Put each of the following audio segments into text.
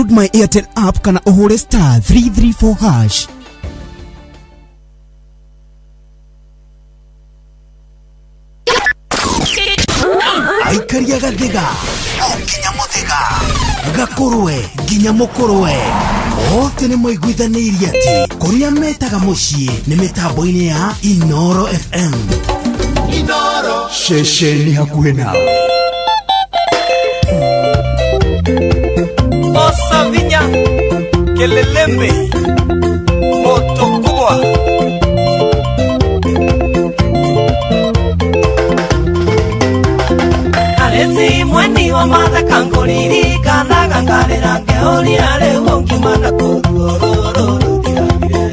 Download my Airtel app kana ũhũre star 334 hash. Aikaria gathiga o nginya mũthĩga gakũrwe nginya mũkũrwe othe nĩ maiguithanĩirie atĩ kũrĩa metaga mũciĩ nĩ mĩtambo-inĩ ya Inoro FM. Inoro ceceni hakuhĩ nawe. Osavinya Kelelembe moto kubwa. Alezi mweni wa mathaka ngũririkanaga ngarĩra ngeũria rĩu ũngiumana kũruo rũrũ rũthirathire.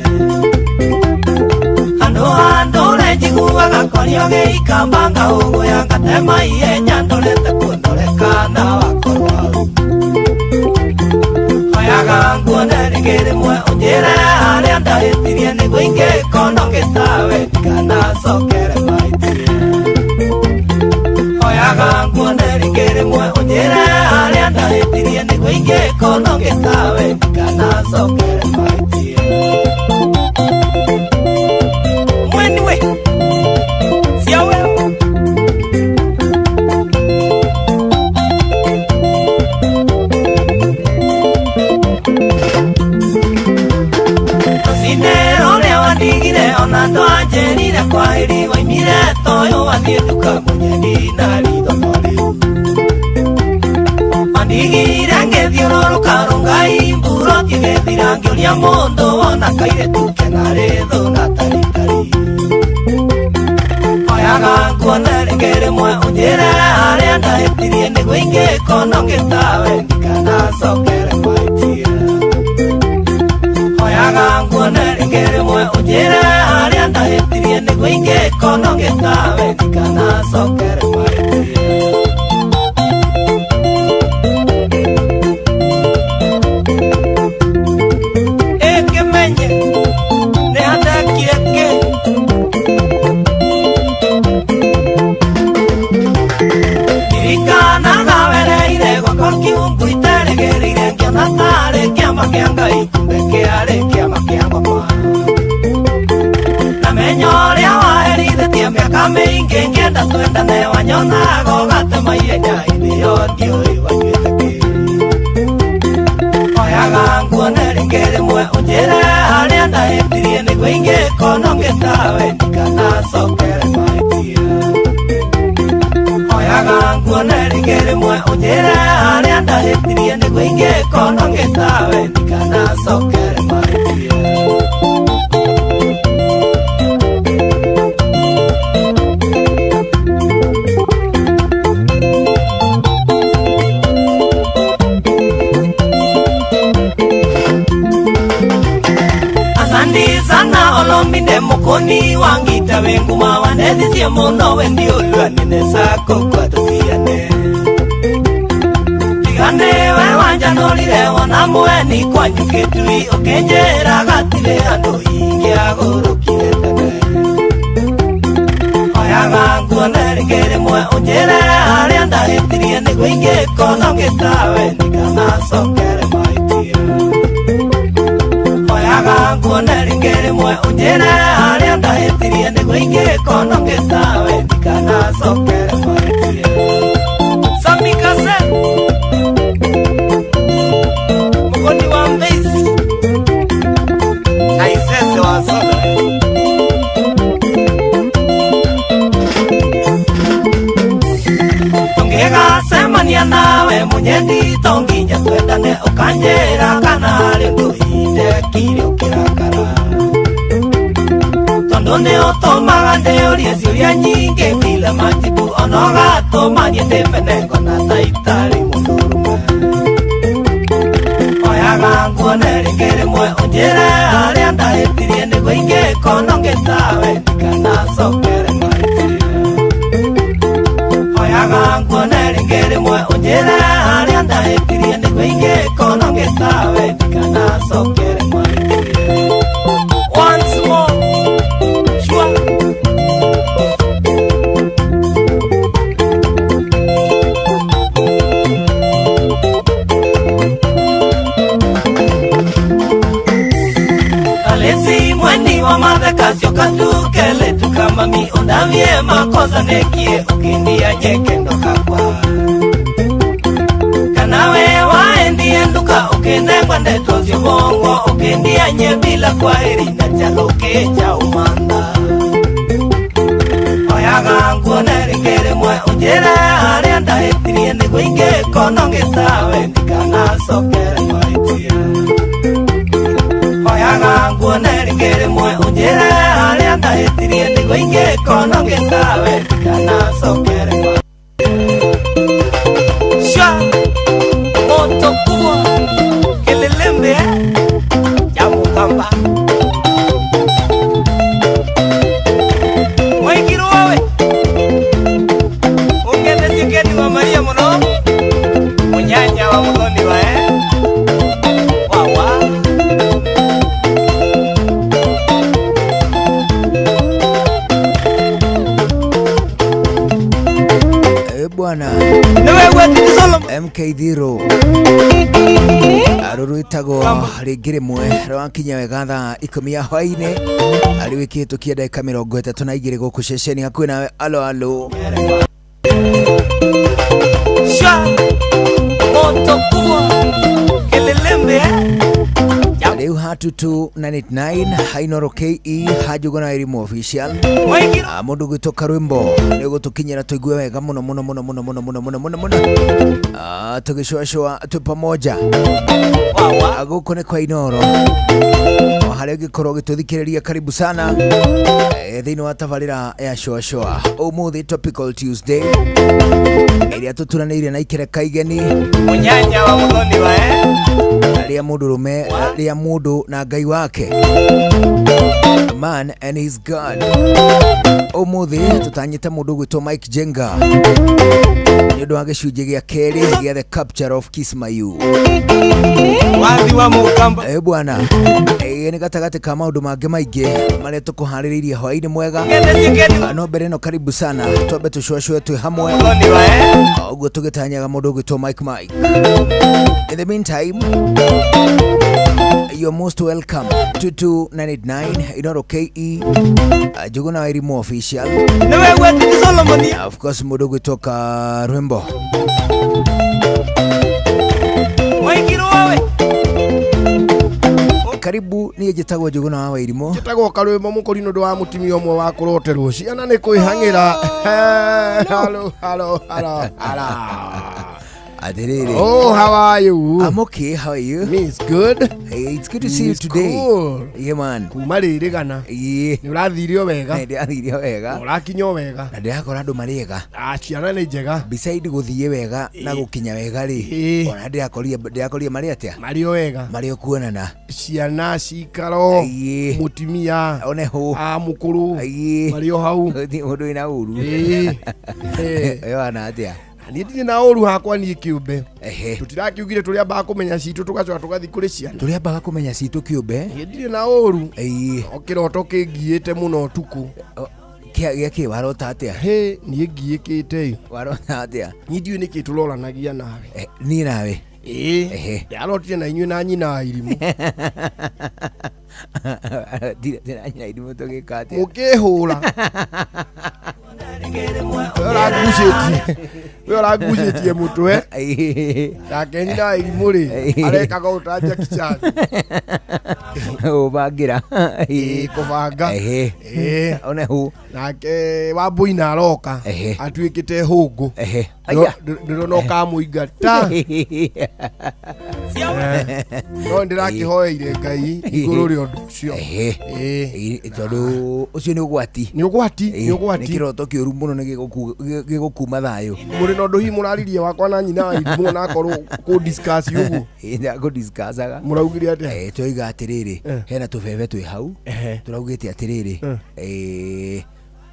Handũ handũre njiguaga korio gĩikamba ngaũgũya ngatema ihenya ndorete kũndoreka na wakorwo hau. Hoyaga nguone rĩngĩ rĩmwe ũnjĩre harĩa ndahĩtirie nĩguo ingĩkorwo ngĩtawe ndikanacokere mahĩtia. Hoyaga nguone rĩngĩ rĩmwe ũnjĩre harĩa ndahĩtirie nĩguo ingĩkorwo ngĩtawe ndikanacokere mahĩtia. Mweni we siawe. Rũcinĩ rũrĩa wandigire ona ndwanjĩrire kwahĩri waimire toyũ wathiĩ nduka mũnyendi na ritho rĩu. Wandigire ngĩthiũrũrũka rũngai mburoti ĩgĩthira ngĩũria mũndũ wona kairĩtu kena rĩthũ na taritari. Hoyaga nguone rĩngĩ rĩmwe ũnjĩre harĩa ndahĩtirie nĩguo ingĩkorwo ngĩtawe ndikanacokere mahĩtia. Hoyaga nguone rĩngĩ rĩmwe ũnjĩre harĩa ndahĩtirie nĩguo ingĩkorwo ngĩtawe ndikanacokere mahĩtia. Ĩkĩmenye nĩ handekire kĩ. Ndirikanaga wereire gwakwa kiungu iterĩgĩrĩire ngĩona tarĩ kĩama kĩa Ngai kumbe kĩarĩ kĩama kĩa ngoma. Na menya ũrĩa waherithĩtie mĩaka mĩingĩ ngĩenda twendane wanyonaga ũgatema ihenya hĩndĩ ĩyo ndiũĩ wanyuĩte kĩ. Hoyaga nguone rĩngĩ rĩmwe ũnjĩre harĩa ndahĩtirie nĩguo ingĩkorwo ngĩtawe ndikanacokere mahĩtia. Hoyaga nguone rĩngĩ rĩmwe ũnjĩre harĩa ndahĩtirie nĩguo ingĩkorwo ngĩtawe ndikanacokere mahĩtia. Asandi sana olominde mukoni wangita wenguma wanethicie muno wendi ulwanine sako kwatũtiane. Tigane we wanjanũrire wona mweni kwanyu gĩtui ũkĩnjĩra gatirĩ andũ ingĩagũrũkire tene. Hoyaga nguone rĩngĩ rĩmwe ũnjĩre harĩa ndahĩtirie nĩguo ingĩkorwo ngĩtawe ndikanacokere mahĩtia. Hoyaga nguone rĩngĩ rĩmwe ũnjĩre harĩa ndahĩtirie nĩguo ingĩkorwo ngĩtawe ndikanacokere mahĩtia. Samikase Mugoni wa Mbezi na Isese wa Soda. Tũngĩgacemania nawe mũnyendi to nginya twendane ũkanjĩra kana harĩ ũndũ indekire ũkĩrakara. Tondũ nĩ ũtũmaga ndĩũrie ciũria nyingĩ bila majibu ona ũgatũma niĩ ndĩmene ngona ta itarĩ mũndũrũme. Hoyaga nguone rĩngĩ rĩmwe ũnjĩre harĩa ndahĩtirie nĩguo ingĩkorwo ngĩtawe ndikanacokere mahĩtia. Hoyaga nguone rĩngĩ rĩmwe ũnjĩre harĩa ndahĩtirie nĩguo ingĩkorwo ngĩtawe ndikanacokere mahĩtia. Once more, sure. Kasyoka tukele tukamami undavye makosa nekie ukindia nyekendo kakwa Kanawe waendie nduka ukinengwa ndeto zibongo ukindia nye bila kwaheri na chaloke cha umanda Oyaga nguone ringere mwe unjere aria ndahĩtirie nĩguo ingĩkona ngĩtawe ndikanacokere mahĩtia Oyaga nguone ringere mwe unjere aria ndahĩtirie nĩguo ingĩkona ngĩtawe ndikanacokere mahĩtia Sha moto kubwa kelelembe ya mukamba Mwaikirwawe Ungethetie wa Maria muno munyanya wa muthoni wae wawa Bwana MK Dhiro arurwitagwo rĩngĩ rĩmwe rwakinya wega thaa 10 ya hwainĩ arĩ wĩkĩhĩtũkia ndagĩka 32 gũkũ ceceni hakuhĩ nawe. Alo alo Sha moto kubwa kelelembe rĩu hatutu 989 hainoro KE hajugona Elimu official mundu gwitwo Karwimbo nĩ gũtũkinyĩra tũigue wega mũno mũno mũno mũno mũno mũno mũno mũno mũno tũgĩcũacũa twĩ pamoja gũkũ nĩ kwa Inoro harĩa ũngĩkorwo ũgĩtũthikĩrĩria karibu sana thĩinĩ wa tabarĩra ya shũacũa ũmũthĩ Topical Tuesday ĩrĩa tũturanĩire na ikereka igeni munyanya wa muthoni wae rĩa mũndũrũme rĩa mũndũ na Ngai wake, man and his God. Ũmũthĩ tũtanyĩte mũndũ gwĩtwo Mike Jenga nĩ ũndũ wa gĩcunjĩ gĩa kerĩ gĩa The Capture of Kismayu. Wathi wa Mũkamba bwana nĩ gatagatĩ ka maũndũ mangĩ maingĩ marĩa tũkũharĩrĩirie hwaĩ-inĩ mwega. No mbere ĩno karibu sana twambe tũcũacũe twĩ hamwe ũguo tũgĩtanyaga mũndũ gwĩtwo Mike Mike. In the meantime, you're most welcome. 22989 Inoro KE Njuguna wa Elimu official. Of course mũndũ gwĩtwo Karwimbo karibu. Niĩ njĩtagwo Njuguna wa Wairimu, njĩtagwo Karwimbo mũkũri nĩ ũndũ wa mũtumia ũmwe wa kũroterwo ciana nĩ kwĩhang'ĩra. Halo halo halo halo. Adiriri. Oh, how are you? I'm okay. How are you? Me, it's good. Hey, it's good to see you today. Cool. Yeah, man. Kuma rĩrĩ gana. Yeah. Nĩ ũrathirio wega. Nĩ ndĩrathirio wega. Ũrakinya wega. Na ndĩrakora andũ marĩ ega. Ah, ciana nĩ njega. Beside gũthiĩ wega na gũkinya wega rĩ. Ona ndĩrakoria marĩ atĩa? Marĩ o wega. Marĩ o kuonana. Ciana cikaro. Mũtumia. One ho. Ah, mũkũrũ. Marĩ o hau. Mũndũ wĩna ũru. Ĩyo ana atĩa? Niĩ ndirĩ na ũru hakwa niĩ kĩũmbe. Tũtirakiugire tũrĩambaga kũmenya citũ tũgacoka tũgathiĩ kũrĩ ciana. Tũrĩambaga kũmenya citũ kĩũmbe. Niĩ ndirĩ na ũru. O kĩroto kĩngiĩte mũno ũtukũ. Gĩa kĩ warota atĩa? Hĩ, niĩ ngiĩkĩte. Warota atĩa? Niĩ ndiũĩ nĩkĩ tũroranagia nawe. Niĩ nawe? Ĩĩ. Ndarotire na inyuĩ na nyina wa Irimũ. Ndirĩ na nyina Irimũ tũgĩka atĩa? Mũkĩhũra. We ũrangucĩtie mũtwe nake nyina wa Irimũ rĩ arekaga ũũ ta Jackie Chan ũbangĩra kũbanga one hũ nake Wambũina aroka atuĩkĩte hũngũ ndĩrona ũkamũingata no ndĩrakĩhoeire Ngai igũrũ rĩa ũndũ ũcio tondũ ũcio nĩ ũgwati. Nĩ ũgwati, nĩ ũgwati. Nĩ kĩroto kĩũru mũno nĩ gĩgũkuma thayũ. Mũrĩ na ũndũ hihi mũraririe wakwa na nyina wa Irimũ onakorwo kũ discuss ũguo? Kũ discussaga. Mũraugire atĩa? Twoiga atĩrĩrĩ hena tũbebe twĩ hau tũraugĩte atĩrĩrĩ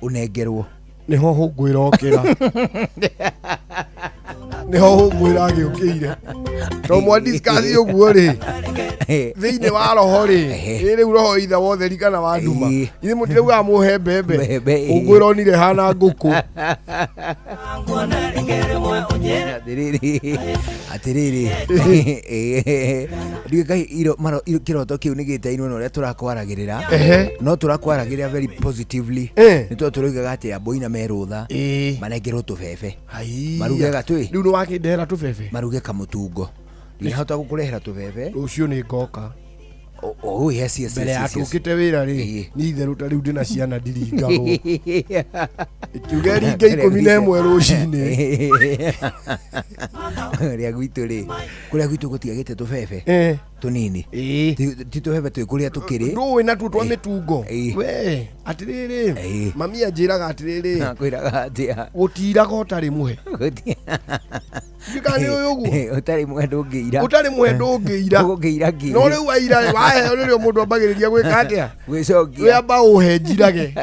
ũnengerwo nĩho hũngũ ĩrokĩra. Nĩho hũngũ ĩragĩũkĩire to mwa discuss ũguo rĩ thĩinĩ wa roho rĩ ĩ rĩu roho itha wothe kana wa nduma ithe mũtiraugaga mũhe mbembe hũngũ ĩronire hana ngũkũ. nguone rĩngĩ rĩmwe ũnjĩre. Atiriri, atiriri, ndiũĩ kai kĩroto kĩu nĩ gĩtainwo na ũrĩa tũrakwaragĩrĩra. Ehe. No tũrakwaragĩrĩra very positively. Eh. Nĩ tondũ tũroigaga atĩ amboina me rũtha Ĩĩ. manengerwo tũbebe. Haiya. Maruge gatwĩ. Rĩu nĩ wakĩndehera tũbebe. Maruge kamũtungo. Ndinahota gũkũrehera tũbebe. Rũciũ nĩ ngoka. Oh, yes, Mbere ya yes. tũkĩte wĩra rĩ, Ĩĩ. nĩ itherũ ta rĩu ndĩna ciana ndiringagwo. Ikiuga ringe 11 rũcinĩ. Rĩa gwitũ rĩ, kũrĩa gwitũ gũtiagĩte tũbebe Eh. tũnini. Ĩĩ. Ti tũbebe twĩ kũrĩa tũkĩrĩ. Ndũĩ natuo twa mĩtungo. Ĩĩ. We, atĩrĩrĩ, Ĩĩ. mami anjĩraga atĩrĩrĩ, Kwĩraga atĩa? gũtiraga ũtarĩ mũhe. Gũti- Ndiũĩ kana nĩ ũĩ ũguo. Ũtarĩ mũhe ndũngĩira. Ũtarĩ mũhe ndũngĩira. Ũgũkĩira kĩ? No rĩu waira waheo nĩrĩo mũndũ ambagĩrĩria gwĩka atĩa? Gwĩcokia. Wĩamba ũhe njirage.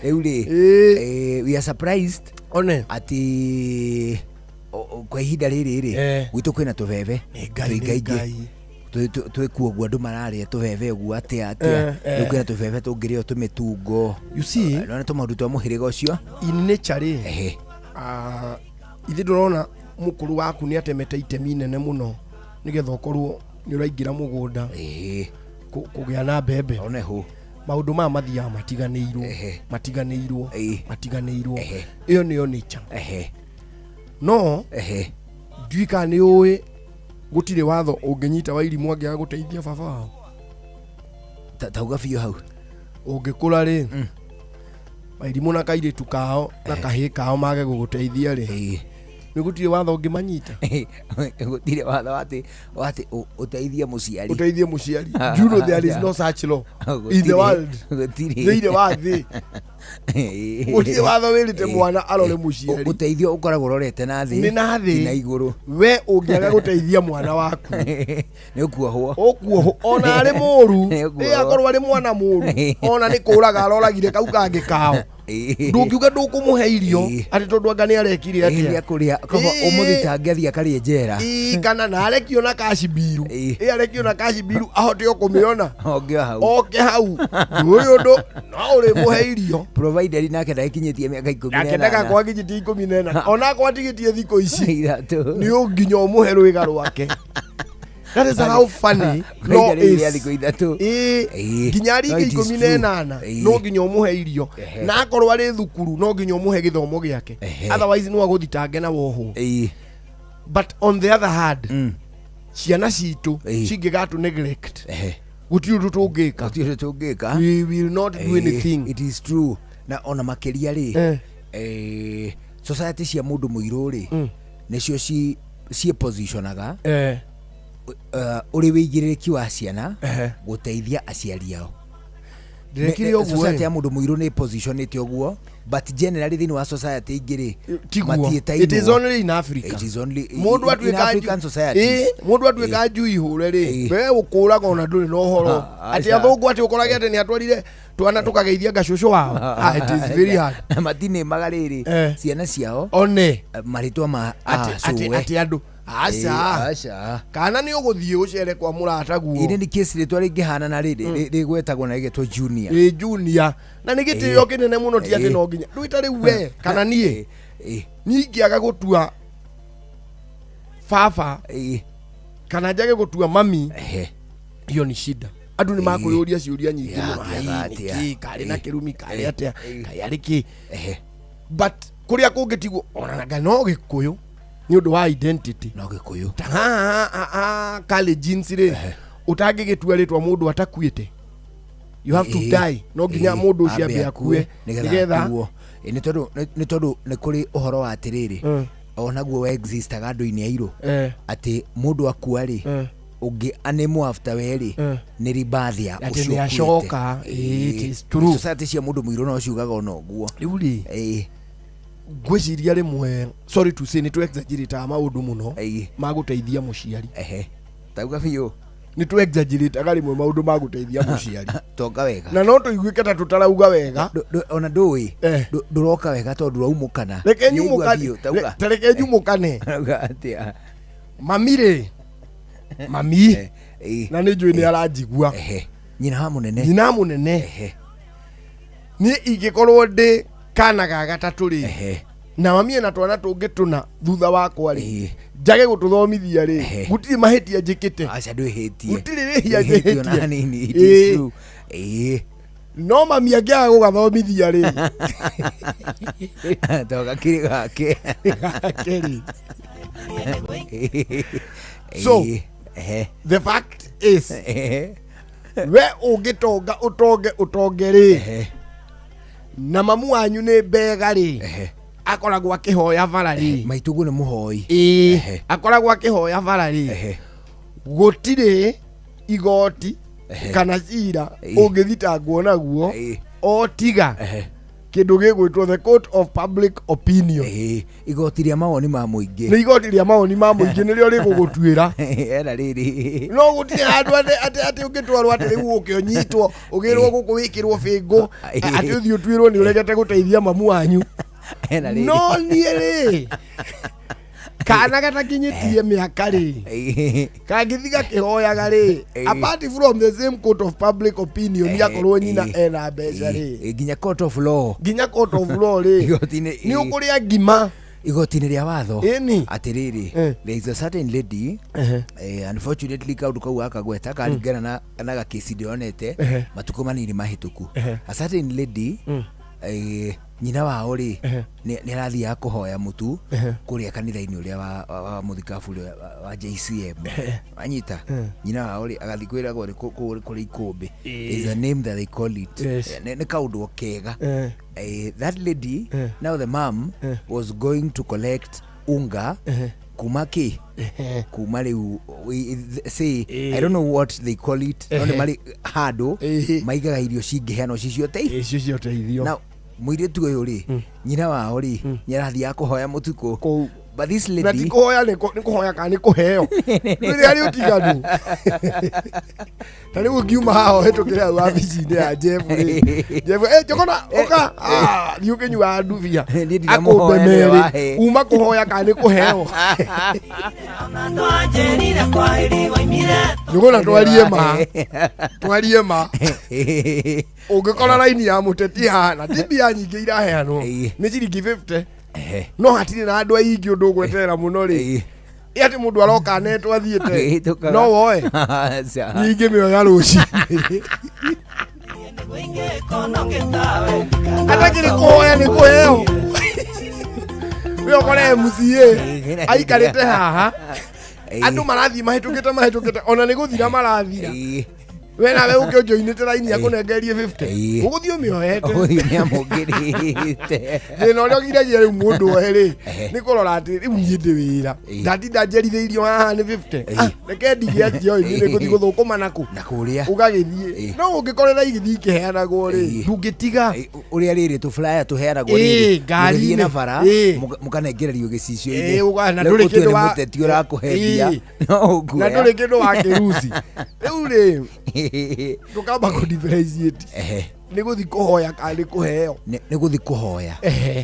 Rĩu rĩ, Ĩĩ. we are surprised One. atĩ kwa ihinda rĩrĩ rĩ, Eh. gwitũ kwĩna tũbebe Nĩ Ngai, nĩ tũingaingĩ. Ngai. Twĩkuo ũguo andũ mararĩa tũbebe ũguo atĩa atĩa. Eh, eh. Rĩu kwĩna tũbebe tũngĩrĩo tũmĩtungo. You see, No nĩ tũmaũndũ twa mũhĩrĩga ũcio. in nature rĩ, Ehe. Ithe ndũrona mũkũrũ waku nĩ atemete itemi nene mũno nĩgetha ũkorwo nĩ ũraingĩra mũgũnda Ehe. kũgĩa na mbembe. One hũ. Maũndũ maya mathiaga matiganĩirwo, Ehe. matiganĩirwo, Ĩĩ. matiganĩirwo. Ehe. Ĩyo nĩyo nature. Ehe. No Ehe. ndiũĩ kana nĩ ũĩ gũtirĩ watho ũngĩnyita wa irimũ angĩaga gũteithia baba wao. Tauga biũ hau. Ũngĩkũra rĩ, wairimũ na kairĩtu kao na kahĩĩ kao mage gũgũteithia rĩ, Ĩĩ. nĩ gũtirĩ watho ũngĩmanyita. Gũtirĩ watho watĩ ũteithie mũciari. Ũteithie mũciari. Do you know there is no such law in the world? Gũtirĩ. Thĩinĩ wa thĩ gũtirĩ watho wĩrĩte mwana arore mũciari. Ũteithio ũkoragwo ũrorete na thĩ. Nĩ na thĩ. Ti na igũrũ. We ũngĩaga gũteithia mwana waku, Nĩ ũkuohwo. ũkuohwo ona arĩ mũru. Nĩ ũkuohwo. Ĩ akorwo arĩ mwana mũru, ona nĩ kũraga aroragire kau kangĩ kao, ndũngiuga ndũkũmũhe irio Ĩĩ. atĩ tondũ anga nĩ arekire Ĩĩ, atĩa. nĩekũrĩa koguo Ĩĩ. ũmũthitange athiĩ akarĩe njera. Ĩĩ, kana na arekio na kacimbiru. Ĩĩ. Ĩ arekio na kacimbiru ahote o kũmĩona. Onge o hau. Oke hau ndũĩ ũndũ no ũrĩmũhe irio. Provided nake ndagĩkinyĩtie mĩaka ikũmi na Nake ĩnana. ndagakorwo akinyĩtie 14, onakorwo atigĩtie thikũ ici, 3. nĩ ũnginya ũmũhe rwĩga rwake. That is how funny law Kwa ihinda rĩrĩ rĩa is. thikũ 3. Ĩĩ, Ĩĩ. nginya No, aringe it is ikũmi na true. ĩnana, Ĩĩ. no nginya ũmũhe irio. Ehe. Na akorwo arĩ thukuru no nginya ũmũhe gĩthomo gĩake. Ehe. Otherwise no agũthitange na wohwo. Ĩĩ. But on the other hand, ciana citũ Ĩĩ. cingĩgatũ neglect, Ehe. gũtirĩ ũndũ tũngĩka. Gũtirĩ ũndũ tũngĩka. We will not do Ĩĩ, anything. it is true. Na ona makĩria rĩ, Eh. society cia mũndũ mũirũ rĩ, nĩcio ciĩpositionaga Eh. ũrĩ wĩigĩrĩrĩki wa ciana Ehe. gũteithia aciari ao. Ndĩrekire ũguo Society ĩ. ya mũndũ mũirũ nĩ positionĩte ũguo, but generally thĩinĩ wa society ingĩ rĩ, Tiguo. matiĩtainwo. It is only in Africa. It is only Mũndũ in atuĩka African societies. Ĩ, mũndũ atuĩka njui hũre rĩ, Ĩĩ. we ũkũraga ona ndũrĩ na ũhoro. Ah, Atĩ aca. athũngũ atĩ ũkorage atĩ nĩ atwarire twana tũkageithia ngacũcũ wao. Ah, it is very hard. Na matinĩmaga rĩrĩ Eh. ciana ciao One. marĩtwa ma Atĩ atĩ cũwe. atĩ andũ Ĩĩ, aca. aca. Kana nĩ ũgũthiĩ ũcere kwa mũrataguo. Ĩrĩ nĩ kesi rĩtwa rĩngĩhanana rĩrĩ rĩgwetagwo na rĩgetwo junior. Ĩ junior. Na nĩ gĩtĩo Ĩĩ. kĩnene mũno, ti atĩ Ĩĩ. no nginya. Rĩu ta rĩu we kana niĩ, Ĩĩ, niĩ ingĩaga gũtua baba ĩĩ, kana njage gũtua mami, ehe. hiyo ni shida. Andũ nĩ makwĩyũria ciũria nyingĩ Ya, mũno. kĩaga Ai, atĩa? nĩkĩ karĩ na Ĩĩ. kĩrumi karĩ Ĩĩ. atĩa, Ĩĩ. kaĩ arĩ kĩ? Ehe. But kũrĩa kũngĩ tiguo onanaga no gĩkũyũ nĩ ũndũ wa identity. No gĩkũyũ. Ta haha Kalenjins rĩ, ũtangĩgĩtua rĩtwa mũndũ atakuĩte, you have to Ĩĩ, die. No nginya ĩĩ, mũndũ ũcio ambe akue nĩgetha nĩgetha atuo. Ĩĩ, nĩ tondũ nĩ kũrĩ ũhoro wa atĩrĩrĩ, onaguo existaga andũ-inĩ airũ, atĩ mũndũ akua rĩ, ũngĩ anĩmwo after we rĩ, nĩ rebirth ya Atĩ ũcio nĩ ũkuĩte. acoka. Ĩĩ. It is true. Society cia mũndũ mũirũ no ciugaga ona ũguo. Rĩu rĩ, Ĩĩ, ngwĩciria rĩmwe, sorry to say, nĩ tũ exaggerate maũndũ mũno Ĩĩ. ma gũteithia mũciari. Ehe, tauga biũ. Nĩ tũ exaggerate rĩmwe maũndũ ma gũteithia mũciari. Tonga wega. Na no tũiguĩke ta tũtarauga wega. Ona ndũĩ Eh. ndũroka wega tondũ ndũraumũkana. Reke Nĩaigua nyumũkane. biũ, tauga. Ta reke nyumũkane. Tauga atĩa? Mami rĩ, mami, Ĩĩ. na nĩ njũĩ nĩ aranjigua. Ehe, nyina wa mũnene. Nyina mũnene. Ehe. Niĩ ingĩkorwo ndĩ Kana ga gatatũ rĩ, na mami ena twana tũngĩ tũna thutha wakwa rĩ, njage gũtũthomithia rĩ, gũtirĩ mahĩtia njĩkĩte. Aca, ndwĩhĩtie. Gũtirĩ rĩhia Ndwĩhĩtie ona njĩhĩtie. hanini, it is true. No mami angĩaga gũgathomithia rĩ, to gakĩrĩ gake. Gake rĩ. So, the fact is, we ũngĩtonga, ũtonge ũtonge rĩ, na mamu wanyu nĩ mbega rĩ, akoragwo akĩhoya bara rĩ. Maitũguo nĩ mũhoi. Ĩĩ, akoragwo akĩhoya bara rĩ, gũtirĩ igoti kana cira ũngĩthitangwo naguo, o tiga kĩndũ gĩgwĩtwo the court of public opinion. Igoti rĩa mawoni ma mũingĩ. Nĩ igoti rĩa mawoni ma mũingĩ nĩrĩo rĩgũgũtuĩra. Era rĩrĩ. No gũtirĩ handũ atĩ ũngĩtwarwo atĩ rĩu ũke ũnyitwo, ũgĩrwo gũkũ wĩkĩrwo bĩngũ, atĩ ũthiĩ ũtuĩrwo nĩ ũregete gũteithia mamu wanyu. Era rĩrĩ. No niĩ rĩ, kana gatakinyĩtie mĩaka rĩ, kangĩthi gakĩhoyaga rĩ, apart from the same court of public opinion, akorwo nyina ena mbeca rĩ, Nginya court of law. Nginya court of law rĩ, Igoti-inĩ nĩ ũkũrĩa ngima. Igoti-inĩ rĩa watho. Ĩni. Atĩrĩrĩ, there is a certain lady, unfortunately kaũndũ kau akagweta karingana na gakĩci ndĩronete matukũ manini mahĩtũku. A certain lady, nyina wao rĩ, nĩ arathiaga kũhoya mũtu kũrĩa kanitha-inĩ ũrĩa wa mũthikabu ũrĩa wa JCM, anyita nyina wao rĩ, agathiĩ kwĩragwo nĩ kũrĩ ikũmbĩ. There is a name that they call it. Nĩ kaũndũ o kega. That lady, now the mom was going to collect unga kuma ki kuma riu say, I don't know what they call it, no nĩ marĩ handũ maigaga irio cingĩheanwo ci ciote. Icio cia ũteithio. Now mũirĩtu ũyũ rĩ, nyina wao rĩ, nĩ arathiaga kũhoya mũtukũ. Kũu. But this Na ti lady kũhoya, nĩ kũhoya kana nĩ kũheo, rĩrĩ harĩ ũtiganu. Ta rĩu ũngiuma haha ũhĩtũkĩre hau wabici-inĩ ya Jeff rĩ, Jeff, njogona ũka. Ah, thiĩ ũkĩnyuaga ndubia. Niĩ ndinamũhoya, Akũmbe nĩwe merĩ. wahe. Uma kũhoya kana nĩ kũheo? Ona ndwanjĩrire kwahĩri waimire. Njogona, twarie ma, twarie ma, ũngĩkora raini ya mũteti haha na ti mbia nyingĩ iraheanwo, nĩ ciringi 50, no hatirĩ na andũ aingĩ ũndũ ũgweterera mũno rĩ, ĩ atĩ mũndũ aroka anetwo athiĩte, Agĩhĩtũkaga. no woe? Aca. Nyingĩ mĩoya rũcinĩ. Atakĩrĩ kũhoya, nĩ kũheo. We ũkore MCA aikarĩte haha, andũ marathiĩ mahĩtũkĩte mahĩtũkĩte, ona nĩ gũthira marathira, we nawe ũke ũnjoinĩte raini akũnengerie 50, ũgũthiĩ ũmĩoete. Ũgũthiĩ nĩamũkĩrĩte. Thĩna ũrĩa ũgiragia rĩu mũndũ oe rĩ, nĩ kũrora atĩ rĩu niĩ ndĩ wĩra, ndatinda njerithĩirio haha nĩ 50. Ah, reke ndige atĩ niĩ nĩ ngũthiĩ gũthũkũma nakũ na kũrĩa. Ũgagĩthiĩ. No ũngĩkorera igĩthiĩ ikĩheanagwo rĩ, ndũngĩtiga. Ũrĩa rĩrĩ tũflyer tũheanagwo rĩrĩ, ngari-inĩ. mũgĩthiĩ na bara, mũkanengererio gĩcicio-inĩ. Na Rĩu ndũrĩ ũtue kĩndũ nĩ mũteti ũrakũhe mbia, no na ũkuoya. ndũrĩ kĩndũ wa kĩruci rĩu rĩ, tũkamba kũ differentiate nĩ gũthiĩ kũhoya kana nĩ kũheo. Nĩ gũthiĩ kũhoya,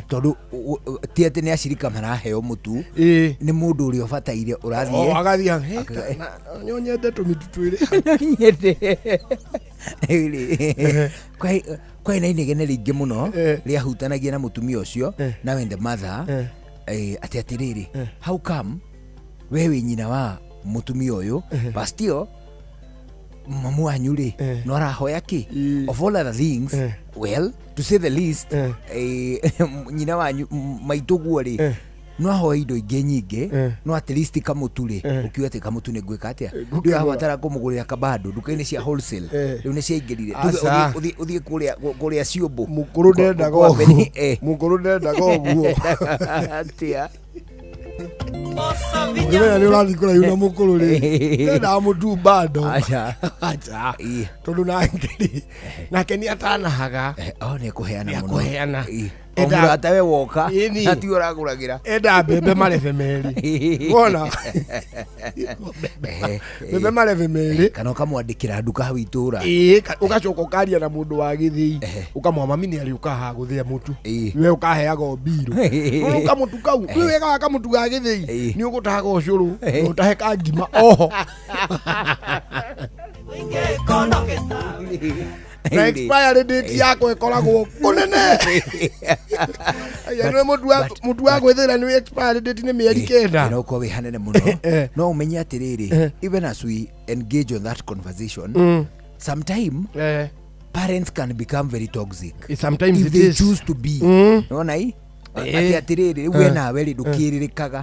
tondũ ti atĩ nĩ acirika maraheo mũtu, nĩ mũndũ ũrĩa ũbataire O ũrathiĩ. agathiĩ, "Hey, no nyende tũmĩtu twĩrĩ." Nyende. Rĩu-rĩ, kwai na inegene rĩingĩ mũno rĩahutanagia na mũtumia ũcio na wende mother, atĩ atĩrĩrĩ, how come we wĩ nyina wa mũtumia ũyũ, but still mamu wanyu rĩ, no arahoya kĩ? Of all other things, well, to say the least, nyina wanyu, maitũguo rĩ, no ahoe indo ingĩ nyingĩ, no at least kamũtu rĩ, ũkiuga atĩ kamũtu nĩ ngwĩka atĩa? Ngũkĩgũra. Ndũrabatara kũmũgũrĩra kabando nduka-inĩ cia wholesale. Rĩu nĩ ciaingĩrire. Tuge Aca. ũthiĩ kũrĩa ciũmbũ. Mũkũrũ ndendaga Kwa ũguo. Mũkũrũ ndendaga ũguo. Atĩa? Ũngĩmenya nĩ ũrathiĩ kũraihu na mũkũrũ rĩ, ndendaga mũtu bando. Aca. Aca. Tondũ nake rĩ, nake nĩ atanahaga. Oh, nĩ ekũheana mũno. Nĩekũheana. O mũrata we woka, Ĩni. na tiwe ũragũragĩra. Enda mbembe marebe merĩ, wona mbembe marebe merĩ. Kana ũkamwandĩkĩra nduka hau itũra. Ĩĩ, ũgacoka ũkaria na mũndũ wa gĩthĩi, ũkamwa mami nĩ arĩũka haha gũthĩa mũtu, we ũkaheaga o mbirũ. Rĩu kamũtu kau, rĩu wega wa kamũtu ga gĩthĩi, nĩ ũgũtahaga ũcũrũ na ũtahe ka ngima oho. Na expiry date yakwa ĩkoragwo kũnene. Aya, nĩ mũtu wa gwĩthĩra nĩ expiry date nĩ mĩeri 9. No ũkorwo wĩ hanene mũno. No ũmenye atĩrĩrĩ, even as we engage on that conversation, sometime parents can become very toxic. Sometimes if it they is. choose to be. Nona i atĩ atĩrĩrĩ, rĩu we nawe rĩ ndũkĩrĩrĩkaga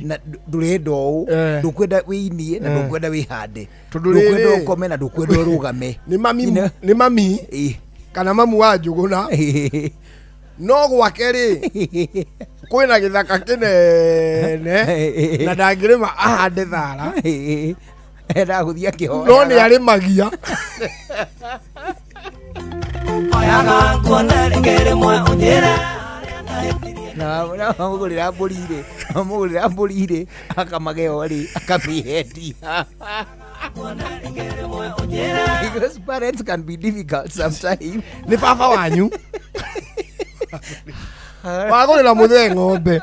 na ndũrenda ũũ, ndũkwenda wĩinie na ndũkwenda wĩhande, ndũkwenda ũkome na ndũkwenda ũrũgame. Nĩ mami, nĩ mami kana mamu wa Njũgũna, no gwake rĩ kwĩna gĩthaka kĩnene na ndangĩrĩma ahande thara, endaga gũthiĩ akĩhoyaga, no nĩ arĩmagia. Oyaga nguone rĩngĩ rĩmwe ũnjĩre. Na wamũgũrĩra mbũri rĩ, wamũgũrĩra mbũri rĩ, akamageo rĩ, akamĩendia. Because parents can be difficult sometimes. Nĩ baba wanyu wagũrĩra mũthee ng'ombe,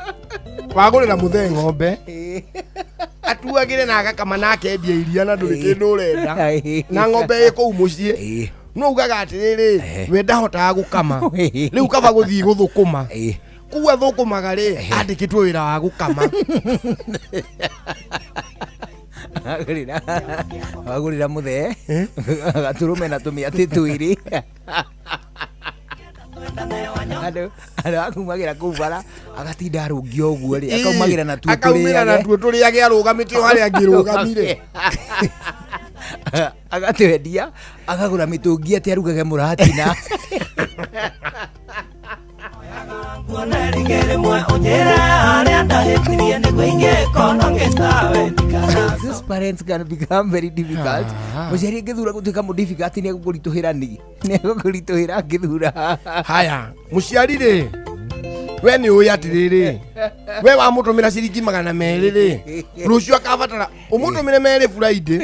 wagũrĩra mũthee ng'ombe atuagĩre na agakama na akendia iria na ndũrĩ kĩndũ ũrenda, na ng'ombe ĩ kũu mũciĩ, no ugaga atĩrĩrĩ, we ndahotaga gũkama, rĩu kaba gũthiĩ gũthũkũma. Kũu athũkũmaga rĩ, andĩkĩtwo wĩra wa gũkama. Wagũrĩra mũthee gatũrũme na tũmĩatĩ twĩrĩ, andũ akumagĩra kũu bara agatinda arũngia ũguo rĩ, akaumagĩra natuo akaumĩra natuo tũrĩage arũgamĩte o harĩa angĩrũgamire, agatwendia akagũra mĩtũngi atĩ arugage mũratina. These parents can become very difficult. Mũciari angĩthura gũtuĩka mũ difficult nĩ egũkũritũhĩra, nĩ egũkũritũhĩra angĩthura. Haya, mũciari rĩ, we nĩ ũĩ atĩrĩrĩ, we wamũtũmĩra ciringi 200 rĩ, rũciũ akabatara ũmũtũmĩre 2 Friday,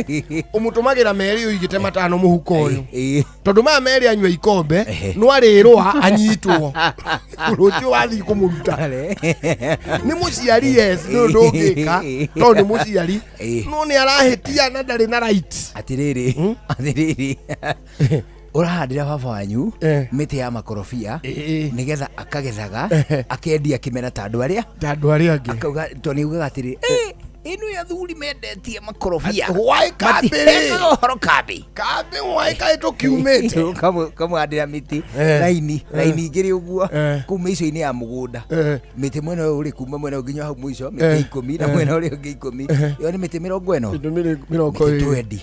ũmũtũmagĩra 2 ũigĩte 5 mũhuko ũyũ, tondũ maya 2 anyua ikombe no arĩrũa anyitwo rũciũ wathiĩ kũmũruta. Nĩ mũciari, yes, nĩ ũndũ ũngĩka tondũ nĩ mũciari, no nĩ arahĩtia na ndarĩ na right. Atĩrĩrĩ, atĩrĩrĩ, ũrahandĩra baba wanyu mĩtĩ ya makorobia nĩgetha akagethaga akendia kĩmera ta andũ arĩa angĩ, akauga tondũ nĩ augaga atĩrĩ, ĩno ya athuri mendetie makorobia hwaĩ kambĩ rĩ, ũhoro kambĩ kambĩ hwaĩ kaĩ tũkiumĩte, kamũhandĩra mĩtĩ raini raini igĩrĩ ũguo kũu mĩico-inĩ ya mũgũnda, mĩtĩ mwena ũyũ ũrĩ kuma mwena ũyũ nginya hau mũico mĩtĩ 10 na mwena ũrĩa ũngĩ 10, ĩyo nĩ mĩtĩ 40, mĩtĩ 20,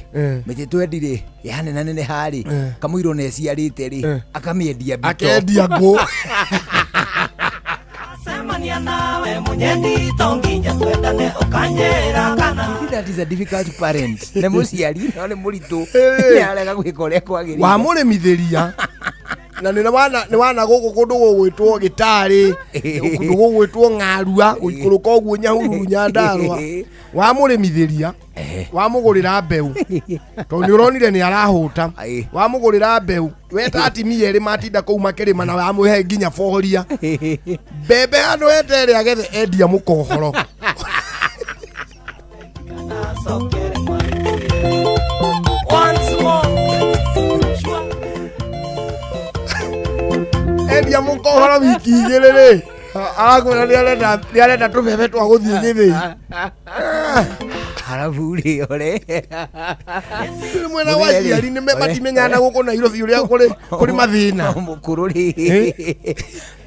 mĩtĩ 20 rĩ yanenaneneha rĩ, kamũirwo na ĩciarĩte rĩ, akamĩendia mbito, akendia ngũ. That is a difficult parent. Nĩ mũciari no nĩ mũritũ, nĩ arega gwĩka ũrĩa kwagĩrĩire. Wamũrĩmithĩria na nĩ wana gũkũ kũndũ gũgwĩtwo gĩtarĩ, kũndũ gũgwĩtwo ng'arua, gũikũrũka ũguo Nyahururu Nyandarũa, wamũrĩmithĩria, wamũgũrĩra mbeũ tondũ nĩ ũronire nĩ arahũta, wamũgũrĩra mbeũ weta atimia erĩ matinda kũu makĩrĩma na wamũhe nginya boria mbembe handũ etere agethe endia mũkohoro. Endia mũkohoro wiki 2 rĩ, arakwĩra nĩ arenda tũbebe twa gũthiĩ gĩthĩi. Harabu rĩ, ore mwena wa aciari nĩ matimenyana gũkũ Nairobi ũrĩa kũrĩ mathĩna. Mũkũrũ rĩ,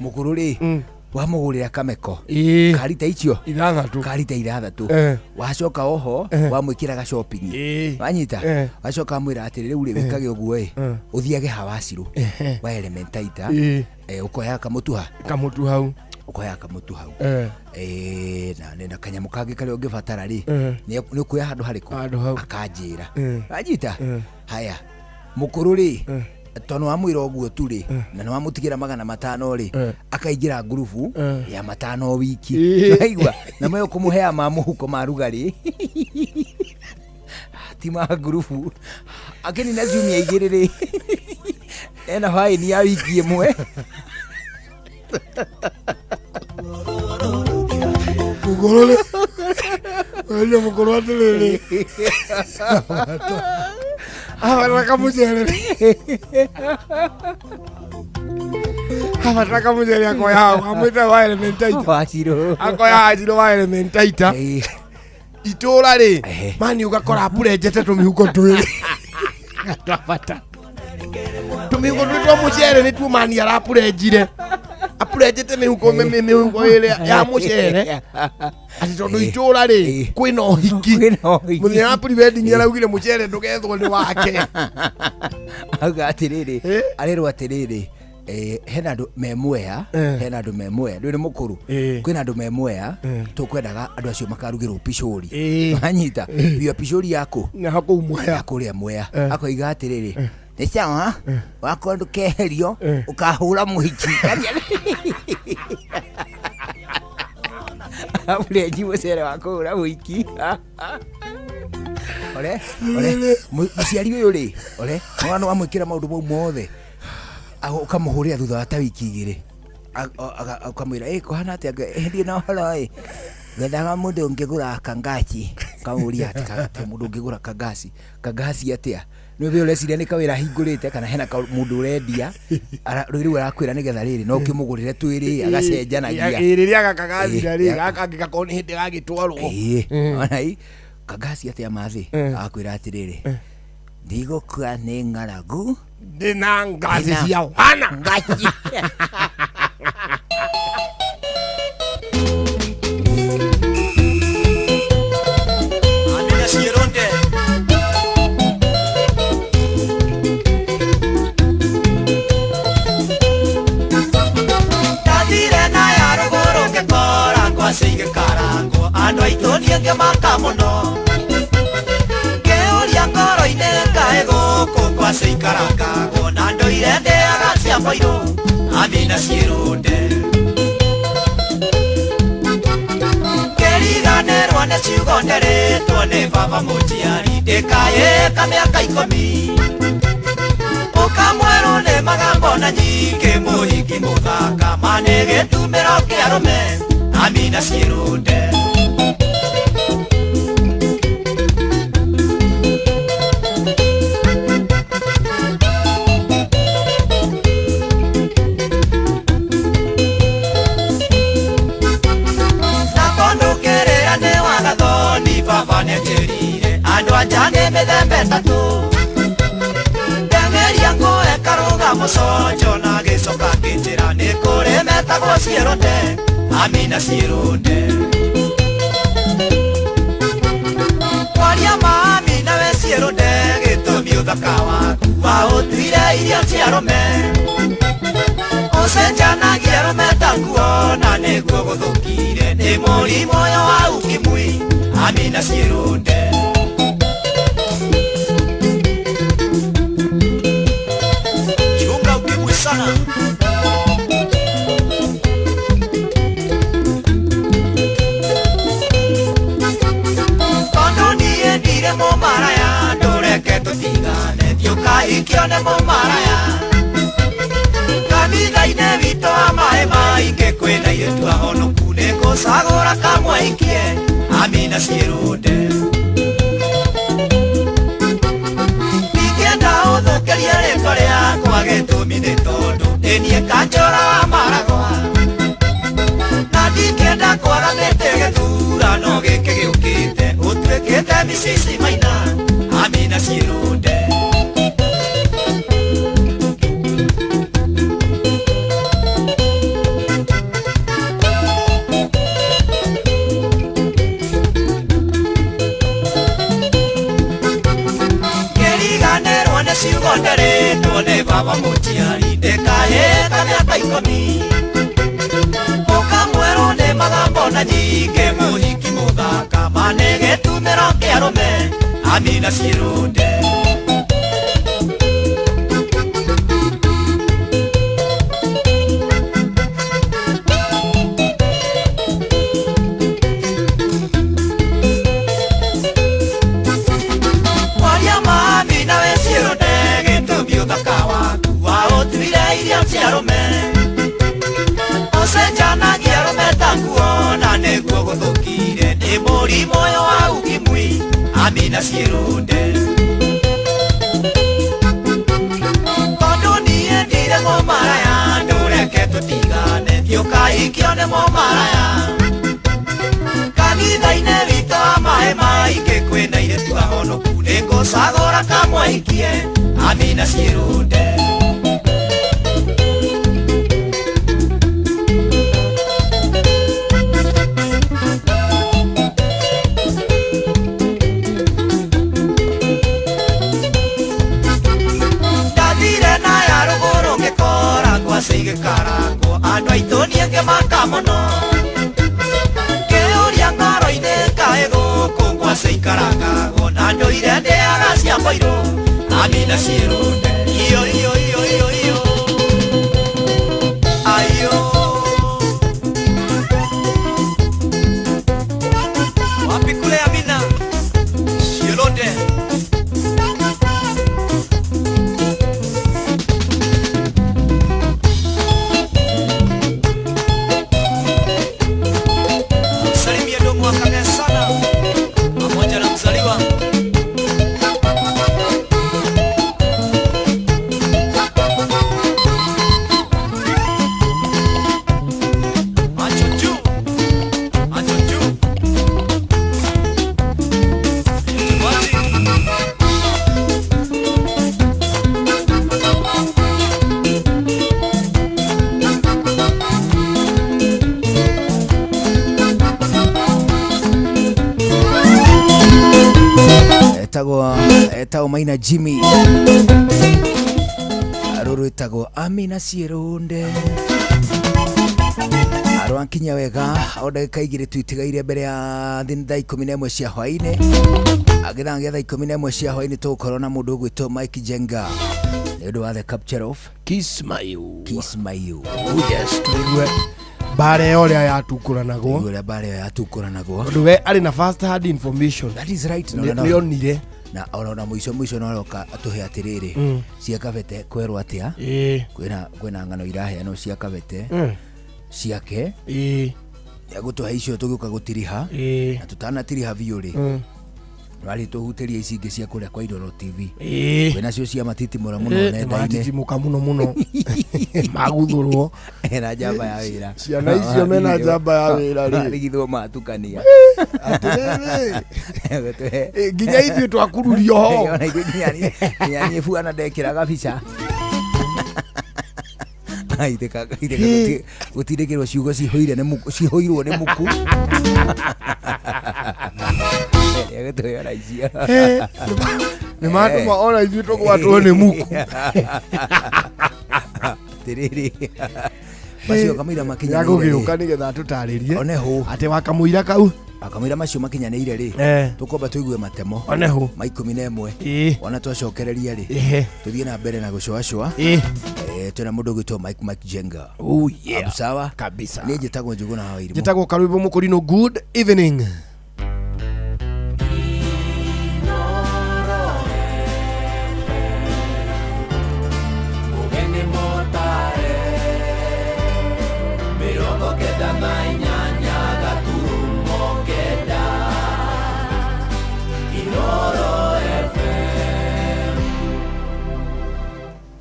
mũkũrũ rĩ, wamũgũrĩra kameko karita icio 6, karita 6, wacoka oho wamwĩkĩra ga shopping, wanyita, wacoka wamwĩra atĩrĩ, rĩu rĩ wĩkage ũguo ĩ, ũthiage Hawacirũ wa Elementaita, ũkoya kamũtu hau, ũkoya kamũtu hau, na kanyamũ kangĩ karĩa ũngĩbatara rĩ, nĩ ũkuoya handũ harĩkũ, akanjĩra, wanyita. Haya, mũkũrũ rĩ, tondũ wamwĩra ũguo tu rĩ, na nĩ wamũtigĩra 500 rĩ, akaingĩra ngurubu ya 5 wiki, waigua, na mwe ũkũmũhea ma mũhuko ma rugarĩ ti ma ngurubu, akĩnina ciumia 2 rĩ, ena baĩni ya wiki 1. Mũkũrũ rĩ, wendia mũkũrũ atĩrĩrĩ, Abatara kamucere. Abatara kamucere akoya hau amwĩta wa Elementaita. Wachiro. Akoya Hachiro wa Elementaita. Ĩĩ. Itũra rĩ, Ehe. mani ũgakora apurenjete tũmĩhuko twĩrĩ twabata tũmĩhuko twĩrĩ twa mũcere nĩtuo mani arapurenjire, apurenjete mĩhuko mĩhuko ĩrĩa ya mũcere atĩ tondũ itũra rĩ Ĩĩ. kwĩna ũhiki. Kwĩna ũhiki. Mũthenya wa pre-wedding araugire mũcere ndũgethwo nĩ wake. Auga atĩrĩrĩ, Eh? arerwo atĩrĩrĩ, hena andũ me Mwea, Eh. hena andũ me Mwea, ndũĩ nĩ mũkũrũ, Eh. kwĩna andũ me Mwea, tũkwendaga andũ acio makarugĩrwo picũri. Eh. Wanyita biũ picũri yaku na kũu Mwea. ya kũrĩa Mwea. Eh. Akoiga atĩrĩrĩ, nĩ sawa, wakorwo ndũkeherio Eh. ũkahũra mũhiki. Aburenji mũcere wa kũhũra mũhiki. Ore, ore, mũciari ũyũ rĩ, ore, mwana wamwĩkĩra maũndũ mau mothe, ũkamũhũrĩra thutha wa ta wiki igĩrĩ. Ũkamwĩra, ĩ kũhana atĩa, ndiĩ na ũhoro ĩ, ngendaga mũndũ ũngĩgũra kangaci. Kamũria atĩ mũndũ ũngĩgũra kangaci, kangaci atĩa? Nĩ ũĩ ũreciria nĩ kawĩra ahingũrĩte kana hena mũndũ ũrendia, rĩu arakwĩra nĩgetha rĩrĩ no ũkĩmũgũrĩre twĩrĩ agacenjanagia. Ĩ, rĩrĩa gaka gathira rĩ, Ĩ, gaka kangĩ gakorwo nĩ hĩndĩ gagĩtwarwo. Ĩĩ, ona ĩ, kangaci atĩa mathĩ? Eh. Agakwĩra atĩrĩrĩ, ndigũkua nĩ ng'aragu, ndĩna ngaci Ndĩna- cia wana ngaci. Amina ciĩrũnde. Ndathire na ya rũgũrũ ngĩkora ngwacĩ igĩkarangwo, andũ aitũ niĩ ngĩmaka mũno, ngĩũria ngoro-inĩ kaĩ gũkũ ngwacĩ ikarangagwo na ndũire ndĩaga cia mboirũ. Amina ciĩrũnde. Ngĩriganĩrwo nĩ ciugo nderĩtwo nĩ baba mũnjiari, ndĩkayĩka mĩaka ikũmi, ũkamwerwo nĩ magambo na nyingĩ, mũhiki mũthaka ma nĩ gĩtumĩro kĩa arũme. Amina ciĩrũnde. Nakondũkĩrĩra nĩ wagathoni, baba nĩanjĩrire andũ anja nĩ mĩthemba ĩtatũ, ndeng'eria ngũe karũga mũconjo na gĩcoka ngĩnjĩra nĩ kũrĩ metagwo ciĩrũnde. Amina ciĩrũnde. Kwaria ma Amina we ciĩrũnde, gĩtũmi ũthaka waku waũtuire irio cia arũme, ũcenjanagia arũme ta nguo na nĩguo gũthũkire nĩ mũrimũ ũyũ wa ukimwi. Amina ciĩrũnde. Chunga ukimwi sana. Tondũ niĩ ndirĩ mũmaraya, ndũreke tũtigane, thiĩ ũkahikio nĩ mũmaraya. Kanitha-inĩ witũ wa maĩ maingĩ kwĩna airĩtu ahonoku, nĩngũcagũra kamwe hikie. Amina ciĩrũnde. Ndingĩenda ũthũkĩrie rĩtwa rĩakwa, gĩtũmi nĩ tondũ nĩ niĩ kanjũra wa maragwa, na ndingĩenda kwaga mĩtĩ gĩthurano gĩkĩ gĩũkĩte, ũtuĩkĩte micici maina. Amina ciĩrũnde. Ngĩriganĩrwo nĩ ciugo nderĩtwo nĩ baba mũnjiari, ndĩkayĩka mĩaka ikũmi, ũkamwerwo nĩ magambo na nyingĩ, mũhiki mũthaka ma nĩ gĩtumĩro kĩa arũme. Amina ciĩrũnde. Kwaria ma Amina we ciĩrũnde, gĩtũmi ũthaka waku waũtuire irio cia arũme, ũcenjanagia arũme ta nguo na nĩguo gũthũkire nĩ mũrimũ ũyũ wa ukimwi. Amina ciĩrũnde. Tũtigane thiũkaikio nĩ mũmaraya. Kanitha-inĩ witũ wa maĩ maingĩ kwĩna airĩtu ahonoku, nĩngũcagũra kamwahikie Amina Ciĩrũnde. Ndathire na ya rũgũrũ ngĩkora ngwacĩ igĩkarangwo, andũ aitũ niĩ ngĩmaka mũno. Ngĩũria ngoro-inĩ kaĩ gũkũ ngwacĩ ikarangagwo, na ndũire ndĩaga cia mboirũ Amina Ciĩrũnde. Iyo iyo iyo iyo iyo ayo. Wapi kule Amina Ciĩrũnde? Salimia ndugu wa Kagera sana pamoja na mzaliwa. Macho juu, macho juu. Wapi? Etagwo etagwo Maina Jimmy, rũrũ ĩtagwo Amina Ciĩrũnde. Arwankinya wega o ndagĩka 2 tu itigaire mbere ya thaa 11 cia hwaĩ-inĩ. Agĩthaa gĩa thaa 11 cia hwaĩ-inĩ tũgũkorwo na mũndũ ũgwĩtwo Mike Jenga nĩ ũndũ wa the capture of Kismayu. Kismayu. Oh yes, tũigue mbara ĩyo ũrĩa yatukũranagwo. Ũrĩa mbara ĩyo yatukũranagwo. Tondũ we arĩ na first hand information. That is right. Nĩ onire. Na ona mũico mũico no aroka atũhe atĩrĩrĩ cia Kabete kwerwo atĩa. Kwĩna ng'ano iraheanwo cia Kabete ciake. Gũtũhe icio tũgĩũka gũtiriha. Na tũtanatiriha biũ rĩ, warĩ tũhutĩrie ici ingĩ cia kũrĩa kwa Inooro TV. Kwĩna cio cia matitimũra mũno nenda-inĩ. Matitimũka mũno mũno. Maguthũrwo. Ena njamba ya wĩra. Ciana icio mena njamba ya wĩra rĩ. Marigithwo matukania. Atĩrĩrĩ. Nginya ithuĩ twakururio ho. Ona ithuĩ nginya niĩ buana ndekĩraga bica. Iteka gũtindĩkĩrwo ciugo cihũire nĩ muku, cihũirwo nĩ muku. Gũtũhe icio. Nĩ matũma ona ithuĩ tũgwatwo nĩ muku. Atĩrĩrĩ. Macio kamũira makinyanĩire. Nĩagũgĩũka nĩgetha atũtarĩrie. One hũ. Atĩ wakamũira kau. Akamũira macio makinyanĩire rĩ. Tũkwamba tũigue matemo. One hũ. Ma 11. Ona twacokereria rĩ. Tũthiĩ na mbere na gũcũacũa. Twĩna mũndũ ũgwĩtwo Mike Jenga. Oh yeah. Abu sawa? Kabisa. Niĩ njĩtagwo Njũgũna wa Wairimu. Njĩtagwo Karwĩmbo Mũkũrinũ. Good evening.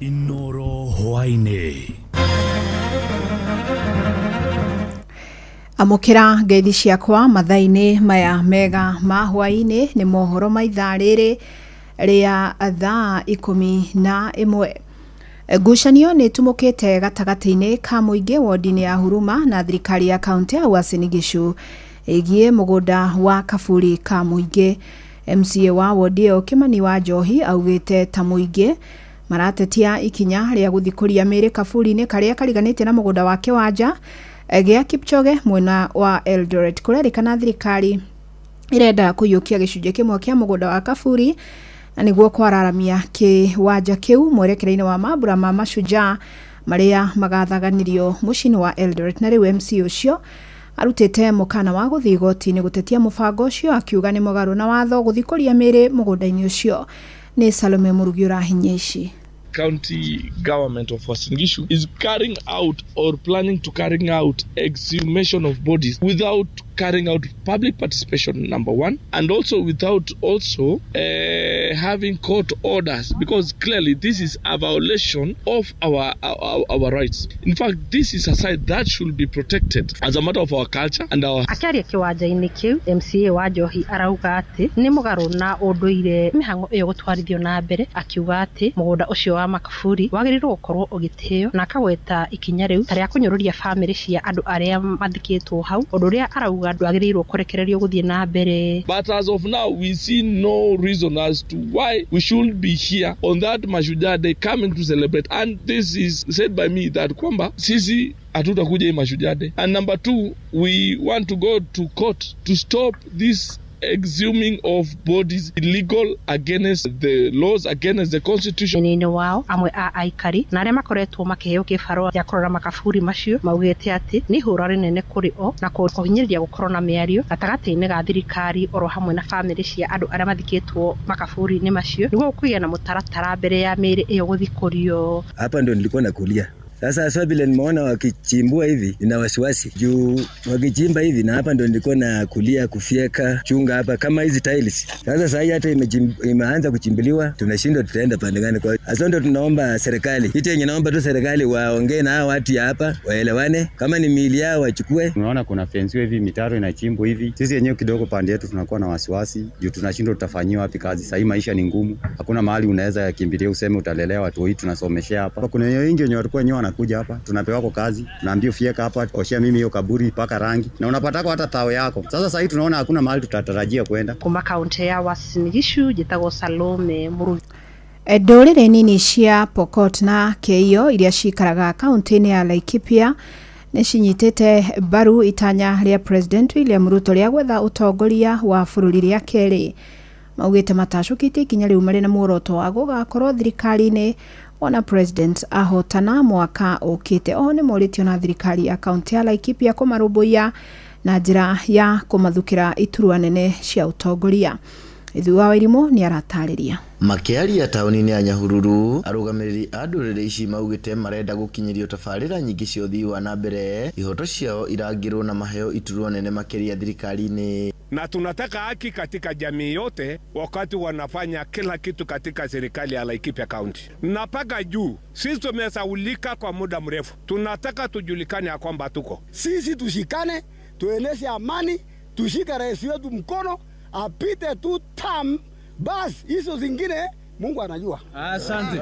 Inooro hwaĩ-inĩ. Amũkĩra ngeithi ciakwa mathaa-inĩ maya mega ma hwaĩ-inĩ nĩ mohoro ma ithaa rĩrĩ rĩa thaa 11. Ngucanio nĩ ĩtumũkĩte gatagatĩ-inĩ ka mũingĩ wodi-inĩ ya Huruma na thirikari ya kaunti ya Uasin Gishu ĩgiĩ mũgũnda wa kaburi ka mũingĩ. MCA wa wodi ĩyo Kimani wa Njohi augĩte ta mũingĩ maratetia ikinya rĩa gũthikũria mĩĩrĩ kaburi-inĩ karĩa kariganĩtie na mũgũnda wa kĩwanja gĩa Kipchoge mwena wa Eldoret. Kũrerĩkana thirikari irenda kũiyũkia gĩcunjĩ kĩmwe kĩa mũgũnda wa kaburi na nĩguo kwararamia kĩwanja kĩu mwerekera-inĩ wa mambura ma mashujaa marĩa magathaganĩrio mũciĩ-inĩ wa Eldoret. Na rĩu MC ũcio arutĩte mũkana wa gũthiĩ igoti-inĩ gũtetia mũbango ũcio akiuga nĩ mũgarũ na watho gũthikũria mĩĩrĩ mũgũnda-inĩ ũcio. Nĩ Salome Mũrugi ũrahinyia ici. County government of Uasin Gishu is carrying out or planning to carrying out exhumation of bodies without carrying out public participation, number one, and also without also having court orders, because clearly this is a violation of our rights. In fact, this is a site that should be protected as a matter of our culture and our... Akiaria kiwanja-inĩ kĩu, MCA wa Njohi arauga atĩ nĩ mũgarũ na ũndũire mĩhang'o ĩyo gũtwarithio na mbere, akiuga atĩ mũgũnda ũcio wa makaburi wagĩrĩirwo gũkorwo ũgĩtĩo, na akagweta ikinya rĩu ta rĩa kũnyũrũria bamĩrĩ cia andũ arĩa mathikĩtwo hau, ũndũ ũrĩa arauga ndwagĩrĩirwo kũrekererio gũthiĩ na mbere. But as of now, we see no reason as to why we should be here on that Mashujaa Day coming to celebrate. And this is said by me that kwamba sisi hatutakuja hii Mashujaa Day. And number two, we want to go to court to stop this exhuming of bodies illegal against the laws, against the constitution. Nini wao amwe a aikari na arĩa makoretwo makĩheo kĩbarũa gĩa kũrora makaburi macio maugĩte atĩ nĩ ihũra rĩnene kũrĩ o na kũhinyĩrĩria gũkorwo na mĩario gatagatĩ-inĩ ga thirikari oro hamwe na bamĩrĩ cia andũ arĩa mathikĩtwo makaburi-inĩ macio nĩguo kũgĩa na mũtaratara mbere ya mĩĩrĩ ĩyo gũthikũrio. Hapa ndio nilikuwa nakulia. Sasa sasa vile nimeona wakichimbua hivi nina wasiwasi juu wakichimba hivi, na hapa ndio nilikuwa na kulia kufyeka chunga hapa kama hizi tiles. Sasa sasa hata imeanza kuchimbiliwa, tunashindwa tutaenda pande gani. Kwa hiyo ndio tunaomba serikali, kitu yenye naomba tu serikali waongee na hao watu hapa waelewane, kama ni miili yao wachukue. Tunaona kuna fence hivi, mitaro inachimbwa hivi, sisi wenyewe kidogo pande yetu tunakuwa na wasiwasi juu tunashindwa tutafanyiwa wapi kazi. Sasa maisha ni ngumu, hakuna mahali unaweza kimbilia useme utalelewa watu hii tunasomeshea hapa. Kuna wengi wenye walikuwa wenyewe kuja hapa tunapewa kwa kazi, tunaambiwa fieka hapa, oshia mimi hiyo kaburi, paka rangi, na unapatako hata tao yako. Sasa sasa tunaona hakuna mahali tutatarajia kwenda. Kuma kaunti ya Uasin Gishu njitagwo Salome Murugi. Ndũrĩrĩ nini cia Pokot na Keiyo iria cikaraga kaunti-inĩ ya Laikipia nĩ cinyitĩte mbaru itanya rĩa President William Ruto rĩa gwetha ũtongoria wa bũrũri rĩa kerĩ. Maugĩte matacũkĩtie ikinya rĩu marĩ na muoroto wa gũgakorwo thirikari-inĩ ona President ahotana mwaka ũkĩte. Oho nĩ morĩtio na thirikari ya kaunti ya Laikipia kũmarũmbũiya na njĩra ya kũmathukĩra iturwa nene cia ũtongoria. Ithuĩ wa Wairimu nĩ aratarĩria. Makĩaria taũni-inĩ ya Nyahururu, arũgamĩrĩri a ndũrĩrĩ ici maugĩte marenda gũkinyĩrio tabarĩra nyingĩ cia ũthii wa na mbere, ihoto ciao irangĩrwo na maheo iturwa nene makĩria thirikari-inĩ. Na tunataka haki katika jamii yote wakati wanafanya kila kitu katika serikali ya Laikipia County. Na paka juu, sisi tumesaulika kwa muda mrefu. Tunataka tujulikane ya kwamba tuko. Sisi tushikane, tueneze amani, tushike rais wetu mkono, apite tu tam, bas hizo zingine Mungu anajua. Asante.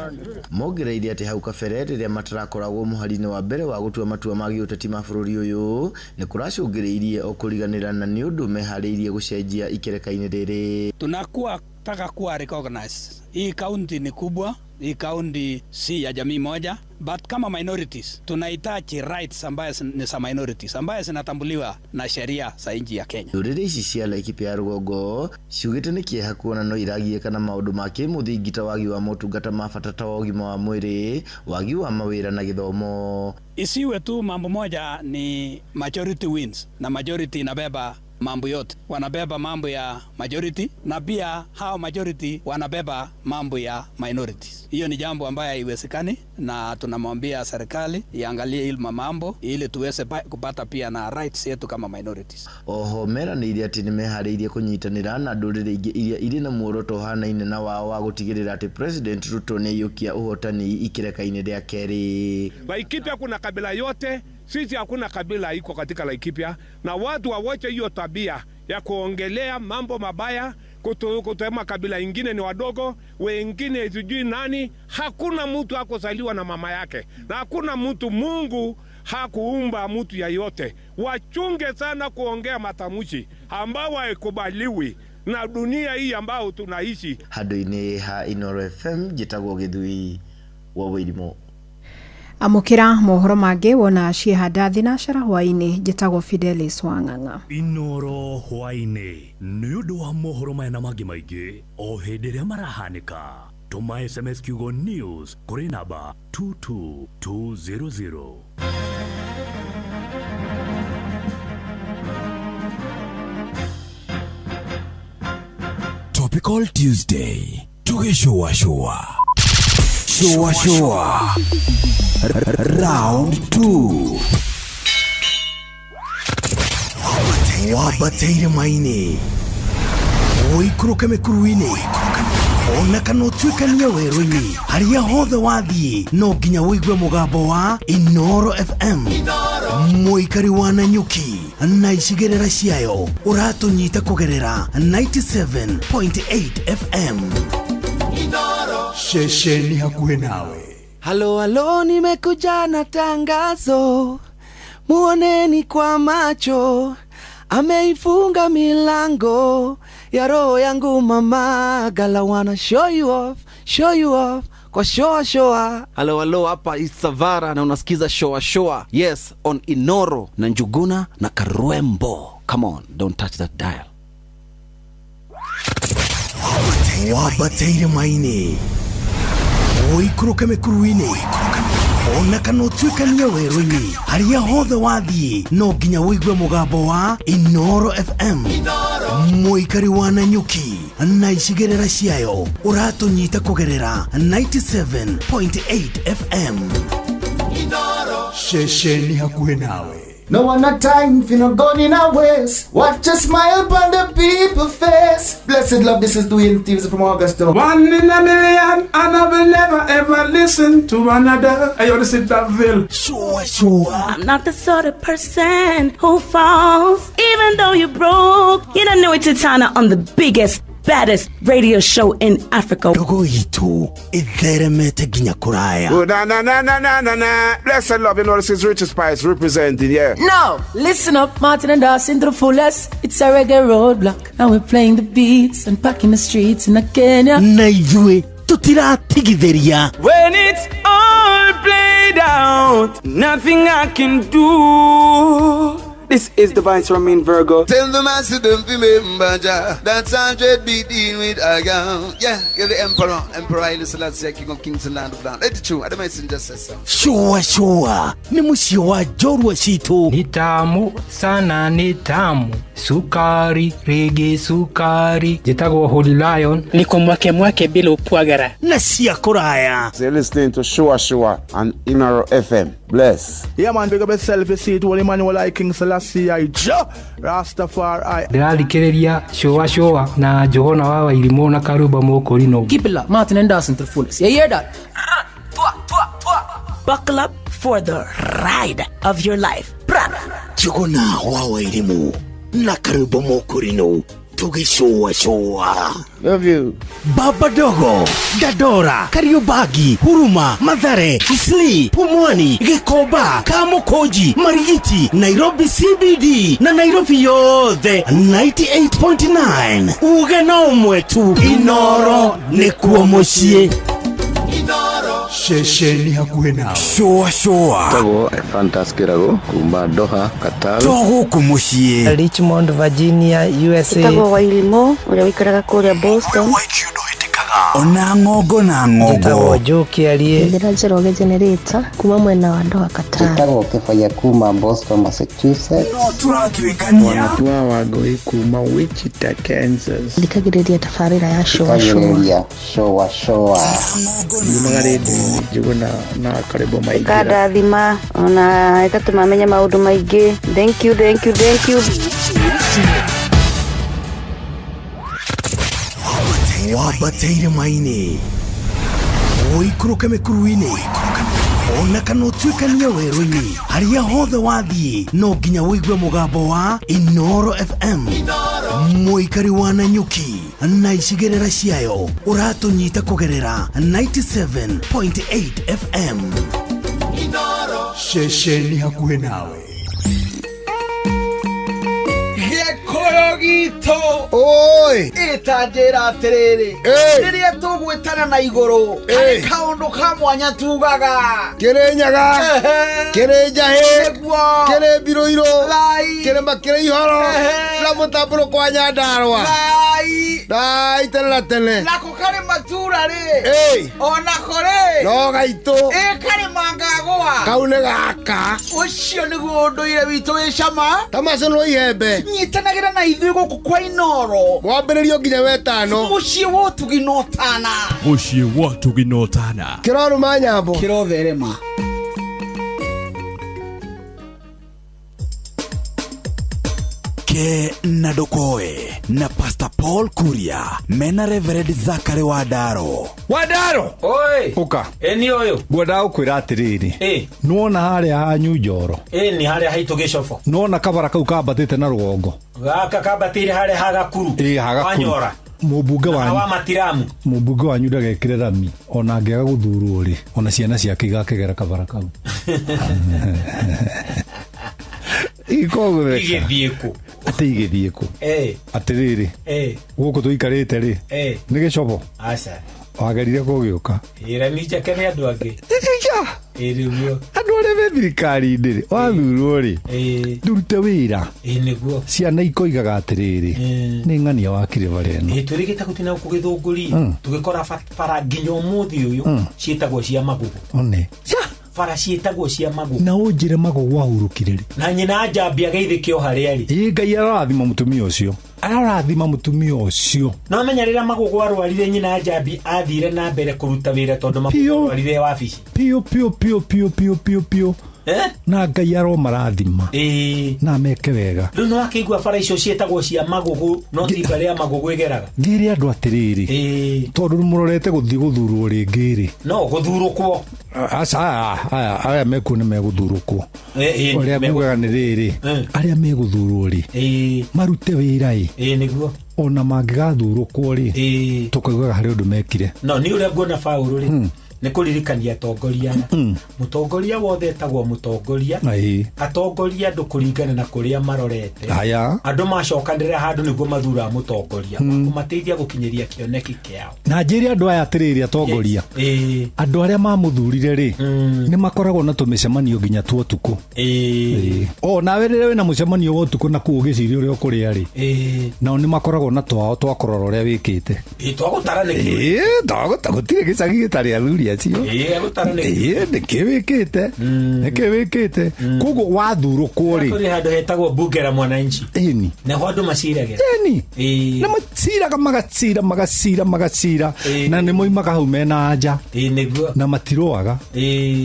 Mongereire atĩ hau kabere rĩrĩa matarakoragwo mũhari-inĩ wa mbere wa gũtua matua ma gĩũteti ma bũrũri ũyũ nĩ kũracũngĩrĩirie o kũriganĩra na nĩ ũndũ meharĩirie gũcenjia ikereka-inĩ rĩrĩ. Tunakuwa taka kuwa recognized. Hii county ni kubwa, hii county si ya jamii moja, but kama minorities tunahitaji rights ambayo ni za minorities ambayo zinatambuliwa na sheria za nchi ya Kenya. Ndũrĩrĩ ici cia Laikipia ya rũgongo ciugĩte nĩ kĩeha kuona no iragiĩka na maũndũ ma kĩmũthingi ta wagi wa motungata ma bata ta wa ũgima wa mwĩrĩ, wagi wa mawĩra na gĩthomo. Isiwe tu mambo moja ni majority wins na majority inabeba mambo yote. Wanabeba mambo ya majority na pia hao majority wanabeba mambo ya minorities. Hiyo ni jambo ambayo haiwezekani, na tunamwambia serikali iangalie hili mambo ili tuweze kupata pia na rights yetu kama minorities. Oho meranĩire atĩ nĩmeharĩirie kũnyitanĩra na ndũrĩrĩ ingĩ iria irĩ na muoroto ũhanaine na wao wa gũtigĩrĩra atĩ President Ruto nĩaiyũkia ũhotani ikereka-inĩ rĩa kerĩ. Laikipia kuna kabila yote. Sisi hakuna kabila iko katika Laikipia, na watu wawache hiyo tabia ya kuongelea mambo mabaya, kutema kabila ingine ni wadogo, wengine sijui nani. Hakuna mtu hakozaliwa na mama yake, na hakuna mtu, Mungu hakuumba mtu yeyote. Wachunge sana kuongea matamshi ambao haikubaliwi na dunia hii ambao tunaishi. Handũ-inĩ ha Inoro FM njĩtagwo Gĩthui wa Wairimu. Amũkĩra mohoro mangĩ wona ciĩhanda thinacara hwaĩ-inĩ. Njĩtagwo Fidelis Wang'ang'a. Inoro hwaĩ-inĩ nĩ ũndũ wa mohoro maya na mangĩ maingĩ o hĩndĩ ĩrĩa marahanĩka. Tũma SMS kiugo news kũrĩ namba 22200. Topical Tuesday tugĩcũa shũa shũa shũa round 2. Wambateire maini ũikũrũke mĩkuru-inĩ. Ona kana ũtuĩkanie werũ-inĩ, harĩa hothe wathiĩ no nginya ũigue mũgambo wa Inoro FM. Mũikari wa Nanyuki na icigĩrĩra ciayo ũratũnyita kũgerera 97.8 FM. Ceceni hakuhĩ nawe. Halo halo, nimekuja na tangazo, muoneni kwa macho, ameifunga milango ya roho yangu mama, gala wanna show you off, show you off kwa shoa shoa. Halo halo, hapa Isavara na unasikiza shoa shoa, yes, on Inoro na Njuguna na Karwembo. Come on, don't touch that dial. Wambateire maini ũikũrũke mĩkuru-inĩ, ona kana ũtuĩkanie werũ-inĩ, harĩa hothe wathiĩ no nginya ũigue mũgambo wa Inoro FM. Mũikari wa Nanyuki na icigĩrĩra ciayo ũratũnyita kũgerera 97.8 FM. Ceceni hakuhĩ nawe. No one a time for no gun in a waste. Watch a smile upon the people face. Blessed love, this is Dwayne Stevens from Augusta. One in a million, and I will never ever listen to another. Hey, yo, this is Daville. Sure, sure. I'm not the sort of person who falls, even though you're broke. You don't know it's Titana on the biggest, baddest radio show in Africa. Ndogo itu itheremete nginya kuraya. Oh, na na na na na na na. Blessed love, you know this is Richard Spice representing, yeah. Now, listen up, Martin and Dawson to the fullest. It's a reggae roadblock. Now we're playing the beats and packing the streets in Kenya. Na ithuĩ tutiratigithĩria. When it's all played out, nothing I can do. This is the Vice Ramin Virgo. Tell the master don't remember Jah. That's 100 beat in with a gun. Yeah, you're the emperor. Emperor Haile Selassie, King of Kings and Land of Land. Let it true. I don't messenger says so. Shua shua. Ni muciĩ wa njorua citũ. Ni tamu sana, ni tamu. Sukari, rege sukari. Njĩtagwo Holy Lion. Niko mwake mwake bila upwagara. Na cia kũraya. So you're listening to Shua Shua on Inoro FM. Bless. Yeah man, big up yourself, you see it, Holy Emmanuel I King Selassie I Jah Rastafari. Ndĩrathikĩrĩria Shua Shua na Johana wa Wairimũ na Karumba Mũkũrinũ. Keep it locked, Martin and Dawson to the fullest. You hear that? Buckle up for the ride of your life. Njuguna wa Wairimũ na Karumba Mũkũrinũ tũgĩcũa cũa. Love you. Baba Dogo, Dandora, Kariobangi, Huruma, Mathare, Isli, Pumwani, Gikomba, Kamukunji, Marigiti, Nairobi CBD na Nairobi yothe 98.9. Uge no ũmwe tu, Inoro nĩkuo mũciĩ. Ceceni hakuhĩ nawe. Shua shua. Tagwo Fantas Kirago kuma Doha, Qatar. To gũkũ mũciĩ. Richmond, Virginia, USA. Njĩtagwo Wairimũ ũrĩa ũikaraga kũrĩa Boston. Ona ng'ongo na ng'ongo. Njĩtagwo Joe Kĩarie. Njĩra Njoroge Generator kuma mwena wa Doha, Qatar. Njĩtagwo Kĩbaya kuma Boston, Massachusetts. No tũratuĩkania. Wanatua Wangũi kuma Wichita, Kansas. Thikagĩrĩria tabarĩra ya Shua Shua. Thikagĩrĩria Shua Shua. Yumaga rĩndiũ-inĩ Njuguna na Karĩmbo Maingĩra. Ĩkandathima ona ĩgatũma menye maũndũ maingĩ. Thank you, thank you, thank you. Wambateire maini ũikũrũke mĩkuru-inĩ, ona kana ũtuĩkanie werũ-inĩ, harĩa hothe wathiĩ no nginya ũigue mũgambo wa Inoro FM. Mũikari wa Nanyuki na icigĩrĩra ciayo ũratũnyita kũgerera 97.8 FM. Ceceni hakuhĩ nawe. Gĩkũyũ gitũ Oi. Ĩtanjĩra atĩrĩrĩ, rĩrĩa tũgwĩtana na igũrũ harĩ kaũndũ ka mwanya tugaga. Kĩrĩ Nyaga, kĩrĩ Njahĩ, Nĩguo. kĩrĩ Mbirũirũ, Lai. kĩrĩma kĩrĩ Ihoro na mũtambũrũko wa Nyandarũa. Lai. Dai tene na tene. Nako karĩ matura rĩ, onako rĩ no gaitũ. Ĩ karĩma ngagũa. Kau nĩ gaka. Ũcio nĩguo ũndũire witũ wĩ cama. Ta maconũrwo ihembe. Nyitanagĩra na ithuĩ gũkũ kwa Inoro. Mwambĩrĩrio nginya wetano. Mũciĩ wa ũtugi na ũtana. Mũciĩ wa ũtugi na ũtana. Kĩrorũma nyambo. Kĩrotherema. Ke na Ndũkoe na Pastor Paul Kuria mena Reverend Zakari Wandaro. Wandaro Oi. Uka. Eni ũyũ. Ngwendaga gũkwĩra atĩrĩrĩ. Ĩ. Nĩwona harĩa hanyu Njoro. Ĩ nĩ harĩa haitũ gĩcobo. Nĩwona kabara kau kambatĩte na rũgongo. Gaka kambatĩire harĩa hagakuru. Ĩ hagakuru. Wanyora. Mũmbunge wanyu. Wa matiramu. Mũmbunge wanyu ndagekĩre rami ona angĩaga gũthurwo rĩ ona ciana ciake igakĩgera kabara kau. Ikogũtheka. Igĩthiĩ kũ? Atĩ igĩthiĩ kũ? Ĩ. Atĩrĩrĩ. Ĩ. Gũkũ tũikarĩte rĩ. Ĩ. Nĩ gĩcobo. Aca. Wagerire kũgĩũka. Ĩra njake nĩ andũ angĩ. Ĩ nĩguo. Andũ arĩa me thirikari-inĩ rĩ wathurwo rĩ ndũrute wĩra. Ĩ nĩguo. Ciana ikoigaga atĩrĩrĩ nĩ ng'ania wakire bara ĩno. Ĩ twĩrĩgĩte gũtina gũkũ gĩthũngũri tũgĩkora bara nginya ũmũthĩ ũyũ ciĩtagwo cia magugu. One. Bara ciĩtagwo cia magugu. Na ũnjĩre magugu ahurũkire rĩ. Na nyina njambi ageithĩke o harĩa arĩ. Ĩ Ngai ararathima mũtumia ũcio. Ararathima mũtumia ũcio. No menya rĩrĩa magugu arwarire nyina njambi athire na mbere kũruta wĩra tondũ magugu arwarire wabici. Piũ piũ piũ piũ piũ piũ piũ. Na Ngai aromarathima. Na meke wega. Rĩu nĩ wakĩigua bara icio ciĩtagwo cia magugu no ti bara ya magugu ĩgeraga. Ngĩre andũ atĩrĩrĩ. Tondũ mũrorete gũthiĩ gũthurwo rĩngĩ rĩ. No gũthurũkwo. Aca aya aya mekuo nĩ megũthurũkwo. Ũrĩa ngugaga nĩ rĩrĩ arĩa megũthurwo rĩ marute wĩra ĩ. Ĩ nĩguo. Ona mangĩgathurũkwo rĩ tũkaugaga harĩ ũndũ mekire. No nĩ ũrĩa nguona Paũlũ rĩ nĩ kũririkania atongoria aya. Mũtongoria wothe etagwo mũtongoria. Atongoria andũ kũringana na kũrĩa marorete. Aya. Andũ macokanĩrĩra handũ nĩguo mathuraga mũtongoria. Kũmateithia gũkinyĩria kĩoneki kĩao. Na njĩre andũ aya atĩrĩrĩ atongoria. Andũ arĩa mamũthurire rĩ nĩ makoragwo na tũmĩcemanio nginya twa ũtukũ. O nawe rĩrĩa wĩna mũcemanio wa ũtukũ na kũu ũgĩciria ũrĩa ũkũrĩa rĩ nao nĩ makoragwo na twao twa kũrora ũrĩa wĩkĩte. Twagũtara nĩkĩ? Gũtirĩ gĩcagi gĩtarĩ athuri acio. Nĩkĩ wĩkĩte? Nĩkĩ wĩkĩte? Koguo wathurũkwo rĩ. Kũrĩ handũ hetagwo bunge la mwananchi. Ĩni. Naho andũ maciragĩra. Ĩni. Na maciraga magacira magacira magacira na nĩ moimaga hau mena anja. Nĩguo. Na matirũaga.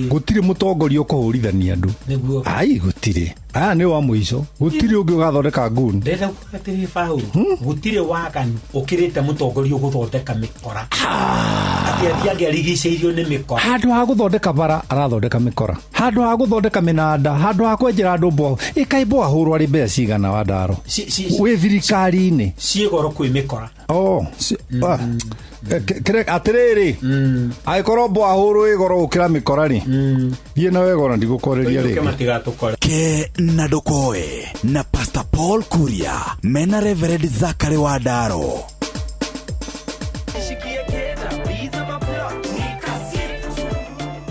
Gũtirĩ mũtongoria ũkũhũrithania andũ. Nĩguo. Ai gũtirĩ. Aya nĩ wa mũico. Gũtirĩ ũngĩ ũgathondeka nguni. Ndĩrenda kuuga atĩrĩ Paũlũ, gũtirĩ waganu ũkĩrĩte mũtongoria ũgũthondeka mĩkora. Atĩ athiĩ arigicĩirio nĩ mĩkora. Handũ ha gũthondeka bara arathondeka mĩkora. Handũ ha gũthondeka mĩnanda, handũ ha kwenjera andũ mboa. Ĩkaĩ mboa hũrwo arĩ mbeca cigana Wandaro? Wĩ thirikari-inĩ. Ciĩ goro kwĩ mĩkora. Oh, atĩrĩrĩ angĩkorwo mboa hũrwo ĩ goro gũkĩra mĩkora rĩ thiĩ na wega ona ndigũkwarĩria rĩngĩ. Ke na Ndũkoe na Pastor Paul Kuria mena Reverend Zakari Wandaro.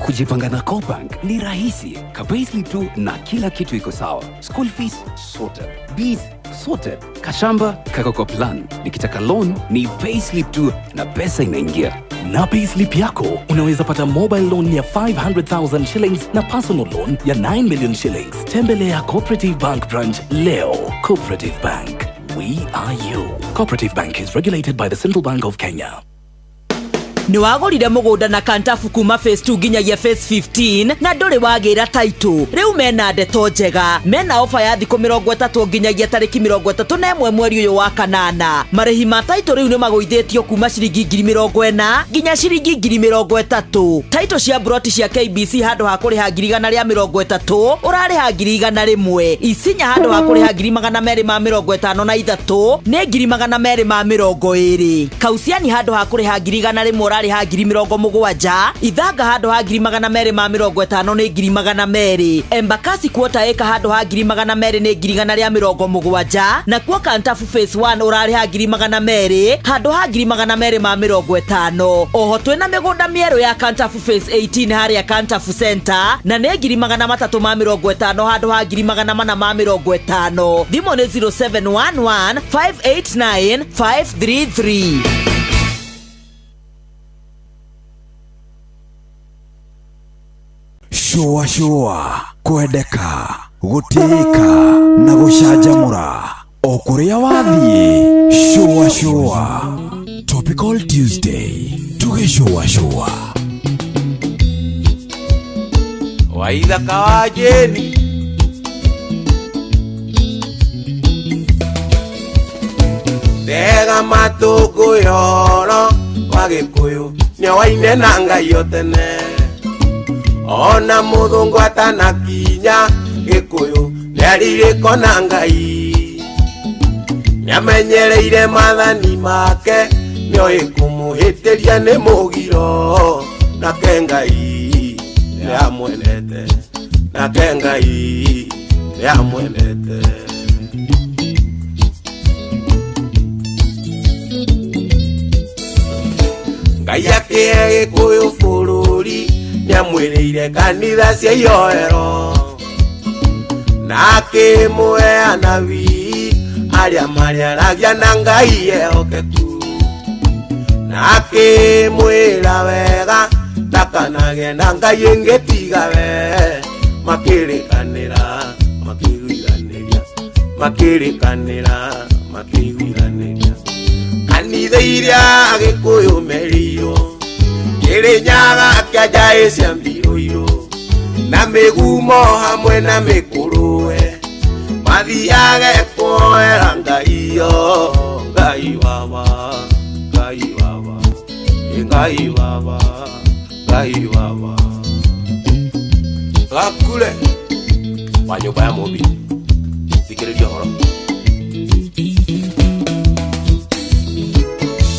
Kujipanga na CoBank ni rahisi. Ka-payslip tu na kila kitu iko sawa. School fees sorted. Bills sorted. Kashamba kako kwa plan. Nikitaka loan ni payslip tu na pesa inaingia. Na payslip yako unaweza pata mobile loan ya 500,000 shillings na personal loan ya 9 million shillings. Tembelea Cooperative Bank branch leo. Cooperative Bank. We are you. Cooperative Bank is regulated by the Central Bank of Kenya. Nĩ wagũrire mũgũnda na Kantafu kuma phase 2 nginyagia phase 15 na ndũrĩ wagĩra title. Rĩu mena ndeto njega. Mena ofa ya thikũ 30 nginyagia tarĩki 31 mweri ũyũ wa kanana. Marĩhi ma title rĩu nĩ magũithĩtio kuma ciringi 40,000 nginya ciringi 30,000. Title cia broti cia KBC handũ ha kũrĩha 130,000 ũrarĩha 101. Isinya handũ ha kũrĩha 253 nĩ 220. Kausiani handũ ha kũrĩha 100 ũrarĩha 70,000. Ithanga handũ ha 250 nĩ 200. Embakasi quarter acre handũ ha 200 nĩ 170. Na kuo Kantafu phase 1 ũrarĩha 200 handũ ha 250. Oho twĩna mĩgũnda mĩerũ ya Kantafu phase 18 harĩa Kantafu Center na nĩ 350 handũ ha 450. Thimũ nĩ 0711 589 533. Shua shua kwendeka gũtĩĩka na gũcanjamũra o kũrĩa wathiĩ. Shua shua Topical Tuesday tũgĩcũa shua. Waithaka wa Jeni. Tega matũ ngũyoro wa Gĩkũyũ nĩowaine na Ngai o tene. Ona mũthũngũ atanakinya Gĩkũyũ nĩarirĩko na Ngai. Nĩamenyereire maathani make nĩoĩ kũmũhĩtĩria nĩ mũgiro. Nake Ngai nĩamwendete, nake Ngai nĩamwendete. Ngai akĩhe Gĩkũyũ bũrũri nĩamwĩrĩire kanitha cia ihoero na akĩmũhe anabii arĩa marĩaragia na Ngai ehokeku na akĩmwĩra wega ndakanagĩe na Ngai ĩngĩ tiga we. Makĩrĩkanĩra makĩiguithanĩria, makĩrĩkanĩra makĩiguithanĩria. Kanitha iria Gĩkũyũ merĩirwo Kĩrĩnyaga kĩa cia mbirũirũ na mĩgumo hamwe na mĩkũrũwe mathiage kuoera Ngai yo. Ngai wawa, Ngai wawa, Ngai wawa, Ngai wawa. Gakure wa nyũmba ya Mũmbi, thikĩrĩria ũhoro.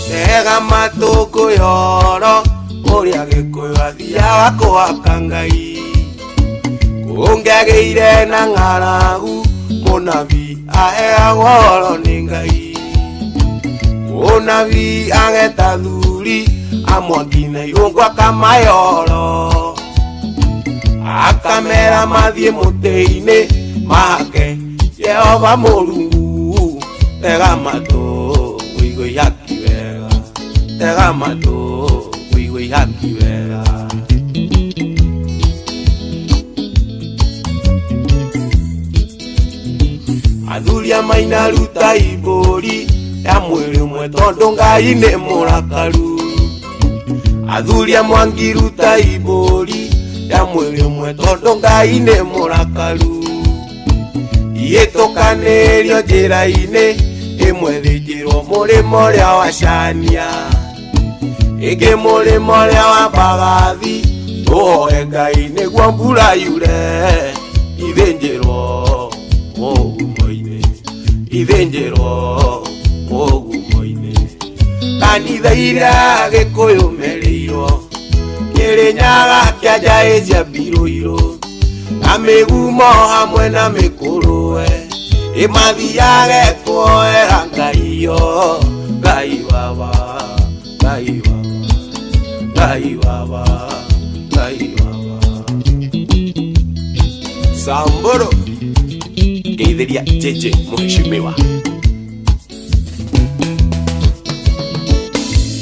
Tega matũ ngũyoro ũrĩa Gĩkũyũ athiaga kũhaka Ngai. Kũngĩagĩire na ng'aragu mũnabii aheagwo ũhoro nĩ Ngai. Mũnabii ageta thuri amwaki na irũngũ akamayoro akamera mathiĩ mũtĩ-inĩ mahake Jehova Mũrungu. Tega matũ ũigue ihaki wega, tega matũ ũigue ihaki wega. Athuri a maina ruta ibũri ya mwĩrĩ ũmwe tondũ Ngai nĩ mũrakaru. Athuri a mwangi ruta ibũri ya mwĩrĩ ũmwe tondũ Ngai nĩ mũrakaru. Ihĩtũkanĩrio njĩra-inĩ ĩmwe thĩnjĩrwo mũrĩmo ũrĩa wa Cania, ĩngĩ mũrĩmo ũrĩa wa Mbagathi. Tũhoe Ngai nĩguo mbura yure ithĩnjĩrwo mũgumo-inĩ, ithĩnjĩrwo mũgumo-inĩ. Kanitha iria Gĩkũyũ merĩirwo Kĩrĩnyaga kĩa njaĩ cia mbirũirũ na mĩgumo hamwe na mĩkũrũwe ĩmathiage kuoera Ngai yo. Ngai wawa, Ngai wawa, Ngai wawa, Ngai wawa. Samburu ngeithĩria JJ mũheshimiwa.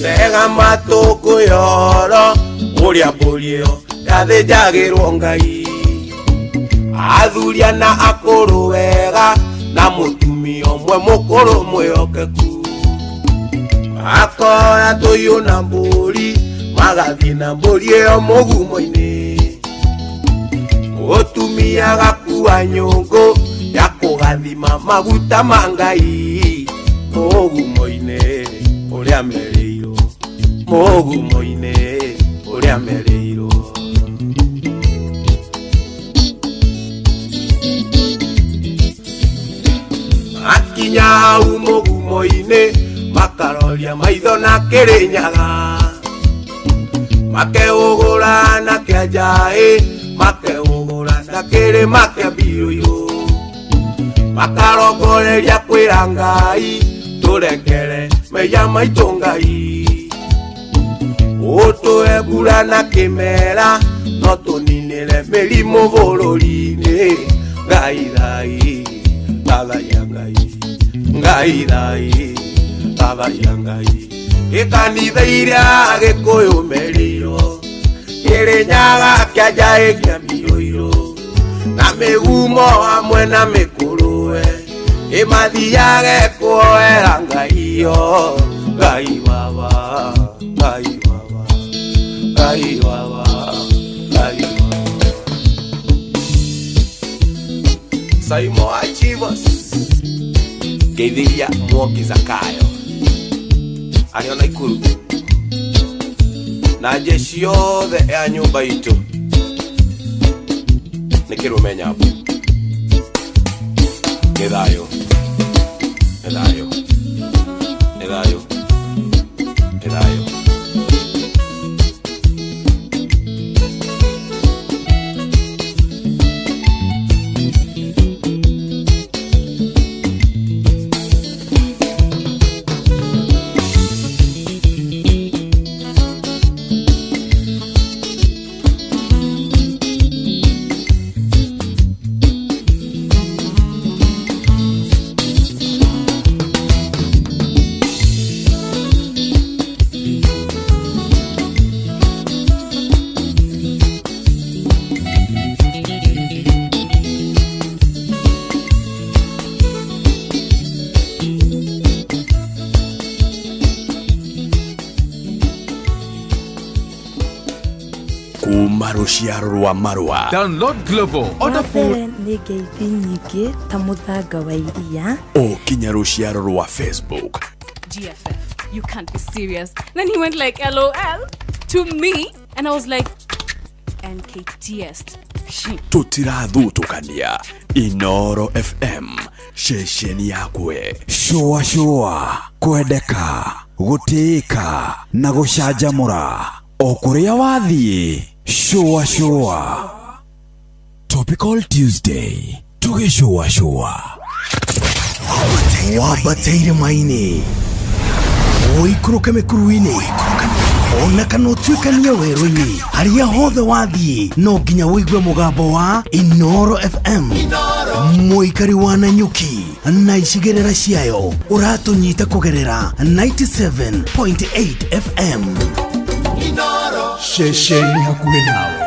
Tega matũ ngũyoro ũrĩa mbũri ĩyo yathĩnjagĩrwo Ngai. Athuria na akũrũ wega na mũtumia ũmwe mũkũrũ mwĩhokeku. Makoya tũhiũ na mbũri magathiĩ na mbũri ĩyo mũgumo-inĩ. Mũtumia agakua nyũngũ ya kũgathima maguta ma Ngai mũgumo-inĩ ũrĩa merĩirwo, mũgumo-inĩ ũrĩa merĩirwo. Makinya hau mũgumo-inĩ makaroria maitho na Kĩrĩnyaga, makeũgũra na kĩa njaĩ, makeũgũra na kĩrĩma kĩa mbirũirũ. Makarongoreria kwĩra Ngai tũrekere mehia maitũ Ngai. Ũtũhe mbura na kĩmera no tũninĩre mĩrimũ bũrũri-inĩ. Ngai thai, thathaiya Ngai, Ngai thai, thathaiya Ngai. Ĩkanitha iria Gĩkũyũ merĩirwo Kĩrĩnyaga kĩa njaĩ kĩa mbirũirũ na mĩgumo hamwe na mĩkũrũwe ĩmathiage kuoera Ngai yo. Ngai wawa, Ngai wawa, Ngai wawa, Ngai wawa. Saimo Achivos ngeithiria Mwoki Zakayo. Arĩ o Naikuru na jeshi yothe ya nyũmba itũ nĩ kĩrũme nyambo. Nĩ thayũ, nĩ thayũ, nĩ thayũ, nĩ thayũ. Kuma rũciaro rwa marũa. Download Glovo. Order food. Wambere nĩ ngeithi nyingĩ ta mũthanga wa iria. O kinya rũciaro rwa Facebook. GFF, you can't be serious. Then he went like, LOL to me. And I was like, NKTS. Tũtirathutũkania. Inoro FM, ceceni yakwe. Shũa shũa, kwendeka, gũtĩĩka na gũcanjamũra o kũrĩa wathiĩ. Shũa shũa. Topical Tuesday, tũgĩcũa shũa. Wambate irĩma-inĩ, ũikũrũke mĩkuru-inĩ, ona kana ũtuĩkanie werũ-inĩ, harĩa hothe wathiĩ no nginya ũigue mũgambo wa Inoro FM. Mũikari wa Nanyuki na icigĩrĩra ciayo ũratũnyita kũgerera 97.8 FM. Ceceni hakuhĩ nawe.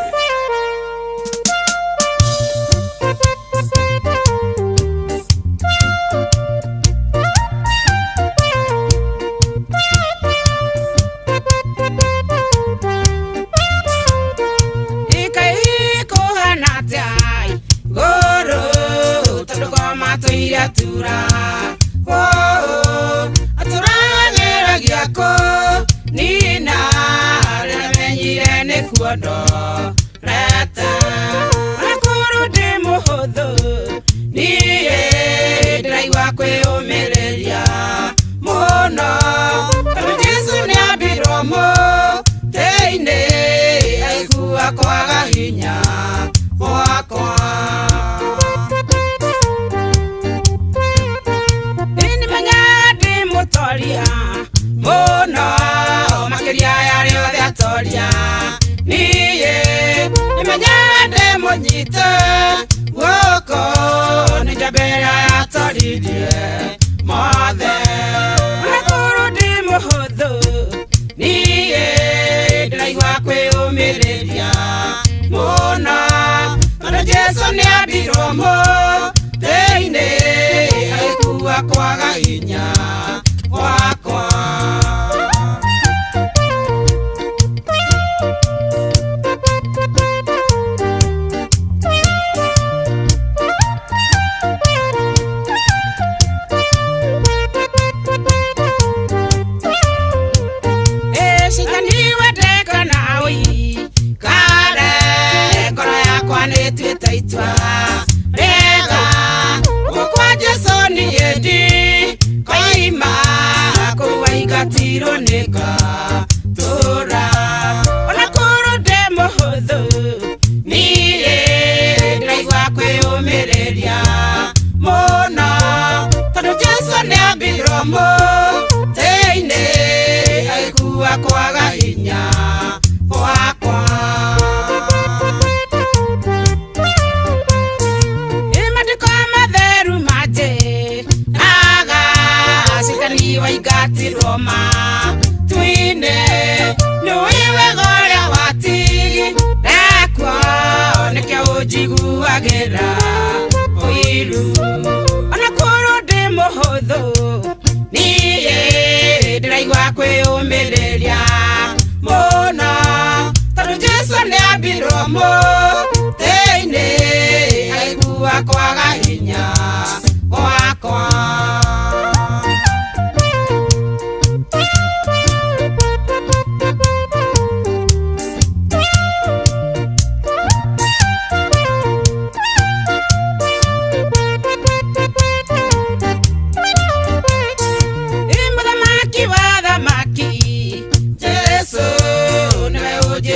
Wakwa.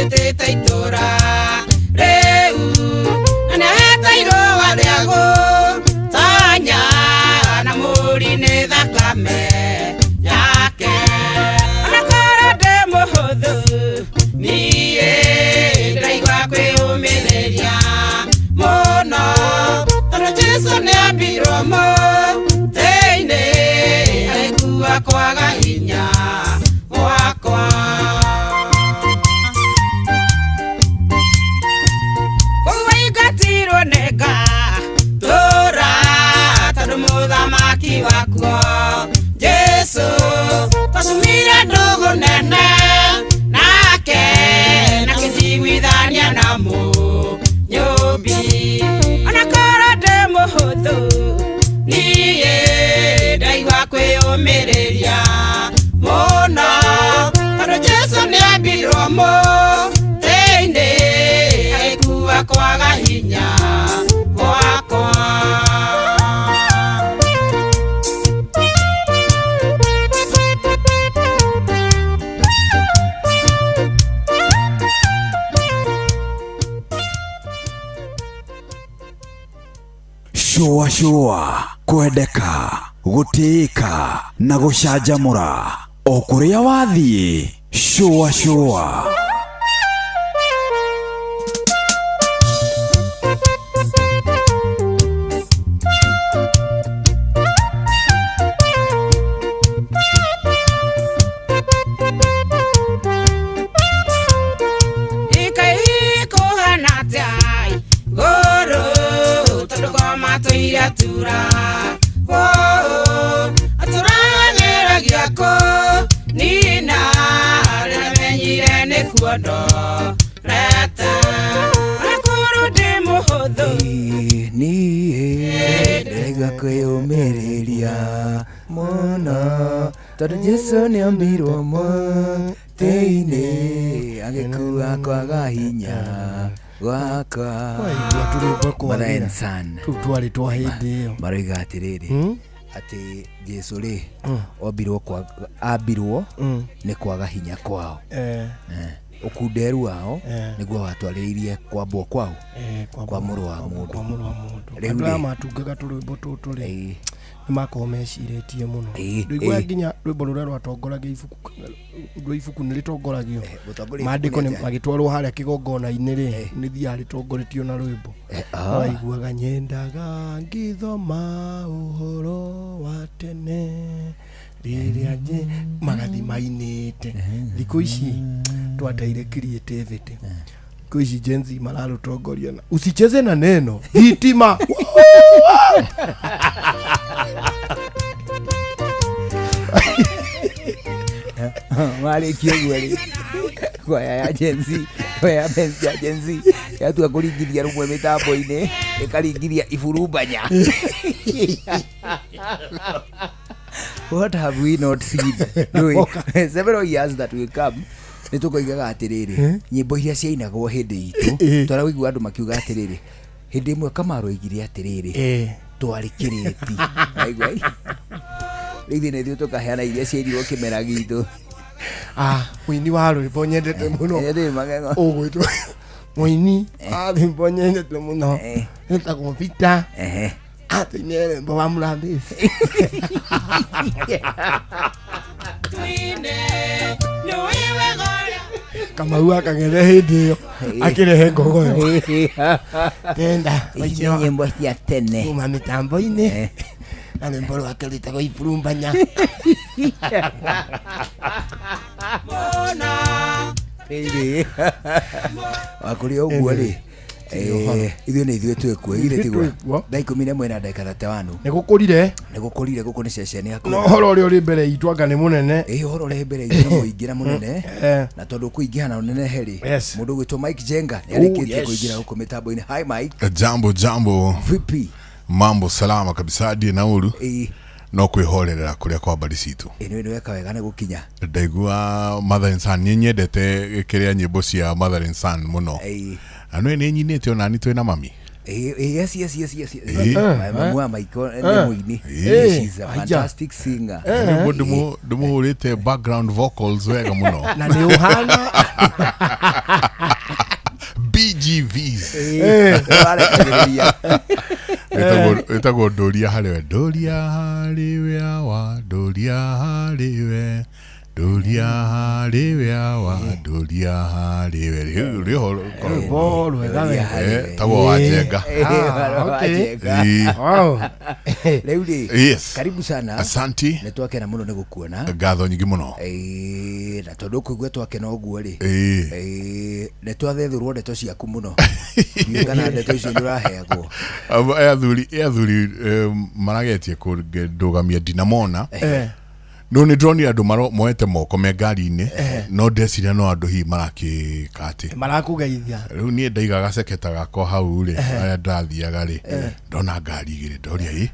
nĩanjĩtĩte itũra rĩu na nĩahete irũa rĩa gũtonya na mũri nĩ thakame yake ona korwo ndĩ mũhũthũ niĩ ndĩraigua kwĩyũmĩrĩria mũno tondũ Jesũ nĩambirwo mũtĩ-inĩ agĩkua kwaga hinya gwakwa. Kũu aingatirwo nĩ ngatũra tondũ mũthamaki wakuo Jesũ twacumire ndũgũ nene nake na kĩnjiguithania na Mũnyũmbi ona korwo ndĩ mũhũthũ niĩ ndaigua kwĩyũmĩrĩria mũno tondũ Jesũ nĩambirwo mũtĩ-inĩ agĩkua kwaga hinya gwakwa. Shũa shũa kwendeka gũtĩĩka na gũcanjamũra o kũrĩa wathiĩ shũa shũa. Ikaikuhana atĩa igũrũ tondũ ngoma tũire atura atũrageragia kũnina rĩrĩa menyire nĩkuo ndorete ona korwo ndĩ mũhũthũ niĩ ndaigua kwĩyũmĩrĩria mũno tondũ Jesũ nĩombirwo mũtĩ-inĩ agĩkua kwaga hinya gwakwa. Waigua tũrwĩmbo Mother and Son tũu twarĩ twa hĩndĩ ĩyo maroiga atĩrĩrĩ atĩ Jesũ rĩ ombirwo ambirwo nĩ kwaga hinya kwao. Ũkunderu wao nĩguo watwarĩrĩirie kwambwo kwao kwa mũrũ wa mũndũ. Kwa mũrũ wa mũndũ. Rĩu Andũ aya rĩ matungaga tũrwĩmbo tũtũ rĩ nĩ makoragwo mecirĩtie mũno. Ndũiguaga nginya rwĩmbo rũrĩa rwatongoragia ibuku rwa ibuku nĩ rĩtongoragio gũtongoria maandĩko ibuku nĩ nĩ atĩa? magĩtwarwo harĩa kĩgongona-inĩ rĩ nĩ thiaga rĩtongoretio na rwĩmbo. Waiguaga nyendaga ngĩthoma ũhoro wa tene rĩrĩa nje magathi mainĩte. Thikũ ici twateire creativity. Thikũ ici Gen Z mararũtongoria na usicheze na neno thitima. Marĩkia ũguo rĩ kwaya ya Gen Z kwaya ya ya Gen Z yatua kũringithia rũmwe mĩtambo-inĩ ĩkaringithia iburumbanya. What have we not seen? Rĩu, several years that will come nĩ tũkoigaga atĩrĩrĩ nyĩmbo iria ciainagwo hĩndĩ itũ twaragũigua andũ makiuga atĩrĩrĩ hĩndĩ ĩmwe Kamaru oigire atĩrĩrĩ twarĩ kĩrĩti. Waigua ĩ? Rĩu ithuĩ nĩ ithuĩ tũkaheana iria ciairirwo kĩmera gitũ. Mũini wa rwĩmbo nyendete mũno Ndĩ magego. ũgwĩtwo mũini wa rwĩmbo nyendete mũno etagwo Peter atũinĩre rwĩmbo wa Mũrambĩzi. Kamau akagere hĩndĩ ĩyo akĩrehe ngogoyo tenda Ici nĩ nyĩmbo cia tene kuma mĩtambo-inĩ na rwĩmbo rwake rwĩtagwo iburumbanya. Rĩrĩ wakũrĩ ũguo rĩ ithuĩ nĩ ithuĩ twĩkuo githĩ tiguo thaa 11 na ndagĩka 31 nĩ gũkũrire nĩ gũkũrire gũkũ nĩ ceceni ya no ũhoro ũrĩa ũrĩ mbere itũ anga nĩ mũnene. Ĩ ũhoro ũrĩa mbere itũ nĩ mũingĩ na mũnene na tondũ kũingĩha na ũnenehe rĩ mũndũ ũgwĩtwo Mike Jenga nĩ arĩkĩtie kũingĩra gũkũ mĩtambo-inĩ. Hi Mike. Jambo jambo. Vipi? Mambo salama kabisa ndie na uru no kwihorerera kuria kwa mbari citũ. Ĩ nĩ weka wega nĩ gũkinya. Ndaigua Mother and Son nĩ nyendete kĩrĩa nyĩmbo cia Mother and Son mũno na nĩ nĩ nyinĩte onani twĩna mami. Yes yes yes yes. Mamu wa Michael nĩ mũini. She's a fantastic singer. Nĩguo ndĩmũhũrĩte background vocals wega mũno na nĩ ũhana BGVs. Warekagĩrĩria. Ĩtagwo ndũria harĩwe, ndũria harĩwe awa, ndũria harĩwe, ndũria harĩwe awa, ndũria harĩwe. Rĩho Rwĩmbo rwega we. Tagwo Wanjenga. Wow. Rĩu rĩ, Yes. karibu sana. Asanti. Nĩ twakena mũno nĩ gũkuona. Ngatho nyingĩ mũno. Na tondũ ũkũigua twakena ũguo rĩ, nĩ twathethũrwo ndeto ciaku mũno. Ndiũĩ kana ndeto icio nĩ ũraheagwo. Athuri maragetie kũndũgamia ndinamona. No nĩ ndĩronire andũ moete moko me ngari-inĩ, no ndeciria no andũ hihi marakĩka atĩ Marakũgeithia. Rĩu niĩ ndaiga gaceketa gakwa hau rĩ, harĩa ndĩrathiaga rĩ, ndona ngari igĩrĩ, ndoria ĩ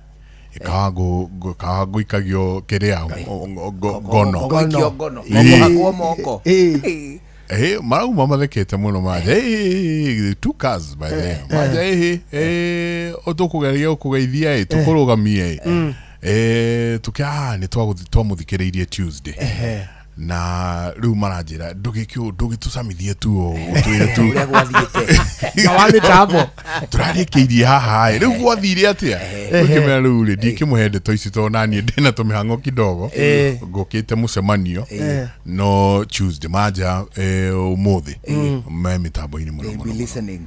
ĩkawa ngũikagio kĩrĩa ngono. Gũikio ngono. Gũhakwo moko. Marauma mathekete mũno manja, two cars by the manja, tũkũgeria gũkũgeithia ĩ, tũkũrũgamie ĩ. Tukia nĩ twamũthikĩrĩirie Tuesday na rĩu maranjĩra ndũgĩtũcamithie tu ũtwĩre tu ũrĩa gwathiĩte. Na wa mĩtambo. Tũrarĩkĩirie haha ĩ, rĩu gwathire atĩa? Ũkĩmera rĩu rĩ, ndikĩmũhe ndeto ici tondũ naniĩ ndĩna tũmĩhang'o kidogo, ngũkĩte mũcemanio no Tuesday manja, ũmũthĩ me mĩtambo-inĩ mũno They'll be mũno. listening.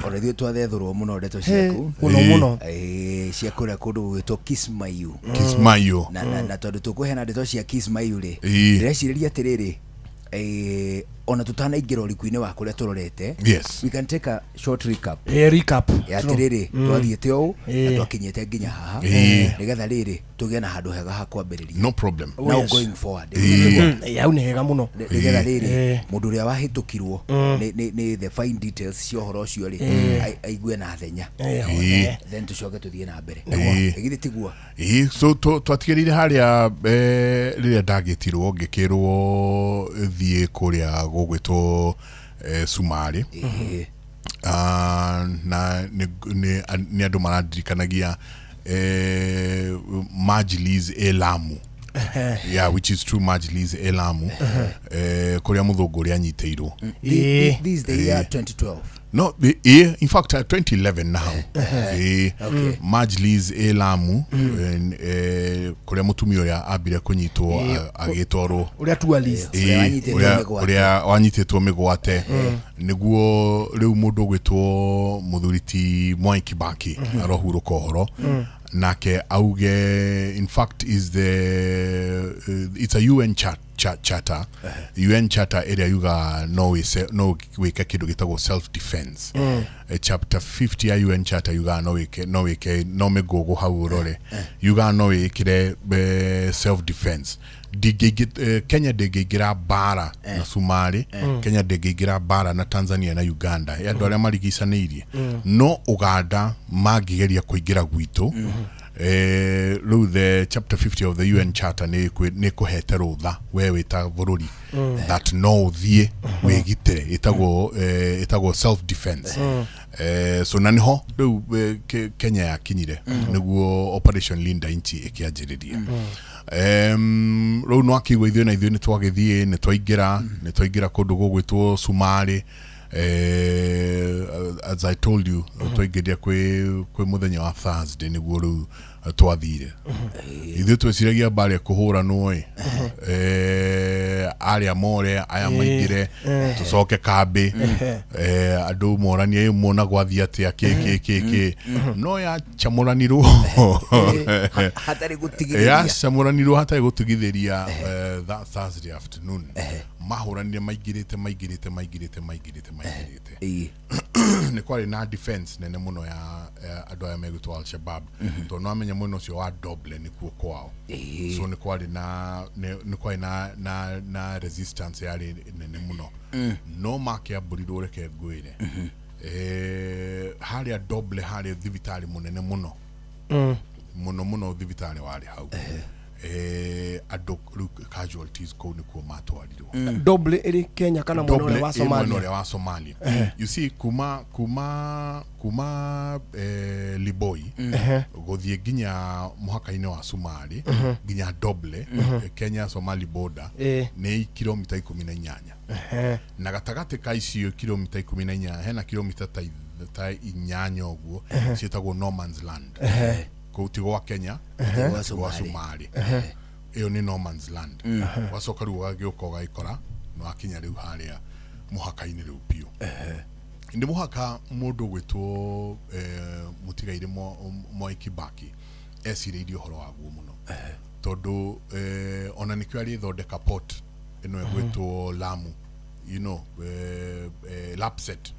Ona ithuĩ twathethũrwo mũno ndeto ciaku. Mũno mũno. Cia kũrĩa kũndũ gũgwĩtwo Kismayu. Kismayu. Na tondũ tũkũheana ndeto cia Kismayu rĩ, ndĩrecirĩria atĩrĩrĩ, ona tũtanaingĩra ũriku-inĩ wa kũrĩa tũrorete, Yes. we can take a short recap. Recap. Ya atĩrĩrĩ, twathiĩte ũũ na twakinyĩte nginya haha, nĩgetha rĩrĩ tũgĩe na handũ hega ha kwambĩrĩria. No problem. Now going forward. Hau nĩ hega mũno. Nĩgetha rĩrĩ mũndũ ũrĩa wahĩtũkirwo nĩ the fine details cia ũhoro ũcio rĩ, aigue na thenya. Then tũcoke tũthiĩ na mbere. Githĩ tiguo? So twatigĩrĩire harĩa rĩrĩa ndagĩtirwo ngĩkĩrwo thiĩ kũrĩa gũgwĩtwo Sumarĩ. Na nĩ andũ marandirikanagia Majlis e Lamu. Yeah, which is true, Majlis e Lamu. Kũrĩa mũthũngũ ũrĩa anyitĩirwo. This is the year 2012. No, in fact 2011 now. Majlis e Lamu, kũrĩa mũtumia ũrĩa ambire kũnyitwo agĩtwarwo Ũrĩa tourist. Ũrĩa wanyitĩtwo mĩgwate. Nĩguo rĩu mũndũ ũgwĩtwo mũthuri ti Mwai Kibaki arohurũka ũhoro. Nake auge, in fact is the it's a UN charter. UN charter ĩrĩa yuga no wĩke kĩndũ gĩtagwo self defense. Chapter 50 ya UN charter yuga no wĩke no mĩgũgũ hau ũrore. Yuga no wĩkĩre self defense. Kenya ndĩngĩingĩra mbara na Somalia, Kenya ndĩngĩingĩra mbara na Tanzania na Uganda. Andũ arĩa marigicanĩirie. No Uganda mangĩgeria kũingĩra gwitũ. Rĩu the chapter 50 of the UN charter nĩ kũhete rũtha we wĩta bũrũri that no ũthiĩ wĩgitĩre, ĩtagwo self defense. So na nĩho rĩu Kenya yakinyire nĩguo Operation Linda Nchi ĩkĩanjĩrĩria. Rĩu no akĩigua ithuĩ na ithuĩ nĩ twagĩthiĩ, nĩ twaingĩra kũndũ gũgwĩtwo Sumarĩ. As I told you, twaingĩria kwĩ mũthenya wa Thursday nĩguo rĩu twathire. Ithuĩ tweciragia mbara ĩkũhũranwo ĩ, arĩa more aya maingĩre tũcoke kambĩ, andũ moranie mona gwathiĩ atĩa kĩ kĩ kĩ, no yacamũranirwo hatarĩ gũtigithĩria, yacamũranirwo hatarĩ gũtigithĩria. That Thursday afternoon mahũranire maingĩrĩte nĩ kwarĩ na defense nene mũno ya andũ aya megwĩtwo Al-Shabaab, tondũ no amenya mwena ũcio wa Doble nĩkuo kwao. So nĩ kwarĩ na na resistance yarĩ nene mũno. No makĩambũrirwo, reke ngwĩre, harĩa Doble harĩ thibitarĩ mũnene mũno mũno mũno, thibitarĩ warĩ hau. Andũ rĩu casualties kũu nĩkuo matwarirwo. Doble ĩrĩ Kenya kana mwena Doble ũrĩa wa ĩ mwena Somalia? Ũrĩa wa Somalia. You see, kuma Liboi gũthiĩ nginya mũhaka-inĩ wa Somali, nginya Doble, Kenya Somali border, nĩ kilomita 18. Na gatagatĩ ka icio kilomita 18 hena kilomita ta 8 ũguo ciĩtagwo no man's land. Kũu ti gwa Kenya, Gwa ti gwa Somalia. Somalia. Ĩyo nĩ no man's land. Wacoka rĩu ũgagĩũka ũgagĩkora nĩ wakinya rĩu harĩa mũhaka-inĩ rĩu biũ. Nĩ mũhaka mũndũ ũgwĩtwo mũtigairĩ Mwai Kibaki ecirĩirie ũhoro waguo mũno, tondũ ona nĩkĩo arĩthondeka port ĩno ĩgwĩtwo Lamu, Lapset.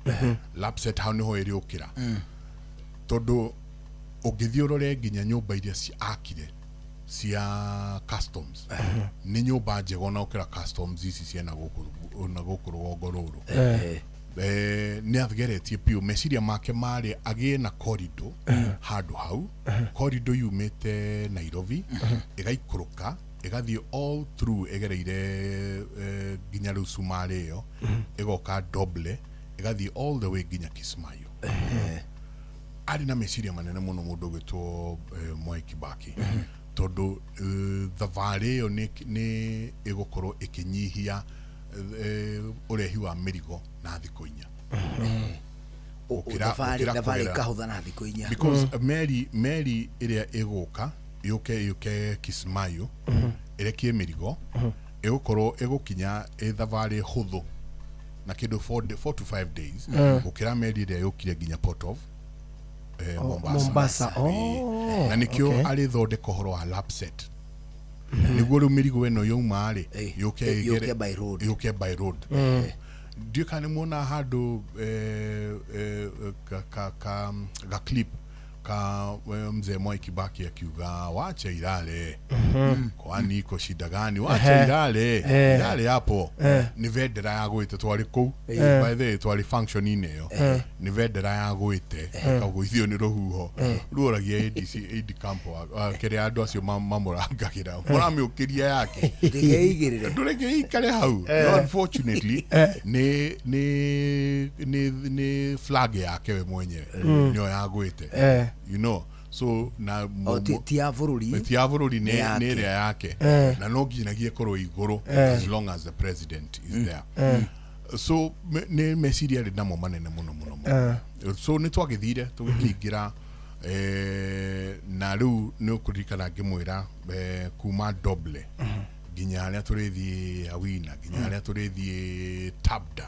Lapset hau nĩho ĩrĩũkĩra, tondũ ũngĩthiĩ ũrore nginya nyũmba iria akire cia customs, nĩ nyũmba njega ona gũkĩra customs ici ciena gũkũ na gũkũ rũgongo rũrũ. Nĩ ageretie biũ. Meciria make marĩ agĩe na corridor handũ hau, corridor yumĩte Nairobi ĩgaikũrũka ĩgathiĩ all through ĩgereire nginya rĩu Sumarĩ ĩyo, ĩgoka Doble, ĩgathiĩ all the way nginya Kismayo. Arĩ na meciria manene mũno mũndũ ũgwĩtwo Mwai Kibaki, tondũ thabarĩ ĩyo nĩ ĩgũkorwo ĩkĩnyihia ũrehi wa mĩrigo na thikũ 4. Thabarĩ Gũkĩra thabarĩ kũgerera- ĩkahũtha na thikũ 4. Because meri ĩrĩa ĩgũka yũke Kismayo ĩrekie mĩrigo, ĩgũkorwo ĩgũkinya ĩ thabarĩ hũthũ na kĩndũ 4 to 5 days gũkĩra meri ĩrĩa yũkire nginya Port of Oh, Mombasa. Mombasa. Ĩĩ. Oh, Na nĩkĩo okay. arĩthondeka ũhoro wa Lapset, nĩguo rĩu mĩrigo ĩno yauma rĩ, yũke yũke by road, yũke by road. Ndiũ kana nĩ muona handũ ka clip ka mzee Mwai Kibaki akiuga, "Wache ilale, kwani iko shida gani? Wache ilale, ilale hapo." Nĩ vendera yagwĩte twarĩ kũu. By the way, twarĩ function-inĩ ĩyo. Nĩ vendera yagwĩte ĩkagũithio nĩ rũhuho. Rĩu oragia ADC AD camp kĩrĩa andũ acio mamũrangagĩra mũramĩũkĩria yake? Ndĩkeigĩrĩre. Ndũreke ikare hau. No unfortunately nĩ flag yake we mwenyewe nĩyo yagwĩte. So na O, ti ya bũrũri. Ti ya bũrũri, Nĩ nĩ yake. nĩ ĩrĩa yake. Na no nginyagia ĩkorwo igũrũ as long as the president is there. So nĩ meciria arĩ namo manene mũno mũno mũno. So nĩ twagĩthire tũgĩkĩingĩra, na rĩu nĩ ũkũririkana ngĩmwĩra kuma Doble nginya harĩa tũrĩthiĩ Awina, nginya harĩa tũrĩthiĩ Tabda,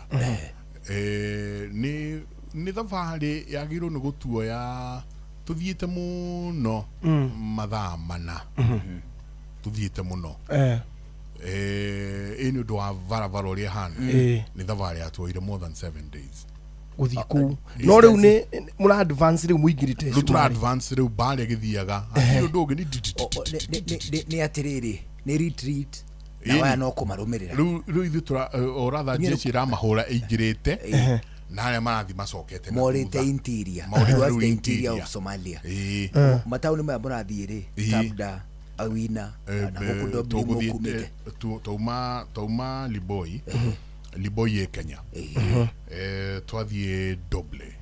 nĩ thabarĩ yagĩrĩirwo nĩ gũtuoya tũthiĩte mũno mathaa 4, tũthiĩte mũno. Ĩ nĩ ũndũ wa barabara ũrĩa ĩhana. Nĩ thabarĩ yatuoire more than 7 days Gũthiĩ kũu. No rĩu nĩ mũra advance rĩu mũingĩrĩte Rĩu tũra Cumarĩ. advance rĩu, mbarĩ ĩgĩthiaga hatirĩ ũndũ ũngĩ, nĩ Nĩ atĩrĩrĩ, nĩ retreat na waya no kũmarũmĩrĩra. Rĩu ithuĩ tũra oratha jeshi ĩramahũra ĩingĩrĩte na arĩa marathiĩ macokete na Morĩte thutha. interior. Morĩte Towards rĩu the interior interior. of Somalia. Mataũni maya mũrathiĩ rĩ? Tabda, Awina na gũkũ Doble Tũgũthiĩte- mũkumĩte. Tauma Liboi. Liboi ĩ Kenya. Twathiĩ Doble.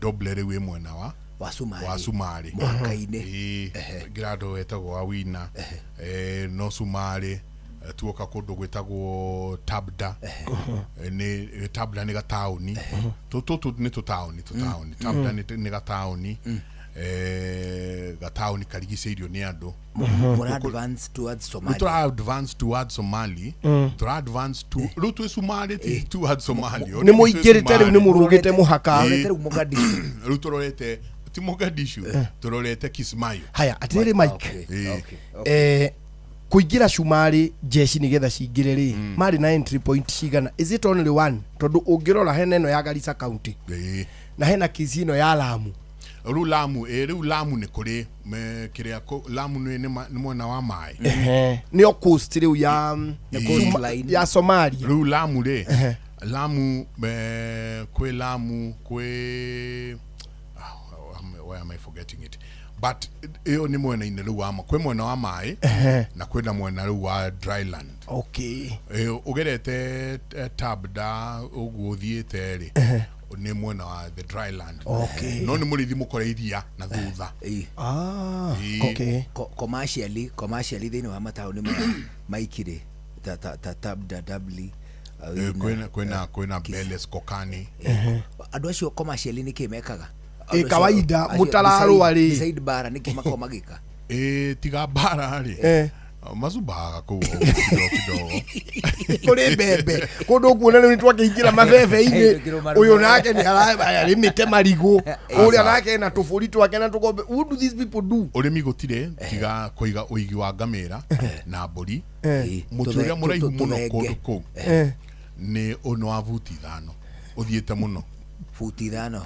Doble rĩu ĩ mwena wa wa Sumarĩ. Wa Sumarĩ. Mũhaka-inĩ. Ĩĩ, ngĩra wetagwo Awina, no Sumarĩ. Tuoka kũndũ gwĩtagwo Tabda. Nĩ Tabda nĩ gataũni tũtũ, nĩ tũtaũni tũtaũni. Tabda nĩ gataũni, gataũni karigicĩirio nĩ andũ. Mũra advance towards Rĩu Somalia. tũra advance towards Somali. Tũra advance to rĩu twĩ Somali, ti towards Somali. Nĩ mũingĩrĩte rĩu, nĩ mũrũgĩte mũhaka. Mũrorete rĩu Mogadishu. Rĩu tũrorete ti Mogadishu, tũrorete Kismayo. Haya, atĩrĩrĩ Mike, Ĩĩ. Kũingĩra Cumarĩ, jeshi nĩgetha cingĩre rĩ, marĩ na entry point cigana? Is it only one? Tondũ ũngĩrora hena ĩno ya Garissa County na hena kesi ĩno ya Lamu. Rĩu Lamu, rĩu Lamu nĩ kũrĩ kĩrĩa Lamu nĩ mwena wa maĩ. Nĩyo coast rĩu ya ya Somalia. Rĩu Lamu rĩ, Lamu kwĩ Lamu kwĩ, why am I forgetting it? But ĩyo nĩ mwena-inĩ rĩu wa kwĩ mwena wa maĩ Ehe. na kwĩna mwena rĩu wa dryland. Okay. Ũgerete Tabda ũguo ũthiĩte rĩ, Ehe. nĩ mwena wa the dryland. Okay. No nĩ mũrĩithi mũkore iria na thutha. Ah, Ĩĩ. okay. Commercially thĩinĩ wa mataũni maya maikirĩ ta ta ta Tabda, Dabli, Kwĩna Beles Kokani. Andũ acio commercially nĩ kĩ mekaga? Ĩ, kawaida, mũtararũa rĩ. Beside bara nĩ kĩ makoragwo magĩka? Ĩ, tiga bara rĩ, mazumbaga kũu kidogo kidogo. Kũrĩ mbembe kũndũ kuona rĩu nĩtwakĩingĩra mabebe-inĩ, ũyũ nake nĩ arĩmĩte marigũ, ũrĩa nake na tũbũri twake na tũgombe. What do these people do? Ũrĩmi gũtirĩ tiga kũiga ũigi wa ngamĩra na mbũri. Mũtĩ ũrĩa mũraihu mũno kũndũ kũu nĩ ũno wa buti 5 ũthiĩte mũno. Buti 5.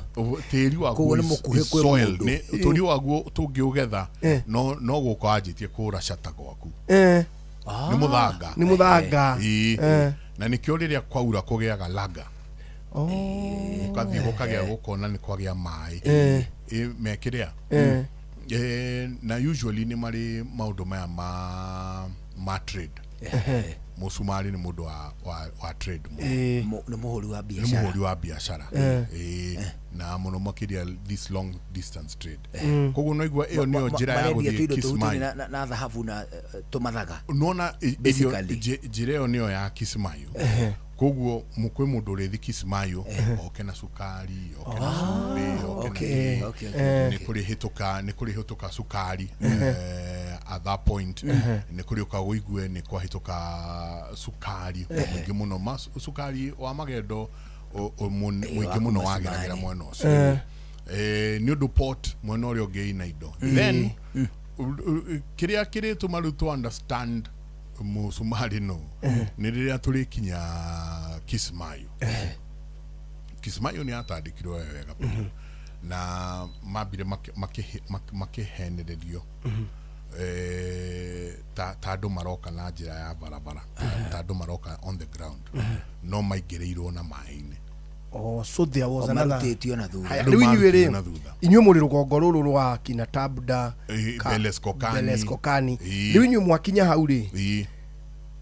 Tĩri waguo Koguo nĩ mũkuhĩ kwĩ soil mũndũ. nĩ tĩri waguo tũngĩũgetha no no gũka wanjĩtie kũra cata gwaku. Nĩ mũthanga. Nĩ mũthanga. Ĩĩ. Na nĩkĩo rĩrĩa kwaura kũgĩaga laga, ũgathiĩ gũkagĩa gũkona nĩ kwagĩa maĩ. Mekĩrĩa na usually nĩ marĩ maũndũ maya ma trade. Mũcumarĩ nĩ mũndũ wa trade mũno. Nĩ mũhũri wa Nĩ biacara. mũhũri wa biacara. Ĩĩ, na mũno makĩria this long distance trade. Koguo no igua ĩyo nĩyo njĩra ya Marendia gũthiĩ tũindo tũu tũrĩ Kismayu. na thahabu na tũmathaga. Nona Basically. njĩra ĩyo nĩyo ya Kismayu. Koguo kwĩ mũndũ ũrĩthi Kismayu oke na cukari, oke na cumbĩ, oke na Okay. kĩ. Okay, Nĩ kũrĩ hĩtũka, nĩ kũrĩ hĩtũka cukari at that point. Nĩ kũrĩ ũka ũigue nĩ kwahĩtũka cukari mũingĩ mũno. Cukari wa magendo mũingĩ mũno wa kuma wageragĩra Somalia. mwena ũcio. Nĩ ũndũ port mwena ũrĩa ũngĩ ina indo. Then kĩrĩa kĩrĩtũma rĩu tũ understand mũcumarĩ no nĩ rĩrĩa tũrĩkinya Kismayu. Kismayu nĩ atandĩkirwo wega biũ na mambire makĩhenererio ta andũ maroka na njĩra ya barabara, ta andũ maroka on the ground, no maingĩrĩirwo na maĩ-inĩ. Oh, so there was another. Marutĩtio na thutha. Haya, Rĩu rĩu inyuĩ marutĩtio na rĩ, thutha. inyuĩ mũrĩ rũgongo rũrũ rwa kina Tabda, Beles Kokani. Beles Kokani. Ĩĩ. Rĩu inyuĩ mwakinya hau rĩ, Ĩĩ.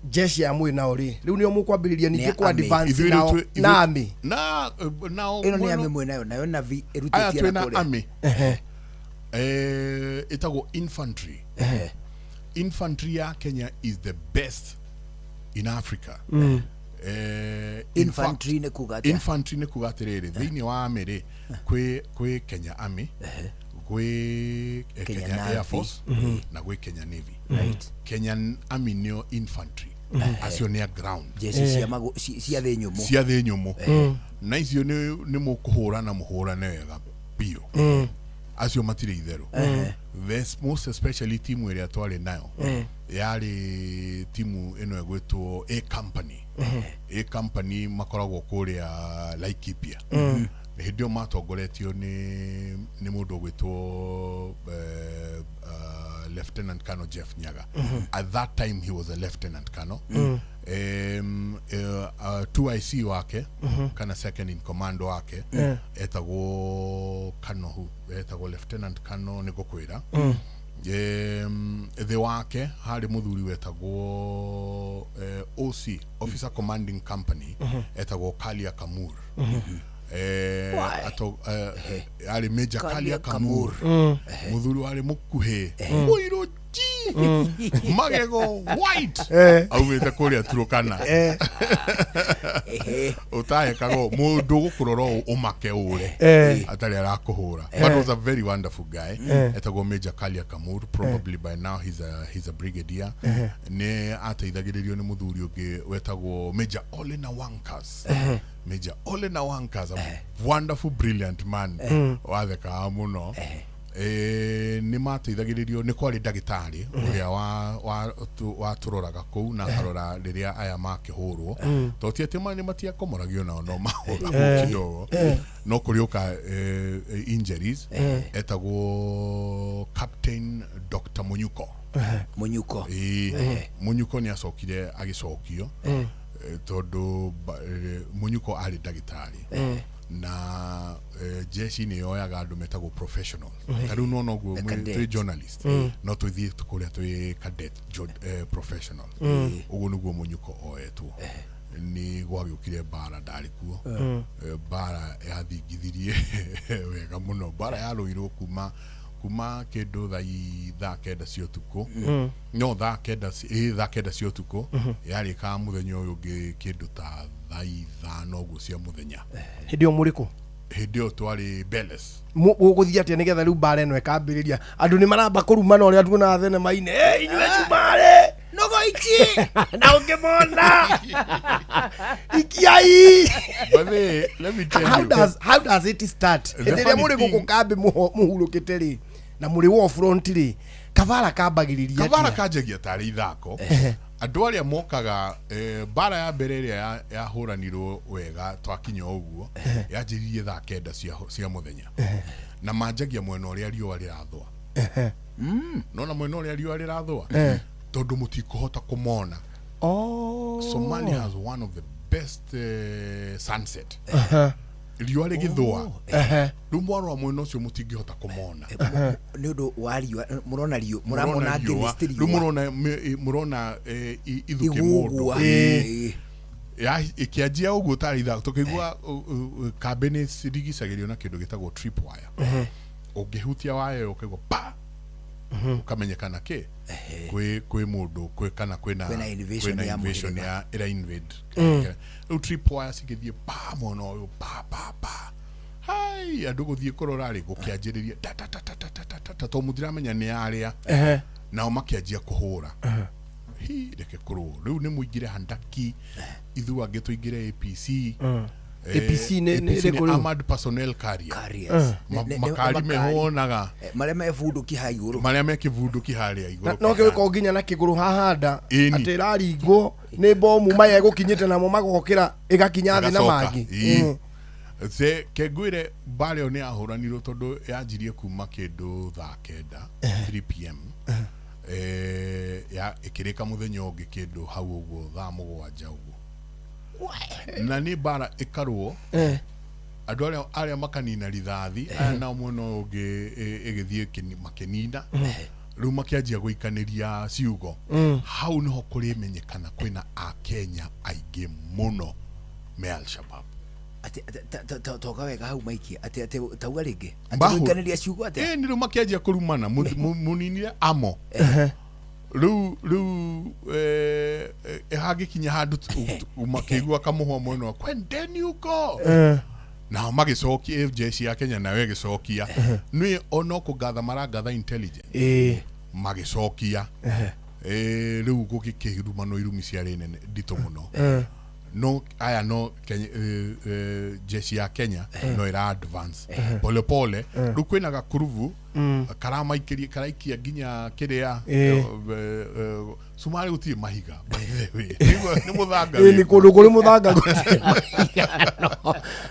jeshi ya mwĩ nao rĩ, rĩu nĩo mũkwambĩrĩria ningĩ Nĩ kũ army. advance Ithuĩ rĩu nao na army. Na nao Ĩno nĩ mwena- army mwĩ nayo, nayo navi aya ĩrutĩtie na twĩna kũrĩa. army ĩtagwo infantry. Infantry ya Kenya is the best in Africa. In Infantry fact, nĩ kuga atĩa? Infantry nĩ kuga atĩrĩrĩ, thĩinĩ wa army rĩ, kwĩ Kenya Army, gwĩ Kenya Kenya Navy. Air Force na gwĩ Kenya Navy. Right. Kenyan Army nĩo infantry, acio nĩ a ground. Jeshi cia cia thĩ nyũmũ. Cia thĩ nyũmũ. Na icio nĩ mũkũhũrana mũhũrane wega biũ. Acio matirĩ itherũ. Most especially timu ĩrĩa twarĩ nayo yarĩ timu ĩno ĩgwĩtwo A Company. A Company makoragwo kũrĩa Laikipia. Hĩndĩ ĩyo matongoretio nĩ mũndũ ũgwĩtwo Lieutenant Colonel Jeff Nyaga. At that time he was a Lieutenant Colonel. 2IC wake, kana second in command wake, etagwo Colonel who? Etagwo Lieutenant Colonel nĩ ngũkwĩra. Thĩ wake harĩ mũthuri wetagwo OC, Officer Commanding Company, etagwo Kalia Kamur. Arĩ Major Kalia Kalia Kamur. Kamur. Mũthuri warĩ mũkuhĩ mũirũ ji, magego white, aumĩte kũrĩa Turukana, ũtahekagwo mũndũ gũkũrora ũũ ũmake ũre atarĩ arakũhũra. But was a very wonderful guy. Etagwo Major Kalia Kamur. Probably by now he's a brigadier. Nĩ ateithagĩrĩrio nĩ mũthuri ũngĩ wetagwo Major Ole Nawankas. Major Ole Nawankas, a wonderful brilliant man, wathekaga mũno. Nĩ mateithagĩrĩrio nĩ kwarĩ ndagĩtarĩ ũrĩa watũroraga kũu na akarora rĩrĩa aya makĩhũrwo, tondũ ti atĩ nĩ matiakomoragio nao, no mahũragwo kidogo, no kũrĩũka injuries. Etagwo Captain Dr. Munyuko. Munyuko. Munyuko nĩ acokire agĩcokio, tondũ Munyuko arĩ ndagĩtarĩ. Na jeshi nĩ yoyaga andũ metagwo professional. Ta rĩu nona ũguo twĩ journalist no twĩthiĩ kũrĩa twĩ cadet professional. Ũguo nĩguo Mũnyuko oetwo. Nĩ gwagĩũkire mbara ndarĩ kuo. Mbara yathingithirie wega mũno. Mbara yarũirwo kuma kĩndũ thaa 9 cia ũtukũ. No thaa 9 cia ũtukũ yarĩkaga mũthenya ũyũ ũngĩ kĩndũ ta thaa 5 ũguo cia mũthenya. Hĩndĩ ĩyo mũrĩ kũ? Hĩndĩ ĩyo twarĩ Beles. Gũgũthiĩ atĩa nĩgetha rĩu mbara ĩno ĩkambĩrĩria? Andũ nĩ maramba kũrumana ũrĩa tuonaga thenema-inĩ. Inyuĩ cumarĩ! Nogoichi! Na ũngĩmona! Ikiai! But let me tell you. How does it start? Hĩndĩ ĩrĩa mũrĩ gũkũ kambĩ mũhurũkĩte rĩ, na mũrĩ war front rĩ, kabara kambagĩrĩria atĩa? Kabara kanjagia tarĩ ithako. Andũ arĩa mokaga mbara ya mbere ĩrĩa yahũranirwo wega twakinya ũguo yanjĩrĩirie thaa 9 cia mũthenya. Na manjagia mwena ũrĩa riũa rĩrathũa. Nona mwena ũrĩa riũa rĩrathũa? Tondũ mũtikũhota kũmona. Somalia has one of the best sunset. Riũa rĩgĩthũa. Rĩu mwarora mwena ũcio mũtingĩhota kũmona. Nĩ ũndũ wa riũa, mũrona riũa, mũramona against riũa. Rĩu mũrona ithukĩ mũndũ. Ĩkĩanjia ũguo tarĩ ithako tũkĩigua kambĩ nĩ cirigicagĩrio na kĩndũ gĩtagwo tripwire. Ũngĩhutia waya ĩyo ũkaigua pa, ũkamenyekana kĩ kwĩ mũndũ kwĩ kana kwĩna invasion ya ĩra invade. Rĩu tripwire cigĩthiĩ pa mwena ũyũ pa pa pa. Hai andũ gũthiĩ kũrora rĩ gũkĩanjĩrĩria ta ta ta ta ta ta ta ta to mũtiramenya nĩ arĩa. Nao makĩanjia kũhũra. Hi reke kũrũo. Rĩu nĩ mũingĩre handaki ithuĩ angĩ tũingĩre APC. APC nĩ Armored Personnel Carrier. Makari mehonaga marĩa mebunduki ha igũrũ. Marĩa mekĩbunduki harĩa igũrũ. No kĩwĩko nginya na kĩgũrũ hahanda atĩ ĩraringwo nĩ bomu maya ĩgũkinyĩte namo magokĩra ĩgakinya thĩ na mangĩ. Kengwĩre mbara ĩyo nĩ yahũranirwo tondũ yanjirie kuma kĩndũ thaa 9 3 pm. Ya ĩkĩrĩka mũthenya ũngĩ kĩndũ hau ũguo thaa 7 ũguo. Na nĩ mbara ĩkarũo andũ arĩa makanina rithathi aya nao mwena ũyũ ũngĩ ĩgĩthiĩ makĩnina. Rĩu makĩanjia gũikanĩria ciugo. Hau nĩho kũrĩmenyekana kwĩna Akenya aingĩ mũno me Al-Shabaab. Toka wega hau Mike atĩ tauga rĩngĩ atĩ gũikanĩria ciugo atĩa? Nĩ rĩu makĩanjia kũrumana mũninire amo. Rĩu hangĩkinya handũ makĩigua kamũhwa mwena wa kwendeni huko. Nao magĩcokia jeshi ya Kenya nayo ĩgĩcokia. Nĩ ono kũngatha marangatha intelligence. Magĩcokia. Rĩu gũgĩkĩrumanwo irumi ciarĩ nene nditũ mũno. No aya no jeshi ya Kenya no ĩra advance pole pole. Rĩu kwĩna gakurubu karamaikĩria karaikia nginya kĩrĩa Somalia gũtirĩ mahiga by the way. Nĩ mũthanga. Nĩ kũndũ kũrĩ mũthanga gũtirĩ mahiga.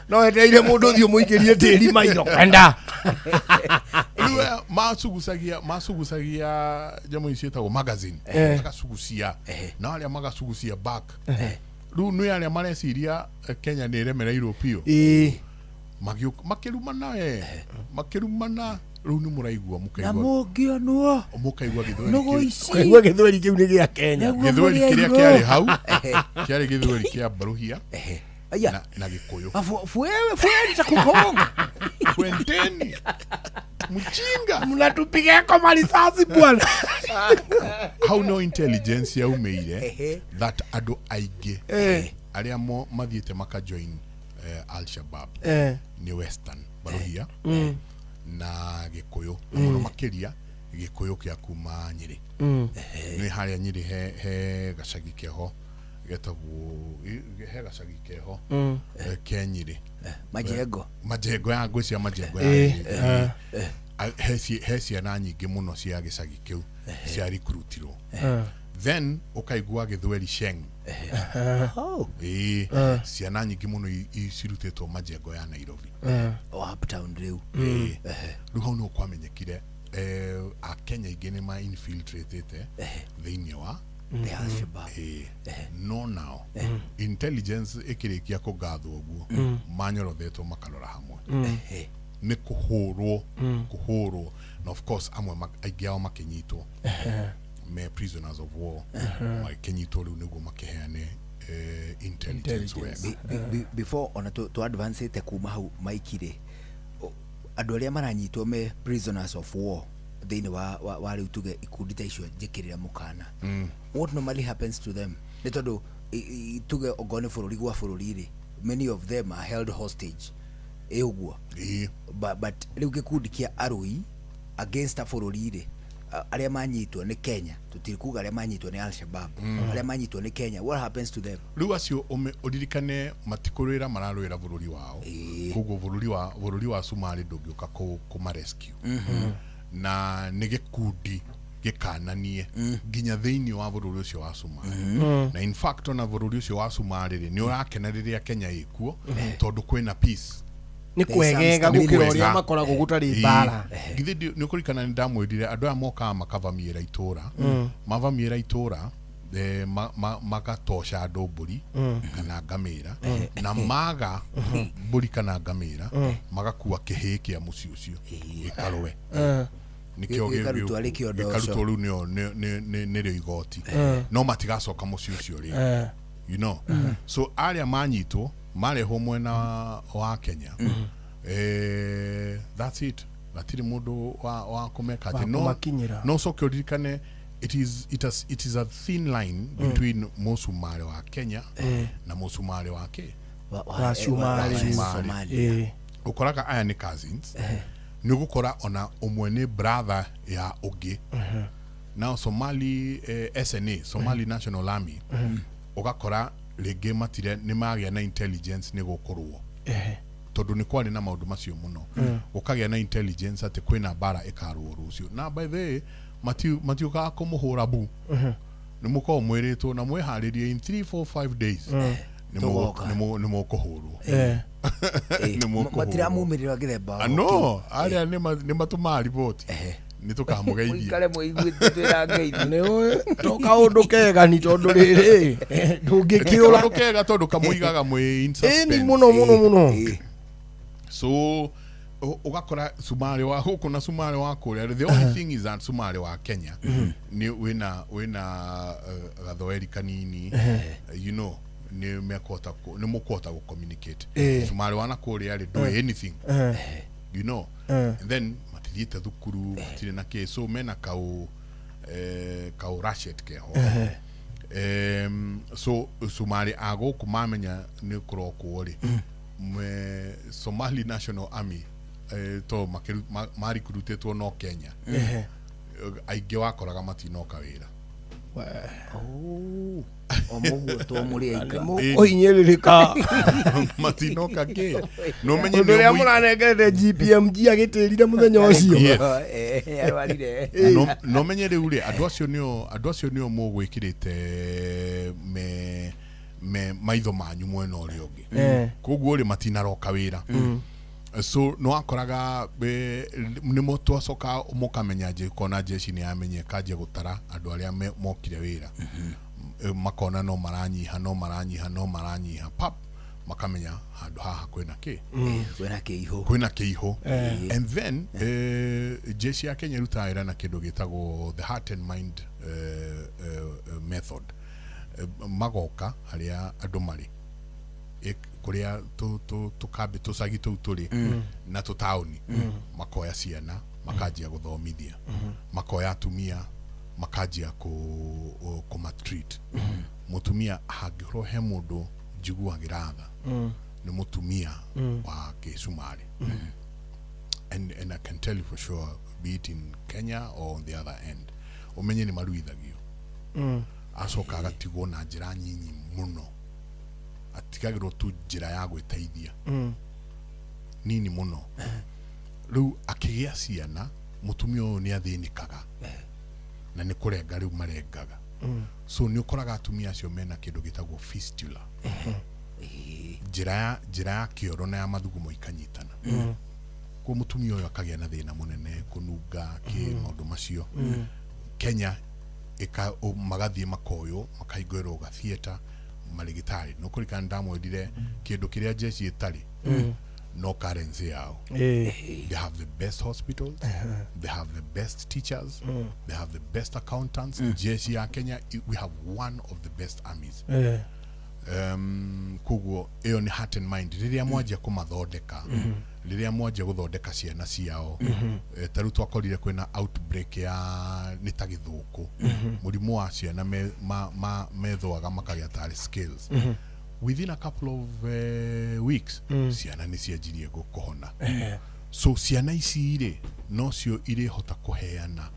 No etereire mũndũ ũthiĩ ũmũikĩrie tĩri maitho. Enda. Rĩu macugucagia nyamũ ici ciĩtagwo magazine. Magacugucia. Na arĩa magacugucia back. Rĩu nĩ arĩa mareciria Kenya nĩ ĩremereirwo biũ. Makĩrumana we. Makĩrumana rĩu nĩ mũraigua mũkaigua. Na mũngĩonwo. Mũkaigua gĩthweri kĩu. Mũkaigua gĩthweri kĩu nĩ gĩa Kenya. Gĩthweri kĩrĩa kĩarĩ hau kĩarĩ gĩthweri kĩa Mbaruhia na Gĩkũyũ. Fueni nitakugonga. Kwendeni. Mjinga. Mnatupiga kwa marisasi bwana. Hau no intelligence yaumeire that andũ aingĩ arĩa mathiĩte makajoin Al-Shabaab nĩ Western Baruhia na Gĩkũyũ mũno makĩria Gĩkũyũ kĩa kuma Nyĩrĩ. Nĩ harĩa Nyĩrĩ he gacagi keho getagwo he gacagi keho ke Nyĩrĩ. Majengo. Majengo ya ngwĩciria majengo ya Nyĩrĩ. He ciana nyingĩ mũno cia gĩcagi kĩu cia recruitirwo. Then ũkaigua gĩthweri Sheng. Ciana nyingĩ mũno cirutĩtwo majengo ya Nairobi. O uptown rĩu. Rĩu hau nĩho kwamenyekire Akenya aingĩ nĩ ma infiltratĩte thĩinĩ wa The Al-Shabaab. No nao intelligence ĩkĩrĩkia kũgathwo ũguo manyorothetwo makarora hamwe nĩ kũhũrwo kũhũrwo na of course amwe aingĩ ao makĩnyitwo me prisoners of war makĩnyitwo rĩu nĩguo makĩheane intelligence wega. Before ona to advance te kuma hau maikire andũ arĩa maranyitwo me prisoners of war thĩinĩ wa rĩu tuge ikundi ta icio njĩkĩrĩra mũkana, what normally happens to them nĩ tondũ tuge ongorwo nĩ bũrũri gwa bũrũri rĩ, many of them are held hostage ĩ ũguo, but rĩu gĩkundi kĩa arũi against a bũrũri rĩ, arĩa manyitwo nĩ Kenya, tũtiri kuga arĩa manyitwo nĩ Al-Shabaab, arĩa manyitwo nĩ Kenya, what happens to them? Rĩu acio ũririkane matikũrũĩra mararũĩra bũrũri wao, koguo bũrũri wa Somalia ndũngĩũka kũma rescue na nĩ gĩkundi gĩkananie nginya thĩinĩ wa bũrũri ũcio wa Somalia. Na in fact ona bũrũri ũcio wa Somalia rĩ nĩ ũrakena rĩrĩa Kenya ĩkuo tondũ kwĩna peace. Nĩ kwegega gũkĩra ũrĩa makoragwo gũtarĩ mbara. Githĩ nĩ ũkũririkana nĩ ndamwĩrire andũ aya mokaga makavamiĩra itũra, mavamiĩra itũra magatosha andũ mbũri kana ngamĩra, na maga mbũri kana ngamĩra magakua kĩhĩĩ kĩa mũciĩ ũcio gĩkarũe nĩkĩo gĩkarutwo rĩu nĩrĩo igoti, no matigacoka mũciĩ ũcio rĩngĩ, you know. So arĩa manyitwo marehwo mwena wa Kenya, that's it, gatirĩ mũndũ wa kũmeka atĩ no coke ũririkane it is a thin line between mũcumarĩ wa Kenya na mũcumarĩ wa kĩ wa Somalia. Ũkoraga aya nĩ cousins, nĩ ũgũkora ona ũmwe nĩ brother ya ũngĩ. Now Somali SNA, Somali National Army, ũgakora rĩngĩ matire nĩ magĩa na intelligence nĩ gũkũrwo tondũ nĩ kwarĩ na maũndũ macio mũno, gũkagĩa na intelligence atĩ kwĩna mbara ĩkarũo rũciũ, na by the way matiũkaga kũmũhũra bu, nĩ mũkoragwo mwĩrĩtwo na mwĩharĩrie in 3 4 5 days nĩ mũkũhũrwo. Matiramumĩrĩra gĩthemba no arĩa nĩ matũmaga riboti nĩ tũkamũgeithia mũikare mũiguĩte twĩra ngeithi nĩ ũĩ to kaũndũ kega ni tondũ rĩrĩ ndũngĩkĩũra kaũndũ kega tondũ kamũigaga mwĩ in suspense ĩni mũno mũno mũno. So ũgakora Somalia wa gũkũ na Somalia wa kũrĩa, the only thing is that Somalia wa Kenya nĩ wĩna gathweri kanini, you know, nĩ mekũhota nĩ mũkũhota gũ communicate. Somalia wa na kũrĩa rĩ do anything, you know, and then matithiĩte thukuru matirĩ na kĩ, so mena kau ratchet keho. So Somalia a gũkũ mamenya nĩ kũrokwo rĩ, Somali National Army to marikurutĩtwo no Kenya, aingĩ wakoraga matinoka wĩra. Omuguo to mũrĩ aika ũhinyĩrĩrĩka matinoka kĩ no menye ũndũ ũrĩa mũranengerete GPMG agĩtĩrire mũthenya ũcio arwarire. No menye rĩu rĩ andũ acio nĩo mũgwĩkĩrĩte me maitho manyu mwena ũrĩa ũngĩ, koguo rĩ matinaroka wĩra. So no akoraga nĩ twacoka mũkamenya kona jeshi nĩ yamenye kanjia gũtara andũ arĩa mokire wĩra, makona no maranyiha no maranyiha no maranyiha, pap makamenya handũ haha kwĩna kĩ kwĩna kĩihũ. And then jeshi ya Kenya ĩrutaga wĩra na kĩndũ gĩtagwo the heart and mind method. Magoka harĩa andũ marĩ kũrĩa tũkambi tũcagi tũu tũrĩ na tũtaũni, makoya ciana makanjia gũthomithia, makoya atumia makanjia kũmatreat. Mũtumia hangĩkorwo he mũndũ njiguagĩra tha nĩ mũtumia wa Gĩcumarĩ, and I can tell you for sure, be it in Kenya or on the other end, ũmenye nĩ maruithagio, acoka agatigwo na njĩra nyinyi mũno, atigagĩrwo tu njĩra ya gwĩteithia nini mũno. Rĩu akĩgĩa ciana mũtumia ũyũ nĩ athĩnĩkaga na nĩ kũrenga rĩu marengaga. So nĩ ũkoraga atumia acio mena kĩndũ gĩtagwo fistula, njĩra ya kĩoro na ya mathugumo ikanyitana. Koguo mũtumia ũyũ akagĩa na thĩna mũnene, kũnunga kĩ maũndũ macio. Kenya Magathiĩ makoywo, makahingũrĩrwo ga theatre marĩgĩtarĩ. Nĩ ũkũririkana ndamwĩrire kĩndũ kĩrĩa jeshi ĩtarĩ no currency yao. They have the best hospitals, they have the best teachers, they have the best accountants. Jeshi ya Kenya, we have one of the best armies. Koguo ĩyo nĩ heart and mind. Rĩrĩa mwanjia kũmathondeka, rĩrĩa mwanjia gũthondeka ciana ciao, ta rĩu twakorire kwĩna outbreak ya nĩ ta gĩthũkũ, mũrimũ wa ciana methũaga makagĩa tarĩ scales. Within a couple of weeks, ciana nĩ cianjirie kũhona. So ciana ici rĩ, nocio irĩhota kũheana,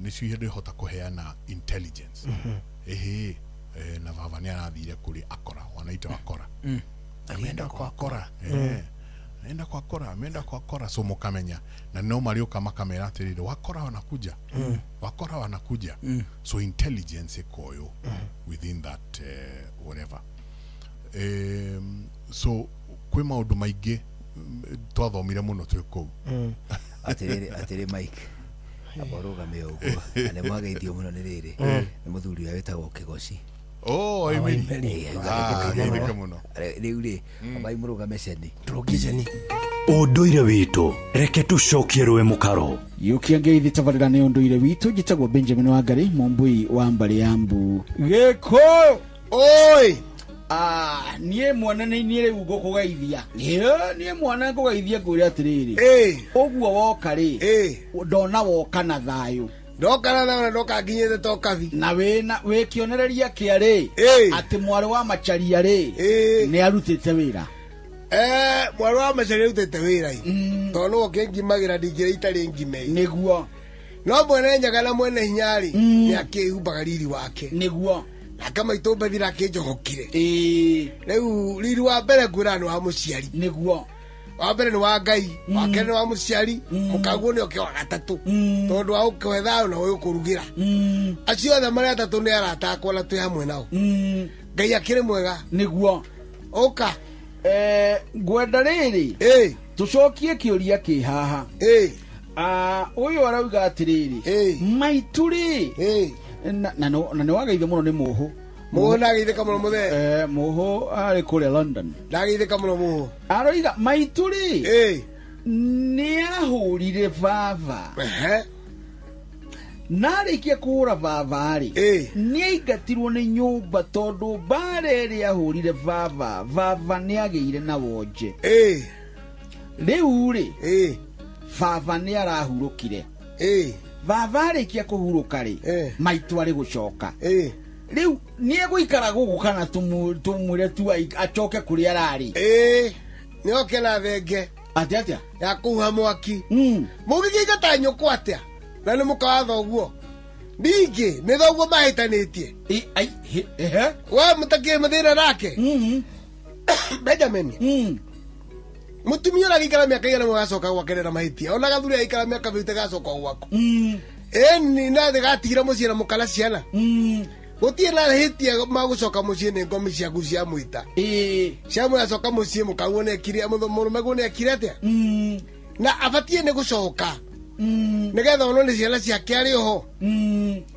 nĩcio irĩhota kũheana intelligence. Ĩhĩ, na baba nĩ arathire kũrĩ akora, wanaita akora. Ameenda kwa akora. Ameenda kwa akora, ameenda kwa akora. So mũkamenya na no marĩũka makamera atĩrĩrĩ, wakora wanakuja, wakora wanakuja. So intelligence ĩkoywo within that, whatever. So kwĩ maũndũ maingĩ twathomire mũno twĩ kũu. Atĩrĩrĩ, Mike, amba ũrũgame ũguo, na nĩ mwageithio mũno nĩ rĩrĩ, nĩ mũthuri ũrĩa wĩtagwo Kĩgoci. Oh, Emily. Ah, Ah, geithĩke mũno. Rĩu rĩ, ambai mũrũgame ceni. Tũrũngie ceni. Ũndũire witũ, reke tũcokie rũĩ mũkaro. Yukia ngeithi tabarĩra nĩ ũndũire witũ. Njĩtagwo Benjamin Wangari, mũmbui wa mbarĩ ya mbu gĩkũyũ. Oi. Ah, niĩ mwana nĩ niĩ rĩu ngũkũgeithia. Niĩ mwana ngũgeithia, ngwĩre atĩrĩrĩ, ũguo woka rĩ, ndona woka na thayũ. Ndoka na thayũ na ndoka nginyĩte to kabi. Na wĩna wĩ kĩonereria kĩa rĩ, atĩ mwarĩ wa Macharia rĩ, nĩ arutĩte wĩra. Mwarĩ wa Macharia arutĩte wĩra ĩ, tondũ nĩwe ũkĩngimagĩra, ndingĩrĩa itarĩ ngime ĩ. Nĩguo. No mwene nyaga na mwene hinya rĩ, nĩ akĩhumbaga riri wake. Nĩguo. Nake maitũ Mbethira akĩnjohokire. Rĩu riri wa mbere ngwĩra nĩ wa mũciari. Nĩguo. Wa mbere nĩ wa Ngai, wa kerĩ nĩ wa mũciari, mũkaguo nĩ oke wa gatatũ, tondũ wa gũkũhe thayũ na ũgũkũrugĩra. Acio othe marĩ atatũ nĩ arata akwa na twĩ hamwe nao. Ngai akĩrĩ mwega. Nĩguo. Ũka. Ngwenda rĩrĩ, tũcokie kĩũria kĩ haha. Ah, ũyũ arauga atĩrĩrĩ, maitũ rĩ, na nĩ wageithio mũno nĩ mũhũ. Mũhũ ndageithĩka mũno mũthee. Mũhũ arĩ kũrĩa London. Ndageithĩka mũno mũhũ. Aroiga maitũ rĩ, nĩ ahũrire baba, na arĩkia kũhũra baba rĩ, nĩ aingatirwo nĩ nyũmba tondũ mbara ĩrĩa ahũrire baba, baba nĩ agĩire na wonje. Rĩu rĩ, baba nĩ arahurũkire. Baba arĩkia kũhurũka rĩ, maitũ arĩ gũcoka. Rĩu nĩ egũikara gũkũ kana tũmwĩre tu acoke kũrĩa ararĩ? Nĩ oke na thenge. Atĩ atĩa? Ya kũhuha mwaki. Mũngĩkĩingata nyũkwa atĩa? Na nĩ mũka wa thoguo. Ningĩ nĩ thoguo mahĩtanĩtie. We mũtakĩrĩ mathĩna nake. Benjamin. Mũtumia ũrĩa agĩikara mĩaka igana mũgacoka gwake na mahĩtia. Ona gathuri agĩikara mĩaka mĩrute gacoka gwaku. Ĩni na thĩ gatigira mũciĩ na mũkana ciana. Gũtirĩ na hĩtia magũcoka mũciĩ nĩ ngomi ciaku cia mwĩta. Cia mwĩta coka mũciĩ mũkaguo nĩ ekire, mũrũme guo nĩ ekire atĩa? Na abatiĩ nĩ gũcoka. Nĩgetha onwo nĩ ciana ciake arĩ oho.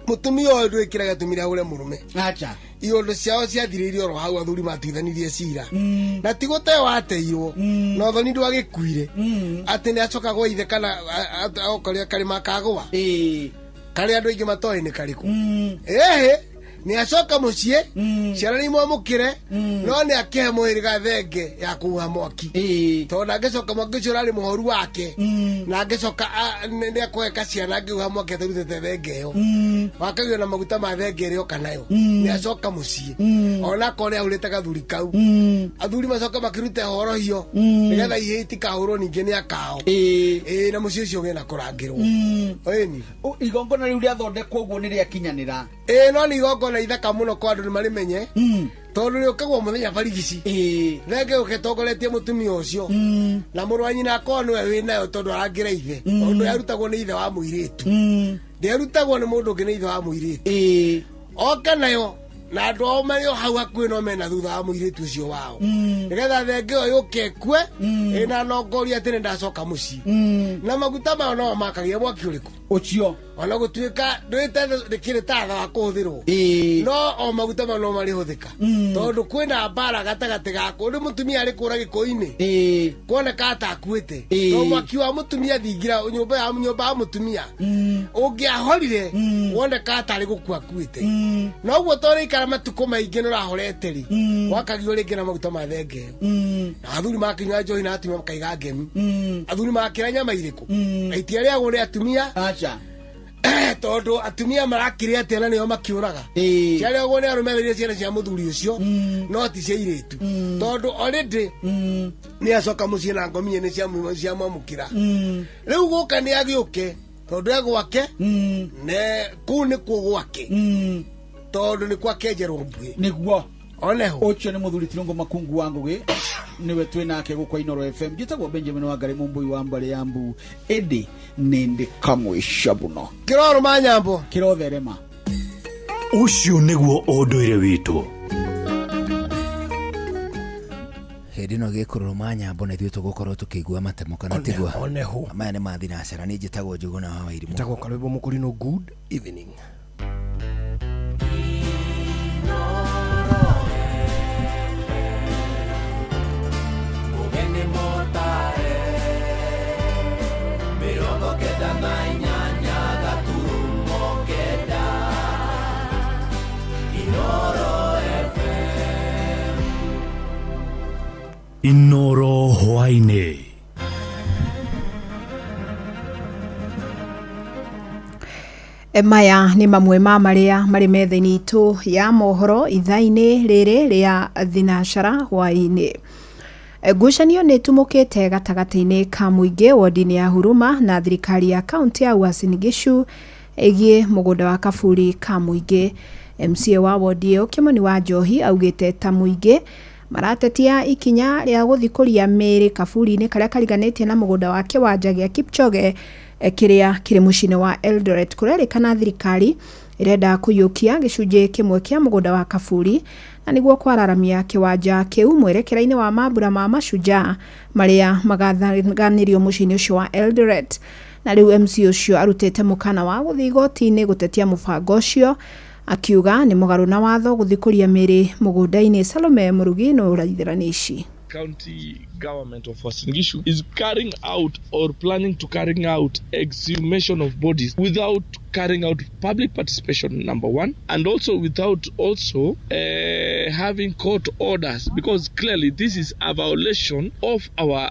Mũtumia ũyũ ndwĩkĩra gĩatũmire ahũre mũrũme. Acha. Iondo ciao ciathirĩire oro hau, athuri matuithanirie cira. Na ti gũteo ateirwo. Na ũthoni ndwagĩkuire. Atĩ nĩ acoka gwa ithe kana okorĩa karĩma kagũa. Karĩa andũ aingĩ matoĩ nĩ karĩkũ. Ĩhĩ, nĩ acoka mũciĩ, ciana nĩ imwamũkĩre, no nĩ akĩhe mũhĩrĩga thenge ya kũhuha mwaki. Tondũ ndangĩcoka mwaki ũcio ũrarĩ mũhoru wake, na angĩcoka nĩ akũheka ciana angĩhuha mwaki atarutĩte thenge ĩyo. Wakagio na maguta ma thenge ĩrĩa oka nayo. Nĩ acoka mũciĩ. Ona akorwo nĩ ahũrĩte gathuri kau. Athuri macoke makĩrute horohio, nĩgetha ihĩĩ itikahũrwo ningĩ nĩ akao. Ĩĩ, na mũciĩ ũcio ũgĩe na kũrangĩrwo. Ĩni. Igongona rĩu rĩathondekwo ũguo nĩ rĩakinyanĩra. Ĩĩ, no nĩ igongona ithaka mũno kwa andũ nĩ marĩmenye, tondũ rĩũkagwo mũthenya barigici. Thenge ũgĩtongoretie mũtumia ũcio, na mũrũ wa nyina akorwo nĩwe wĩ nayo, tondũ arangĩra ithe, tondũ yarutagwo nĩ ithe wa mũirĩtu, ndĩarutagwo nĩ mũndũ ũngĩ, nĩ ithe wa mũirĩtu. Oke nayo na andũ ao marĩ o hau hakuhĩ, no mena thutha wa mũirĩtu ũcio wao, nĩgetha thenge ĩyo yũke ĩkue ĩna nongoria atĩ nĩ ndacoka mũciĩ, na maguta mayo no makagia mwaki ũrĩkũ. Ũcio ona gũtuĩka ndũĩte rĩkĩrĩ tatha wa kũhũthĩrwo, no o maguta mau no marĩhũthĩka, tondũ kwĩna mbara gatagatĩ gako. Nĩ mũtumia arĩ kũra gĩkũinĩ kuoneka atakuĩte, no mwaki wa mũtumia thingira nyũmba ya mũtumia ũngĩahorire woneka atarĩ gũkua akuĩte. Noguo tondũ ikara matukũ maingĩ nĩ ũrahorete rĩ, wakagio rĩngĩ na maguta ma thenge, na athuri makinyua njohi na atumia makaiga ngemi. Athuri makĩra nyama irĩkũ na itiarĩagwo nĩ atumia? Aca. Tondũ atumia marakĩrĩa atĩa na nĩo makiũraga? Ciarĩagwo nĩ arũme erĩ, ciana cia mũthuri ũcio, no ti cia irĩtu, tondũ already nĩ acoka mũciĩ na ngomie nĩ ciamwamũkĩra. Rĩu gũka nĩ agĩũke, tondũ e gwake ne kũu nĩkuo gwake, tondũ nĩ kwakenjerwo mbuĩ. Nĩguo. Oneho. Ũcio nĩ mũthuri Tirũngũ Makungu wa Ngũgĩ, nĩwe twĩ nake gũkwa Inoro FM. Njĩtagwo Benjamin Wangari, Mũmbũi wa mbarĩ ya mbu, ĩndĩ nĩ ndĩ kamwĩca mũno. Kĩrorũ ma nyambo. Kĩrotherema. Ũcio nĩguo ũndũire witũ. Hĩndĩ ĩno gĩkũrũrũ ma nyambo na ithuĩ tũgũkorwo tũkĩigua matemo kana tiguo? Oneho. Maya nĩ mathi na cara. Niĩ njĩtagwo Njũgũna wa Wairimũ. Njĩtagwo Karwĩmbo Mũkũrinũ. Good evening. Mũgeni mũtare 98.9 Inoro FM. Inoro hwainĩ. Maya nĩ mamwe ma marĩa marĩ metha-inĩ itũ ya mohoro ithaa-inĩ rĩrĩ rĩa thinacara hwaĩ-inĩ. Ngucanio nĩ tumũkĩte gatagatĩ-inĩ ka mũingĩ wodi-inĩ ya Huruma na thirikari ya kaunti ya Uasin Gishu ĩgiĩ mũgũnda wa kaburi ka mũingĩ. MCA wa wodi ĩyo Kĩmoni wa Njohi augĩte ta mũingĩ maratetia ikinya rĩa gũthikũria mĩĩrĩ kaburi-inĩ karĩa kariganĩtie na mũgũnda wa kĩwanja gĩa Kipchoge kĩrĩa kĩrĩ mũciĩ-inĩ wa Eldoret. Kũrerĩkana thirikari ĩrenda kũiyũkia gĩcunjĩ kĩmwe kĩa mũgũnda wa kaburi na nĩguo kwararamia kĩwanja kĩu mwerekera-inĩ wa mambura ma Mashujaa marĩa magathanĩrio mũciĩ-inĩ ũcio wa Eldoret. Na rĩu MC ũcio arutĩte mũkana wa gũthiĩ igoti-inĩ gũtetia mũbango ũcio, akiuga nĩ mũgarũ na watho gũthikũria mĩĩrĩ mũgũnda-inĩ. Salome Mũrugi nĩ ũraithĩrani ici. County government of Uasin Gishu is carrying out or planning to carrying out exhumation of bodies without carrying out public participation, number one, and also without also having court orders, because clearly this is a violation of our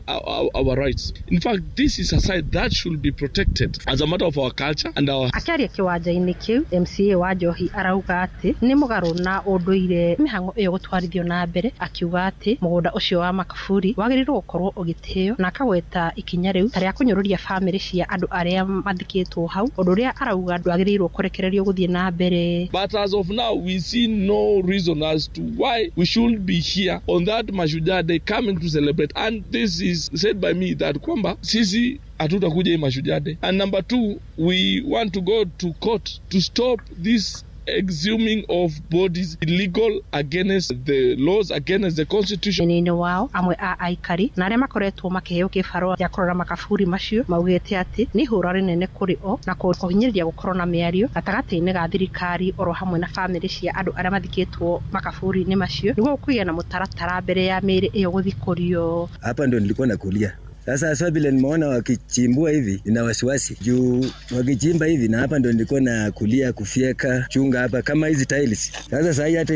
rights. In fact, this is a site that should be protected as a matter of our culture and our Akĩaria kĩwanja-inĩ kĩu, MCA wa Njohi arauga atĩ nĩ mũgarũ na ũndũire mĩhang'o ĩyo gũtwarithio na mbere, akiuga atĩ mũgũnda ũcio wa makaburi wagĩrĩirwo gũkorwo ũgĩtĩo, na akagweta ikinya rĩu ta rĩa kũnyũrũria bamĩrĩ cia andũ arĩa mathikĩtwo hau, ũndũ ũrĩa arauga ndwagĩrĩirwo kũrekererio gũthiĩ na mbere. But as of now, we see no reason as to why we should be here on that Mashujaa Day coming to celebrate. And this is said by me that kwamba sisi hatutakuja hii Mashujaa Day. And number two, we want to go to court to stop this exhuming of bodies illegal, against the laws, against the constitution. Mwena-inĩ wao, amwe a aikari na arĩa makoretwo makĩheo kĩbarũa gĩa kũrora makaburi macio maugĩte atĩ nĩ ihũra rĩnene kũrĩ o na kũhinyĩrĩria gũkorwo na mĩario gatagatĩ-inĩ ga thirikari oro hamwe na bamĩrĩ cia andũ arĩa mathikĩtwo makaburi-inĩ macio nĩguo kũgĩa na mũtaratara mbere ya mĩĩrĩ ĩyo gũthikũrio. Hapa ndio nilikuwa nakulia. Sasa sasa vile nimeona wakichimbua hivi, nina wasiwasi juu wakichimba hivi, na hapa ndio nilikuwa na kulia kufyeka chunga hapa kama hizi tiles. Sasa sasa hii hata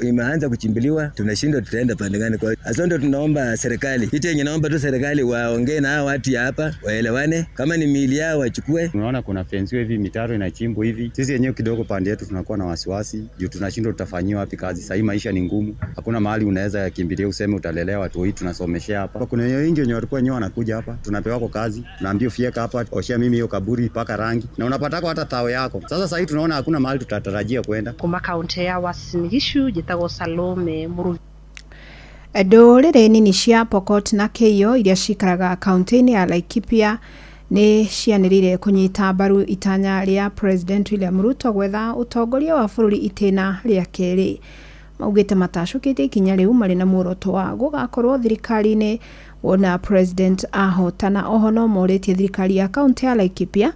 imeanza kuchimbiliwa, tunashindwa tutaenda pande gani? Kwa sasa ndio tunaomba serikali, kitu yenye naomba tu serikali waongee na hao watu ya hapa, waelewane, kama ni miili yao wachukue. Unaona kuna fence hivi, mitaro inachimbwa hivi. Sisi wenyewe kidogo pande yetu tunakuwa na wasiwasi juu tunashindwa tutafanyiwa wapi kazi. Sasa hii maisha ni ngumu, hakuna mahali unaweza kimbilia useme utalelea watu hii, tunasomeshea hapa. Kuna wengi wenye walikuwa wenyewe wanakuja hapa, tunapewa kwa kazi, tunaambiwa fyeka hapa, oshea mimi hiyo kaburi, paka rangi, na unapatako hata tao yako. Sasa sasa hii tunaona hakuna mahali tutatarajia kwenda. Kuma kaunti ya Uasin Gishu, njĩtagwo Salome Mũrugi. Ndũrĩrĩ nini cia Pokot na Keiyo iria cikaraga kaunti-inĩ ya Laikipia nĩ cianĩrĩire kũnyita mbaru itanya rĩa President William Ruto gwetha ũtongoria wa bũrũri itĩna rĩa kerĩ. Maugĩte matacũkĩte ikinya rĩu marĩ na muoroto wa gũgakorwo thirikari-inĩ wona President ahotana. Oho no morĩtie thirikari ya kaunti ya Laikipia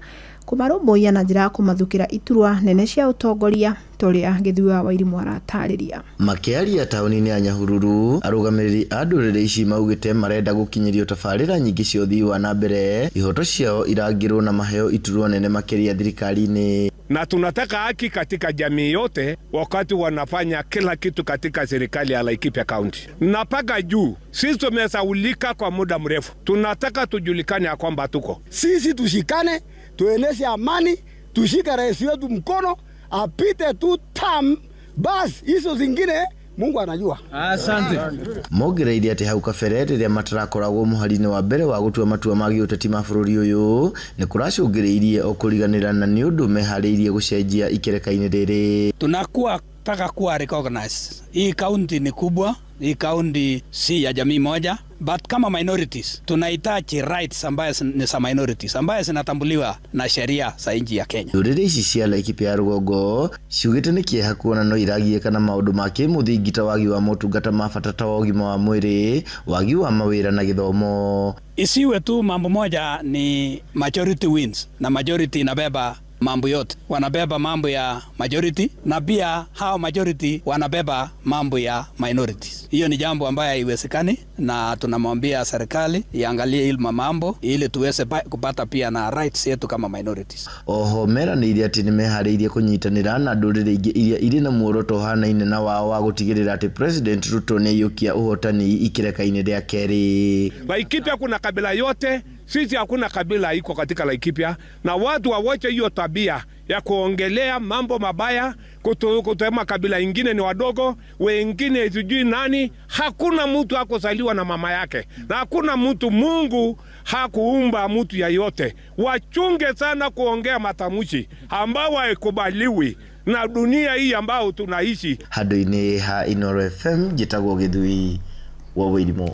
Kũmarũmbũiya na njĩra ya kũmathukĩra iturwa nene cia ũtongoria ta ũrĩa Gĩthui wa Wairimũ aratarĩria. Makĩaria taũni-inĩ ya Nyahururu, arũgamĩrĩri a ndũrĩrĩ ici maugĩte marenda gũkinyĩrio tabarĩra nyingĩ cia ũthii wa na mbere, ihoto ciao irangĩrwo na maheo iturwa nene makĩria thirikari-inĩ. Na tunataka haki katika jamii yote wakati wanafanya kila kitu katika serikali ya Laikipia County. Na mpaka juu sisi tumesaulika kwa muda mrefu, tunataka tujulikane ya kwamba tuko sisi, tushikane, tueneze amani, tushike rais wetu mkono apite tu tam, basi hizo zingine Mungu anajua. Asante. Mongereire atĩ hau kabere rĩrĩa matarakoragwo mũhari-inĩ wa mbere wa gũtua matua ma gĩũteti ma bũrũri ũyũ nĩ kũracũngĩrĩirie o kũriganĩra na nĩ ũndũ meharĩirie gũcenjia ikereka-inĩ rĩrĩ. Tunakuwa taka kuwa recognize. Hii county ni kubwa, hii county si ya jamii moja, but kama minorities tunahitaji rights ambayo ni za minorities ambayo zinatambuliwa na sheria za nchi ya Kenya. Ndũrĩrĩ ici cia Laikipia ya rũgongo ciugĩte nĩ kĩeha kuona no iragiĩka na maũndũ ma kĩmũthingi ta wagi wa motungata ma bata ta wa ũgima wa mwĩrĩ, wagi wa mawĩra na gĩthomo. Isiwe tu mambo moja ni majority wins na majority inabeba mambo yote, wanabeba mambo ya majority na pia hao majority wanabeba mambo ya minorities. Hiyo ni jambo ambayo haiwezekani, na tunamwambia serikali iangalie hili mambo ili tuweze kupata pia na rights yetu kama minorities. Oho meranĩire atĩ nĩmeharĩirie kũnyitanĩra na ndũrĩrĩ ingĩ iria irĩ na muoroto ũhanaine na wao wa gũtigĩrĩra atĩ President Ruto nĩaiyũkia ũhotani ikereka-inĩ rĩa kerĩ. Laikipia kuna kabila yote, sisi hakuna kabila iko katika Laikipia, na watu wawache hiyo tabia ya kuongelea mambo mabaya, kutema kabila ingine ni wadogo, wengine sijui nani. Hakuna mtu hakozaliwa na mama yake, na hakuna mtu, Mungu hakuumba mtu yeyote. Wachunge sana kuongea matamshi ambao haikubaliwi na dunia hii ambao tunaishi. Handũ-inĩ ha Inooro FM njĩtagwo Gĩthui wa Wairimũ.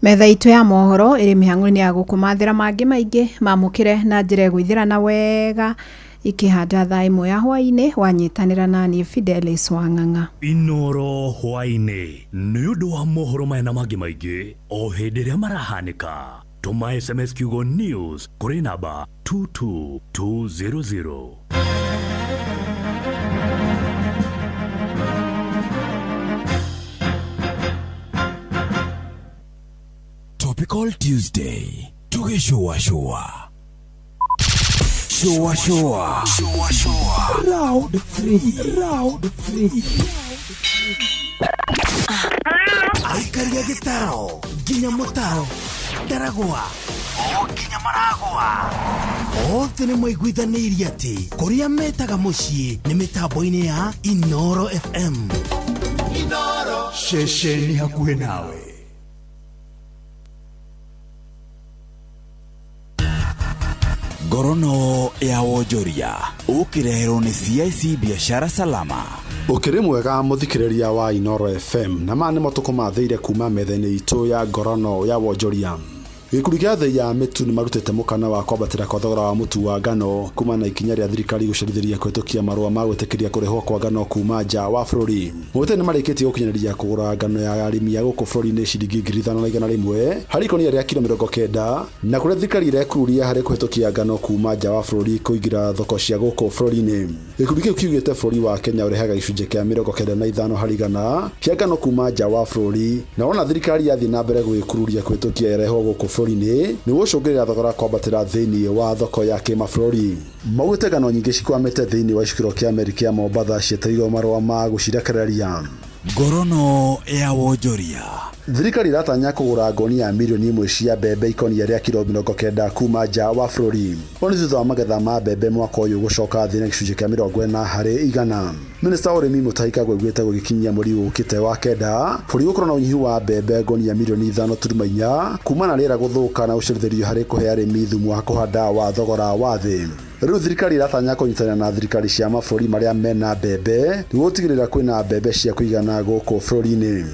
Metha itũ ya mohoro ĩrĩ mĩhang'o-inĩ ya gũkũmathĩra mangĩ maingĩ mamũkĩre na njĩra ĩgũithĩrana wega ikĩhanda thaa ĩmwe ya hwaĩ-inĩ wanyitanĩra na niĩ Fidelis Wang'ang'a. Inooro hwaĩ-inĩ nĩ ũndũ wa mohoro maya na mangĩ maingĩ o hĩndĩ ĩrĩa marahanĩka. Tũma SMS kiugo news kũrĩ namba 22200. Topical Tuesday tugĩcũacũa shũa shũa shũa shũa round 3 round 3 aikaria gĩtaro nginya mũtaro ndaragwa o nginya maragwa othe nĩ maiguithanĩirie atĩ kũrĩa metaga mũciĩ nĩ mĩtambo-inĩ ya Inooro FM. Inooro ceceni hakuhĩ nawe. Ngorono ya wonjoria ũkĩreherwo nĩ CIC Biashara Salama. Ũkĩrĩ mwega mũthikĩrĩria wa Inooro FM na maya nĩmo tũkũmathĩire kuma metha-inĩ itũ ya ngorono ya wonjoria. Gĩkundi gĩa thĩ ya mĩtu nĩ marutĩte mũkana wa kwambatĩra kwa thogora wa mũtu wa ngano kuma na ikinya rĩa thirikari gũcerithĩria kũhetũkia marũa ma gwĩtĩkĩria kũrĩhwo kwa ngano kuma nja wa bũrũri. Maugĩte nĩ marĩkĩtie gũkinyanĩria kũgũra ngano ya arĩmi a gũkũ bũrũri-inĩ ciringi 5,100 harĩ ikũnia rĩa kiro 90 na kũrĩa thirikari ĩrekururia harĩ kũhetũkia ngano kuma nja wa bũrũri kũingĩra thoko cia gũkũ bũrũri-inĩ. Gĩkundi kĩu kiugĩte bũrũri wa Kenya ũrehaga gĩcunjĩ kĩa 95 harĩ igana kĩa ngano kuma nja wa bũrũri, na wona thirikari yathiĩ na mbere gwĩkururia kũhetũkia ĩrehwo gũkũ bũrũri-inĩ nĩ gũcũngĩrĩra thogora kwambatĩra thĩinĩ wa thoko ya kĩmabũrũri. Maugĩte ngano nyingĩ cikwamĩte thĩinĩ wa icukĩro kĩa meri kĩa Mombatha cietereirwo marũa ma gũcirekereria. Ngorono ya wonjoria. Thirikari ĩratanya kũgũra ngonia mirioni 1 cia mbembe ikonia rĩa kiro 90 kuma nja wa bũrũri. Ũũ nĩ thutha wa magetha ma mbembe mwaka ũyũ gũcoka thĩ na gĩcunjĩ kĩa 40 harĩ igana. Minista wa ũrĩmi Mutahi Kagwe augĩte gũgĩkinyia mweri ũkĩte wa kenda bũrũri gũkorwo na ũnyihu wa mbembe ngonia mirioni 5.4 kuma na rĩera gũthũka na gũcerithĩrio harĩ kũhe arĩmi thumu wa kũhanda wa thogora wa thĩ. Rĩu thirikari ĩratanya kũnyitanĩra na thirikari cia mabũrũri marĩa mena mbembe nĩguo gũtigĩrĩra kwĩna mbembe cia kũigana gũkũ bũrũri-inĩ.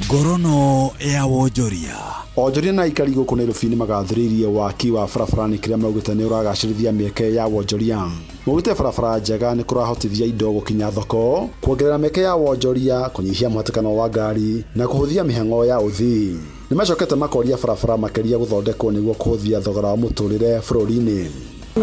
Ngorono ya wonjoria. Onjoria na aikari gũkũ Nairobi nĩ magathĩrĩirie waki wa barabara-inĩ kĩrĩa maugĩte nĩ ũragacĩrithia mĩeke ya wonjoria. Maugĩte barabara njega nĩ kũrahotithia indo gũkinya thoko, kuongerera mĩeke ya wonjoria, kũnyihia mũhatĩkano wa ngari na kũhũthia mĩhang'o ya ũthii. Nĩ macokete makoria barabara makĩria gũthondekwo nĩguo kũhũthia thogora wa mũtũrĩre bũrũri-inĩ.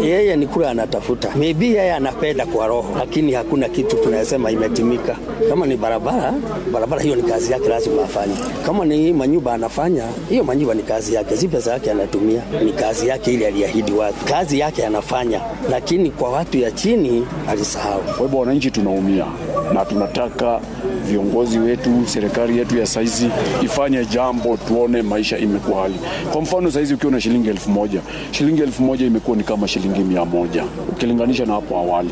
Yeye ni kura anatafuta, maybe yeye anapenda kwa roho, lakini hakuna kitu tunasema imetimika. Kama ni barabara, barabara hiyo ni kazi yake, lazima afanye. Kama ni manyumba anafanya, hiyo manyumba ni kazi yake, si pesa yake anatumia, ni kazi yake ile aliahidi watu, kazi yake anafanya, lakini kwa watu ya chini alisahau. Kwa hivyo wananchi tunaumia na tunataka viongozi wetu, serikali yetu ya saizi ifanye jambo, tuone maisha imekuwa hali. Kwa mfano saizi ukiwa na shilingi 1000, shilingi 1000 imekuwa ni kama shilingi 100 ukilinganisha na hapo awali.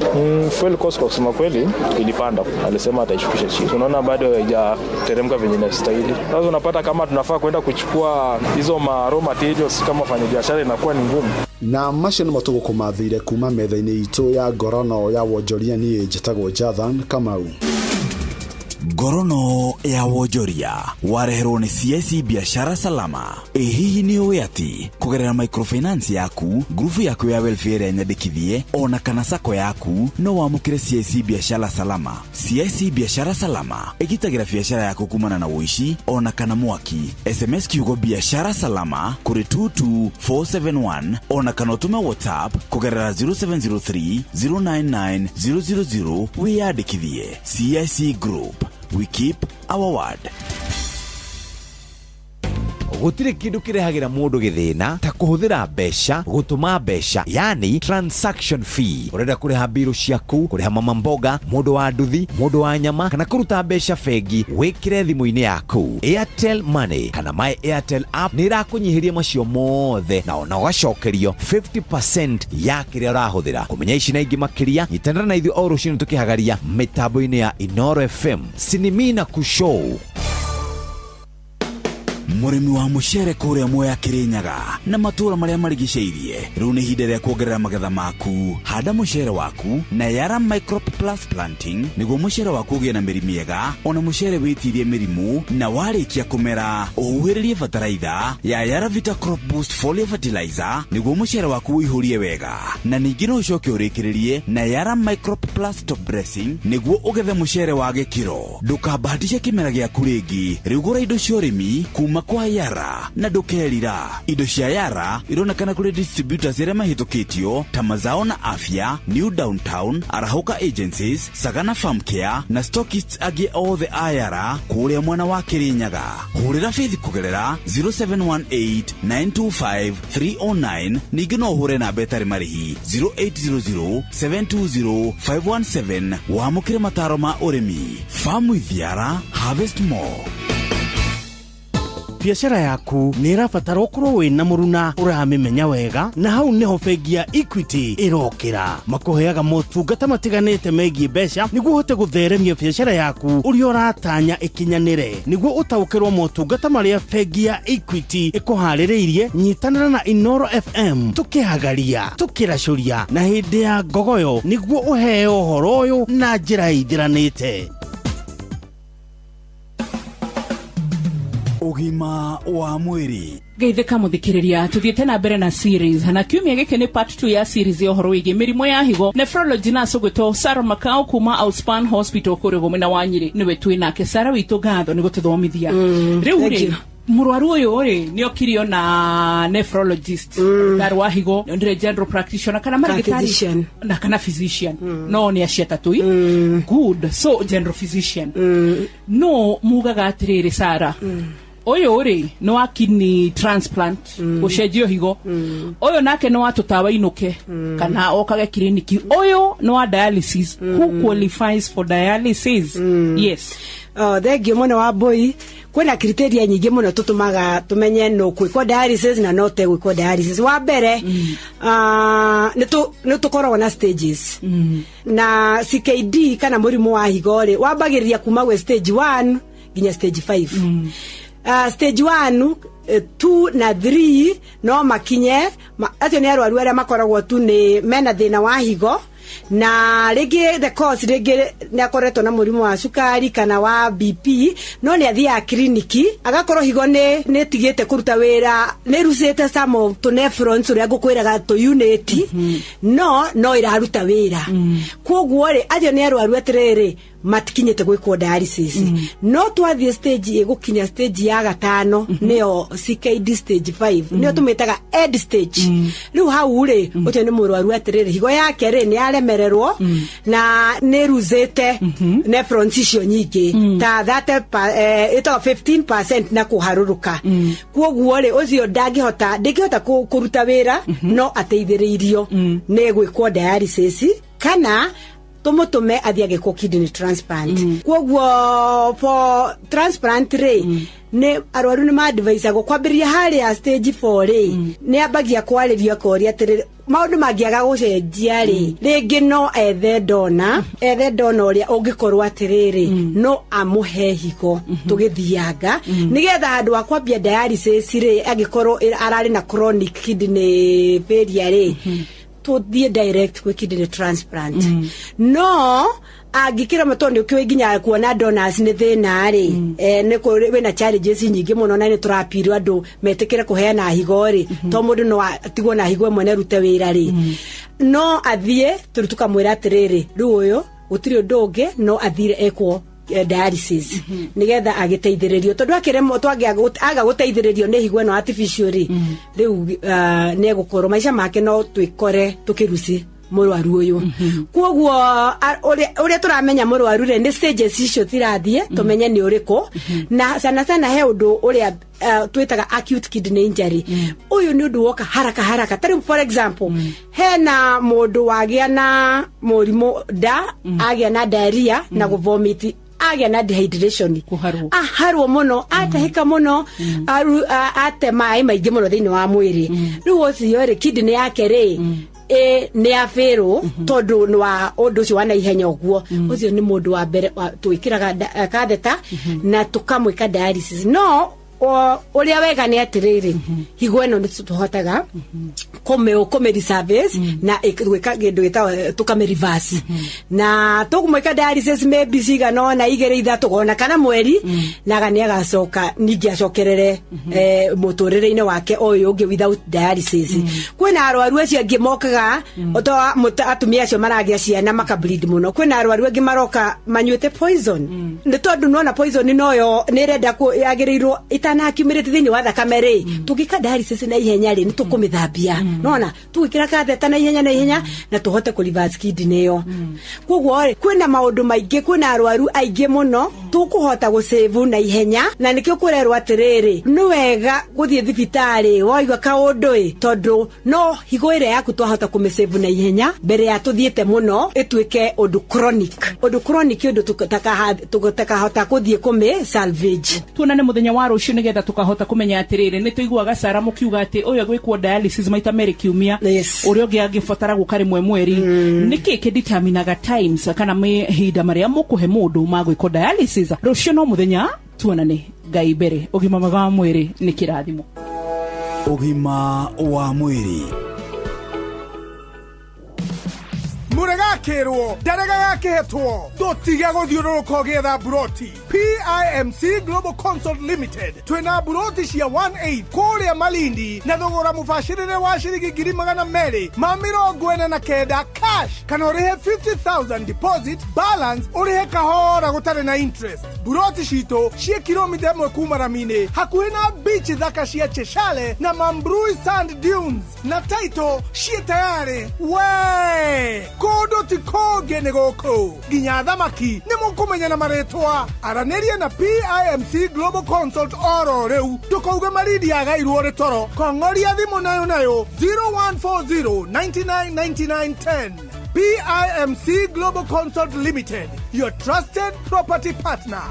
Fuel cost kwa kusema kweli ilipanda, alisema ataishukisha chini. Tunaona bado haijateremka venye inastahili. Sasa unapata kama tunafaa kwenda kuchukua hizo ma raw materials kama wafanyabiashara inakuwa ni ngumu. Na macio nĩmo tũgũkũmathĩire kuma metha-inĩ itũ ya ngorono ya wonjoria. Niĩ njĩtagwo Jathan Kamau. Ngorono ya wonjoria wareherwo nĩ CIC Biashara Salama. Ĩ hihi nĩ ũĩ atĩ kũgerera microfinance yaku, ngurubu yaku ya welfare ĩrĩa nyandĩkithie ona kana sako yaku no wamũkĩre CIC Biashara Salama. CIC Biashara Salama ĩgitagĩra biashara yaku kumana na ũici ona kana mwaki. SMS kiugo biashara salama kũrĩ 22471 ona kana ũtũme WhatsApp kũgerera 0703 099 000 wĩyandĩkithie. CIC Group, we keep our word. Gũtirĩ kĩndũ kĩrehagĩra mũndũ gĩthĩna ta kũhũthĩra mbeca gũtũma mbeca, yani transaction fee. Ũrenda kũrĩha mbirũ ciaku, kũrĩha mama mboga, mũndũ wa nduthi, mũndũ wa nyama, kana kũruta mbeca bengi wĩkĩre thimũ-inĩ yaku. Airtel Money kana My Airtel app nĩ ĩrakũnyihĩria macio mothe na ona ũgacokerio 50% ya kĩrĩa ũrahũthĩra. Kũmenya ici na ingĩ makĩria, nyitanĩra na ithuĩ o rũcinĩ tũkĩhagaria mĩtambo-inĩ ya Inoro FM Sinimina Kushow. Mũrĩmi wa mũcere kũrĩa Mwea, Kĩrĩnyaga na matũũra marĩa marigicĩirie, rĩu nĩ ihinda rĩa kuongerera magetha maku. Handa mũcere waku na Yara Microp Plus Planting nĩguo mũcere waku ũgĩe na mĩri mĩega ona mũcere wĩtirie mĩrimũ. Na warĩkia kũmera, ũhuhĩrĩrie bataraitha ya Yara Vita Crop Boost Foliar Fertilizer nĩguo mũcere waku ũihũrie wega. Na ningĩ no ũcoke ũrĩkĩrĩrie na Yara Microp Plus Top Dressing nĩguo ũgethe mũcere wa gĩkĩro. Ndũkambahatishe kĩmera gĩaku rĩngĩ. Rĩu gũra indo cia ũrĩmi kuma kwa Yara na ndũkerira. Indo cia Yara ironekana kũrĩ distributors arĩa mahĩtũkĩtio ta Mazao na Afya, New Downtown, Arahũka Agencies, Sagana Farm Care na stockists angĩ othe a Yara kũrĩa mwena wa Kĩrĩnyaga. Hũrĩra Faith kũgerera 0718 925 309. Ningĩ no ũhũre namba ĩtarĩ marĩhi 0800 720 517 wamũkĩre mataro ma ũrĩmi. Farm with Yara, harvest more. Biacara yaku nĩ ĩrabatara ũkorwo wĩna mũruna ũramĩmenya wega, na hau nĩho bengi ya Equity ĩrokĩra. Makũheaga motungata matiganĩte megiĩ mbeca nĩguo ũhote gũtheremia biacara yaku ũrĩa ũratanya ĩkinyanĩre. Nĩguo ũtaũkĩrwo motungata marĩa bengi ya Equity ĩkũharĩrĩirie, nyitanĩra na Inoro FM tũkĩhagaria, tũkĩracũria na hĩndĩ ya ngogoyo nĩguo ũheo ũhoro ũyũ na njĩra ĩithiranĩte. Ũgima wa mwĩrĩ. Geithĩka mũthikĩrĩria, tũthiĩte na mbere na series na kiumia gĩkĩ nĩ part 2 ya series ya ũhoro wĩgiĩ mĩrimũ ya higo. Nephrology nurse ũgwĩtwo Sarah Makau kuma Outspan Hospital kũrĩa mwena wa Nyĩrĩ nĩwe twĩ nake. Sarah witũ, ngatho nĩ gũtũthomithia. Rĩu Thank rĩ you. Mũrwaru ũyũ rĩ nĩ okirio na nephrologist, ndagĩtarĩ wa higo, ndĩre general practitioner kana marĩgĩtarĩ physician. Na kana physician no nĩ acio atatũ i good. So general physician no mugaga atĩrĩrĩ, Sarah, ũyũ rĩ nĩ wa kidney transplant, gũcenjio higo, ũyũ nake nĩ wa tũtawa inũke kana okage kiriniki, ũyũ nĩ wa dialysis. Who qualifies for dialysis? Yes. Oh, thank you mũno wa mbui. Kwĩna criteria nyingĩ mũno tũtũmaga tũmenye no gwĩkwo dialysis na no te gwĩkwo dialysis. Wa mbere, nĩ tũkoragwo na stages na CKD kana mũrimũ wa higo rĩ wambagĩrĩria kuma gwĩ stage 1 nginya stage 5. Stage 1, 2 na 3 no makinye acio nĩ arwaru arĩa makoragwo tu nĩ mena thĩna wa higo na rĩngĩ the cause rĩngĩ nĩ akoretwo na mũrimũ wa cukari kana wa BP, no nĩ athiaga kiriniki agakorwo higo nĩ tigĩte kũruta wĩra, nĩ rucĩte some of tũ nephrons ũrĩa ngũkwĩraga tũ unit, no ĩraruta wĩra. Koguo rĩ, acio nĩ arwaru atĩrĩrĩ Matikinyĩte gwĩkwo dialysis. No twathiĩ stage ĩgũkinya stage ya gatano, nĩyo CKD stage 5, nĩyo tũmĩtaga end stage. Rĩu hau rĩ, ũcio nĩ mũrwaru atĩrĩrĩ, higo yake rĩ nĩ yaremererwo na nĩ ruzĩte nephrons icio nyingĩ ta 30 ĩtagwo 15% na kũharũrũka. Kuoguo rĩ, ũcio ndangĩhota kũruta wĩra, no ateithĩrĩirio nĩ gwĩkwo dialysis kana tũmũtũme athiĩ agĩkwo kidney transplant. Kuoguo for transplant rĩ, nĩ arwaru nĩ madvaisagwo kwambĩrĩria harĩa stage 4 rĩ, nĩ ambagia kwarĩrio akoria atĩrĩrĩ, maũndũ mangĩaga gũcenjia rĩ, rĩngĩ no ethe dona, ethe dona ũrĩa ũngĩkorwo atĩrĩrĩ no amũhe higo tũgĩthianga, nĩgetha handũ wa kwambia dialysis rĩ, angĩkorwo ararĩ na chronic kidney failure rĩ, tũthiĩ direct gwĩ kidney transplant. No angĩkĩremwo, tondũ nĩ ũkĩũĩ nginya kuona donors nĩ thĩna rĩ, nĩ wĩna challenges nyingĩ mũno, na nĩ tũrapirwo andũ metĩkĩre kũheana higo rĩ, to mũndũ no atigwo na higo ĩmwe na ĩrute wĩra rĩ, no athiĩ tũrĩ tũkamwĩra atĩrĩrĩ, rĩu ũyũ gũtirĩ ũndũ ũngĩ, no athire ekwo dialysis nigetha agĩteithĩrĩrio, tondũ akĩremwo aga gũteithĩrĩrio nĩ higo ĩno artificial rĩ, rĩu nĩ egũkorwo maica make no twĩkore tũkĩruci mũrwaru ũyũ. Kuoguo ũrĩa tũramenya mũrwaru rĩ, nĩ stages icio tirathiĩ tũmenye nĩ ũrĩkũ. Na sana sana he ũndũ ũrĩa twĩtaga acute kidney injury. Ũyũ nĩ ũndũ woka haraka haraka. Ta rĩu for example, hena mũndũ wagĩa na mũrimũ nda, agĩa na diarrhea na gũvomit, agĩa na dehydration, aharwo mũno, atahĩka mũno, ate maĩ maingĩ mũno thĩinĩ wa mwĩrĩ. Rĩu ũcio rĩ, kidney yake rĩ nĩ abĩrwo tondũ nĩ wa ũndũ ũcio wa naihenya ũguo. Ũcio nĩ mũndũ wa mbere twĩkĩraga katheta na tũkamwĩka dialysis. No ũrĩa wega nĩ atĩrĩrĩ, higo ĩno nĩ tũhotaga kũmĩ reservice na gwĩka kĩndũ gĩtagwo tũkamĩ reverse, na tũkũmwĩka dialysis maybe cigana ona igĩrĩ ithatũ ona kana mweri, na nĩ agacoka ningĩ acokerere mũtũrĩre-inĩ wake ũyũ ũngĩ without dialysis. Kwĩna arwaru acio angĩ mokaga to atumia acio maragĩa ciana maka bleed mũno. Kwĩna arwaru angĩ maroka manyuĩte poison, nĩ tondũ nona poison noyo nĩ ĩrenda yagĩrĩirwo ĩtana accumulate thĩinĩ wa thakame rĩ, tũngĩka dialysis na ihenya rĩ, nĩ tũkũmĩthambia nona tũgwĩkĩra katheta na ihenya na ihenya na tũhote kũ reverse kidney ĩyo. Koguo rĩ, kwĩna maũndũ maingĩ, kwĩna arwaru aingĩ mũno tũkũhota gũsave na ihenya, na nĩkĩo kũrerwo atĩrĩrĩ, nĩ wega gũthiĩ thibitarĩ waigua kaũndũ ĩ, tondũ no higo ĩrĩa yaku twahota kũmĩsave na ihenya mbere ya tũthiĩte mũno ĩtuĩke ũndũ chronic, ũndũ chronic, ũndũ tũtakahota kũthiĩ kũmĩ salvage. Tuonane muthenya wa rucio nigetha tukahota kumenya atiriri, ni tuiguaga Sara mukiuga ati uyu gwikwo dialysis maita merĩ kiumia, uria ungi angĩbatara gũka rĩmwe mweri. Nĩkĩ kĩdeterminaga times kana mahinda marĩa mũkũhe mũndũ ma gwĩkwo dialysis? Rũciũ no mũthenya tuonane. Ngai mbere, ũgima mwega wa mwĩrĩ nĩ kĩrathimo. Ũgima wa mwĩrĩ. Mũregakĩrwo ndarega gakĩhetwo, ndũtige gũthiũrũrũka ũgĩetha mburoti. PIMC Global Consult Limited twĩna mburoti cia 18 kũrĩa Malindi na thogora mũbacĩrĩre wa ciringi 249,000 cash, kana ũrĩhe 50,000 deposit, balance ũrĩhe kahora gũtarĩ na interest. Mburoti citũ ciĩ kilomita 1 kuma rami-inĩ, hakuhĩ na beach thaka cia Cheshale na Mambrui Sand Dunes, na title ciĩ tayarĩ. We kũndũ ti kũngĩ nĩ gũkũ, nginya thamaki nĩ mũkũmenya na marĩtwa. Aranĩria na PIMC Global Consult oro rĩu, ndũkauge Malindi yagairwo rĩ toro. Kong'oria thimũ nayo nayo 0140 99 99 10. PIMC Global Consult Limited, your trusted property partner.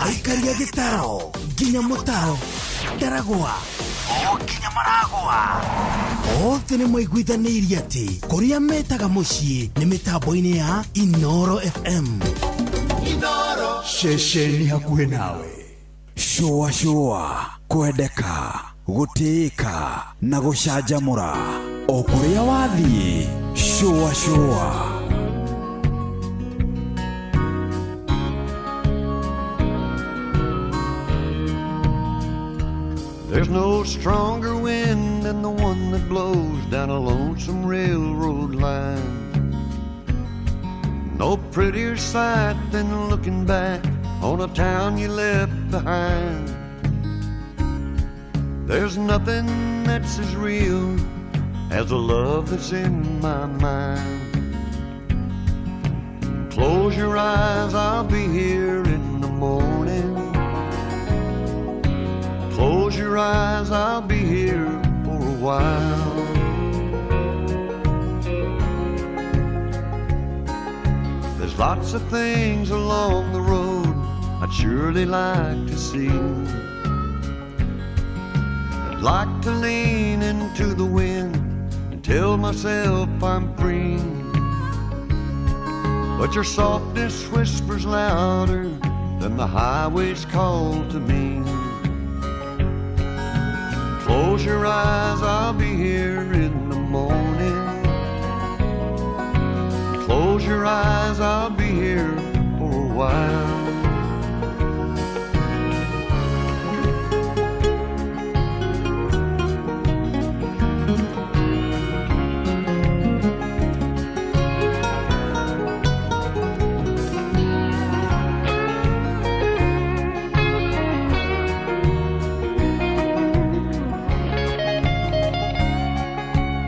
Aikaria gĩtaro nginya mũtaro ndaragwa o nginya maragwa othe nĩ maiguithanĩirie atĩ kũrĩa metaga mũciĩ nĩ mĩtambo-inĩ ya Inoro FM. Ceceni hakuhĩ nawe, cũa cũa, kwendeka, gũtĩĩka na gũcanjamũra o kũrĩa wathiĩ. Cũa cũa. There's no stronger wind wind than the one that blows down a lonesome railroad line. No prettier sight than looking back on a town you left behind. There's nothing that's as real as the love that's in my mind. Close your eyes, I'll be here in the morning. Close your eyes, I'll be here for a while. There's lots of things along the road I'd surely like to see. I'd like to lean into the wind and tell myself I'm free. But your softness whispers louder than the highway's call to me. Close your eyes, I'll be here in the morning. Close your eyes, I'll be here for a while.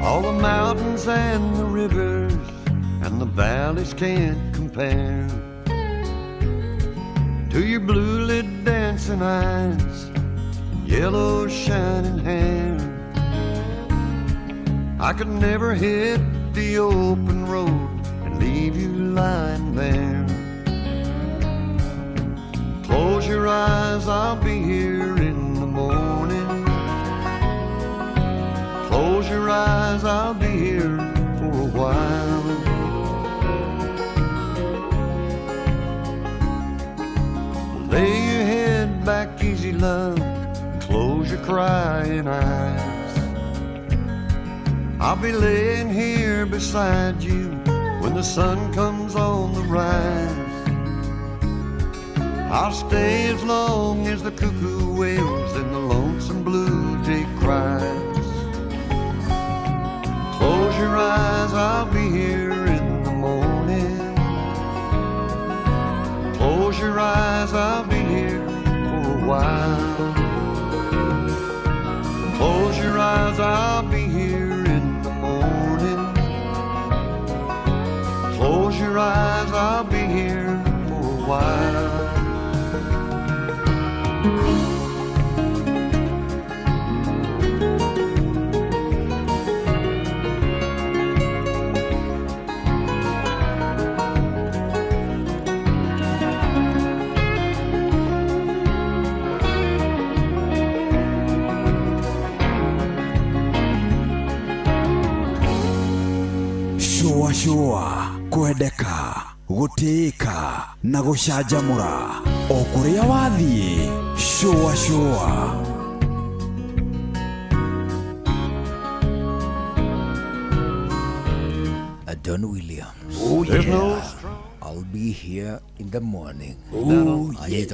All the mountains and the rivers and the valleys can't compare to your blue lid dancing eyes and yellow shining hair. I could never hit the open road and leave you lying there. Close your eyes, I'll be here in the morning. Close your eyes, I'll be here for a while. Lay your head back easy, love, and close your crying eyes. I'll be laying here beside you when the sun comes on the rise. I'll stay as long as the cuckoo wails and the lonesome blue jay cries. Close your eyes, I'll be here in the morning. Close your eyes, I'll be here for a while. Close your eyes, I'll be here in the morning. Close your eyes, I'll be here for a while. Shua shua kwendeka gutĩĩka na gũcanjamũra o kũrĩa wathiĩ shua shua. Don Williams. Oh, yeah. No, I'll be here in the morning. Oh, yeah.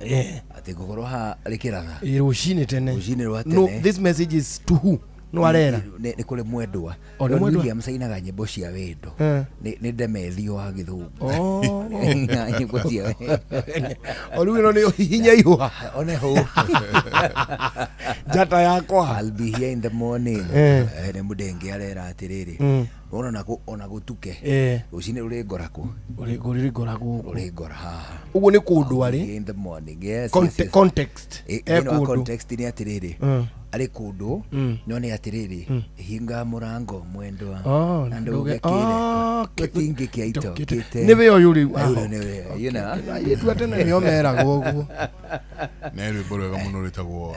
Yeah. Ati ngũkorwo ha rĩkĩratha. Rũcinĩ tene. Rũcinĩ rwa tene. No, this message is to who? No arera. Nĩ kũrĩ mwendwa. Don Williams ainaga nyĩmbo cia wendo. Nĩ ndemethio wa gĩthũngũ. Oh. Ainaga nyĩmbo cia wendo. O rĩu ĩno nĩ hinya ihũa. One hũ. Njata yakwa. I'll be here in the morning. Nĩ mũndenge arera atĩrĩrĩ. Ona ona gutuke rucini ruri ngora ku ruri ngora guku ruri ngora haha uguo ni kundu ari in the morning. Yes, yes. Context e kundu context ni atiriri ari kundu no ni atiriri hinga murango mwendwa na ndugekire gitingi kia itokite ni we uyu riu ni we you know airĩtu a tene nĩo meragwo ũguo nĩ rwĩmbo rwega mũno rwĩtagwo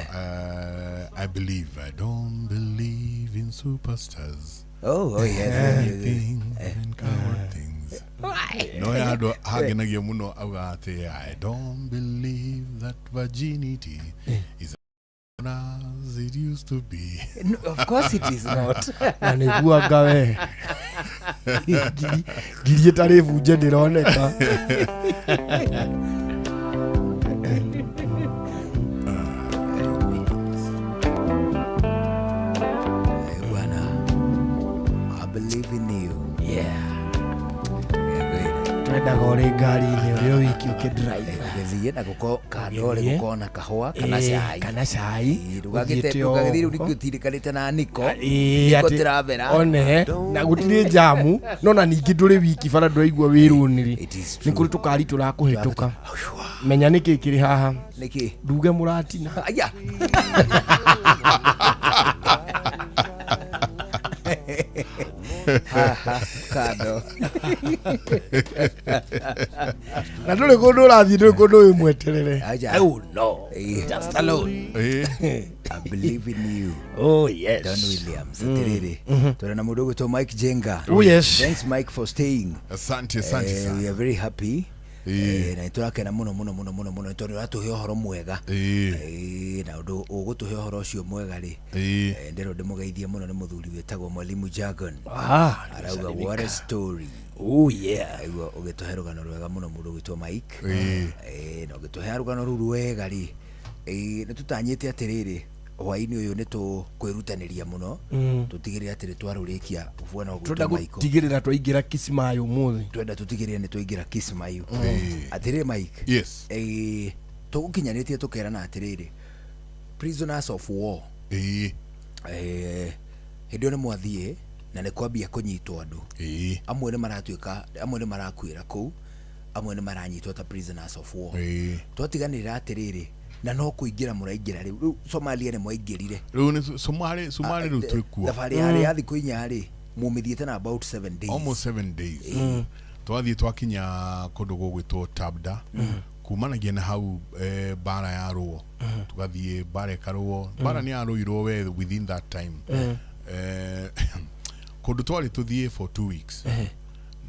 I believe I don't believe in superstars. Oh, yes. Anything and coward things. No ya andũ hangenagia mũno auga atĩ I don't believe that virginity is as it used to be. No, of course it is not. Na nĩguo anga we ngiri ĩtarĩ bunje ndĩroneka. Ũrĩ ngari-inĩ ũrĩ o wiki ũkĩ-drive. Ũgĩthiĩ na gũko kando rĩ Ũgĩthiĩ. Gũkorwo na kahũa kana cai. Kana cai. Ndũgagĩte Ũthiĩte o ndũgagĩthiĩ rĩu ũguo. ningĩ ũtindĩkanĩte na niko. Ĩĩ, Niko atĩ- tĩrabera. One na gũtirĩ njamu no na ningĩ ndũrĩ wiki bara ndũraigua wĩrũnĩri nĩ kũrĩ tũkari tũrakũhĩtũka menya nĩkĩ kĩrĩ haha. Nĩkĩ? Nduge mũratina. Aya. Haha kando. Na ndũrĩ kũndũ ũrathiĩ, ndũrĩ kũndũ wĩ mweterere. Aja. Oh, no. Eh. Just alone. I believe in you. Oh yes. Don Williams atiriri. Tũrĩ na mũndũ ũgwĩtwo Mike Jenga. Oh, yes. Thanks Mike for staying. Asante, asante sana. We are very happy. Na nĩtũrakena mũno mũno mũno mũno mũno nĩ tondũ ũratũhe ũhoro mwega. Na ũndũ ũgũtũhe ũhoro ũcio mwega rĩ, ndĩrwo ndĩmũgeithie mũno nĩ mũthuri wĩtagwo Mwalimu Jargon. Ah, arauga what a story. Oh yeah. Aigua ũgĩtũhe rũgano rwega mũno mũndũ ũgwĩtwo Mike. Na ũgĩtũhe rũgano rũu rwega rĩ, nĩ tũtanyĩte atĩrĩrĩ hwaĩ-inĩ ũyũ nĩ tũkwĩrutanĩria mũno tũtigĩrĩre atĩ nĩ twarũrĩkia bwana ũgwĩtwo Tũrenda Michael. gũtigĩrĩra twaingĩra Kisimayo ũmũthĩ. Twenda tũtigĩrĩre nĩ twaingĩra Kisimayu. Atĩrĩrĩ Mike. Yes. Tũgũkinyanĩtie tũkerana atĩrĩrĩ prisoners of war. Hĩndĩ ĩyo nĩ mwathiĩ na nĩ kwambia kũnyitwo andũ amwe nĩ maratuĩka, amwe nĩ marakuĩra kũu, amwe nĩ maranyitwo ta prisoners of war. Twatiganĩrĩra atĩrĩrĩ na no kũingĩra mũraingĩra rĩu rĩu Somalia nĩ mwaingĩrire. Rĩu nĩ Somali, Somali rĩu twĩ kuo. Thabarĩ yarĩ ya thikũ 4 rĩ, mumĩthiĩte na about 7 days. Almost 7 days. Twathiĩ twakinya kũndũ gũgwĩtwo Tabda, kumanagia na hau bara yarũo, tũgathiĩ bara ĩkarũo, bara nĩ yarũirwo we within that time. Kũndũ twarĩ tũthiĩ for 2 weeks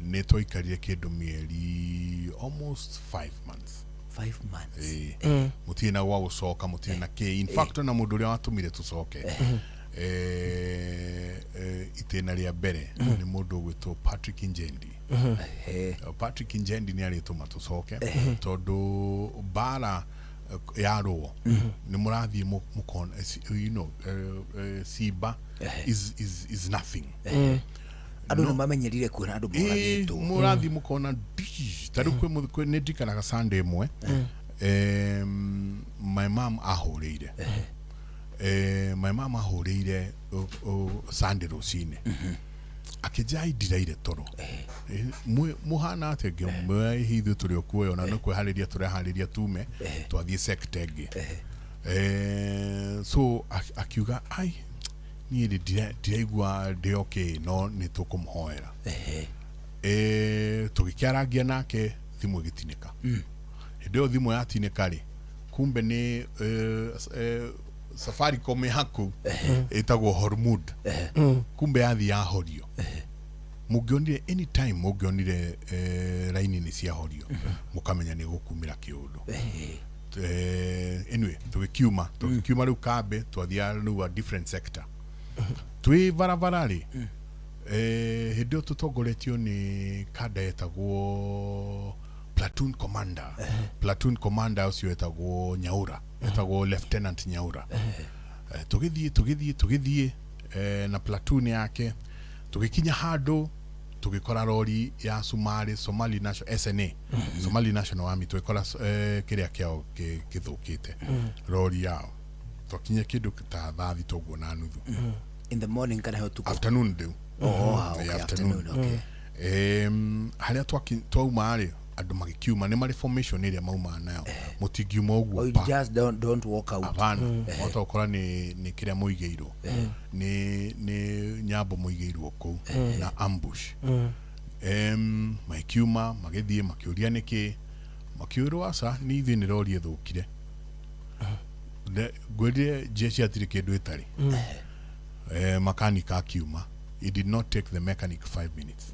nĩ twaikarire kĩndũ mĩeri almost 5 months. 5 months. Ĩĩ. Mũtirĩ na gwa gũcoka, mũtirĩ na kĩ. In fact ona mũndũ ũrĩa watũmire tũcoke itĩna rĩa mbere nĩ mũndũ ũgwĩtwo Patrick Injendi. Patrick Injendi nĩ arĩtũma tũcoke tondũ bara yarũo nĩ mũrathiĩ mũkona simba is nothing. Andũ nĩ mamenyerire kuona andũ moragĩtwo. Mũrathiĩ mũkona ta rĩu nĩ ndirikanaga Sunday ĩmwe my mom ahũrĩire my mom ahũrĩire Sunday rũcinĩ akĩnjia ndiraire toro. Mũhana atĩa? Ngĩmwĩra hihi ithuĩ tũrĩ o kuoyo na nĩ kwĩharĩria tũreharĩria tume twathiĩ sector ĩngĩ. So akiuga ai niĩ rĩ ndiraigua ndĩ okay no nĩ tũkũmũhoera. Tũgĩkĩarangia nake thimũ ĩgĩtinĩka. Hĩndĩ ĩyo thimũ yatinĩka rĩ, kumbe nĩ Safaricom yaku ĩtagwo Hormud, kumbe yathi yahorio. Mũngĩonire anytime mũngĩonire raini nĩ ciahorio mũkamenya nĩ gũkumĩra kĩũndũ. Anyway tũgĩkiuma rĩu kambe twathiaga rĩu a different sector twĩ barabara rĩ, hĩndĩ ĩyo tũtongoretio nĩ kanda yetagwo platoon commander. Platoon commander ũcio etagwo Nyaura, etagwo Lieutenant Nyaura. Tũgĩthiĩ na platoon yake tũgĩkinya handũ tũgĩkora rori ya Somali, Somali National SNA, Somali National Army, tũgĩkora kĩrĩa kĩao kĩthũkĩte rori yao. Twakinya kĩndũ ta thaa 3 ũguo na nuthu. In the morning kana he ũtukũ? Afternoon rĩu. Oh, ah, okay, afternoon. Afternoon, okay. Harĩa twauma rĩ, andũ magĩkiuma nĩ marĩ formation ĩrĩa maumaga nayo, mũtingiuma ũguo. Oh, you pa. just don't walk out. Hapana, wahota gũkora nĩ kĩrĩa mũigĩirwo nĩ nyambo mũigĩirwo kũu na ambush. Magĩkiuma magĩthiĩ makĩũria nĩkĩ, makĩũrwo aca nĩ ithuĩ nĩ rori ĩthũkire. Ngwĩrire jeshi hatirĩ kĩndũ ĩtarĩ. Makanika akiuma, it did not take the mechanic 5 minutes.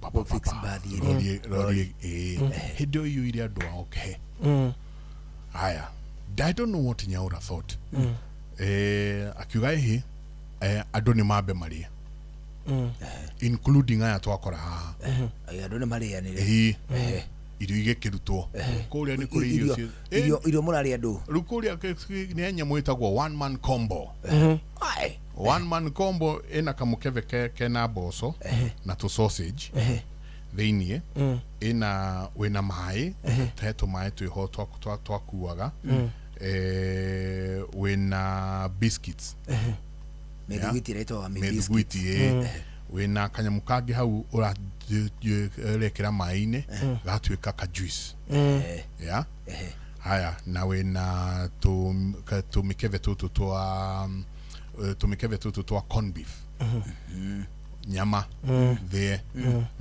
Pa, pa, pa, Fix pa. bathi ĩrĩa. Rori ĩĩ hĩndĩ ĩyo iyũire andũ ao ke. Haya, I don't know what Nyaura thought. Akiuga ĩhĩ andũ nĩ mambe marĩe including aya twakora haha. Ai, andũ nĩ marĩanĩre. Ĩĩ, irio igĩkĩrutwo kũrĩa nĩ kũrĩ irio Irio mũrarĩa andũ. Rĩu kũrĩa nĩ nyamũ ĩtagwo one man combo. Ai. One man combo ĩna kamũkebe kena mboco na tũ sausage Thĩiniĩ ĩna wĩna maĩ, he tũmaĩ twĩho twakuaga. Wĩna biscuits. Mĩthiguiti ĩrĩa ĩtagwo mĩthiguiti, ĩ. Wĩna kanyamũ kangĩ hau ũrekĩra maĩ-inĩ gatuĩka ka juice. Yeah, haya, na wĩna tũmĩkebe tũtũ twa tũmĩkebe tũtũ twa corn beef, nyama thĩe.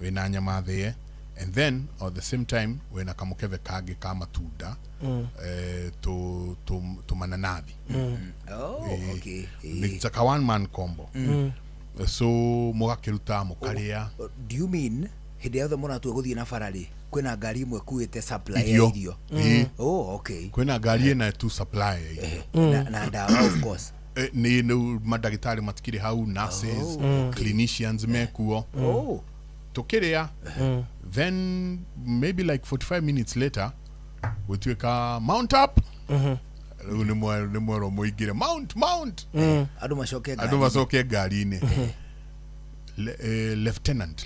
Wĩna nyama thĩe, and then at the same time wĩna kamũkebe kangĩ ka matunda, tũmananathi. Oh, okay. It's like a one man combo. So mũgakĩruta mũkarĩa. Do you mean hĩndĩ yothe mũratua gũthiĩ na bara rĩ, kwĩna ngari ĩmwe kuĩte supply ya irio? Irio. Ĩĩ. Oh, okay. Kwĩna ngari ĩna tu supply ya irio. Na ndawa, of course. Nĩ mandagĩtarĩ matikĩrĩ hau, nurses, clinicians mekuo. Tũkĩrĩa, then maybe like 45 minutes later gũtuĩka mount up. Rĩu nĩ mwerwo mũingĩre mount, mount. Andũ macoke andũ ngari-inĩ. Macoke ngari-inĩ. Lieutenant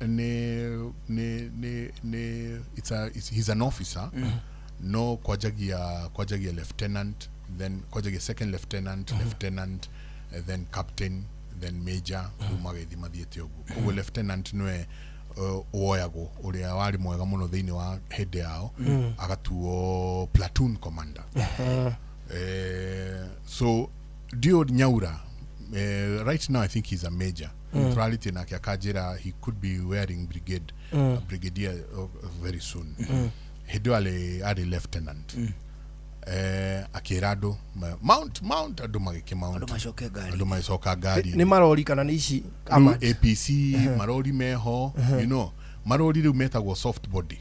nĩ he's an officer. No kwanjagia lieutenant, then kwanjagia second lieutenant, lieutenant, then captain, then major, rĩu magĩthiĩ mathiĩte ũguo. Koguo lieutenant nĩwe woyagwo ũrĩa warĩ mwega mũno thĩinĩ wa hĩndĩ yao, agatuo platoon commander. So Dio Nyaura, right now I think he's a major. Turarĩtie nake akanjĩra he could be wearing brigade, brigadier very soon. Hĩndĩ ĩyo arĩ lieutenant. Akĩra andũ mount, mount, andũ magĩkĩ mount. Andũ macoke ngari. Andũ magĩcoka ngari. Nĩ marori kana nĩ ici Rĩu armored? APC marori meho, marori rĩu metagwo soft body.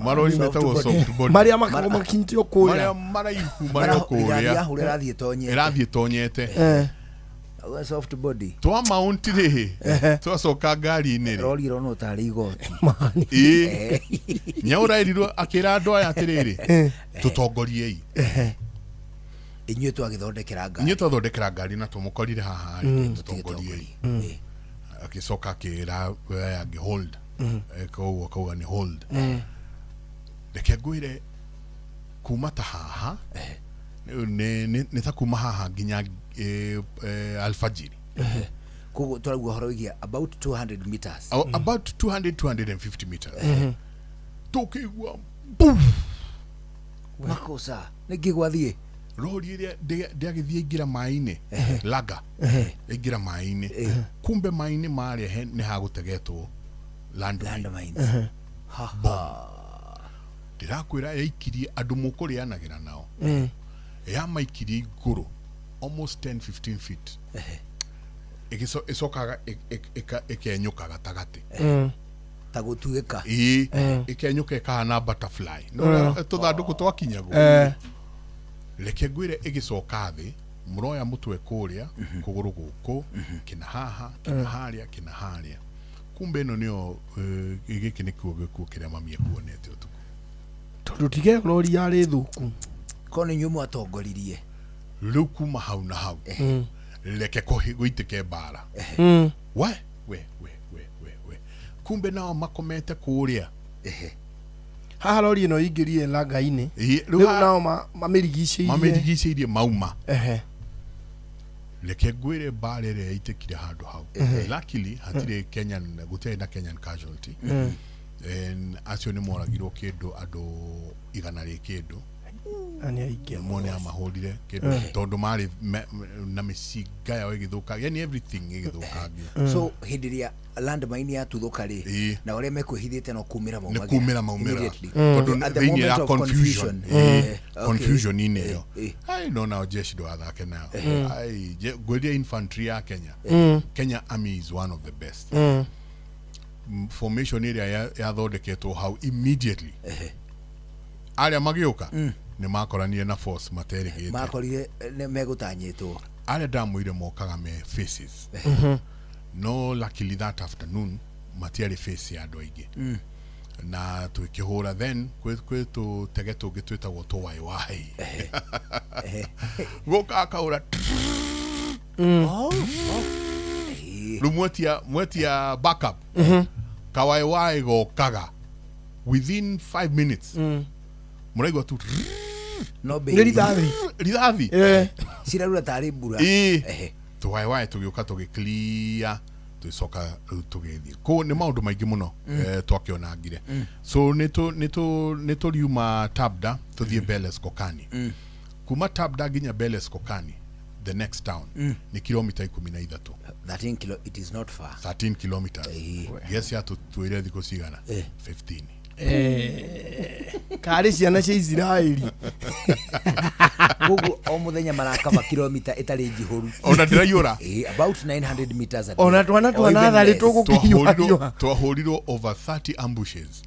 Marori Soft metagwo body. soft body. Marĩa makoragwo makinyĩtio kũrĩa. Marĩa maraihu marĩa kũrĩa. Ĩrathiĩ ĩrathiĩ ĩtonyete. Ĩrathiĩ ĩtonyete. Soft body. Twa mount rĩ, twacoka ngari-inĩ rĩ, rori ĩronwo tarĩ igoti. Ĩĩ, Nyaura erirwo akĩra andũ aya atĩrĩrĩ, tũtongoriei. Inyuĩ twagĩthondekera ngari. Inyuĩ twathondekera ngari na tũmũkorire haha rĩ, tũtongoriei. Agĩcoka akĩra aya angĩ hold. Koguo akauga nĩ hold. Reke ngwĩre, kuma ta haha nĩ ta kuma haha nginya alfajiri. Koguo tũraigua ũhoro wĩgiĩ about 200 meters. About 200 250 meters. Tũkĩigua boom. Makosa nĩngĩ gwathiĩ. Rori ĩrĩa ndĩagĩthiĩ ĩingĩra maĩ-inĩ, laga ĩingĩra maĩ-inĩ. Kumbe maĩ-inĩ marĩa nĩ hagũtegetwo landmines. Ndĩrakwĩra yaikirie andũ mũkũrĩanagĩra nao, yamaikirie igũrũ almost 10 15 feet. Ĩcokaga ĩkenyũka gatagatĩ. Ta gũtuĩka. Ĩĩ, ĩkenyũka ĩkahana butterfly. No tũthandũkũ twakinyagwo. Reke ngwĩre, ĩgĩcoka thĩ, mũroya mũtwe kũrĩa, kũgũrũ gũkũ, kĩna haha, kĩna harĩa, kĩna harĩa. Kumbe ĩno nĩyo gĩkĩ nĩkuo gĩkuo kĩrĩa mami ekuonete ũtukũ. Tondũ tige rori yarĩ thũku. Korwo nĩ inyuĩ mwatongoririe. Rĩu kuma hau na hau, reke gũitĩke mbara. We we we we we we, kumbe nao makomete kũrĩa. Haha rori ĩno ĩingĩrire langa-inĩ. Ĩĩ, rĩu nao mamĩrigicĩirie. Mamĩrigicĩirie mauma. Reke ngwĩre, mbara ĩrĩa yaitĩkire handũ hau, luckily hatirĩ Kenyan, gũtiarĩ na Kenyan casualty. And acio nĩ moragirwo kĩndũ andũ 100 rĩ kĩndũ. Na nĩ aingĩ. Mo nĩ amahũrire kĩndũ tondũ marĩ na mĩcinga yao ĩgĩthũka, yani everything ĩgĩthũkangio. So hĩndĩ ĩrĩa landmine yatuthũka rĩ, na ũrĩa mekwĩhithĩte no kumĩra nĩ maumagĩra kumĩra maumĩra. Immediately. Tondũ At the thĩinĩ moment ya of confusion. Confusion-inĩ ĩyo. Ai, no nao jeshi ndũgathake nayo. Ai, ngwĩrire infantry ya Kenya, Kenya Army is one of the best. Formation ĩrĩa yathondeketwo hau immediately, arĩa magĩũka nĩ makoranire na force materĩgĩte. Makorire nĩ megũtanyĩtwo. Arĩa ndamwĩire mokaga me faces, no luckily that afternoon matiarĩ face ya andũ aingĩ. Na twĩkĩhũra, then kwĩ tũtege tũngĩ twĩtagwo tũwaiwai gũka akahũra. Oh, oh. Rĩu mwetia backup kawaiwai gokaga within 5 minutes mũraigua tu no Nĩ rithathi. rithathi cirarura tarĩ mbura. Ĩĩ. Tũwaĩwaĩ tũgĩũka tũgĩclear, tũgĩcoka rĩu tũgĩthiĩ kũu. Nĩ maũndũ maingĩ mũno twakĩonangire. So nĩ tũriuma Tabda tũthiĩ Beles Kokani. Kuma Tabda nginya Beles Kokani, the next town, nĩ kilomita 13. 13 kilo, it is not far. 13 kilometers. Yes, yatũtuĩre thikũ cigana? 15. Karĩ ciana cia Isiraeli. Koguo o muthenya marakaba kilomita ĩtarĩ njihũru. Ona ndĩraiyũra. About 900 meters a day. Ona twana Or twa even natharĩ less. tũgũkĩhiũhahiũha. Twahũrirwo over 30 ambushes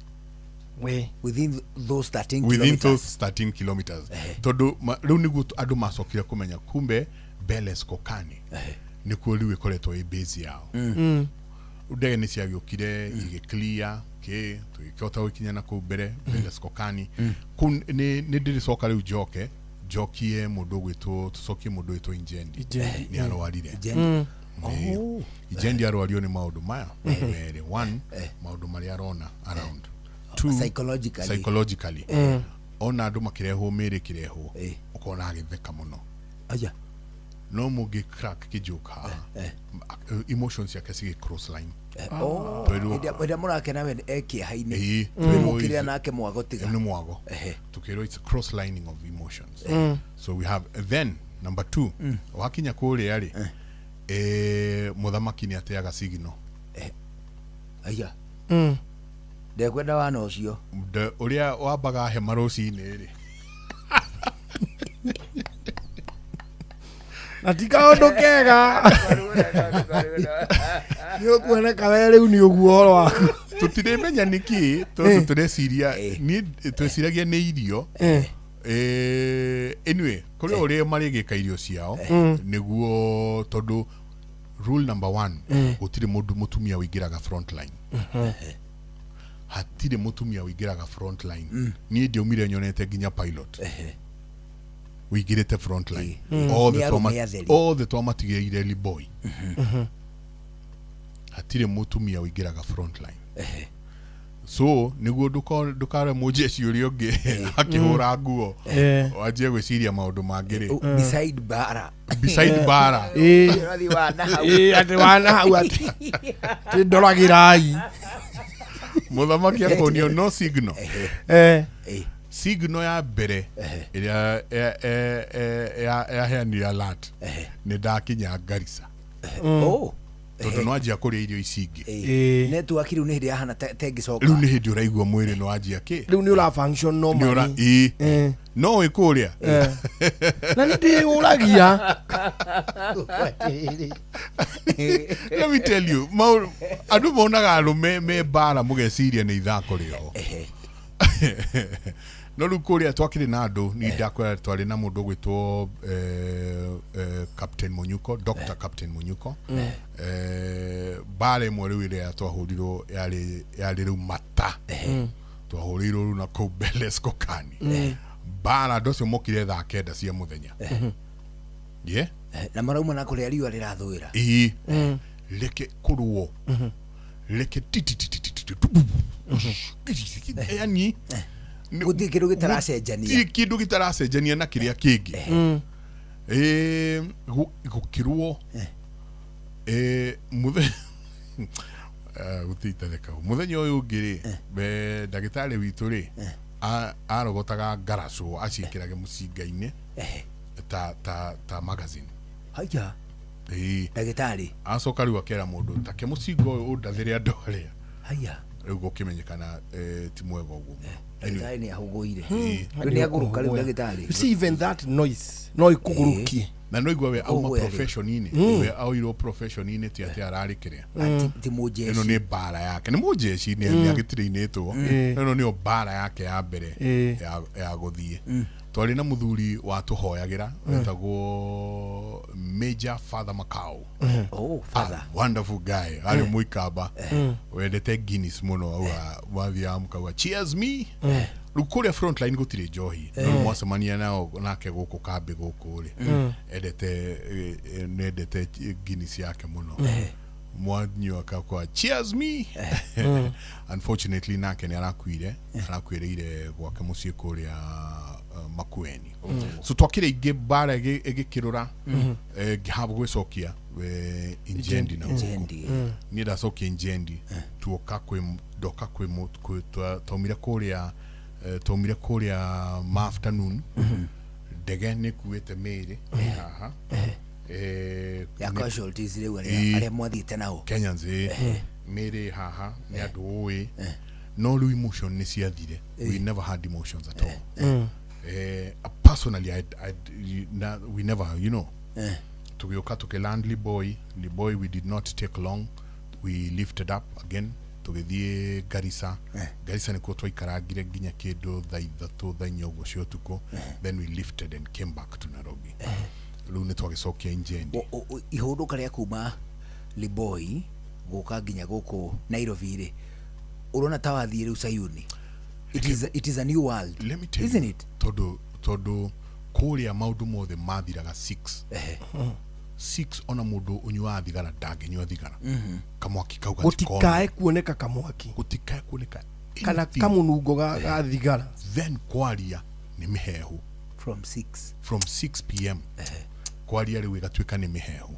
We. Within those 13 within kilometers. those 13 kilometers, tondũ rĩu nĩguo andũ macokire kũmenya kumbe Beles Kokani nĩkuo rĩu ĩkoretwo ĩ base yao. Rĩu ndege nĩ ciagĩũkire igĩclear kĩ, tũgĩkĩhota gũkinya na kũu mbere Beles Kokani. Kũu nĩ ndĩrĩcoka rĩu njoke njokie mũndũ ũgwĩtwo, tũcokie mũndũ ũgwĩtwo Injendi. Injendi. Nĩ arwarire. Injendi. Nĩ. Injendi arwario nĩ maũndũ maya merĩ. One, maũndũ marĩa arona around. Two, Psychologically. Psychologically. Ona andũ makĩrehwo, mĩrĩ ĩkĩrehwo, ũkona agĩtheka mũno. Aya. No mũngĩ crack kĩjoke haha, emotions ciake cigĩ cross line. Oh, Twĩrwo- hĩndĩ ĩrĩa mũrakena we e kĩeha-inĩ. Ĩĩ, twĩrwo Mũkĩrĩra nake mwago tiga. Nĩ mwago. Tukĩrwo it's a cross lining of emotions. So we have, then number two, wakinya kũrĩa rĩ, mũthamaki nĩ ateaga sigino. Aya. Ndekwenda wana ũcio. Ũrĩa wambaga hema rũcinĩ rĩ, Na ti kaũndũ kega. Nĩ ũkuoneka we rĩu nĩ ũguo ũhoro waku. Tũtirĩmenya nĩkĩ, tondũ tũreciria niĩ twĩciragia nĩ irio. Anyway, kũrĩ ũrĩa marĩgĩka irio ciao nĩguo, tondũ rule number one, gũtirĩ mũndũ mũtumia ũingĩraga front line. Hatirĩ mũtumia ũingĩraga front line. Niĩ ndiaumire nyonete nginya pilot ũingĩrĩte front line. Othe Nĩ arũme atheri. Othe twamatigĩire Liboi. Hatirĩ mũtumia ũingĩraga front line. So nĩguo ndũkare mũjeshi ũrĩa ũngĩ akĩhũra nguo wanjie gwĩciria maũndũ mangĩ rĩ. Beside bara. Beside bara. Ũrathiĩ wana hau. Ĩĩ, atĩ wana hau atĩ ti ndoragĩrai. Mũthamaki akonio no signal. Signal ya mbere ĩrĩa yaheanire alert nĩ ndakinya Garissa. Oh. Tondũ nĩwanjia kũrĩa irio ici ingĩ. Network rĩu nĩ hĩndĩ yahana tengĩcoka. Rĩu nĩ hĩndĩ ũraigua mwĩrĩ nĩwanjia kĩ. Rĩu nĩ ũra function Nĩ ũra normally. ĩĩ, no wĩ kũrĩa. Na nĩ ndĩyũragia. Let me tell you, andũ monaga arũme me mbara mũgeciria nĩ ithako rĩao, no rĩu kũrĩa twakĩrĩ na andũ, ni ndakwĩra twarĩ na mũndũ ũgwĩtwo Captain Munyuko, Dr. Captain Munyuko. Mbara ĩmwe rĩu ĩrĩa twahũrirwo yarĩ rĩu mata twahũrĩirwo rĩu na kũu Beles Kokani. Mbara, andũ acio mokire thaa 9 cia mũthenya. Yeah. Na marauma na kũrĩa riũa rĩrathũĩra. Ĩĩ. Reke kũrũo, reke tititititi, yani Gũtirĩ kĩndũ gĩtaracenjania. Gũtirĩ kĩndũ gĩtaracenjania na kĩrĩa kĩngĩ. Gũkĩrwo mũthenya gũtirĩ itatheka mũthenya ũyũ ũngĩ rĩ, ndagĩtarĩ witũ rĩ, arogotaga ngaracũ aciĩkĩrage mũcinga-inĩ ta magazine. Haya. Ĩĩ. Ndagĩtarĩ. Acoka rĩu akera mũndũ take mũcinga ũyũ ũndathĩre andũ arĩa. Haya. Rĩu gũkĩmenyekana ti mwega ũguo mũno. Ndagĩtarĩ nĩ ahũgũire. Ĩĩ. Rĩu nĩ agũrũka rĩu ndagĩtarĩ. You see, even that noise no ĩkũgũrũkie. Na no igua we auma Ũguo yarĩ. profession-inĩ. We aoirwo profession-inĩ ti atĩ ararĩ kĩrĩa. Ti mũjeshi. Ĩno nĩ mbara yake, nĩ mũjeshi, nĩ agĩtirĩinĩtwo. Ĩno nĩyo mbara yake ya mbere ya gũthiĩ. Twarĩ na mũthuri watũhoyagĩra wetagwo Major Father Macau. Oh, Father. A wonderful guy, arĩ mũikamba wendete Guinness mũno, auga wathiaga mũkauga cheers me. Rĩu kũrĩa frontline gũtirĩ njohi, no rĩu mwacemania nao nake gũkũ kambĩ gũkũ rĩ, endete nĩendete Guinness yake mũno. Mwanyua kakwa cheers me. Unfortunately nake nĩ arakuire, arakuĩrĩire gwake mũciĩ kũrĩa Makueni. So twakire ingĩ mbara ĩgĩkĩrũra, ngĩhaba gwĩcokia Injendi na gũkũ. Injendi. Niĩ ndacokia Injendi, tuoka kwĩ ndoka kwĩ twaumire kũrĩa, twaumire kũrĩa ma afternoon, ndege nĩ kuĩte mĩĩrĩ haha. Ya casualties rĩu arĩa mwathiĩte nao. Kenyans, mĩĩrĩ haha nĩ andũ ũĩ, no rĩu emotion nĩ ciathire. We never had emotions at all. Personally, we never, you know. Tugioka tukiland Liboi. Liboi, we did not take long. We lifted up again tugithie Garissa. Garissa nikuo twaikarangire nginya kindu thaa 3 thaa 4 ũguo cia ũtukũ. Then we lifted and came back to Nairobi. Rĩu nĩ twagĩcokia Injendi. Ihũndũka rĩa kuma Liboi gũka nginya gũkũ Nairobi rĩ, ũrona ta wathiĩ rĩu Sayuni. It is a new world. Let me tell isn't you, it? Tondu kũrĩa maũndũ mothe mathiraga 6. 6 ona mũndũ ũnyuaga thigara ndangĩnyua thigara. Kamwaki kau gatikona. Gũtikae kuoneka kamwaki. Gũtikae kuoneka kana anything. Kamunungo ga thigara. Then kwaria nĩ mĩhehu. From 6. From 6 p.m. Kwaria rĩu ĩgatuĩka nĩ mĩhehu.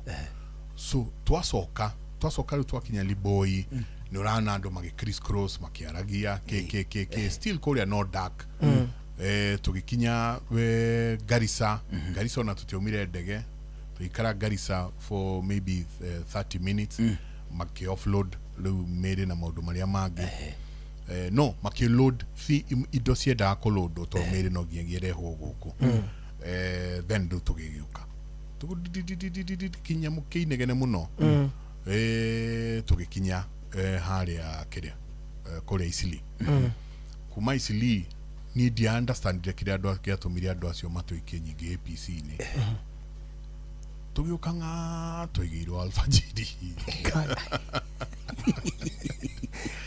So twacoka rĩu twakinya Liboi, nĩ ũrana andũ magĩ criss cross makĩaragia k k k still kũrĩa no dark. Tũgĩkinya Garissa. Garissa ona tũtiaumire ndege, tũgĩikara Garissa for maybe 30 minutes, makĩ offload rĩu mĩĩrĩ na maũndũ marĩa mangĩ. No makĩ load indo ciendaga kũloadwo tondũ mĩĩrĩ no nginyagia ĩrehwo gũkũ. Then rĩu tũgĩgĩũka kinya mũkĩinegene mũno. Tũgĩkinya harĩa kĩrĩa, kũrĩa Isili. Kuma Isili niĩ ndia understandire kĩrĩa andũ gĩatũmire andũ acio matũikie nyingĩ APC-inĩ. Tũgĩũka ng'a twaigĩirwo alfajiri.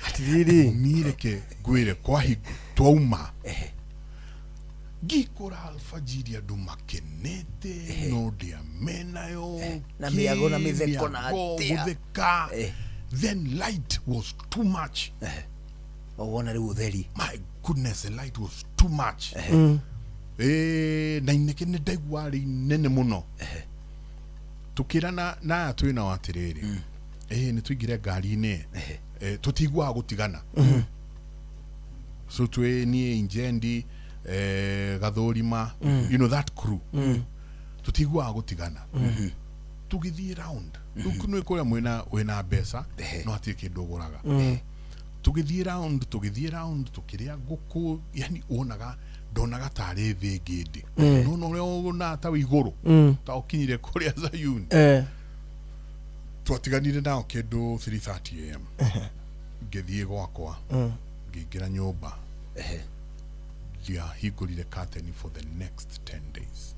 Atirĩrĩ, niĩ reke ngwĩre kwahi twauma ngikora alfajiri andũ makenete, no ndĩa menayo na mĩago na mĩtheko na atĩa. Gũtheka. Then light was too much. Wona rĩu ũtheri. My goodness, the light was too much. Na ineke nĩ ndaigua rĩ nene mũno. Tukĩrana na aya twĩ nao atĩrĩrĩ, nĩ tũingĩre ngari-inĩ, tũtiguaga gũtigana. So twĩ niĩ Injendi, Gathũrima, you know that crew. Tũtiguaga gũtigana. Tũgĩthiĩ round. Rĩu nĩ kũrĩa mwĩna wĩna mbeca, no hatirĩ kĩndũ ũgũraga. Tũgĩthiĩ round, tũkĩrĩa ngũkũ, yani wonaga ndonaga tarĩ thĩ ĩngĩ ndĩ. No ũrĩa wonaga ta wĩ igũrũ, ta ũkinyire kũrĩa Zayuni. Twatiganire nao kĩndũ 3:30 am. Ngĩthiĩ gwakwa, ngĩingĩra nyũmba. Ndiahingũrire curtain for the next 10 days.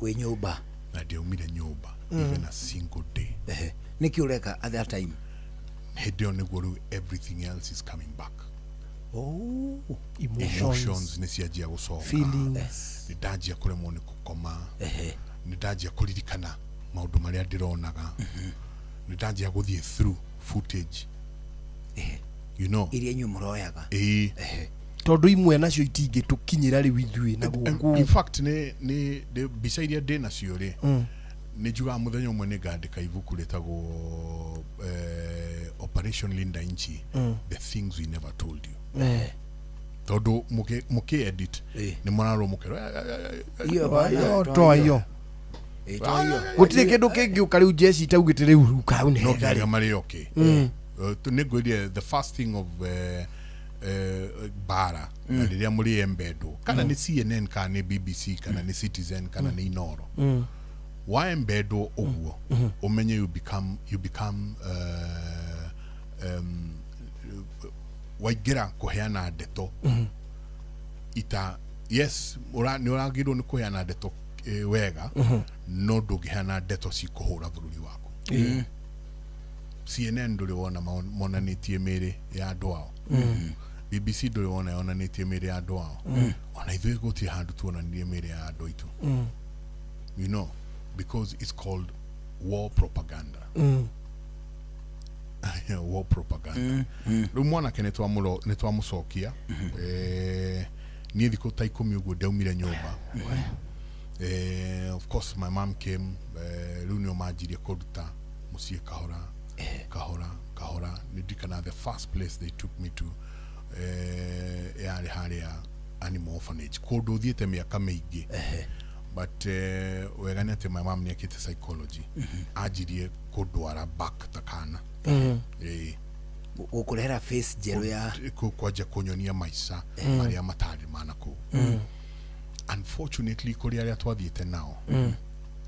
Wĩ nyũmba? Na ndiaumire nyũmba even a single day. Nĩkĩ ũreka at that time? Hĩndĩ ĩyo nĩguo rĩu everything else is coming back. Oh. Emotions nĩ cianjia gũcoka. Feelings. Nĩ ndanjia kũremwo nĩ gũkoma. Nĩ ndanjia kũririkana maũndũ marĩa ndĩronaga. Nĩ ndanjia gũthiĩ through footage. You know. Iria inyuĩ mũroyaga. Tondũ imwe nacio itingĩtũkinyĩra rĩu ithuĩ na gũkũ. In fact nĩ mbica iria ndĩ nacio rĩ, nĩ njugaga mũthenya ũmwe nĩ ngandĩka ibuku rĩtagwo Operation Linda Nchi, The Things We Never Told You. Tondũ mũkĩ edit nĩ mũrarwo mũkerwo Iyo toa iyo. Gũtirĩ kĩndũ kĩngĩũka rĩu jeshi itaugĩte rĩu kau nĩ no hega nginya rĩ. marĩ okay. Nĩ ngwĩrire the first thing of bara na rĩrĩa mũrĩ embedwo kana nĩ CNN kana nĩ BBC kana nĩ Citizen kana nĩ Inoro, waembedwo ũguo ũmenye you become waingĩra kũheana ndeto ita yes nĩ ũragĩrwo nĩ kũheana ndeto wega, no ndũngĩheana ndeto cikũhũra bũrũri waku. CNN ndũrĩ wona monanĩtie mĩĩrĩ ya andũ ao. BBC ndũrĩ wona yonanĩtie mĩĩrĩ ya andũ ao. Ona ithuĩ gũtirĩ handũ tuonanirie mĩĩrĩ ya andũ aitũ. You know, because it's called war propaganda. War propaganda. Rĩu mwanake nĩ twamũcokia. Niĩ thikũ ta 10 ũguo ndaumire nyũmba. Of course my mom came. Rĩu nĩo manjirie kũruta mũciĩ kahora kahora kahora. Nĩ ndirikana the first place they took me to yarĩ harĩa animal orphanage, kũndũ thiĩte mĩaka mĩingĩ. But wega nĩ atĩ my mom nĩ ekĩte psychology, anjirie kũndwara back ta kana. Gũkũrehera face njerũ ya kwanja kũnyonia maica marĩa matarĩ mana kũu. Unfortunately kũrĩ arĩa twathiĩte nao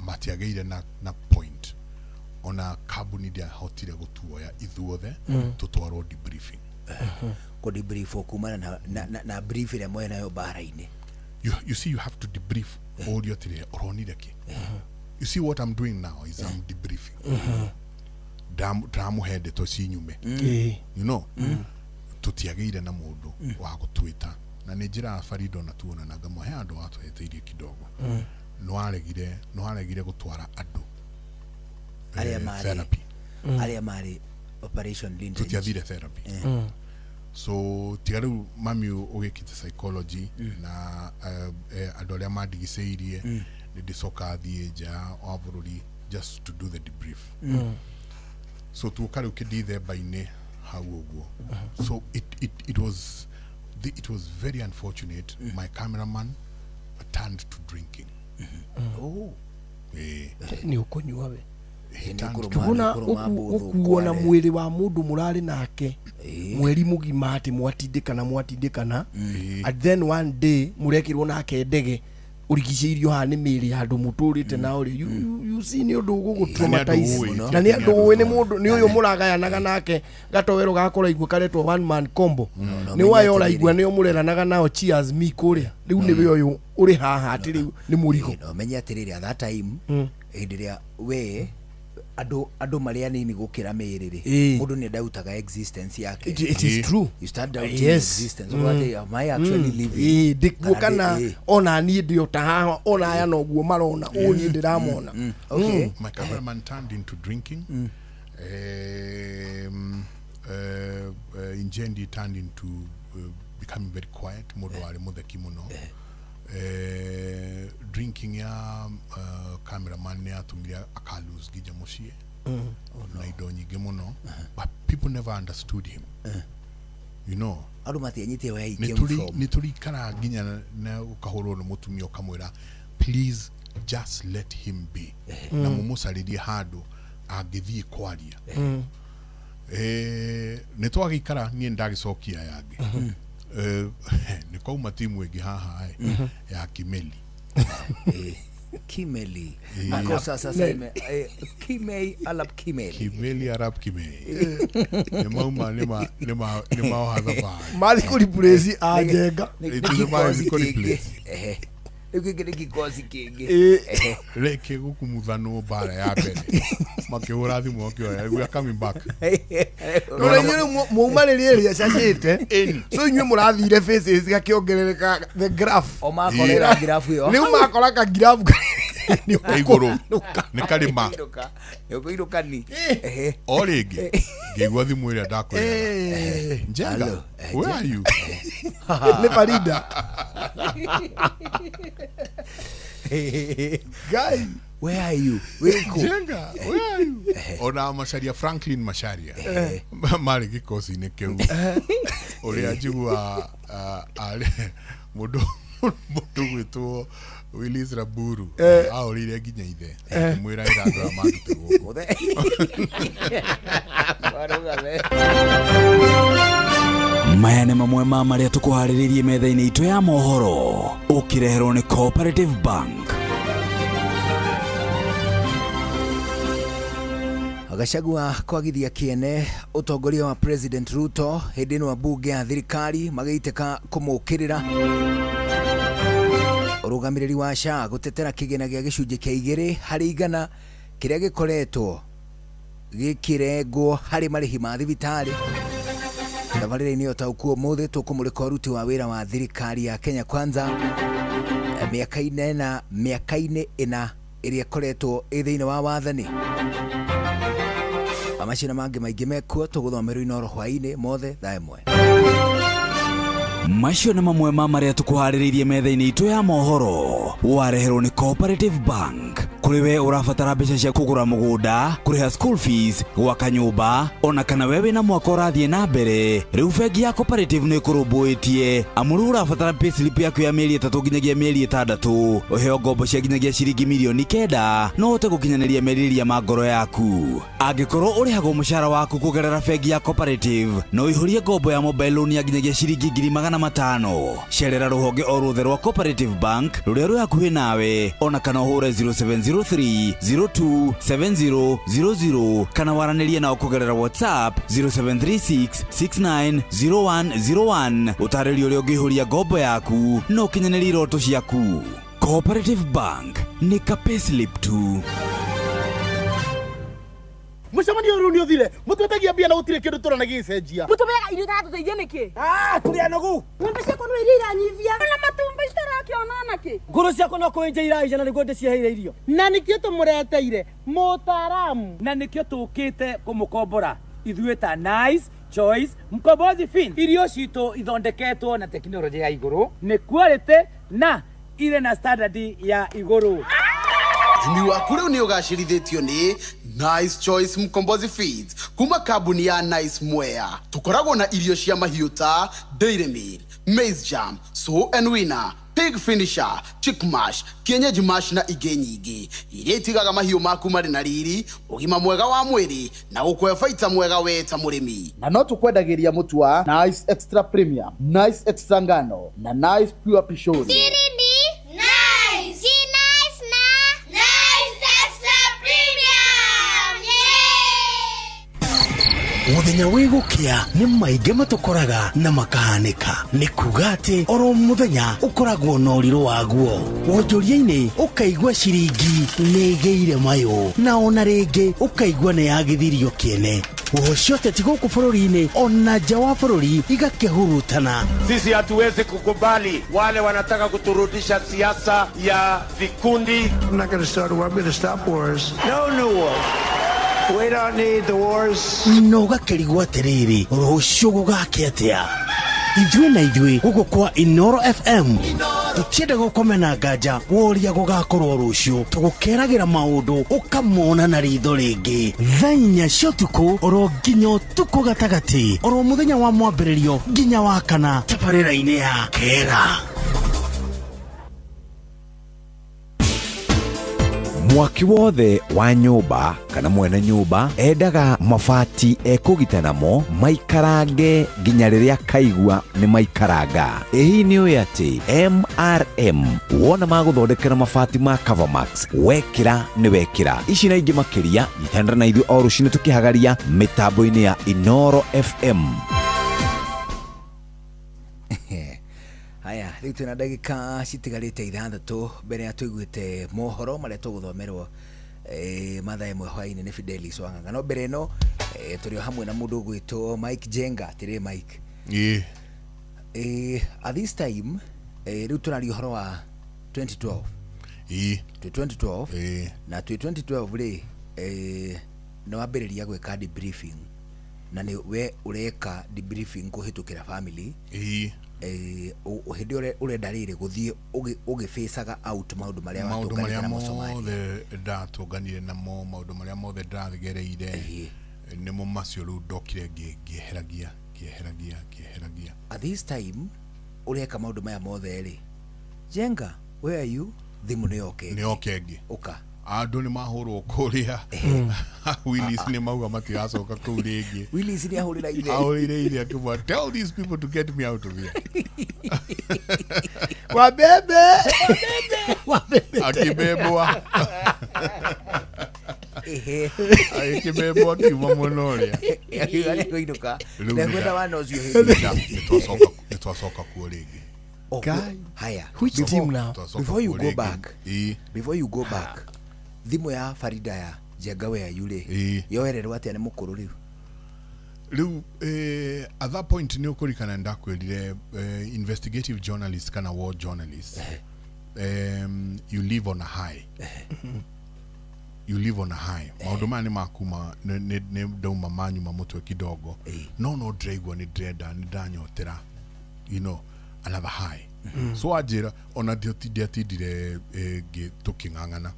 matiagĩire na point, ona kambuni ndĩahotire gũtuoya ithuothe tũtwarwo debriefing. Kũ debrief kumana na brief ĩrĩa mwĩ nayo mbara-inĩ. You see, you have to debrief ũrio atĩrĩrĩ, ũronire kĩ? You see what I'm doing now is I'm debriefing. Ndamũhe ndeto cinyume. You know, tũtiagĩire na mũndũ wa gũtwĩta, na nĩ njĩra Farida ona tuona na ngamũhe andũ watũheteirie kidogo. Nĩwaregire gũtwara andũ arĩa marĩ therapy, arĩa marĩ Operation Linda. Tũtiathire therapy. So tiga rĩu mami ũgĩkĩte psychology na andũ arĩa mandigicĩirie, nĩ ndĩcoka thiĩ nja wa bũrũri just to do the debrief. So tuoka rĩu kĩndithemba-inĩ hau ũguo. So it was very unfortunate. My cameraman turned to drinking. Oh. Nĩ ũkũnyua we. He turned to Tuguna ũkuona mwĩrĩ wa mũndũ mũrarĩ nake mweri mũgima atĩ mwatindĩkana, and then one day mũrekĩrwo nake ndege ũrigicĩirio haha nĩ mĩĩrĩ ya andũ mũtũrĩte nao rĩ, you see, nĩ ũndũ ũgũgũ-traumatize. Na nĩ andũ ũĩ, nĩ mũndũ nĩ ũyũ mũragayanaga nake gatowero gakũraigua karetwo one man combo, nĩ wayo ũraigua nĩo mũreranaga nao cheers me kũrĩa, rĩu nĩwe ũyũ ũrĩ haha atĩ rĩu nĩ mũrigo. No menye atĩrĩrĩ, at that time hĩndĩ ĩrĩa we andũ marĩ anini gũkĩra mĩĩrĩ rĩ, mũndũ nĩ ndautaga existence yake. It is true. You start doubting existence. What am I actually living? Ndĩkuo kana ona niĩ ndĩ o ta haha, ona aya noguo marona, ũũ niĩ ndĩramona. Okay. My cameraman turned into drinking. Injendi turned into becoming very quiet. Mũndũ warĩ mũtheki mũno. Drinking ya cameraman nĩ yatũmire aka lose nginya mũciĩ na indo nyingĩ mũno, but people never understood him. You know, andũ matianyitire where he came from. Nĩ tũrikara nginya na ũkahũrwo nĩ mũtumia ũkamwĩra please just let him be, na mũmũcarĩrie handũ angĩthiĩ kwaria. Nĩ twagĩikara, niĩ ndagĩcokia yangĩ. Nĩ kwauma timu ĩngĩ haha ya Kimeli. Kimeli. Makosa sasa ime Kimei Arap Kimeli. Kimeli Arap Kimei. Nĩ mauma nĩ maoha thabarĩ. Mathi kũreplace Anjenga. Mathi kũreplace. Rĩu kĩngĩ nĩ kikosi kĩngĩ. Reke gũkumuthanwo mbara ya mbere. Makĩhũra thimũ makĩoya, we are coming back. Nona inyuĩ mwauma rĩrĩa ĩrĩa cacĩte, so inyuĩ mũrathire faces gakĩongerereka the graph. O makorera graph ĩyo. Rĩu makora ka graph igũrũ nĩ karĩma. Nĩ ũkũinũka ni. O rĩngĩ ngĩigua thimũ ĩrĩa ndakwĩraga. Njenga, where are you? Nĩ Farida. Guy, where are you? Wĩkũ? Njenga, where are you? Ona Macharia, Franklin Macharia marĩ gĩkosi-inĩ kĩu. Ũrĩa njigua mũndũ gwĩtwo Willis Raburu ahũrĩire nginya ithe akĩmwĩra ĩra andũ aya mandute gũkũ. Maya nĩ mamwe ma marĩa tũkũharĩrĩirie metha-inĩ itũ ya mohoro, ũkĩreherwo nĩ Cooperative Bank. Gachagua kwagithia kĩene ũtongoria wa President Ruto hĩndĩ ĩno ambunge a thirikari magĩitĩka kũmũkĩrĩra. Ũrũgamĩrĩri wa SHA gũtetera kĩgĩna gĩa gĩcunjĩ kĩa 2 harĩ 100 kĩrĩa gĩkoretwo gĩkĩrengwo harĩ marĩhi ma thibitarĩ. Tabarĩra-inĩ ũtaũku ũmũthĩ tũkũmũrĩka ũruti wa wĩra wa thirikari ya Kenya Kwanza mĩaka-inĩ ĩna ĩrĩa ĩkoretwo ĩ thĩinĩ wa wathani. Macio na mangĩ maingĩ mekuo tũgũthomerwo Inoro hwaĩ-inĩ mothe thaa 1. Macio nĩ mamwe ma marĩa tũkũharĩrĩirie metha-inĩ itũ ya mohoro. Wareherwo nĩ Cooperative Bank. Kũrĩ we ũrabatara mbeca cia kũgũra mũgũnda, kũrĩha school fees, gwaka nyũmba, ona kana we wĩna mwaka ũrathiĩ na mbere, rĩu bengi ya Cooperative nĩ ĩkũrũmbũĩtie. Amu rĩu ũrabatara payslip yaku ya mĩeri 3 nginyagia mĩeri 6, ũheo ngombo cia nginyagia ciringi mirioni 9, no ũhote gũkinyanĩria merirĩria ma ngoro yaku. Angĩkorwo ũrĩhagwo mũcara waku kũgerera bengi ya Cooperative, no ũihũrie ngombo ya mobile loan ya nginyagia ciringi 500,000. Cerera rũhonge o ruothe rwa Cooperative Bank rũrĩa rwĩ hakuhĩ nawe, ona kana ũhũre 0703 02 70 00 kana waranĩrie nao kũgerera WhatsApp 0736 69 0101. Ũtarĩrio ũrĩa ũngĩihũria ngombo yaku na ũkinyanĩrie iroto ciaku. Cooperative Bank nĩ ka payslip tu. Mũcemanio ũyũ rĩu nĩ ũthire mũtwetagia mbia na gũtirĩ kĩndũ tũrona gĩgĩcenjia. Mũtũmĩaga irio itaratũteithia nĩkĩ? Tũrĩ anogu. Ng'ombe ciakwa no iria iranyivia na matumbĩ citarakĩona onakĩ. Ngũrũ ciakwa no kũenja iraija na nĩguo ndĩciheire irio. Na nĩkĩo tũmũreteire mũtaaramu. Na nĩkĩo tũkĩte kũmũkombora ithuĩ ta Nice Choice Mkombozi Fin. Irio citũ ithondeketwo na tekinoronjĩ ya igũrũ, nĩ quality na irĩ na standard ya igũrũ. Ũrĩmi waku rĩu nĩ ũgacĩrithĩtio nĩ Nice Choice Mkombozi Feeds kuma kambuni ya Nice Mwea. Tũkoragwo na irio cia mahiũ ta Dairy Meal, Maize Jam, Sow and Winner, Pig Finisher, Chick Mash, Kienyeji Mash na ingĩ nyingĩ iria itigaga mahiũ maku marĩ na riri, ũgima mwega wa mwĩrĩ na gũkũhe baita mwega we ta mũrĩmi. Na no tũkwendagĩria mũtu wa Nice Extra Premium, Nice Extra Ngano na Nice Pure Pishori. Siri ni Nice. Si Nice na Nice Extra Premium. Yeah! Mũthenya wĩ gũkĩa nĩ maingĩ matũkoraga na makahanĩka. Nĩ kuga atĩ oro mũthenya ũkoragwo na ũrirũ waguo. Wonjoria-inĩ ũkaigua ciringi nĩ ĩgĩire mayũ, na ona rĩngĩ ũkaigua nĩ yagithirio kĩene. Ũhocio ũteti gũkũ bũrũri-inĩ ona nja wa bũrũri igakĩhurutana. Sisi hatuwezi kukubali wale wanataka kuturudisha siasa ya vikundi. I'm not going to start a war. I'm going to stop wars. No new wars. We don't need the wars. Na ũgakĩrigwo atĩrĩrĩ, rũciũ gũgakĩa atĩa? Ithuĩ na ithuĩ gũkũ kwa Inoro FM tũtienda gũkomena nganja woria gũgakorwo rũciũ, tũgũkeragĩra maũndũ ũkamona na ritho rĩngĩ. Thaa 4 cia ũtukũ oro nginya ũtukũ gatagatĩ, oro mũthenya wa mwambĩrĩrio nginya wa kana, tabarĩra-inĩ ya Kera. Mwaki wothe wa nyũmba kana mwene nyũmba endaga mabati ekũgita namo maikarange nginya rĩrĩa kaigua nĩ maikaranga. Ĩ hihi nĩ ũĩ atĩ MRM wona magũthondekera mabati ma Covermax wekĩra nĩ wekĩra. Ici na ingĩ makĩria nyitanĩra na ithuĩ o rũcinĩ tũkĩhagaria mĩtambo-inĩ ya Inoro FM. Haya, rĩu twĩna ndagĩka citigarĩte 6 mbere ya tũiguĩte mohoro marĩa tũgũthomerwo mathaa 1 hwaĩ-inĩ nĩ Fidelis Wang'ang'a. No mbere ĩno tũrĩ o hamwe na mũndũ ũgwĩtwo Mike Jenga. Atĩrĩ Mike. At this time rĩu tũraria ũhoro wa 2012. Twĩ 2012 na twĩ 2012 rĩ nĩ wambĩrĩria gwĩka debriefing na nĩ we ũreka debriefing kũhĩtũkĩra family. Hĩndĩ ĩrĩa ũrenda rĩrĩ gũthiĩ ũgĩfacaga out maũndũ marĩa maũndũ watũnganĩte marĩa namo Somalia. mothe ndatũnganire namo, maũndũ marĩa mothe ndagereire nĩmo macio rĩu ndokire ngĩeheragia ngĩeheragia ngĩeheragia. At this time ũreka maũndũ maya mothe rĩ, Jenga, where are you? Thimũ nĩ yoke ĩngĩ. Nĩ yoke ĩngĩ. Ũka. Andũ nĩ mahũrwo kũrĩa. Willis nĩ mauga matigacoka kũu rĩngĩ. Willis nĩ ahũrĩra ithe. Ahũrĩire ithe akĩmwĩra, tell these people to get me out of here. Wabebe. Wabebe. Akĩbebwa. Agĩkĩbebwa akiuma mwena ũrĩa. Akiuga nĩekũinũka. Rĩu Ndekwenda wana ũcio hĩndĩ ĩyo. Nĩtwacoka kuo rĩngĩ. Oh, Guy. Haya. Which team now? Before you go back, Ĩĩ. before you go back, thimũ ya Farida ya Jenga where you rĩ, yoererwo atĩa nĩ mũkũrũ rĩu? Rĩu at that point nĩ ũkũririkana ndakwĩrire investigative journalist kana war journalist, you live on a high. You live on a high. Maũndũ maya nĩ makuma nĩ ndauma manyuma mũtwe kidogo, no no ndĩraigua nĩ ndĩrenda, nĩ ndanyotera another high. So anjĩra ona ndiatindire tũkĩng'ang'ana.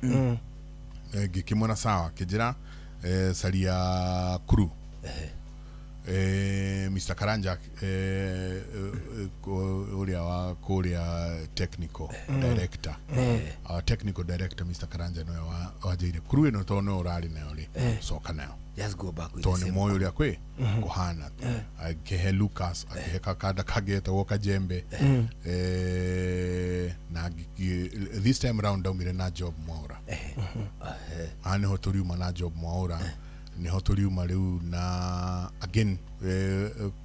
Ngĩkĩmwĩra sawa, kĩnjĩra caria crew, Mr. Karanja, ũrĩa wa kũrĩa technical director. Our technical director Mr. Karanja nĩwe wanjĩire crew ĩno, tondũ nĩwe ũrarĩ nayo rĩ, coka nayo. Just go back with the tondũ nĩ same. moĩ ũrĩa kwĩ kũhana. Akĩhe Lucas, akĩhe kakanda kangĩ getagwo Kajembe. Na this time round ndaumire na Job Mwaura. Haha nĩho tũriuma na Job Mwaura, nĩho tũriuma rĩu na again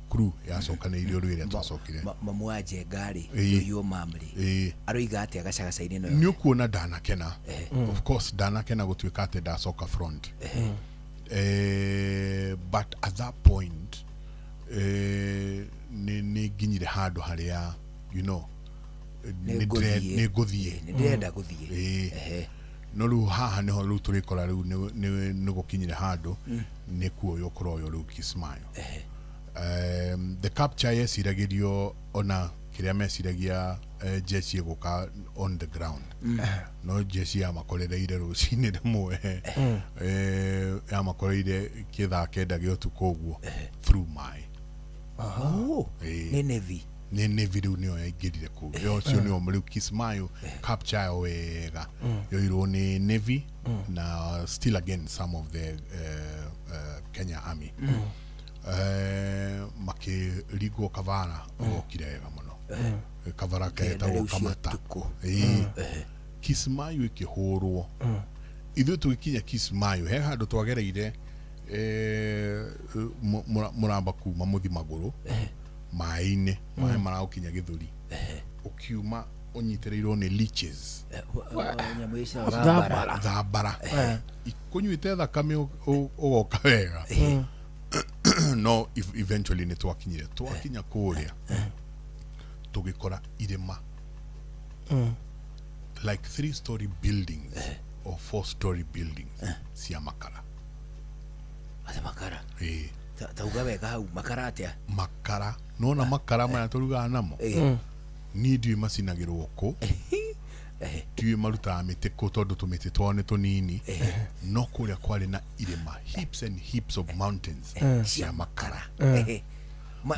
crew yacokanĩirio rĩu ĩrĩa twacokire. Mamu wa Njenga rĩ, ũyũ mam rĩ, aroiga atĩa gacagaca-inĩ ĩno? Nĩ ũkuona ndanakena, of course ndanakena gũtuĩka atĩ ndacoka front. But at that point nĩ nginyire handũ harĩa Nĩ nĩ ngũthiĩ. Nĩ ngũthiĩ. Nĩ ndĩrenda gũthiĩ. Ĩĩ. No rĩu haha nĩho rĩu tũrĩkora rĩu nĩ gũkinyire handũ nĩ kuoywo kũroywo rĩu Kismayo. The capture yeciragĩrio ona kĩrĩa meciragia, jeshi ĩgũka on the ground. No jeshi yamakorereire rũcinĩ rĩmwe. Yamakoreire kĩthaa 9 gĩa ũtukũ ũguo through maĩ. Oh, Ĩĩ. nĩ Navy. Nĩ Navy rĩu nĩyo yaingĩrire kũu. Yo ũcio nĩo rĩu Kismayo capture yo wega yoirwo nĩ Navy na still again some of the Kenya Army. Makĩringwo kavara gokire wega mũno. Kavara 9 ketagwo rĩu cia Kamata. ũtukũ. Ĩĩ. Kismayo ĩkĩhũrwo, ithuĩ tũgĩkinya Kismayo he handũ twagereire, mũramba kuma mũthi magũrũ maĩ-inĩ, maĩ maragũkinya gĩthũri, ũkiuma ũnyitĩrĩirwo nĩ leeches. Nyamũ icio. Thambara. Thambara ikũnyuĩte thakame ũgoka wega. No eventually nĩ twakinyire, twakinya kũrĩa tũgĩkora irĩma like 3 story buildings or 4 story buildings cia makara. Ate makara? Ĩĩ. Tauga wega hau, makara atĩa? Makara nona makara maya tũrugaga namo. Niĩ ndiũĩ macinagĩrwo kũ, ndiũĩ marutaga mĩtĩ kũ, tondũ tũmĩtĩ twao nĩ tũnini, no kũrĩa kwarĩ na irĩma, heaps and heaps of mountains cia makara. Maya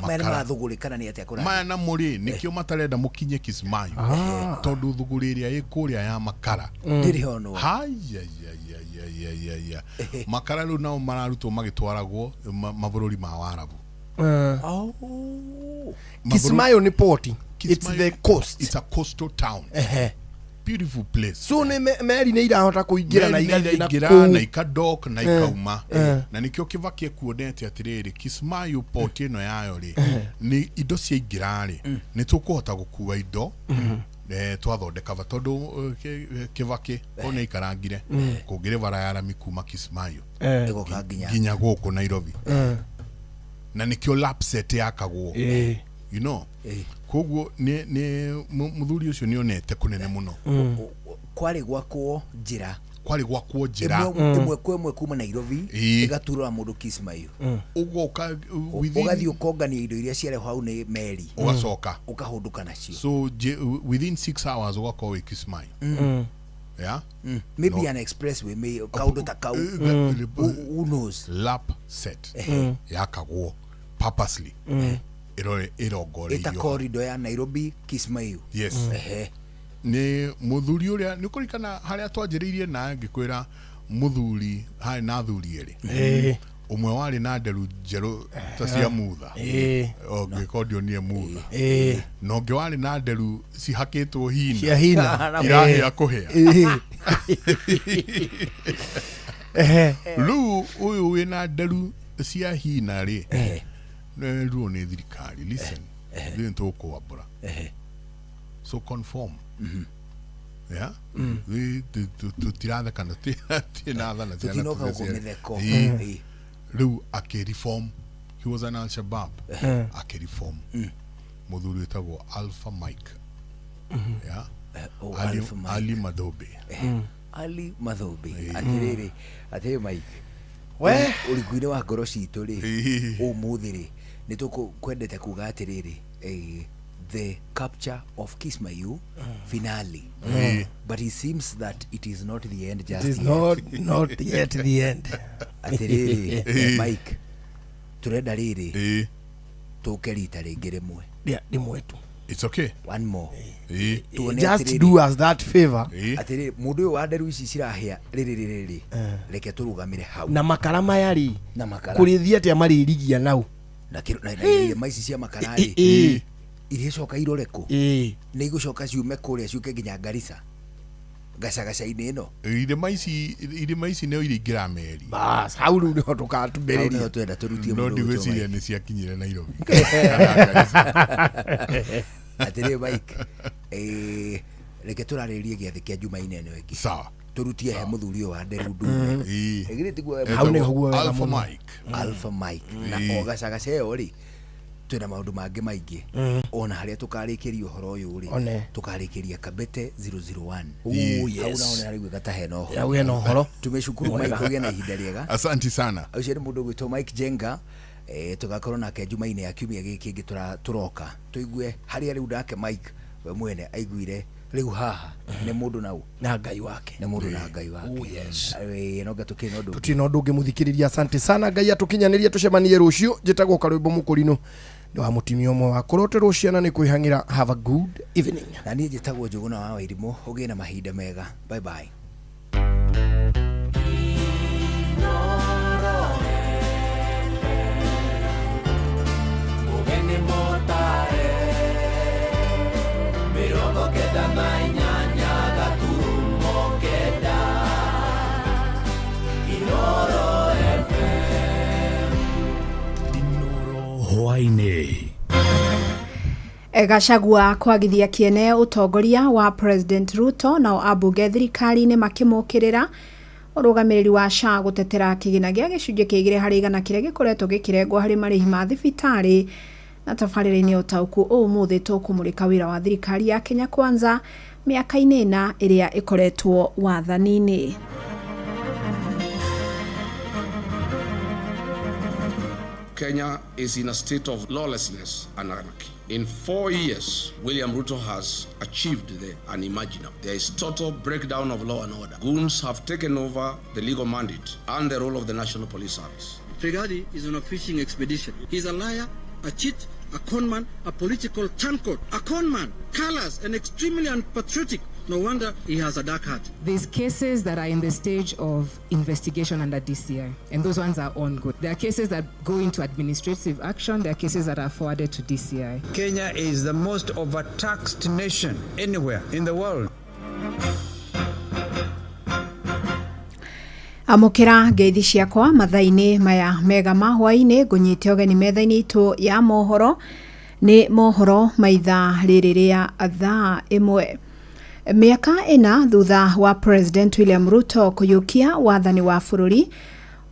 nĩ Makara. mathũgũrĩ kana nĩ atĩa kũrathiĩ? Maya namo rĩ, nĩkĩo matarenda mũkinye Kismayo, tondũ thũgũrĩ ĩrĩa ĩ kũrĩa ya makara Ndĩrĩ honwo. Hayayayayayaya, makara rĩu nao mararutwo magĩtwaragwo mabũrũri ma Warabu. Kismayo nĩ port. It's the coast. It's a coastal town. Beautiful place. So nĩ meri nĩ irahota kũingĩra na Meri nĩ igathiĩ na iraingĩra kũu. Na ikadok na ikauma. Na nĩkĩo Kĩbaki ekuonete atĩrĩrĩ, Kismayo port ĩno yayo rĩ, nĩ indo ciaingĩra rĩ, nĩ tũkũhota gũkua indo. Twathondeka ba tondũ Kĩbaki ona aikarangire kũngĩrĩ bara ya rami kuma Kismayo Ĩgoka nginya nginya gũkũ Nairobi, na nĩkĩo lapset yakagwo. Koguo nĩ mũthuri ũcio nĩ onete kũnene mũno. Kwarĩ gwakwo njĩra. Kwarĩ gwakwo njĩra. Ĩmwe kwa ĩmwe kuma Nairobi ĩgaturũra mũndũ Kismayo. Ũgoka within Ũgathiĩ ũkongania indo iria ciarehwo hau nĩ meri. Ũgacoka. Ũkahũndũka nacio. So within 6 hours ũgakorwo wĩ Kismayo. Yeah. Maybe No. an expressway, kaũndũ ta kau. Who knows? Lap set yakagwo purposely ĩrore Ĩta ĩrongoreirio corridor ya Nairobi Kismayo. Yes. Nĩ mũthuri ũrĩa nĩ ũkũririkana harĩa twanjĩrĩirie na ngĩkwĩra mũthuri harĩ na athuri erĩ, ũmwe warĩ na nderu njerũ ta cia mutha, ũngĩkorwo ndionire mutha, na ũngĩ warĩ na nderu cihakĩtwo hina. Cia hina. Irahĩa kũhĩa. Rĩu ũyũ wĩna nderu cia hina rĩ, ruo nĩ thirikari, listen, ithuĩ nĩtũgũkũambũra, so conform. Yeah. Tũtirathekana, tinathana. Tũtinoka gũkũ mĩtheko. Rĩu akĩreform. He was an Al-Shabaab, akĩreform, mũthuri wĩtagwo Alpha Mike. Yeah. Oh, Ali, Alpha Mike. Ali Madobe. Ali Mathumbi atiriri atiriri Mike We. Ũrikuinĩ wa ngoro citũ rĩ ũmũthĩ rĩ nĩ tũkwendete kuga atĩrĩrĩ, the capture of Kismayu finale, but it seems that it is not the end just It is yet. not yet the end. Atĩrĩrĩ Mike, tũrenda rĩrĩ tũke rita rĩngĩ rĩmwe. Yeah, rĩmwe tu. It's okay. One more. Tuone Just atĩrĩrĩ. do us that favor. Atĩrĩrĩ, mũndũ ũyũ wa nderu ici cirahĩa rĩrĩ rĩrĩ, reke tũrũgamĩre hau. Na makara maya rĩ, Na makara. kũrĩthiĩ atĩa marĩrigia nau? Na na irĩma ici cia makara rĩ, irĩcoka irore kũ? Nĩ igũcoka ciume kũrĩa ciũke nginya Garissa gacagaca-inĩ ĩno. Irĩma ici nĩ iringĩra meri. Bas, hau rĩu nĩho tũkatumĩrĩria. Hau nĩho twenda tũrutie No mũndũ ũgwĩtwo ndigwĩciria Mike. nĩ ciakinyire Nairobi. Atĩrĩrĩ Mike, reke tũrarĩrĩrie gĩathĩ kĩa Jumaine ĩno ĩngĩ. Sawa. Tũrutie he mũthuri ũyũ wa nderu ndune. Ĩgĩrĩ tiguo? Hau nĩho guo wega Alpha mũno. Mike. Alpha Mike. Na o gacagaca ĩyo rĩ, twĩna maũndũ mangĩ maingĩ, ona harĩa tũkarĩkĩria ũhoro ũyũ rĩ, One. tũkarĩkĩria Kabete 001. Oh, Hau yes. naho nĩharaiguĩka ta hena ũhoro. Hau hena ũhoro. Tumeshukuru Mwega. Mike, ũgĩe na ihinda rĩega. Asanti sana. Ũcio nĩ mũndũ ũgwĩtwo Mike Jenga. Tũgakorwo nake Jumaine ya kiumia gĩkĩ kĩngĩ tũroka tũigue harĩa rĩu nake Mike we mwene aiguire rĩu haha nĩ mũndũ nau na Ngai wake. Nĩ mũndũ na Ngai wake. Oh, yes. No nga tũkĩrĩ na ũndũ ũngĩ. Tũtirĩ na ũndũ ũngĩ mũthikĩrĩria, asante sana, Ngai atũkinyanĩrie tũcemanie rũciũ. Njĩtagwo Karwĩmbo Mũkũrinũ, nĩ wa mũtumia ũmwe wa kũroterwo ciana nĩ kwĩhang'ĩra. Have a good evening. Na niĩ njĩtagwo Njũgũna wa Wairimũ, ũgĩe na mahinda mega. Bye bye. Mugeni motare 98 gaturumo 9 Inoro FM. Hwaĩ-inĩ. Gachagua kwagithia kĩene ũtongoria wa President Ruto, nao ambunge thirikari-inĩ makĩmũkĩrĩra. Ũrũgamĩrĩri wa SHA gũtetera kĩgĩna gĩa 2% kĩrĩa gĩkoretwo gĩkĩrengwo harĩ marĩhi ma thibitarĩ. Na tabarĩra-inĩ ũtaũku ũmũthĩ tũkũmũrĩka wĩra wa thirikari ya Kenya Kwanza mĩaka-inĩ 4 ĩrĩa ĩkoretwo wathani-inĩ. Kenya is in a state of lawlessness and anarchy. In 4 years, William Ruto has achieved the unimaginable. There is total breakdown of law and order. Goons have taken over the legal mandate and the role of the National Police Service. Rigathi is on a fishing expedition. He's a liar, a cheat, a conman, a political turncoat, a conman, callous and extremely unpatriotic. No wonder he has a dark heart. There's cases that are in the stage of investigation under DCI, and those ones are ongoing. There are cases that go into administrative action. There are cases that are forwarded to DCI. Kenya is the most overtaxed nation anywhere in the world. Amũkĩra ngeithi ciakwa mathaa-inĩ maya mega ma hwaĩ-inĩ. Ngũnyite ũgeni metha-inĩ itũ ya mohoro, nĩ mohoro ma ithaa rĩrĩ rĩa thaa 1. Mĩaka 4 thutha wa President William Ruto kũiyũkia wathani wa bũrũri,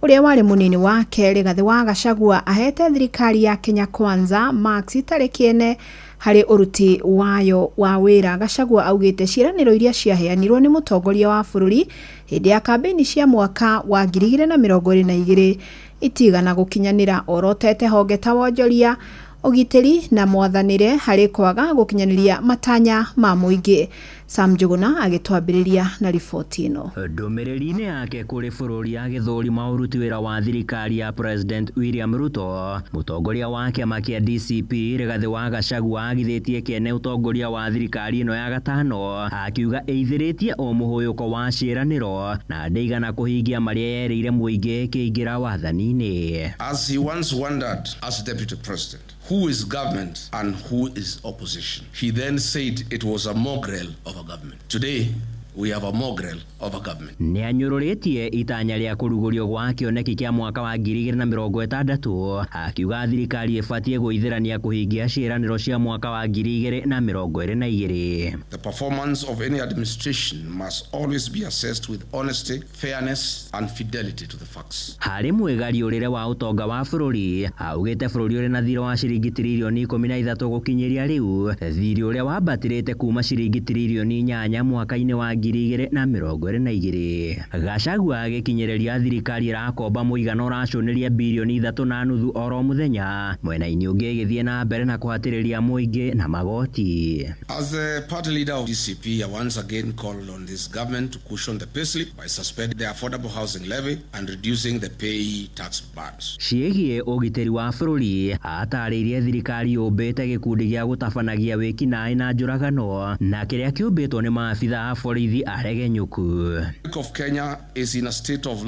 ũrĩa warĩ mũnini wake Rigathĩ wa Gachagua ahete thirikari ya Kenya Kwanza marks itarĩ kĩene harĩ ũruti wayo wa wĩra. Gachagua augĩte ciĩranĩro iria ciaheanirwo nĩ mũtongoria wa bũrũri hĩndĩ ya kambĩini cia mwaka wa 2022 itigana gũkinyanĩra. Orotete honge ta wonjoria, ũgitĩri na mwathanĩre harĩ kwaga gũkinyanĩria matanya ma mũingĩ. Sam Njuguna agĩtwambĩrĩria na riboti ĩno. Ndũmĩrĩri-inĩ yake kũrĩ bũrũri agĩthũrima ũruti wĩra wa thirikari ya President William Ruto, mũtongoria wa kĩama kĩa DCP Rigathĩ wa Gachagua agithĩtie kĩene ũtongoria wa thirikari ĩno ya gatano, akiuga ĩithĩrĩtie o mũhũyũko wa ciĩranĩro na ndĩigana kũhingia marĩa yerĩire mũingĩ ĩkĩingĩra wathani-inĩ. As he once wondered as deputy president, who is government and who is opposition? He then said it was a mongrel of a government. Today, we have a mongrel of a government. Nĩ anyũrũrĩtie itanya rĩa kũrugũrio gwa kĩoneki kĩa mwaka wa 2060, akiuga thirikari ĩbatiĩ gũithĩrania kũhingia ciĩranĩro cia mwaka wa 2022. The performance of any administration must always be assessed with honesty, fairness, and fidelity to the facts. Harĩ mwĩgariũrĩre wa ũtonga wa bũrũri, augĩte bũrũri ũrĩ na thirĩ wa ciringi tiririoni 13 gũkinyĩria rĩu, thirĩ ũrĩa wambatĩrĩte kuma ciringi tiririoni 8 mwaka-inĩ wa 2022. Gachagua agĩkinyĩrĩria thirikari ĩrakomba mũigana ũracũnĩria birioni 3.5 oro mũthenya, mwena-inĩ ũngĩ ĩgĩthiĩ na mbere na kũhatĩrĩria mũingĩ na magoti. As the party leader of DCP, I once again called on this government to cushion the payslip by suspending the affordable housing levy and reducing the pay tax bands. Ciĩgiĩ ũgitĩri wa bũrũri, atarĩirie thirikari yũmbĩte gĩkundi gĩa gũtabanagia wĩkinaĩ na njũragano na kĩrĩa kĩũmbĩtwo nĩ maabitha a borithi aregenyũku. Republic of Kenya is in a state of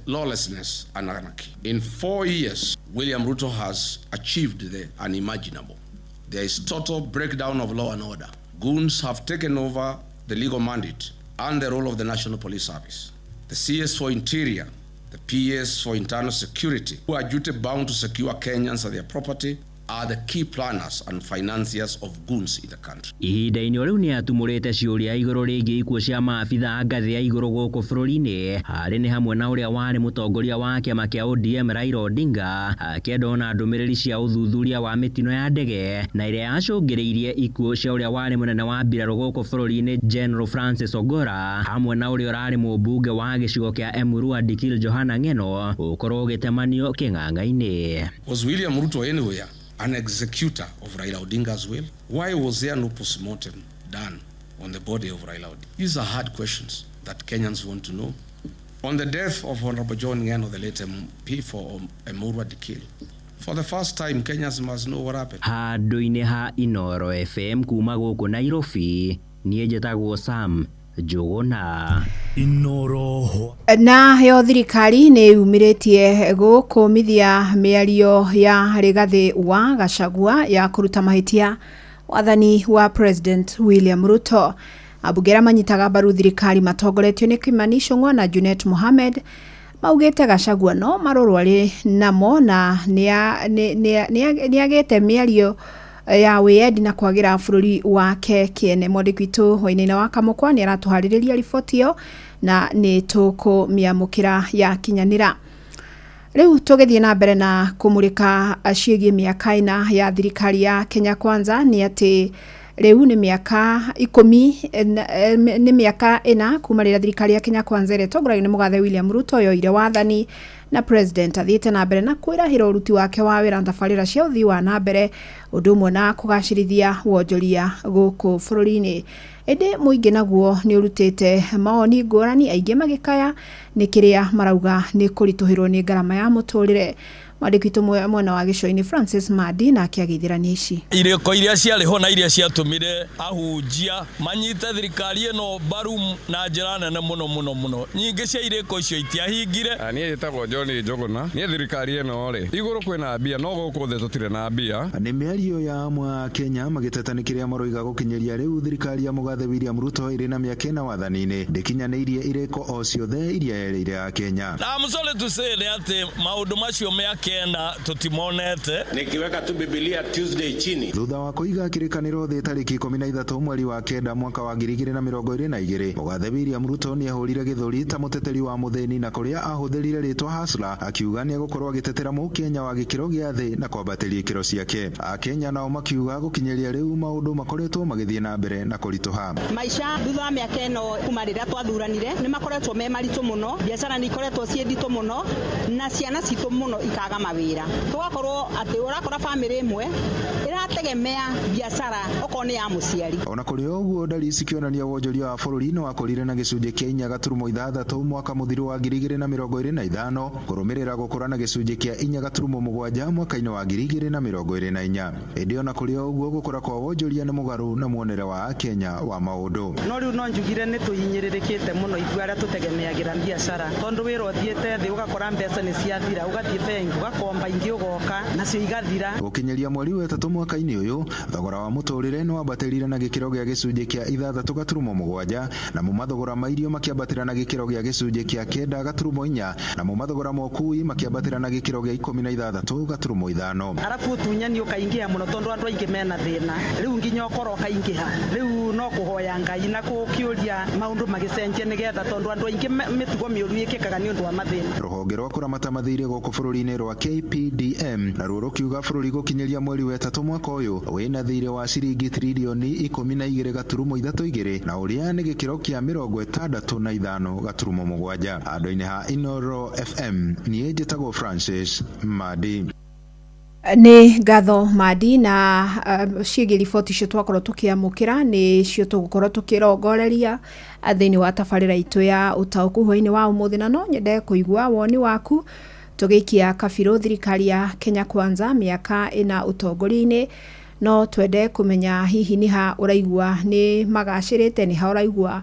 lawlessness and anarchy. In 4 years, William Ruto has achieved the unimaginable. There is total breakdown of law and order. Goons have taken over the legal mandate and the role of the National Police Service. The CS for Interior, the PS for Internal Security, who are duty bound to secure Kenyans and their property, are the key planners and financiers of goons in the country. Ihinda-inĩ o rĩu nĩ atumũrĩte ciũria igũrũ rĩgiĩ ikuũ cia maabitha a ngathĩ ya igũrũ gũkũ bũrũri-inĩ, harĩ nĩ hamwe na ũrĩa warĩ mũtongoria wa kĩama kĩa ODM Raila Odinga, akĩenda ona ndũmĩrĩri cia ũthuthuria wa mĩtino ya ndege na ĩrĩa yacũngĩrĩirie ikuũ cia ũrĩa warĩ mũnene wa mbirarũ gũkũ bũrũri-inĩ General Francis Ogora, hamwe na ũrĩa ũrarĩ mũmbunge wa gĩcigo kĩa Emurua Dikirr Johana Ng'eno gũkorwo ũgĩtemanio kĩng'ang'a-inĩ. Was William Ruto anywhere an executor of Raila Odinga's will? Why was there no postmortem done on the body of Raila Odinga? These are hard questions that Kenyans want to know. On the death of Honorable John Ng'eno, the late MP for Emurua Dikirr, for the first time, Kenyans must know what happened. Handũ-inĩ ha Inooro FM kuma gũkũ Nairobi, niĩ njĩtagwo Sam Njũgũna. Inooro. Na yo thirikari nĩ yumĩrĩtie gũkũmithia mĩario ya Rigathĩ wa Gachagua ya kũruta mahĩtia wathani wa President William Ruto. Ambunge arĩa manyitaga mbaru thirikari matongoretio nĩ Kimani Ichung'wa na Junet Mohamed maugĩte Gachagua no marorwo arĩ namo na nĩagĩte mĩario ya wĩyendi na kwagĩra bũrũri wake kĩene. Mwandĩki witũ Wainaina wa Kamũkwa nĩ aratũharĩrĩria riboti ĩyo na nĩ tũkũmĩamũkĩra yakinyanĩra. Rĩu tũgĩthiĩ na mbere na kũmũrĩka ciĩgiĩ mĩaka 4 ya thirikari ya Kenya Kwanza nĩ atĩ rĩu nĩ mĩaka 10 nĩ mĩaka 4 kuma rĩrĩa thirikari ya Kenya Kwanza ĩrĩa ĩtongoragio nĩ mũgathe William Ruto yoire wathani, na president athiĩte na mbere na kwĩrahĩra ũruti wake wa wĩra na tabarĩra cia ũthii wa na mbere, ũndũ ũmwe na kũgacĩrithia wonjoria gũkũ bũrũri-inĩ. Ĩndĩ mũingĩ naguo nĩ ũrutĩte mawoni ngũrani, aingĩ magĩkaya nĩ kĩrĩa marauga nĩ kũritũhĩrwo nĩ ngarama ya mũtũrĩre. Mwandĩki witũ mwena wa gĩcũa-inĩ Francis Madi nake agĩithĩrania ici. Irĩko iria ciarĩ ho na iria ciatũmire ahunjia manyite thirikari ĩno mbaru na njĩra nene mũno mũno mũno, nyingĩ cia irĩko icio itiahingire. Niĩ njĩtagwo John Njũgũna. Niĩ thirikari ĩno rĩ, igũrũ kwĩna mbia no gũkũ thĩ tũtirĩ na mbia. Nĩ mĩario ya amwe a Kenya magĩteta nĩ kĩrĩa maroiga gũkinyĩria rĩu thirikari ya mũgathe William Ruto ĩrĩ na mĩaka 4 wathani-inĩ ndĩkinyanĩirie irĩko o ciothe iria yerĩire a Kenya. Na I'm sorry to say nĩ atĩ maũndũ macio mĩaka 4 tũtimonete. Nikiweka tu Biblia Tuesday chini. Thutha wa kũiga kĩrĩkanĩro thĩ tarĩki 13 mweri wa 9 mwaka wa 2022, mũgathe William Ruto nĩ ahũrire gĩthũri ta mũteteri wa mũthĩni na kũrĩa ahũthĩrire rĩtwa Hustler akiuga nĩ egũkorwo agĩtetera mũkenya wa gĩkĩro gĩa thĩ na kwambatĩria ikĩro ciake. Akenya nao makiuga gũkinyĩria rĩu maũndũ makoretwo magĩthiĩ na mbere na kũritũha. Maica thutha wa mĩaka ĩno kuma rĩrĩa twathuranire nĩ makoretwo me maritũ mũno, biacara nĩ ikoretwo ciĩ nditũ mũno na ciana citũ mũno ikaga mawĩra. Tũgakorwo atĩ ũrakora bamĩrĩ ĩmwe ĩrategemea biacara okorwo nĩ ya mũciari. Ona kũrĩ ũguo, ndari cikĩonania wonjoria wa bũrũri nĩ wakũrire na gĩcunjĩ kĩa 4.6 mwaka mũthiru wa 2025 kũrũmĩrĩra gũkũra na gĩcunjĩ kĩa 4.7 mwaka-inĩ wa 2024. Ĩndĩ ona kũrĩ ũguo, gũkũra kwa wonjoria nĩ mũgarũ na muonere wa Akenya wa maũndũ. No rĩu no njugire nĩ tũhinyĩrĩrĩkĩte mũno ithuĩ arĩa tũtegemeagĩra biacara, tondũ wĩra ũthiĩte thĩ ũgakora mbeca nĩ ciathira, ũgathiĩ bengi ũgakomba ingĩ ũgoka nacio igathira. Gũkinyĩria mweri wa 3 mwaka-inĩ ũyũ, thogora wa mũtũrĩre nĩ wambatĩrire na gĩkĩro gĩa gĩcunjĩ kĩa 6.7, namo mathogora ma irio makĩambatĩra na gĩkĩro gĩa gĩcunjĩ kĩa 9.4, namo mathogora ma ũkui makĩambatĩra na gĩkĩro gĩa 16.5. Arabu ũtunyani ũkaingĩha mũno tondũ andũ aingĩ mena thĩna, rĩu nginya ũkora ũkaingĩha, rĩu no kũhoya Ngai na gũkĩũria maũndũ magĩcenjie nĩgetha, tondũ andũ aingĩ mĩtugo mĩũru ĩkĩkaga nĩ ũndũ wa mathĩna. Rũhonge rwa kũramata mathirĩ gũkũ bũrũri-inĩ rwa rwa KPDM naruo rũkiuga bũrũri gũkinyĩria mweri wa ĩtatũ mwaka ũyũ wĩna thirĩ wa ciringi tririoni 12.32 na ũrĩa nĩ gĩkĩro kĩa 65.7. Handũ-inĩ ha Inoro FM niĩ njĩtagwo Francis Madi. Nĩ ngatho Madi na ciĩgiĩ riboti icio twakorwo tũkĩamũkĩra nĩ cio tũgũkorwo tũkĩrongoreria thĩinĩ wa tabarĩra itũ ya ũtaũku hwainĩ wa ũmũthĩ, na no nyende kũigua woni waku tũgĩikia kabirũ thirikari ya Kenya Kwanza mĩaka ĩna ũtongoria-inĩ. No twende kũmenya hihi nĩ ha ũraigua nĩ magacĩrĩte, nĩ ha ũraigua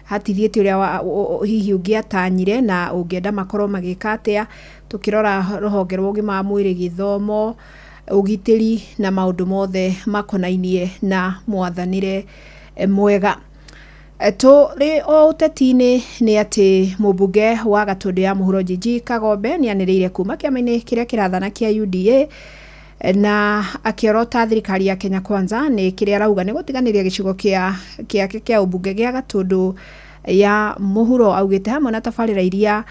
hatithiĩte ũrĩa hihi ũngĩatanyire na ũngĩenda makorwo magĩka atĩa, tũkĩrora rũhonge rwa ũgima wa mwĩrĩ, gĩthomo, ũgitĩri na maũndũ mothe makonainie na mwathanĩre mwega. Tũrĩ o ũteti-inĩ nĩ atĩ mũmbunge wa Gatũndũ ya Mũhuro Njinji Kagombe nĩ anĩrĩire kuma kĩama-inĩ kĩrĩa kĩrathana kĩa UDA na akĩorota thirikari ya Kenya Kwanza nĩ kĩrĩa arauga nĩ gũtiganĩria gĩcigo gĩake kĩa ũmbunge gĩa Gatũndũ ya Mũhuro. Augĩte hamwe na tabarĩra iria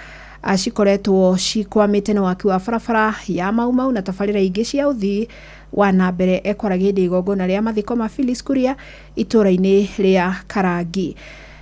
cikoretwo cikwamĩte nĩ waki wa barabara ya Mau Mau na tabarĩra ingĩ cia ũthii wa na mbere. Ekwaragia hĩndĩ igongona rĩa mathiko ma Phyllis Kuria itũũra-inĩ rĩa Karangi.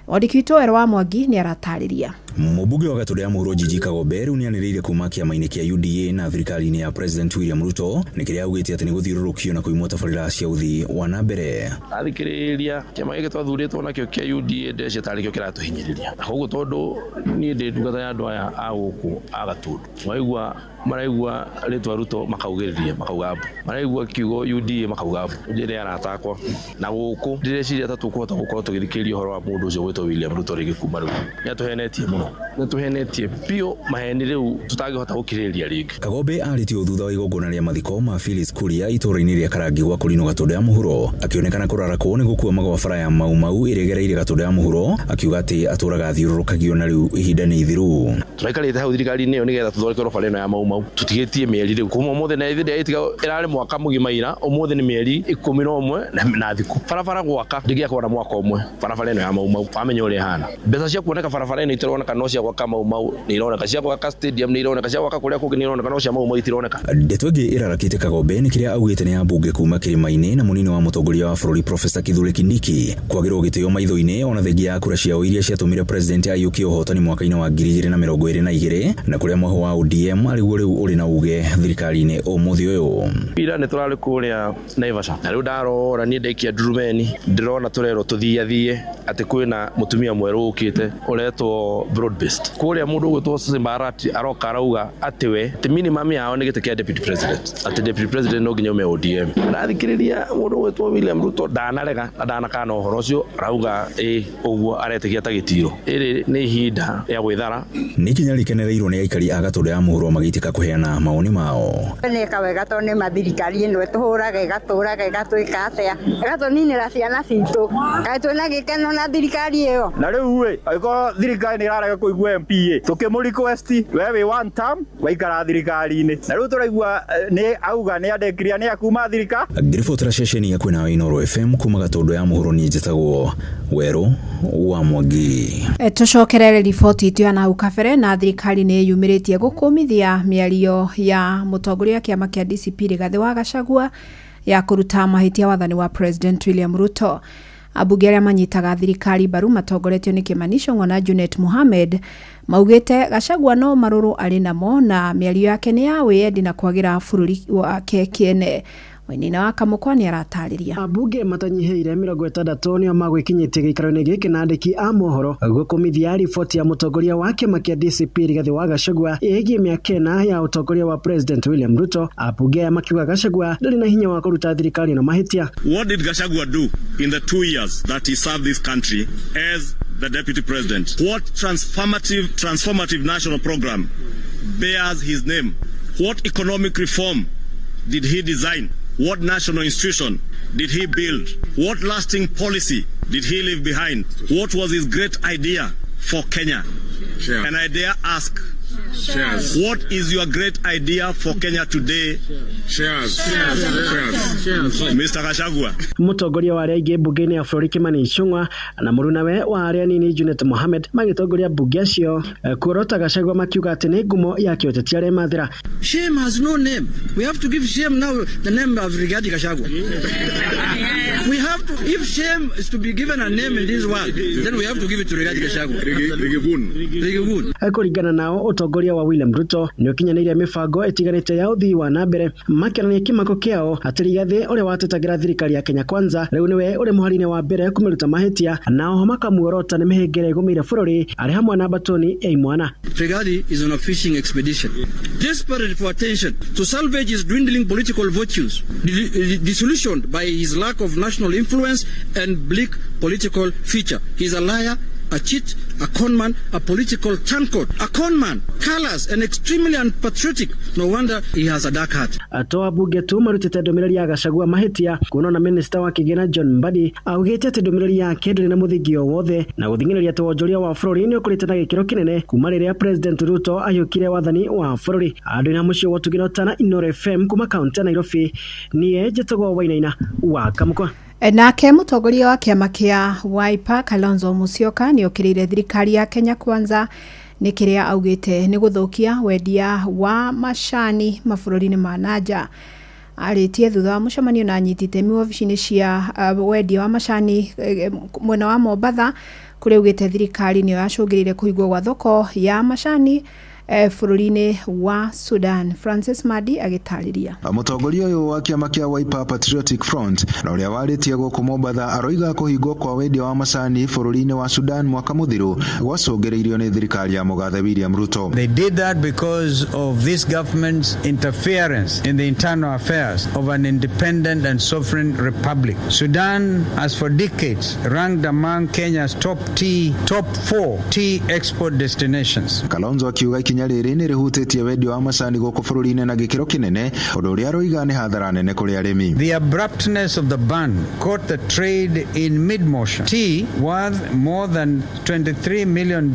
Mwandĩki witũ Werũ wa Mwangi nĩ aratarĩria. Mũmbunge wa Gatũndũ ya Mũhuro Njinji Kagombe rĩu nĩanĩrĩire kuma kĩama-inĩ kĩa UDA na thirikari-inĩ ya President William Ruto nĩ kĩrĩa augĩte atĩ nĩ gũthiũrũrũkio na kũimwo tabarĩra cia ũthii wa na mbere. Athikĩrĩria kĩama gĩkĩ twathurĩtwo nakĩo kĩa UDA ndĩreciria tarĩ kĩo kĩratũhinyĩrĩria, na koguo tondũ niĩ ndĩ ndungata ya andũ aya a gũkũ a Gatũndũ, waigua maraigua rĩtwa Ruto makaugĩrĩria makauga mbu, maraigua kiugo UDA makauga mbu, njĩre arata akwa na gũkũ ndĩreciria ta tũkũhota gũkorwo tũgĩthikĩrĩria ũhoro wa mũndũ ũcio gwĩtwo William Ruto rĩngĩ kuma rĩu. Nĩatũhenetie mũno, nĩatũhenetie biũ maheni rĩu tũtangĩhota gũkirĩrĩria rĩngĩ. Kagombe arĩtio thutha wa igongona rĩa mathiko ma Phyllis Kuria itũũra-inĩ rĩa Karangi gwa Kũrinũ Gatũndũ ya Mũhuro, akĩonekana kũrarakwo nĩ gũkua magwa bara ya Mau Mau ĩrĩa ĩgereire Gatũndũ ya Mũhuro, akiuga atĩ atũraga athiũrũrũkagio na rĩu ihinda nĩ ithiru. Tũraikarĩte hau thirikari-inĩ ĩyo nĩgetha tũthondekerwo bara ĩno ya Mau Mau, tũtigĩtie mĩeri rĩu kuma ũmũthĩ na ithĩ ĩtiga ĩrarĩ mwaka mũgima ira, ũmũthĩ nĩ mĩeri 11 na thikũ. Barabara gwaka ndĩngĩakwo na mwaka ũmwe, barabara ĩno ya Mau Mau wamenya ũrĩa ĩhana. Mbeca cia kuoneka barabara ĩno itironeka, no cia gwaka Mau Mau nĩ ironeka, cia gwaka stadium nĩ ironeka, cia gwaka kũrĩa kũngĩ nĩ ironeka, no cia Mau Mau itironeka. Ndeto ĩngĩ ĩrarakĩte Kagombe nĩ kĩrĩa augĩte nĩ ambunge kuma kĩrĩma-inĩ na mũnini wa mũtongoria wa bũrũri Professor Kithure Kindiki kwagĩrwo gĩtĩo maitho-inĩ ona thengia ya kura ciao iria ciatũmire President ayũkie ũhotani mwaka-inĩ wa 2022 na kũrĩa mwaho wa ODM arĩguo rĩu ũrĩ na uge thirikari-inĩ ũmũthĩ ũyũ. Ira nĩ tũrarĩ kũrĩa Naivasha na rĩu ndarora niĩ ndaikia ndurumeni ndĩrona tũrerwo tũthiathie atĩ kwĩna mũtumia mwerũ ũkĩte ũretwo broad based. Kũrĩa mũndũ ũgwĩtwo Simbarati aroka arauga atĩ we atĩ minimum yao nĩ gĩtĩ kĩa deputy president, atĩ deputy president no nginya ume ODM. Ndathikĩrĩria mũndũ ũgwĩtwo William Ruto ndanarega na ndanakana ũhoro ũcio, arauga ĩ ũguo aretĩkia ta gĩtiro. Ĩrĩ nĩ ihinda rĩa gwĩthara. Nĩ ikinya rĩkenereirwo nĩ aikari a Gatũndũ ya Mũhuro magĩitĩka kũheana mawoni mao. Nĩka wega tondũ nĩ mathirikari ĩno ĩtũhũraga ĩgatũraga ĩgatwĩka atĩa ĩgatũninĩra ciana citũ, kaĩ twĩna gĩkeno na thirikari ĩyo. Na rĩu ĩ angĩkorwo thirikari nĩ ĩrarega kũigua MP ĩ tũkĩmũ request we wĩ one term waikara thirikari-inĩ, na rĩu tũraigua nĩ auga nĩ andĩkiria nĩ akuma thirikari. Ngĩribotera ceceni ya kwĩna Inooro FM kuma Gatũndũ ya Mũhuro, niĩ njĩtagwo Werũ wa Mwangi. Tũcokerere riboti itũ ya nahau kabere na thirikari nĩ yumĩrĩtie gũkũmithia mĩario ya mũtongoria wa kĩama kĩa DCP Rigathĩ wa Gachagua ya kũruta mahĩtia wathani wa President William Ruto. Ambunge arĩa manyitaga thirikari mbaru matongoretio nĩ Kimani Ichung'wa na Junet Mohamed maugĩte Gachagua no marũrũ arĩ namo na mĩario yake nĩ ya wĩyendi na kwagĩra bũrũri wake kĩene. Wainina wa Kamũkwa nĩ aratarĩria. Ambunge matanyihĩire 60 nĩo magwĩkinyĩtie gĩikaro-inĩ gĩkĩ na andĩki a mohoro gũkũmithia riboti ya mũtongoria wa kĩama kĩa DCP Rigathĩ wa Gachagua ĩgiĩ mĩaka ĩna ya ũtongoria wa President William Ruto. Ambunge aya makiuga Gachagua ndarĩ na hinya wa kũruta thirikari ĩno mahĩtia. What did Gachagua do in the 2 years that he served this country as the deputy president? What transformative national program bears his name? What economic reform did he design? What national institution did he build? What lasting policy did he leave behind? What was his great idea for Kenya? And I dare ask Shares. What is your great idea for Kenya today? Shares. Shares. Shares. Mr. Gachagua. Mũtongoria wa arĩa aingĩ mbunge-inĩ ya bũrũri Kimani Ichung'wa na mũrunawe wa arĩa anini Junet Mohamed magĩtongoria mbunge acio kuorota Gachagua makiuga atĩ nĩ ngumo ya kĩũteti aremathĩra. Shame has no name. We have to give shame now the name of Rigathi Gachagua. We have to, if shame is to be given a name in this world, then we have to give it to Rigathi Gachagua. Rigigun. Kũringana nao ũtongoria wa William Ruto nĩ ũkinyanĩirie mĩbango ĩtiganĩte ya ũthii wa na mbere makĩonania kĩmako kĩao atĩ Rigathi ũrĩa watetagĩra thirikari ya Kenya Kwanza rĩu nĩwe ũrĩ mũhari-inĩ wa mbere kũmĩruta mahĩtia nao makamuorota nĩ mĩhĩngĩra ĩgũmĩire bũrũri arĩ hamwe na mbatoni ya imwana. Rigathi is on a fishing expedition, desperate for attention to salvage his dwindling political virtues, disillusioned by his lack of national influence and bleak political future. He's a liar, a cheat, a conman, a political turncoat, a conman, callous and extremely unpatriotic. No wonder he has a dark heart. To ambunge tu marutĩte ndũmĩrĩri ya Gachagua mahĩtia kuona na minista wa kĩgĩna John Mbadi augĩte atĩ ndũmĩrĩri yake ndĩrĩ na mũthingi o wothe na gũthing'ĩrĩria atĩ wonjoria wa bũrũri nĩ ũkũrĩte na gĩkĩro kĩnene kuma rĩrĩa President Ruto ahiũkire wathani wa bũrũri. Andũ na mũciĩ wa Ũtugĩra Tana Inooro FM kuma kaunti ya Nairobi, niĩ njĩtagwo Wainaina wa Kamũkwa. Nake mũtongoria wa kĩama kĩa Wiper Kalonzo Musyoka nĩ okĩrĩire thirikari ya Kenya Kwanza nĩ kĩrĩa augĩte nĩ gũthũkia wendia wa macani mabũrũri-inĩ ma nanja. Arĩtie thutha wa mũcemanio na anyiti itemi wabici-inĩ cia wendia wa macani mwena wa Mombatha kũrĩa augĩte thirikari nĩyo yacũngĩrĩirie kũhingwo gwa thoko ya macani bũrũri-inĩ wa Sudan. Francis Madi agĩtarĩria. Mũtongoria ũyũ wa kĩama kĩa Wiper Patriotic Front na ũrĩa warĩtie gũkũ Mombatha aroiga kũhingwo kwa wendia wa macani bũrũri-inĩ wa Sudan mwaka mũthiru gwacũngĩrĩirio nĩ thirikari ya mũgathe William Ruto. They did that because of this government's interference in the internal affairs of an independent and sovereign republic. Sudan has for decades ranked among Kenya's top 4 tea export destinations. Kalonzo akiuga ikinya rĩrĩ nĩ rĩhutĩtie wendia wa macani gũkũ bũrũri-inĩ na gĩkĩro kĩnene ũndũ ũrĩa aroiga nĩ hathara nene kũrĩ arĩmi. The abruptness of the ban caught the trade in mid-motion. Tea worth more than $23 million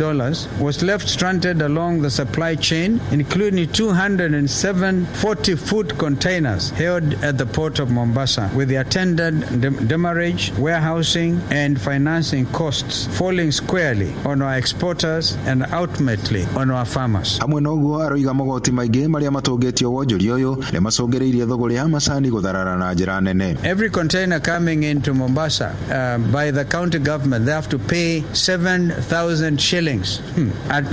was left stranded along the supply chain, including 207 40-foot containers held at the port of Mombasa, with the attendant demurrage, warehousing, and financing costs falling squarely on our exporters and ultimately on our farmers. Hamwe na ũguo aroiga magoti maingĩ marĩa matũngĩtio wonjoria ũyũ nĩ macũngĩrĩirie thogora ya macani gũtharara na njĩra nene. Every container coming into Mombasa by the county government, they have to pay 7,000 shillings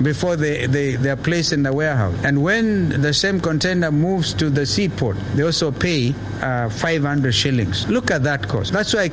before they are placed in the warehouse. And when the same container moves to the seaport, they also pay 500 shillings. Look at that cost. That's why I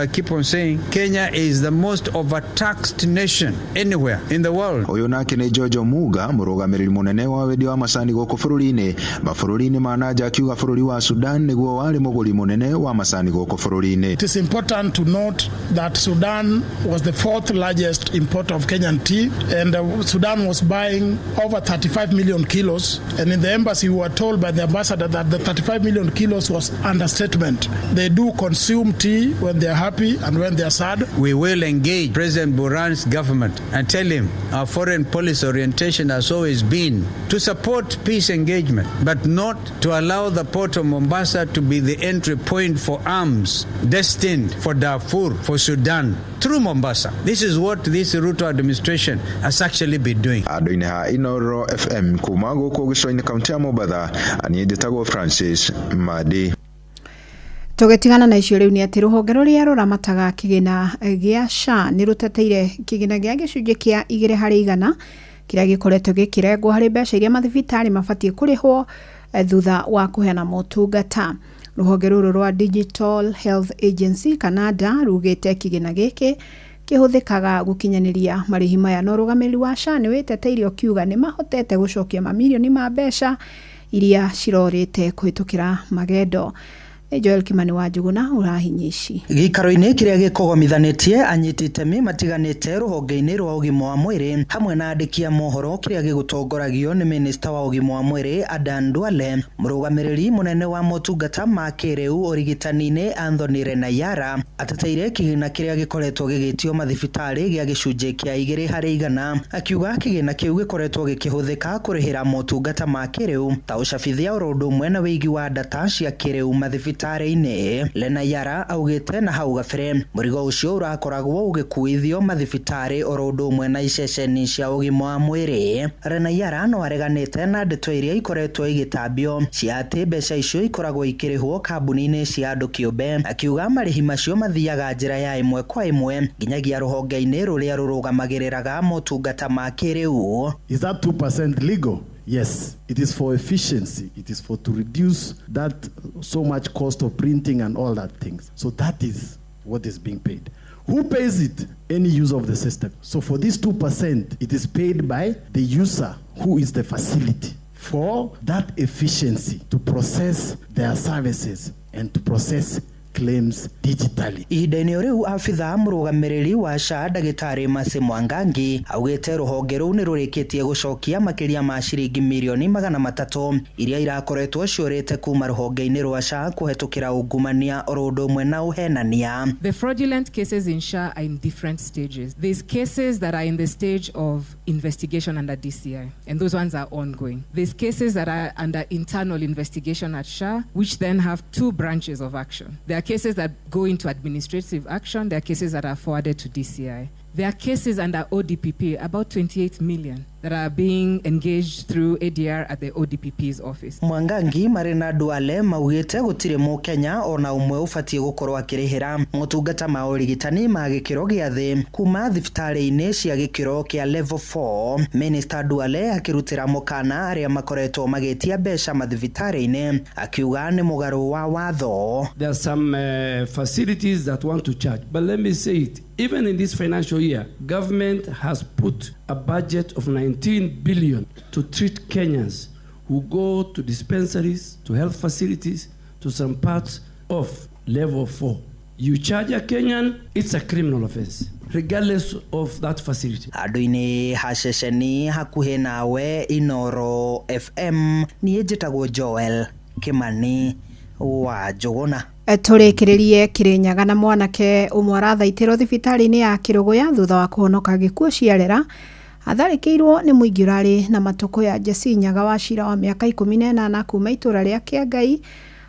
keep on saying Kenya is the most overtaxed nation anywhere in the world. Ũyũ nake nĩ Jojo Muga, mũrũgamĩrĩri mũnene wa wendia wa macani gũkũ bũrũri-inĩ mabũrũri-inĩ ma nanja, akiuga bũrũri wa Sudan nĩguo warĩ mũgũri mũnene wa macani gũkũ bũrũri-inĩ. It is important to note that Sudan was the fourth largest importer of Kenyan tea, and Sudan was buying over 35 million kilos, and in the embassy we were told by the ambassador that the 35 million kilos was understatement. They do consume tea when they are happy and when they are sad. We will engage President Burhan's government and tell him our foreign policy orientation has always been to support peace engagement, but not to allow the port of Mombasa to be the entry point for arms destined for Darfur, for Sudan, through Mombasa. This is what this Ruto administration has actually been doing. Andũ-inĩ ha Inooro FM kuma gũkũ gĩcũa-inĩ kaunti ya Mombatha, niĩ njĩtagwo Francis Madi. Tũgĩtigana na icio rĩu nĩ atĩ rũhonge rũrĩa rũramataga kĩgĩna gĩa SHA nĩ rũteteire kĩgĩna gĩa gĩcunjĩ kĩa 2% kĩrĩa gĩkoretwo gĩkĩrengwo harĩ mbeca iria mathibitarĩ mabatiĩ kũrĩhwo thutha wa kũheana motungata. Rũhonge rũrũ rwa Digital Health Agency kana DHA rugĩte kĩgĩna gĩkĩ kĩhũthĩkaga gũkinyanĩria marĩhi maya, no ũrũgamĩrĩri wa SHA nĩ wĩteteire ũkiuga nĩ mahotete gũcokia mamirioni ma mbeca iria cirorĩte kũhĩtũkĩra magendo. Nĩ Joel Kimani wa Njuguna ũrahinya ici. Gĩikaro-inĩ kĩrĩa gĩkogomithanĩtie anyiti itemi matiganĩte rũhonge-inĩ rwa ũgima wa mwĩrĩ hamwe na andĩki a mohoro kĩrĩa gĩgũtongoragio nĩ minista wa ũgima wa mwĩrĩ Adan Duale, mũrũgamĩrĩri mũnene wa motungata ma kĩrĩu ũrigitani-inĩ Anthony Renayara ateteire kĩgĩna kĩrĩa gĩkoretwo gĩgĩtio mathibitarĩ gĩa gĩcunjĩ kĩa 2%, akiuga kĩgĩna kĩu gĩkoretwo gĩkĩhũthĩka kũrĩhĩra motungata ma kĩrĩu ta ũcabithia oro ũndũ ũmwe na wĩigi wa data cia kĩrĩu mathibitarĩ-inĩ. Lenayara augĩte na hau gabere mũrigo ũcio ũrakoragwo ũgĩkuithio mathibitarĩ oro ũndũ ũmwe na iceceni cia ũgima wa mwĩrĩ. Renayara no areganĩte na ndeto iria ikoretwo igĩtambio cia atĩ mbeca icio ikoragwo ikĩrĩhwo kambuni-inĩ cia andũ kĩũmbe, akiuga marĩhi macio mathiaga njĩra ya ĩmwe kwa ĩmwe nginyagia rũhonge-inĩ rũrĩa rũrũgamagĩrĩraga motungata ma kĩrĩu. Is that 2% legal? Yes, it is for efficiency. It is for to reduce that so much cost of printing and all that things. So that is what is being paid. Who pays it? Any user of the system. So for this 2%, it is paid by the user who is the facility for that efficiency to process their services and to process claims digitally. Ihinda-inĩ rĩu abithaa mũrũgamĩrĩri wa SHA ndagĩtarĩ Mercy Mwangangi augĩte rũhonge rũu nĩ rũrĩkĩtie gũcokia makĩria ma ciringi mirioni 300 iria irakoretwo ciũrĩte kuma rũhonge-inĩ rwa SHA kũhetũkĩra ungumania oro ũndũ ũmwe na ũhenania. The fraudulent cases in SHA are in different stages. There's cases that are in the stage of investigation under DCI, and those ones are ongoing. There's cases that are under internal investigation at SHA, which then have two branches of action. There are cases that go into administrative action. There are cases that are forwarded to DCI. There are cases under ODPP, about 28 million, that are being engaged through ADR at the ODPP's office. Mwangangi marĩ na Duale maugĩte gũtirĩ mũkenya ona ũmwe ũbatiĩ gũkorwo akĩrĩhĩra motungata ma ũrigitani ma gĩkĩro gĩa thĩ kuma thibitarĩ-inĩ cia gĩkĩro kĩa level 4. Minister Duale akĩrutĩra mũkana arĩa makoretwo magĩtia mbeca mathibitarĩ-inĩ akiuga nĩ mũgarũ wa watho. There are some facilities that want to charge, but let me say it, even in this financial year, government has put a budget of 19 billion to treat Kenyans who go to dispensaries, to health facilities, to some parts of level 4. You charge a Kenyan, it's a criminal offense, regardless of that facility. Handũ-inĩ ha ceceni hakuhĩ nawe Inoro FM, niĩ njĩtagwo Joel Kimani wa Njũgũna. Tũrĩkĩrĩrie Kĩrĩnyaga na mwanake ũmwe arathaitĩrwo thibitarĩ-inĩ ya Kĩrũgũya thutha wa kũhonoka gĩkuũ ciarera atharĩkĩirwo nĩ mũingĩ ũrarĩ na matũkũ ya Jesse Nyaga wa cira wa mĩaka 18 kuma itũra rĩa Kĩangai.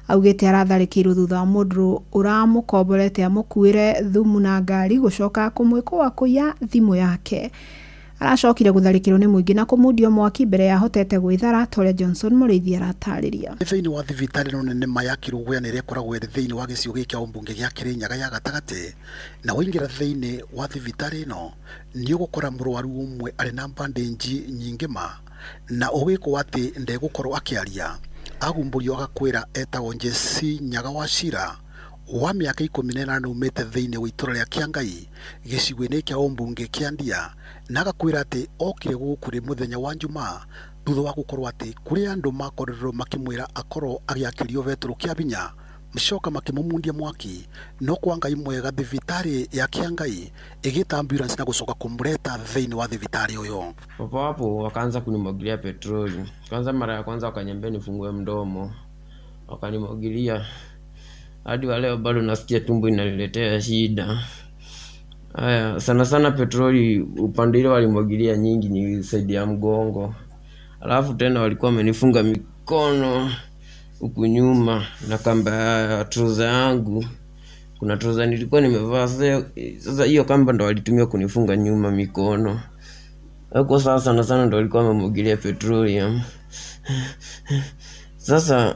Augĩte aratharĩkĩirwo thutha wa mũndũ ũramũkomborete amũkuĩre thumu na ngari gũcoka kũmwĩkũa kũiya thimũ yake. Aracokire gũtharĩkĩrwo nĩ mũingĩ na kũmundio mwaki mbere ya ahotete gwĩthara, ta ũrĩa Johnson Mũrĩithi aratarĩria. Thĩinĩ wa thibitarĩ ĩno nene ma ya Kĩrũgũya nĩ ĩrĩa ĩkoragwo ĩrĩ thĩinĩ wa gĩcigo gĩkĩ kĩa ũmbunge gĩa Kĩrĩnyaga ya gatagatĩ, na waingĩra thĩinĩ wa thibitarĩ ĩno nĩ ũgũkora mũrwaru ũmwe arĩ na bandĩnji nyingĩ ma, na ũgĩkwo atĩ ndegũkorwo akĩaria agumbũrio agakwĩra etagwo Jesse Nyaga wa Cira wa mĩaka 18 umĩte thĩinĩ wa itũra rĩa Kĩangai gĩcigo-inĩ kĩa ũmbunge kĩa Ndia, na agakwĩra atĩ okire gũkũ rĩ mũthenya wa Njumaa thutha wa gũkorwo atĩ kũrĩ andũ makorirwo makĩmwĩra akorwo agĩakĩrio betũrũ kĩa binya macoka makĩmũmundia mwaki, no kwa Ngai mwega thibitarĩ ya Kĩangai ĩgĩta ambulance na gũcoka kũmũreta thĩinĩ wa thibitarĩ ũyũ. Papo hapo wakaanza kunimwagilia petroli. Kwanza mara ya kwanza wakaniambia nifungue mdomo, wakanimwagilia hadi wa leo bado nasikia tumbo inaniletea shida. Haya, sana sana petroli upande ile walimwagilia nyingi ni saidi ya mgongo. Alafu tena walikuwa wamenifunga mikono huku nyuma na kamba ya trouser yangu. Kuna trouser nilikuwa nimevaa, sasa hiyo kamba ndo walitumia kunifunga nyuma mikono. Huko sasa sana sana ndo walikuwa wamemwagilia petroleum. Sasa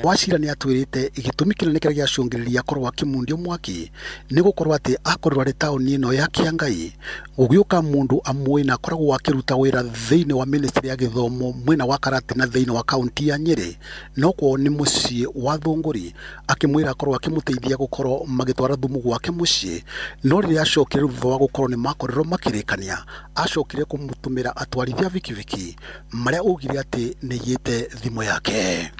Wachira nĩ atwĩrĩte gĩtũmi kĩnene kĩrĩa gĩacũngĩrĩria akorwo akĩmundio mwaki nĩ gũkorwo atĩ akorirwo arĩ taũni ĩno ya Kĩangai gũgĩũka mũndũ amũĩ na akoragwo akĩruta wĩra thĩinĩ wa ministry ya gĩthomo mwena wa Karatina thĩinĩ wa kaunti ya Nyĩrĩ, no kwao nĩ mũciĩ wa Thũngũri, akĩmwĩra akorwo akĩmũteithia gũkorwo magĩtwara thumu gwake mũciĩ, no rĩrĩa acokire thutha wa gũkorwo nĩ makorirwo makĩrĩkania acokire kũmũtũmĩra atwarithia bikibiki marĩa augire atĩ nĩ aiyĩte thimũ yake.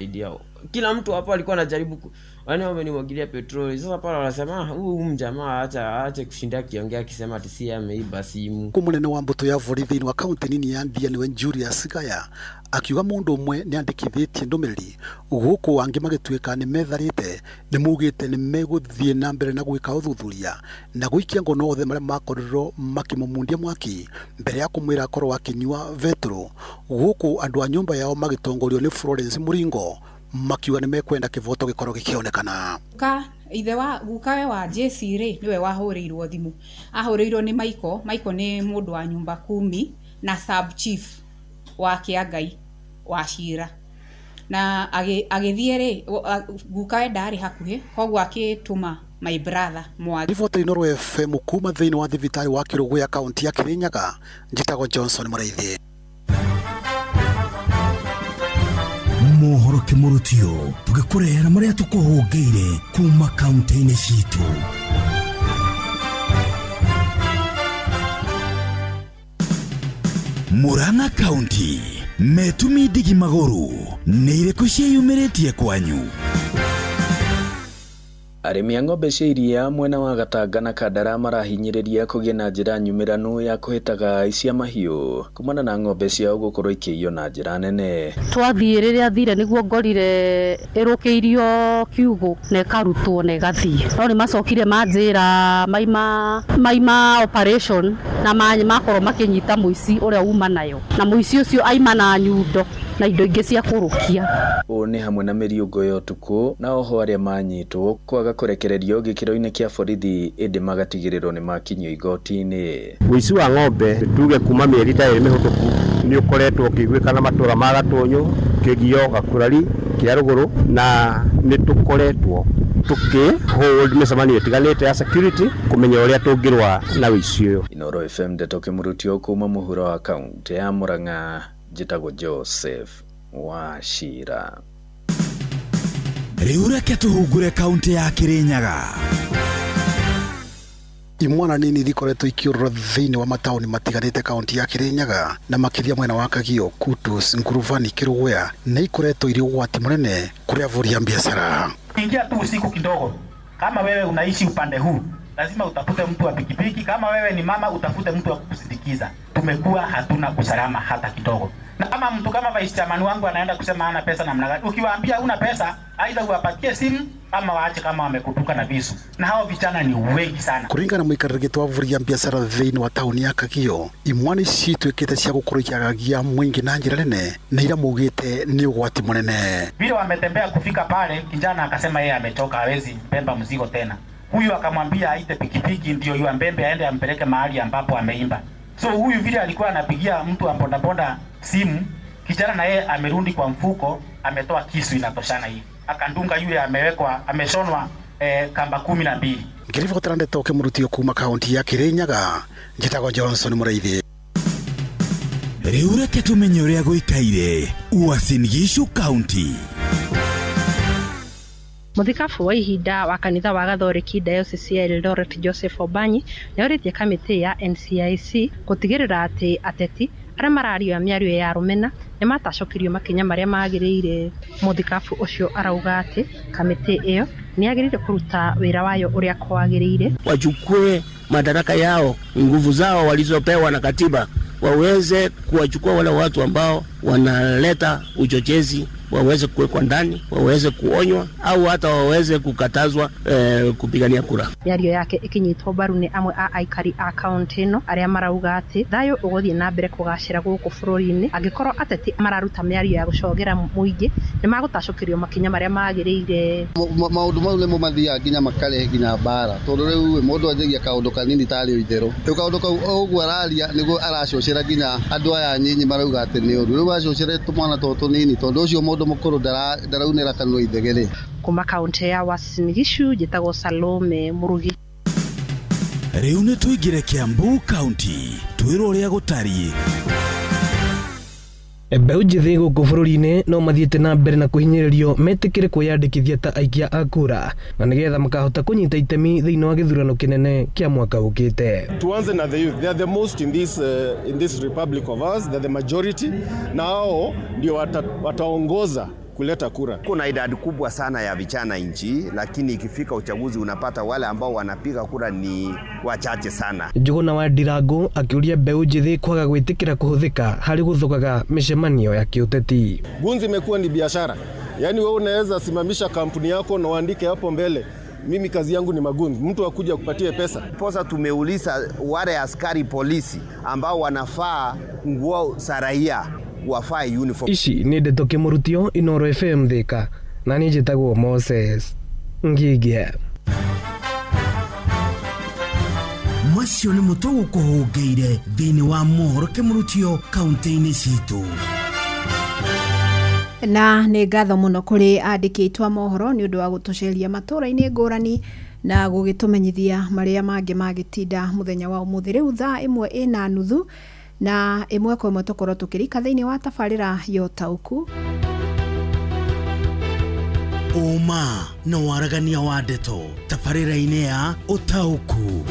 Kila mtu hapo alikuwa anajaribu, yaani wamenimwagilia petroli. Sasa pale wanasema huyu mjamaa aache kushinda akiongea akisema ati si ameiba simu. Munene wa mbutu ya borithi thiini wa kaunti nini ya Ndia niwe Julius Gaya akiuga mundu umwe ni andikithitie ndumiriri guku angi magituika ni metharite ni mugite ni meguthie na mbere na gwika uthuthuria na guikia ngono othe maria makorirwo makimumundia mwaki mbere ya kumwira akorwo akinyua vetro guku andu a nyumba yao magitongorio ni Florence Muringo makiuga ni mekwenda kivoto gikorwo gikionekana. Guka ithe wa gukawe wa JC ri niwe wahurirwo thimu, ahurirwo ni Michael. Michael ni mundu wa nyumba kumi na sub chief wa Kiangai wa Cira, na agithie ri gukawe ndari hakuhi, koguo akituma my brother Mwangi. Riboti Inooro FM kuma thiini wa thibitari wa Kiruguya kaunti ya Kirinyaga, njitagwo Johnson Muraithi. Mohoro kimurutio tugikurehera maria tukuhungeire kuma kaunti-ini citu. Murang'a County metumi ndigi maguru ni iriku cieyumiritie kwanyu? Arĩmi a ng'ombe cia iria mwena wa Gatanga na Kandara marahinyĩrĩria kũgĩa na njĩra nyumĩranu ya kũhĩtaga cia mahiũ kumana na ng'ombe ciao gũkorwo ikĩiywo na njĩra nene. Twathiĩ rĩrĩa thire nĩguo ngorire ĩrũkĩirio kiugũ na ĩkarutwo na ĩgathiĩ, no nĩmacokire manjĩra maima operation na makorwo makĩnyita mũici ũrĩa uma nayo, na mũici ũcio aima na nyundo na indo ingĩ cia kũrũkia. Ũũ nĩ hamwe na mĩriũngũ ya ũtukũ na oho arĩa manyitwo kwaga kũrekererio gĩkĩro-inĩ kĩa borithi ĩndĩ magatigĩrĩrwo nĩ makinyio igoti-inĩ. Ũici wa ng'ombe tuge kuma mĩeri ta ĩrĩ mĩhũtũku nĩ ũkoretwo ũkĩiguĩka na matũra ma Gatũnyũ, Kĩgio, Gakurari, Kĩarũgũrũ, na nĩ tũkoretwo tũkĩ hold mĩcemanio ĩtiganĩte ya security kũmenya ũrĩa tũngĩrũa na ũici ũyũ. Inooro FM ndeto kĩmũrutio kuma mũhuro wa kaunti ya Murang'a, njĩtagwo Joseph Wachira. Rĩu reke tũhungure kaunti ya Kirinyaga. Imwana nini ithikoretwo ikiurura thiini wa matauni matiganite kaunti ya Kirinyaga na makiria mwena wa Kagio, Kutus, Nkuruvani, Kiruguya na ikoretwo iri ugwati munene kuri avuri ya biashara. Ingia tu usiku kidogo, kama wewe unaishi upande huu lazima utafute mtu wa pikipiki, kama wewe ni mama utafute mtu wa kukusindikiza. Tumekuwa hatuna usalama hata kidogo. Na kama mtu kama vice chairman wangu anaenda kusema hana pesa namna gani, ukiwaambia huna pesa, aidha uwapatie simu ama waache kama wamekutuka na visu. Na hao vijana ni wengi sana. Kuringana muikarĩri gĩtĩ wa bũrũri ya biacara thĩinĩ wa taũni ya Kagio, imwana ici ituĩkĩte cia gũkorwo ikĩagagia mũingĩ na njĩra nene na ira maugĩte nĩ ũgwati mũnene. Vile wametembea kufika pale, kijana akasema yeye amechoka, hawezi beba mzigo tena. Huyu akamwambia aite pikipiki ndio yule mbembe aende ampeleke mahali ambapo ameimba. So huyu vile alikuwa anapigia mtu wa bodaboda simu, kijana na yeye amerudi kwa mfuko, ametoa kisu inatoshana hivi. Akandunga yule amewekwa, ameshonwa kamba 12. Ngiribotera ndeto kĩmũrutio kuma kaunti ya Kirinyaga, njĩtagwo Johnson Mũraithi. Rĩu reke tũmenye ũrĩa gũikaire Uasin Gishu County. Mũthikabu wa ihinda wa kanitha wa Gathoreki Diocese ya Eldoret Joseph Obanyi nĩorĩtie kamĩtĩ ya NCIC gũtigĩrĩra atĩ ateti arĩa mararia mĩario ya rũmena nĩmatacũkĩrio makinya marĩa magĩrĩire. Mũthikabu ũcio arauga atĩ kamĩtĩ ĩyo nĩyagĩrĩire kũruta wĩra wayo ũrĩa kwagĩrĩire, wachukue madaraka yao, nguvu zao walizopewa na katiba, waweze kuwachukua wale watu ambao wanaleta uchochezi, waweze kuwekwa ndani, waweze kuonywa au hata waweze kukatazwa kupigania kura. Mĩario yake ĩkĩnyitwo mbaru nĩ amwe a aikari a kaunti ĩno arĩa marauga atĩ thayũ ũgũthiĩ na mbere kũgacĩra gũkũ bũrũri-inĩ angĩkorwo ateti mararuta mĩario ya gũcogera mũingĩ nĩmagũtacũkĩrio makinya marĩa magĩrĩire. Maũndũ mau nĩmo mathiaga nginya makarehe nginya mbara, tondũ rĩu mũndũ anjagia kaũndũ kanini tarĩ itherũ, rĩu kaũndũ kau ũguo araria nĩguo aracocera nginya andũ aya nyinyi marauga atĩ nĩ ũru, rĩu acocere tũmwana tũtũ tũnini tondũ ũcio mũndũ mũkũrũ ndaraunĩra kanua ithegere. Kuma kaunti ya Uasin Gishu njĩtagwo Salome Murugi. Rĩu nĩ tũingĩre Kiambu County twĩrwo ũrĩa gũtariĩ. Mbeũ njĩthĩ gũkũ bũrũri-inĩ no mathiĩte na mbere na kũhinyĩrĩrio metĩkĩre kwĩyandĩkithia ta aikia a kura na nĩgetha makahota kũnyita itemi thĩinĩ wa gĩthurano kĩnene kĩa mwaka ũkĩte. Tuanze na the youth. They are the most in this republic of ours. They are the majority. Na hao ndio wataongoza kuleta kura. Kuna idadi kubwa sana ya vijana nchi, lakini ikifika uchaguzi unapata wale ambao wanapiga kura ni wachache sana. Njuguna wa Ndirangu akiuria mbeũ njĩthĩ kwaga gwĩtĩkĩra kũhũthĩka harĩ gũthũkaga mĩcemanio ya kĩũteti. Gunzi imekuwa ni biashara, yaani wewe unaweza simamisha kampuni yako na uandike hapo mbele, mimi kazi yangu ni magunzi, mtu akuja kupatie pesa. Posa tumeuliza wale askari polisi ambao wanafaa nguo za raia wafae uniform. Ici nĩ ndeto kĩmũrutio Inoro FM Thika na niĩ njĩtagwo Moses Ngigia. Macio nĩ mũtũ gũkũhũngĩire thĩinĩ wa mohoro kĩmũrutio kaunti-inĩ citũ. Na nĩ ngatho mũno kũrĩ andĩki aitũ a mohoro nĩ ũndũ wa gũtũceria matũũra-inĩ ngũrani na gũgĩtũmenyithia marĩa mangĩ magĩtinda mũthenya wa ũmũthĩ. Rĩu thaa 1:15 na 1:15 tũkorwo tũkĩrika thĩinĩ wa tabarĩra ya ũtaũku. Ũma na waragania wa ndeto tabarĩra-inĩ ya ũtaũku.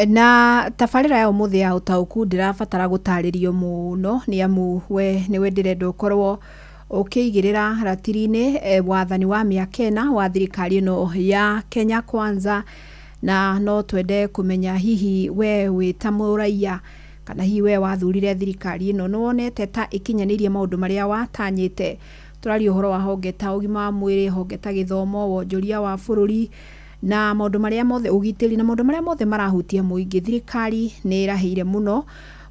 Na tabarĩra ya ũmũthĩ ya ũtaũku ndĩrabatara gũtarĩrio mũno nĩ amu we nĩwe ndĩrenda ũkorwo ũkĩigĩrĩra ratiri-inĩ wathani wa mĩaka 4 wa thirikari ĩno ya Kenya Kwanza, na no twende kũmenya hihi we wĩ ta mũraiya kana hihi we wathurire thirikari ĩno nĩ wonete ta ĩkinyanĩirie maũndũ marĩa watanyĩte. Tũraria ũhoro wa honge ta ũgima wa mwĩrĩ, honge ta gĩthomo, wonjoria wa bũrũri na maũndũ marĩa mothe ũgitĩri na maũndũ marĩa mothe marahutia mũingĩ. Thirikari nĩ ĩrahĩire mũno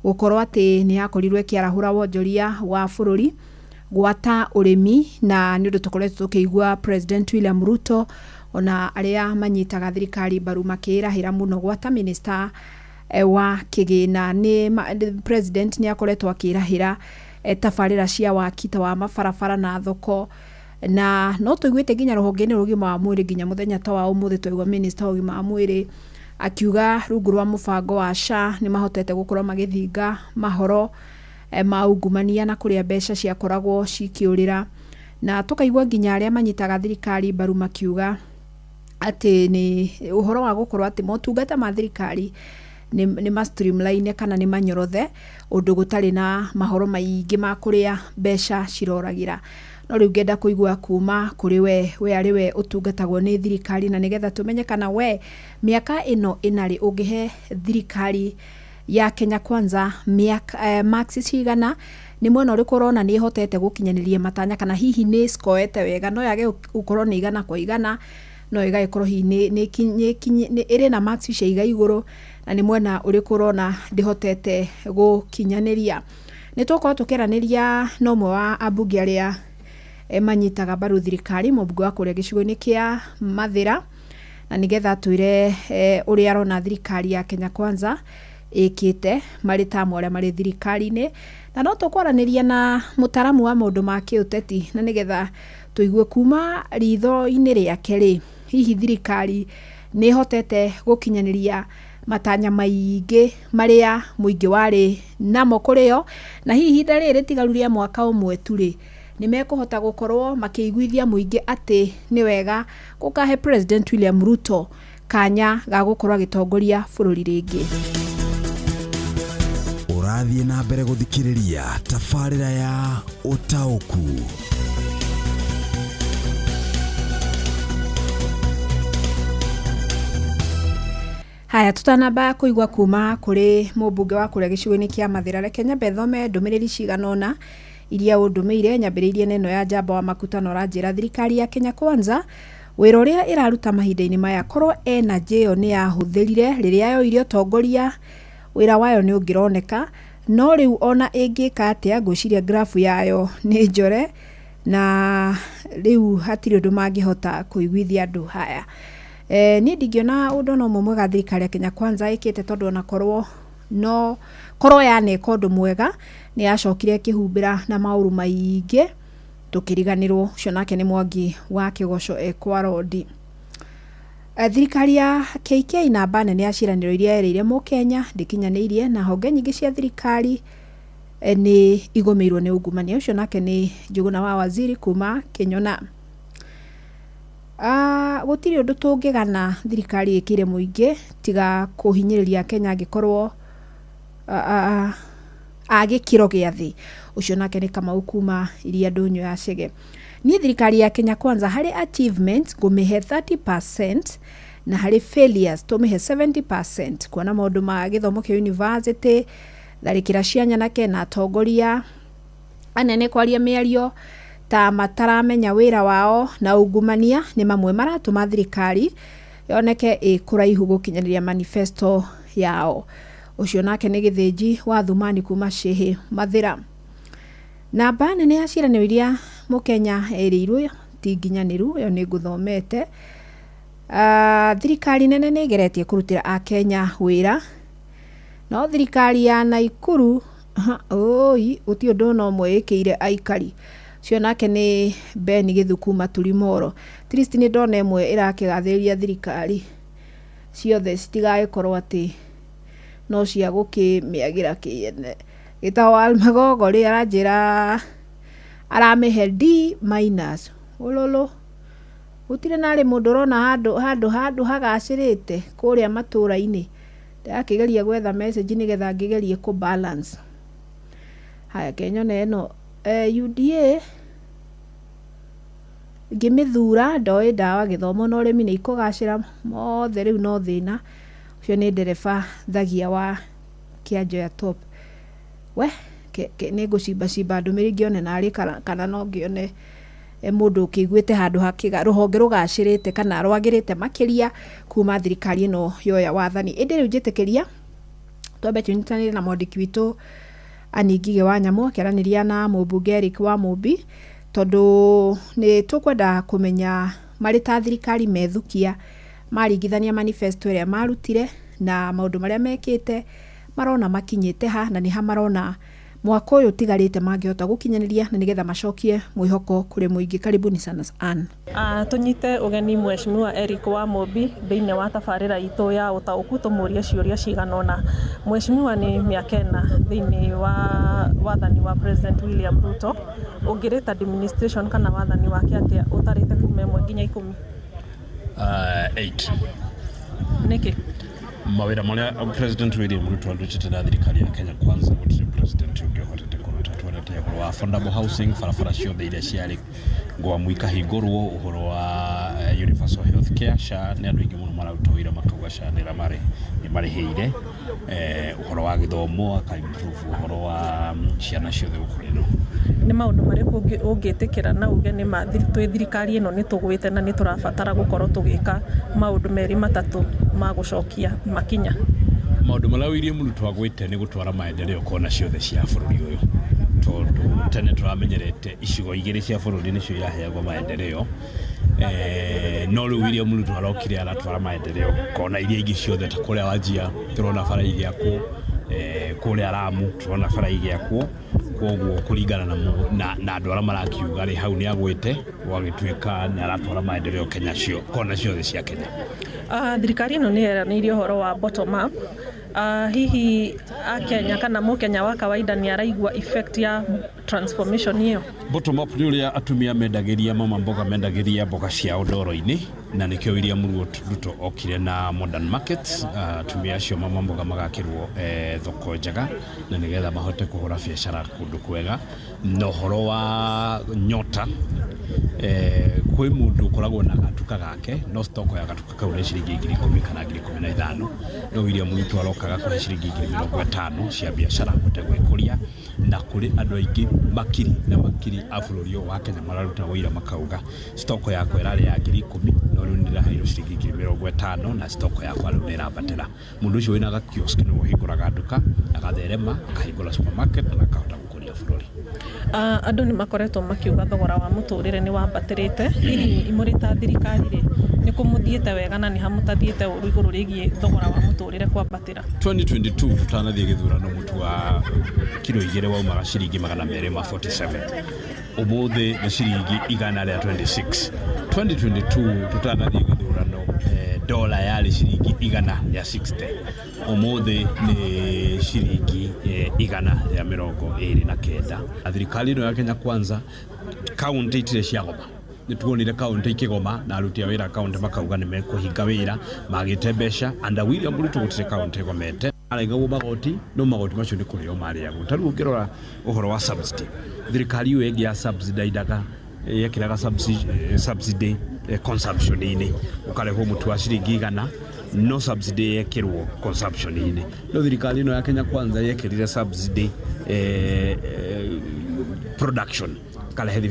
gũkorwo atĩ nĩ yakorirwo ĩkĩarahũra wonjoria wa bũrũri gwata ũrĩmi, na nĩ ũndũ tũkoretwo tũkĩigua President William Ruto ona arĩa manyitaga thirikari mbaru makĩĩrahĩra mũno gwata minister wa kĩgĩna. Nĩ President nĩ akoretwo akĩĩrahĩra tabarĩra cia waki ta wa mabarabara na thoko, na no tũiguĩte nginya rũhonge-inĩ rwa ũgima wa mwĩrĩ nginya mũthenya ta wa ũmũthĩ twaigua minister wa ũgima wa mwĩrĩ akiuga rungu rwa mũbango wa SHA nĩ mahotete gũkorwo magĩthinga mahoro ma ungumania na kũrĩa mbeca ciakoragwo cikĩũrĩra, na tũkaigua nginya arĩa manyitaga thirikari mbaru makiuga atĩ nĩ ũhoro wa gũkorwo atĩ motungata ma thirikari nĩ ma streamline kana nĩ manyorothe ũndũ gũtarĩ na mahoro maingĩ ma kũrĩa mbeca ciroragĩra. No rĩu ngenda kũigua kuma kũrĩ we arĩ we ũtungatagwo nĩ thirikari, na nĩgetha tũmenye kana we mĩaka ĩno ĩnarĩ ũngĩhe thirikari ya Kenya Kwanza mĩaka marks cigana, nĩ mwena ũrĩkũ ũrona nĩ ĩhotete gũkinyanĩria matanya kana hihi nĩ scorete wega. No yage gũkorwo nĩ 100 kwa 100, no ĩgagĩkorwo hihi nĩ ĩrĩ na marks cia iga igũrũ, na nĩ mwena ũrĩkũ ũrona ndĩhotete gũkinyanĩria. Nĩ tũgũkorwo tũkĩaranĩria na ũmwe wa ambunge arĩa manyitaga mbaru thirikari, mũmbunge wa kũrĩa gĩcigo-inĩ kĩa Mathĩra, na nĩgetha twĩre ũrĩa arona thirikari ya Kenya Kwanza ĩkĩte marĩ ta amwe arĩa marĩ thirikari-inĩ. Na no tũkwaranĩria na mũtaramu wa maũndũ ma kĩũteti, na nĩgetha tũigue kuma ritho-inĩ rĩake rĩ, hihi thirikari nĩ ĩhotete gũkinyanĩria matanya maingĩ marĩa mũingĩ warĩ namo kũrĩ o, na hihi ihinda rĩrĩ rĩtigaru rĩa mwaka ũmwe tu rĩ, nĩ mekũhota gũkorwo makĩiguithia mũingĩ atĩ nĩ wega gũkahe President William Ruto kanya ga gũkorwo agĩtongoria bũrũri rĩngĩ. Ũrathiĩ na mbere gũthikĩrĩria tabarĩra ya ũtaũku. Haya, tutanamba kũigua kuma kũrĩ mũmbunge wa kũrĩa gĩcigo-inĩ kĩa Mathĩra, reke nyambe thome ndũmĩrĩri cigana ũna iria ũndũmĩire. Nyambĩrĩirie na ĩno ya Njamba wa Makuta, na ũranjĩra thirikari ya Kenya Kwanza wĩra ũrĩa ĩraruta mahinda-inĩ maya korwo energy ĩyo nĩ yahũthĩrire rĩrĩa yoire ũtongoria wĩra wayo nĩ ũngĩroneka, no rĩu ona ĩngĩka atĩa ngwĩciria grafu yayo nĩ njore na rĩu hatirĩ ũndũ mangĩhota kũiguithia andũ haya. Niĩ ndingĩona ũndũ ona ũmwe mwega thirikari ya Kenya Kwanza ĩkĩte, tondũ ona korwo no korwo yaneka ũndũ mwega nĩ yacokire ĩkĩhumbĩra na maũru maingĩ tũkĩriganĩrwo. Ũcio nake nĩ Mwangi wa Kĩgoco ekwa Rondi. Thirikari ya KK namba nene ya ciĩranĩro iria yerĩire mũkenya ndĩkinyanĩirie, na honge nyingĩ cia thirikari nĩ igũmĩirwo nĩ ungumania. Ũcio nake nĩ Njuguna wa Waziri kuma Kĩnyona. Gũtirĩ ũndũ tũngĩgana thirikari ĩkĩire mũingĩ tiga kũhinyĩrĩria Kenya angĩkorwo A gĩkĩro gĩa thĩ. Ũcio nake nĩ Kamau kuma iria ndũnyũ ya Chege. Niĩ thirikari ya Kenya Kwanza harĩ achievements ngũmĩhe 30% na harĩ failures tũmĩhe 70%, kuona maũndũ ma gĩthomo kĩa university, tharĩkĩra cia nyanake na atongoria anene kwaria mĩario ta mataramenya wĩra wao na ungumania nĩ mamwe maratũma thirikari yoneke ĩ kũraihu gũkinyanĩria manifesto yao. Ũcio nake nĩ Gĩthĩnji wa Thumani kuma Shehe Mathĩra. Namba nene ya ciĩranĩro iria mũkenya erĩirwo ti nginyanĩru, ĩyo nĩ ngũthomete. Thirikari nene nĩ ĩgeretie kũrutĩra akenya wĩra, no thirikari ya Naikuru ũi gũtirĩ ũndũ ona ũmwe ĩkĩire aikari. Ũcio nake nĩ Ben Gĩthu kuma Turimoro. At least nĩ ndona ĩmwe ĩrakĩgathĩrĩria thirikari ciothe citigagĩkorwo atĩ no cia gũkĩmĩagĩra kĩene. Gĩtagwo Almagogo rĩ, aranjĩra aramĩhe D minus. Ũlũlũ, gũtirĩ narĩ mũndũ ũrona handũ hagacĩrĩte kũrĩa matũra-inĩ. Ndĩrakĩgeria gwetha message nĩgetha ngĩgerie kũ balance. Haya, kenyone ĩno UDA ngĩmĩthura ndoĩ ndawa, gĩthomo na ũrĩmi nĩ ikũgacĩra mothe, rĩu no thĩna. Ũcio nĩ ndereba Thagia wa Kĩanjoya Top. We nĩ ngũcimbacimba ndũmĩrĩri ngĩone narĩ kana no ngĩone mũndũ ũkĩiguĩte handũ hakĩga rũhonge rũgacĩrĩte kana rwagĩrĩte makĩria kuma thirikari ĩno yoya wathani. Ĩndĩ rĩu njĩtĩkĩria twambe tũnyitanĩre na mwandĩki witũ Annie Ngigĩ wa Nyamũ akĩaranĩria na mũmbunge Eric wa Mũmbi, tondũ nĩ tũkwenda kũmenya marĩ ta thirikari methukia maringithania manifesto ĩrĩa marutire na maũndũ marĩa mekĩte, marona makinyĩte ha na nĩ ha marona mwaka ũyũ ũtigarĩte mangĩhota gũkinyanĩria na nĩgetha macokie mwĩhoko kũrĩ mũingĩ. Karibuni sana Ann. Tũnyite ũgeni Mheshimiwa Eric wa Mũmbi thĩinĩ wa tabarĩra itũ ya ũtaũku tũmũrie ciũria cigana ũna. Mheshimiwa, nĩ mĩaka 4 thĩinĩ wa wathani wa President William Ruto, ũngĩrĩta administration kana wathani wake atĩa ũtarĩte kuma 1 nginya 10? 8. Nĩkĩ? Mawĩra marĩa President William Ruto arutĩte na thirikari ya Kenya Kwanza gũtirĩ president ũngĩ ũhotete kũruta. Tuonete ũhoro wa affordable housing, barabara ciothe iria ciarĩ ngwamu ikahingũrwo, ũhoro wa universal health care, SHA, nĩ andũ aingĩ mũno mararuta wĩra makauga SHA nĩ marĩhĩire, ũhoro wa gĩthomo aka improve, ũhoro wa ciana ciothe gũkũ ĩno. Nĩ maũndũ marĩkũ ũngĩtĩkĩra na uge nĩ ma twĩ thirikari ĩno nĩ tũgwĩte na nĩ tũrabatara gũkorwo tũgĩka maũndũ merĩ matatũ ma gũcokia makinya? Maũndũ marĩa William Ruto agwĩte nĩ gũtwara maendeleo kona ciothe cia bũrũri ũyũ, tondũ tene tũramenyerete icigo igĩrĩ cia bũrũri nĩcio iraheagwo maendeleo, no rĩu William Ruto arokire aratwara maendeleo kona iria ingĩ ciothe, ta kũrĩa Wajir tũrona bara igĩakwo, kũrĩa Lamu tũrona bara igĩakwo. Koguo kũringana na andũ arĩa marakiuga rĩ, hau nĩ agwĩte gwagĩtuĩka nĩ aratwara maendeleo Kenya cio kona ciothe cia Kenya. Thirikari ĩno nĩ yeranĩirie ũhoro wa bottom up. Hihi akenya kana mũkenya wa kawaida nĩ araigua effect ya transformation ĩyo? Bottom up nĩ ũrĩa atumia mendagĩria, mama mboga mendagĩria mboga ciao ndoro-inĩ, na nĩkĩo William Ruto okire na modern market. Atumia acio mama mboga magakĩrwo thoko njega na nĩgetha mahote kũhũra biacara kũndũ kwega. Na ũhoro wa nyota, kwĩ mũndũ ũkoragwo na gatuka gake, no stoko ya gatuka kau nĩ ciringi 10,000 kana 15,000, no William Ruto arokaga kũhe ciringi 50,000 cia biacara ahote gwĩkũria. Na kũrĩ andũ aingĩ makiri na makiri a bũrũri ũyũ wa Kenya mararuta wũira makauga stoko yakwa ĩrarĩ ya 10,000, no rĩu nĩ ndĩraheirwo ciringi 50,000 na stoko yakwa rĩu nĩ ĩrambatĩra. Mũndũ ũcio wĩna gakiosk nĩwe ũhingũraga nduka agatherema akahingũra supermarket na akahota gũkũria bũrũri. Andũ nĩ makoretwo makiuga thogora wa mũtũrĩre nĩ wambatĩrĩte. Hihi mũrĩ ta thirikari rĩ, nĩ kũ mũthiĩte wega na nĩ ha mũtathiĩte ũru igũrũ rĩgiĩ thogora wa mũtũrĩre kwambatĩra? 2022 tũtanathiĩ gĩthurano, mũtu wa kiro 2 waumaga ciringi 247, ũmũthĩ nĩ ciringi 126. 2022 tũtanathiĩ gĩthurano, dola yarĩ ciringi 160, ũmũthĩ nĩ ciringi 129. Thirikari ĩno ya Kenya Kwanza, kaunti itirĩ ciagoma. Nĩ tuonire kaunti ikĩgoma na aruti a wĩra kaunti makauga nĩ mekũhinga wĩra magĩte mbeca. Under William Ruto gũtirĩ kaunti ĩgomete. Arengagwo magoti no magoti macio nĩ kũrĩo marĩagwo. Ta rĩu ũngĩrora ũhoro wa subsidy, thirikari ĩyo ĩngĩ ya subsidizaga yekĩraga subsidy consumption-inĩ, ũkarehwo mũtu wa ciringi 100 no subsidy yekĩrwo consumption-inĩ. No thirikari ĩno ya Kenya Kwanza yekĩrire subsidy production, karehe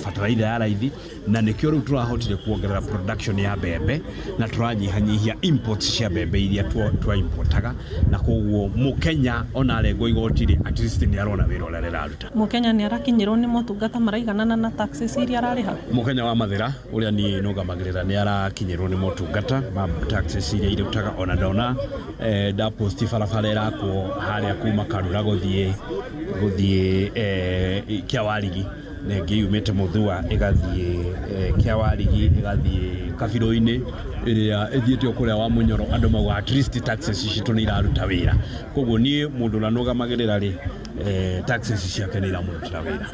fertilizer ya raithi, na nĩkĩo rĩu tũrahotire kuongerera production ya mbembe na tũranyihanyihia imports cia mbembe iria twa importaga, na koguo mũkenya ona arengwo igoti rĩ, at least nĩ arona wĩra ũrĩa rĩraruta. Mũkenya nĩ arakinyĩrwo nĩ motungata maraiganana na taxes iria ararĩha? Mũkenya wa Mathĩra ũrĩa niĩ nũgamagĩrĩra nĩ arakinyĩrwo nĩ motungata ma taxes iria irutaga. Ona ndona ndaposti barabara ĩrakwo harĩa kuma Karura gũthiĩ Kĩawarigi, na ĩngĩ yumĩte Mũthua ĩgathiĩ Kĩawarigi ĩgathiĩ Kabirũ-inĩ ĩrĩa ĩthiĩte o kũrĩa wa Mũnyoro. Andũ mauga at least taxes citũ nĩ iraruta wĩra. Koguo niĩ mũndũ ũrĩa nũgamagĩrĩra rĩ, taxes ciake nĩ iramũrutĩra wĩra.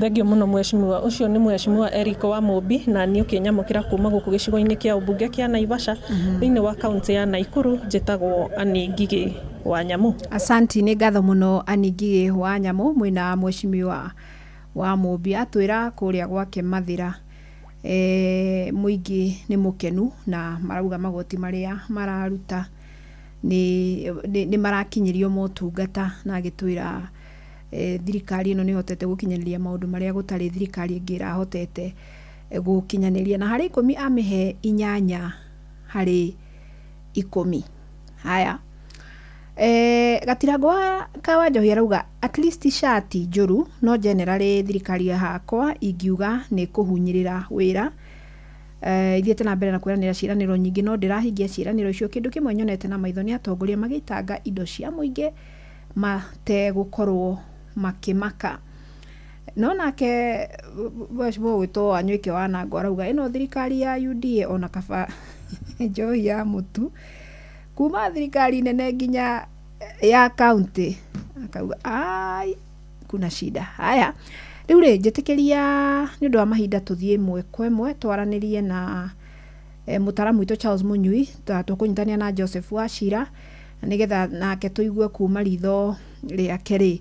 Thengiũ mũno mheshimiwa. Ũcio nĩ mheshimiwa Eric wa Mũmbi, na niĩ ũkĩnyamũkĩra kuma gũkũ gĩcigo-inĩ kĩa ũmbunge kĩa Naivasha thĩinĩ wa kaunti ya Nakuru. Njĩtagwo Annie Ngigĩ wa Nyamu. Asanti, nĩ ngatho mũno Annie Ngigĩ wa Nyamu mwĩna mheshimiwa wa Mũmbi atwĩra kũrĩa gwake Mathĩra mũingĩ nĩ mũkenu na marauga magoti marĩa mararuta nĩ marakinyĩrio motungata, na agĩtwĩra thirikari ĩno nĩ ĩhotete gũkinyanĩria maũndũ marĩa gũtarĩ thirikari ĩngĩ ĩrahotete gũkinyanĩria, na harĩ 10 amĩhe 8 harĩ 10. Haya, Gatirango ka Wanjohi arauga at least shati njũru no generally thirikari ya hakwa ingiuga nĩ kũhunyĩrĩra wĩra. Ithiĩte na mbere na kwĩranĩra ciĩranĩro nyingĩ no ndĩrahingia ciĩranĩro icio. Kĩndũ kĩmwe nyonete na maitho nĩ atongoria magĩitanga indo cia mũingĩ mategũkorwo makĩmaka. No nake mheshimiwa gwĩtwo Wanyoike wa Nango arauga ĩno thirikari ya UDA ona kaba njohi ya mũtu kuma thirikari nene nginya ya kaunti, akauga ai kuna shida. Haya, rĩu rĩ njĩtĩkĩria nĩ ũndũ wa mahinda tũthiĩ ĩmwe kwa ĩmwe twaranĩrie na mũtaramu witũ Charles Munyui, tũkũnyitanĩra na Joseph Wachira nĩgetha nake tũigue kuma ritho rĩake rĩ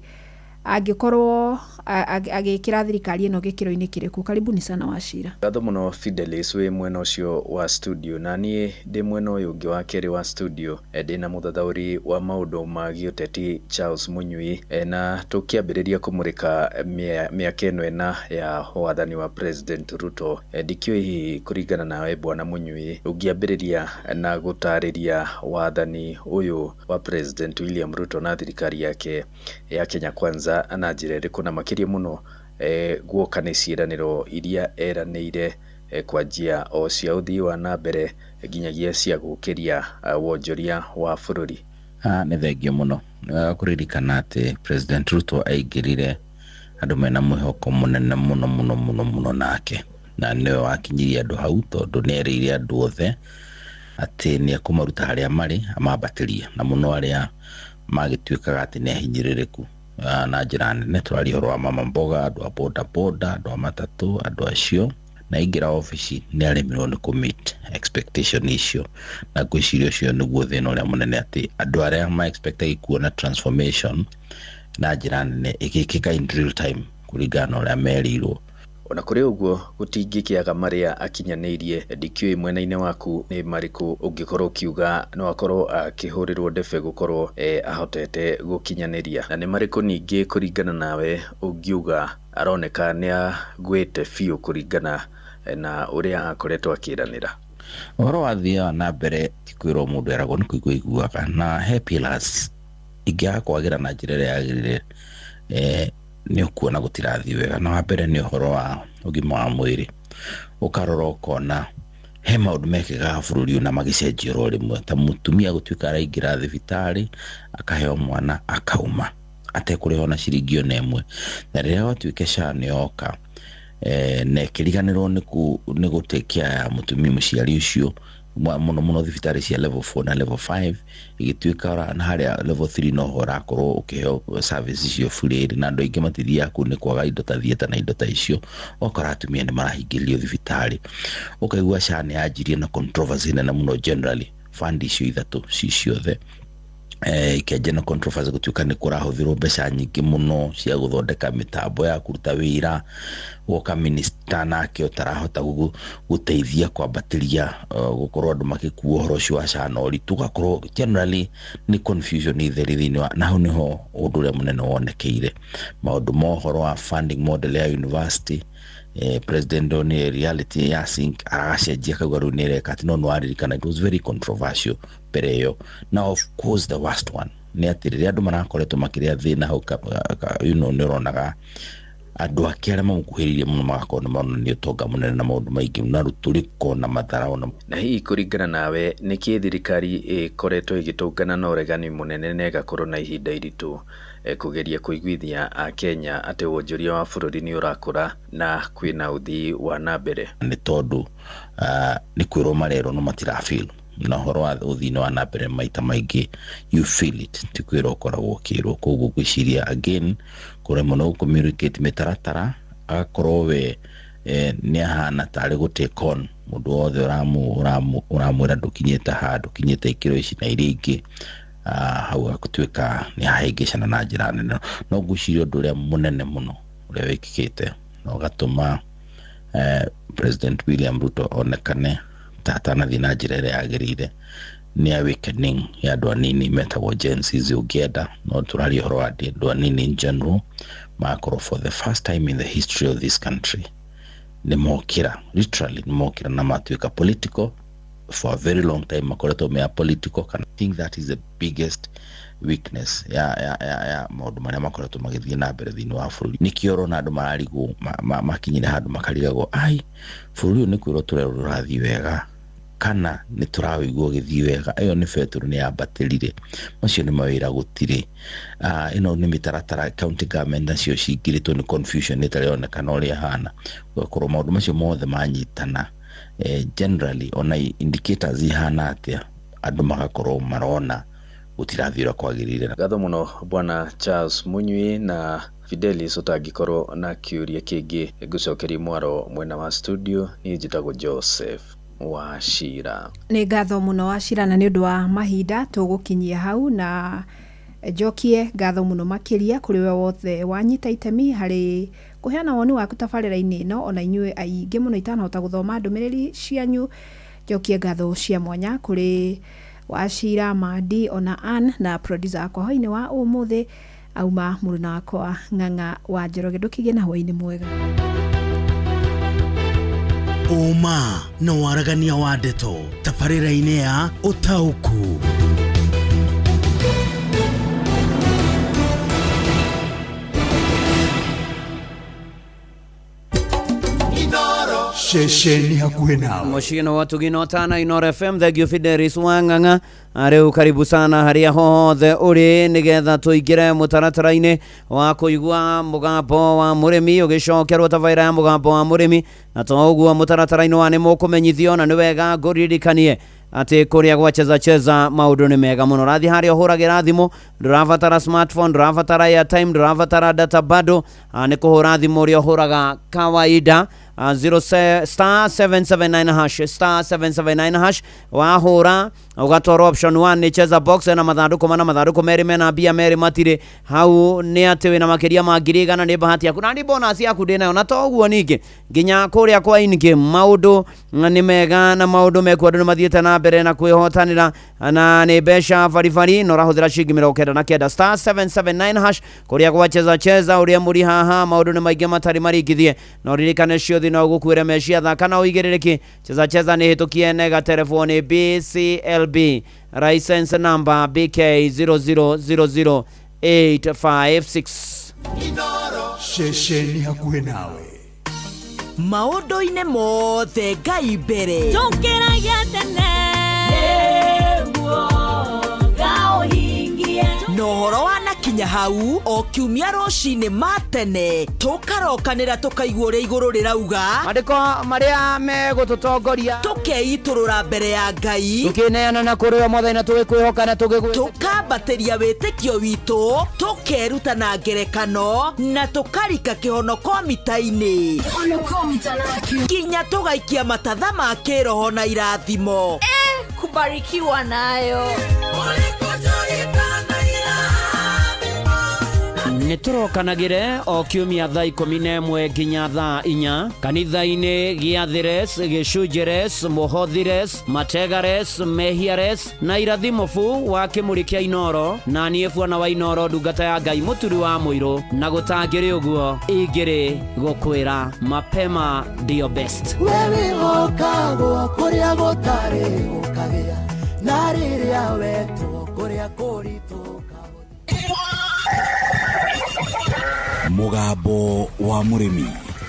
angĩkorwo agĩkĩra thirikari ĩno gĩkĩro-inĩ kĩrĩkũ. Karibuni sana Wachira. Ngatho mũno Fidelis wĩ mwena ũcio wa studio, na niĩ ndĩ mwena ũyũ ũngĩ wa kerĩ wa studio ndĩna mũthathaũri wa maũndũ ma gĩũteti Charles Munyui, na tũkĩambĩrĩria kũmũrĩka mĩaka ĩno ĩna ya wathani wa President Ruto. Ndikĩũĩ hihi kũringana nawe bwana Munyui, ũngĩambĩrĩria na gũtarĩria wathani ũyũ wa President William Ruto na thirikari yake ya Kenya Kwanza na njĩra ĩrĩkũ, na makĩria mũno guoka nĩ ciĩranĩro iria eranĩire kwanjia o cia ũthii wa na mbere nginyagia cia gũkĩria wonjoria wa bũrũri? Nĩ thengio mũno kũririkana atĩ President Ruto aingĩrire andũ mena mwĩhoko mũnene mũno mũno mũno mũno nake, na nĩwe wakinyirie andũ hau tondũ nĩ erĩire andũ othe atĩ nĩ ekũmaruta harĩa marĩ amambatĩrie, na mũno arĩa magĩtuĩkaga atĩ nĩ ahinyĩrĩrĩku na njĩra nene. Tũraria ũhoro wa mama mboga, andũ a boda boda, andũ a matatũ, andũ acio, na aingĩra obici nĩ aremirwo nĩ kũ meet expectation icio, na ngwĩciria ũcio nĩguo thĩna ũrĩa mũnene, atĩ andũ arĩa ma expectagi kuona transformation na njĩra nene ĩgĩkĩka in real time kũringana na ũrĩa merĩirwo. Ona kũrĩ ũguo gũtingĩkĩaga marĩa akinyanĩirie. Ndikĩũĩ mwena-inĩ waku nĩ marĩkũ ũngĩkorwo ũkiuga no akorwo akĩhũrĩrwo ndebe gũkorwo ahotete gũkinyanĩria, na nĩ marĩkũ ningĩ kũringana nawe ũngiuga aroneka nĩ agwĩte biũ kũringana na ũrĩa akoretwo akĩranĩra? Ũhoro wa thiaga na mbere ti kwĩrwo mũndũ eragwo nĩ kũigua iguaga, na he pillars ingĩaga kwagĩra na njĩra ĩrĩa yagĩrĩire nĩ ũkuona gũtirathiĩ wega. Na wa mbere nĩ ũhoro wa ũgima wa mwĩrĩ, ũkarora ũkona he maũndũ mekĩkaga bũrũri ũyũ na magĩcenjia oro rĩmwe, ta mũtumia gũtuĩka araingĩra thibitarĩ akaheo mwana akauma atekũrĩha ona ciringi ona ĩmwe, na rĩrĩa gwatuĩka SHA nĩ yoka na ĩkĩriganĩrwo nĩ gũtekia ya mũtumia mũciari ũcio mũno mũno thibitarĩ cia level 4 na level 5 igĩtuĩka na harĩa level 3 no ho ũrakorwo ũkĩheo service icio bure, na andũ aingĩ matithiaga kũu nĩ kwaga indo ta theatre na indo ta icio. Ũgakora atumia nĩ marahingĩrĩrio thibitarĩ, ũkaigua SHA nĩ yanjirie na controversy nene mũno generally Fund icio ithatũ ci ciothe ikĩanjia na controversy gũtuĩka nĩ kũrahũthĩrwo mbeca nyingĩ mũno cia gũthondeka mĩtambo ya kũruta wĩra. Gwoka minister nake ũtarahota gũteithia kwambatĩria gũkorwo andũ magĩkua ũhoro ũcio wa SHA na ũritũ, ũgakorwo generally nĩ confusion theri thĩinĩ wa, na hau nĩho ũndũ ũrĩa mũnene wonekeire maũndũ ma ũhoro wa funding model ya university. President onire reality ya sink aracenjia akauga rĩu nĩ ĩreka atĩ, no nĩwaririkana it was very controversial mbere ĩyo. Na of course the worst one nĩ atĩ rĩrĩa andũ marakoretwo makĩrĩa thĩna hau nĩ ũronaga andũ ake arĩa mamũkuhĩrĩirie mũno magakorwo nĩ maronania ũtonga mũnene na maũndũ maingĩ na rũtũrĩko na matharaũ na Na hihi kũringana nawe, nĩkĩ thirikari ĩkoretwo ĩgĩtũngana na ũregani mũnene na ĩgakorwo na ihinda iritũ kũgeria kũiguithia akenya atĩ wonjoria wa bũrũri nĩ ũrakũra na kwĩna ũthii wa na mbere? Nĩ tondũ nĩ kwĩrwo marerwo no matirafeel, na ũhoro wa ũthii wa na mbere maita maingĩ you feel it, ti kwĩrwo ũkoragwo ũkĩrwo. Koguo ngwĩciria again kũremwo nĩ gũcommunicate mĩtaratara, agakorwo we nĩ ahana tarĩ gũ take on mũndũ wothe ũramwĩra ndũkinyĩte haha, ndũkinyĩte ikĩro ici na iria ingĩ. Hau agatuĩka nĩ ahĩngĩcana na njĩra nene. No ngwĩciria ũndũ ũrĩa mũnene mũno ũrĩa wĩkĩkĩte na ũgatũma President William Ruto onekane ta atanathiĩ na njĩra ĩrĩa yagĩrĩire nĩ awakening ya andũ anini metagwo Gen Z. Ũngĩenda no tũraria ũhoro wa andũ anini in general, magakorwo for the first time in the history of this country nĩ mokĩra, literally nĩ mokĩra na matuĩka political. For a very long time makoretwo me apolitical. Kana I think that is the biggest weakness ya maũndũ marĩa makoretwo magĩthiĩ na mbere thĩinĩ wa bũrũri. Nĩkĩo ũrona andũ mararigwo makinyire handũ makarigagwo, ai, bũrũri ũyũ nĩ kwĩrwo tũrerwo ũrathiĩ wega kana nĩ tũrawĩigua ũgĩthiĩ wega? Ĩyo nĩ betũrũ nĩ yambatĩrire, macio nĩ mawĩra gũtirĩ. Ĩno nĩ mĩtaratara, county government nacio cingĩrĩtwo nĩ confusion ĩtarĩ yonekana ũrĩa ĩhana. Gũgakorwo maũndũ macio mothe manyitana, generally ona indicators ihana atĩa, andũ magakorwo marona gũtirathiĩ ũrĩa kwagĩrĩire. Ngatho mũno Bwana Charles Munyui na Fidelis. Ũtangĩkorwo na kĩũria kĩngĩ, ngũcokeria mwaro mwena wa studio. Niĩ njĩtagwo Joseph Wachira. Nĩ ngatho mũno Wachira, na nĩ ũndũ wa mahinda tũgũkinyia hau, na njokie ngatho mũno makĩria kũrĩ we wothe wanyita itemi harĩ kũheana woni waku tabarĩra-inĩ ĩno, ona inyuĩ aingĩ mũno itanahota gũthoma ndũmĩrĩri cianyu. Njokie ngatho cia mwanya kũrĩ Wachira, Mandi, ona Ann na producer wakwa hwainĩ wa ũmũthĩ auma mũruna wakwa Ng'ang'a wa Njoroge. Ndũkĩgĩe na hwainĩ mwega. Ũma na waragania wa ndeto tabarĩra-inĩ ya Ũtaũku. Ceceni hakuhĩ nawe. Muciĩ wa Tugino Tana Inoro FM. Thank you Fidelis Wang'ang'a. Rĩu karibu sana harĩa hothe ũrĩ nĩgetha tũingĩre mũtaratara-inĩ wa kũigua mũgambo wa mũrĩmi ũgĩcokerwo tabarĩra ya mũgambo wa mũrĩmi. Na to ũguo, mũtaratara-inĩ wa nĩ mũkũmenyithio, na nĩ wega ngũririkanie atĩ kũrĩa gwa Cheza Cheza maũndũ nĩ mega mũno. Ũrathiĩ harĩa ũhũragĩra thimũ, ndũrabatara smartphone, ndũrabatara airtime, ndũrabatara data bado. Nĩ kũhũra thimũ ũrĩa ũhũraga kawaida, 0 star 779 hash, star 779 hash. Wahũra ũgatwarwo option 1, nĩ cheza box na mathandũkũ mana, mathandũkũ merĩ mena mbia, merĩ matirĩ. Hau nĩ atĩ wĩna makĩria ma 100,000, nĩ bahati yaku na nĩ bonus yaku ndĩnayo. Na to ũguo, ningĩ nginya kũrĩa kwa in game maũndũ nĩ mega na maũndũ mekuo, andũ nĩ mathiĩte na mbere na kwĩhotanĩra na nĩ mbeca baribari, na ũrahũthĩra ciringi 99, star 779 hash, kũrĩa gwa Cheza Cheza. Ũrĩa mũri haha maũndũ nĩ maingĩ matarĩ maringithie, na ũririkane ciothe no gũkuĩre mecia thaka na ũigĩrĩrĩki. Cheza Cheza nĩ hĩtũkie nega telefoni BCLB license number BK 0000856. Ceceni hakuhĩ nawe. Maũndũ-inĩ mothe Ngai mbere. Tũkĩragia tene nĩguo ngaũhingie. Na ũhoro wanakinya hau o kiumia rũcinĩ ma tene tũkarokanĩra tũkaigua ũrĩa igũrũ rĩrauga. Mandĩko marĩa megũtũtongoria. Tũkeitũrũra mbere ya Ngai. Tũkĩneana na kũrĩ o mwathani na tũgĩkwĩhoka na tũgĩgwĩ Tũkambatĩria wĩtĩkio witũ, tũkeruta na ngerekano na tũkarika kĩhonoko mita-inĩ nginya tũgaikia matatha ma kĩroho na irathimo. Kubarikiwa nayo. Nĩ tũrokanagĩre o kiumia thaa 11 nginya thaa 4 kanitha-inĩ gĩathĩres, gĩcunjĩres, mũhothires, mategares, mehiares na irathimobu wa kĩmũrĩ kĩa Inoro, na niĩ buana wa Inoro, ndungata ya Ngai mũturi wa mũirũ, na gũtangĩrĩ ũguo ingĩrĩ gũkwĩra mapema ndio best. We wĩhokagwo kũrĩa gũtarĩ gũkagĩa, na rĩrĩa wetwo kũrĩa kũritũ. Mũgambo wa mũrĩmi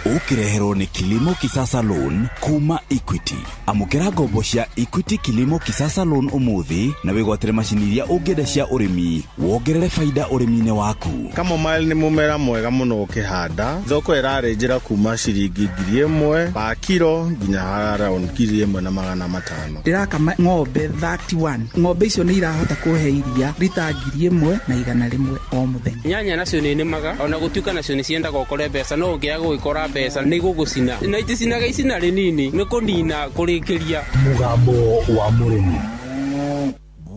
ũkĩreherwo nĩ Kilimo Kisasa Loan kuma Equity. Amũkĩra ngombo cia Equity Kilimo Kisasa Loan ũmũthĩ na wĩgwatĩre macini iria ũngĩenda cia ũrĩmi, wongerere baida ũrĩmi-inĩ waku. Chamomile nĩ mũmera mwega mũno ũkĩhanda. Thoko ĩrarĩ njĩra kuma ciringi 1000 pa kiro nginya around 1500. Ndĩrakama ng'ombe 31. Ng'ombe icio nĩ irahota kũhe iria rita 1100 o mũthenya. Nyanya nacio nĩ nĩmaga ona gũtuĩka nacio nĩ ciendaga ũkore mbeca, no ũngĩaga gũgĩkora mbeca nĩ igũgũcina, na iticinaga icina rĩnini, nĩ kũnina kũrĩkĩria. Mũgambo wa mũrĩmi.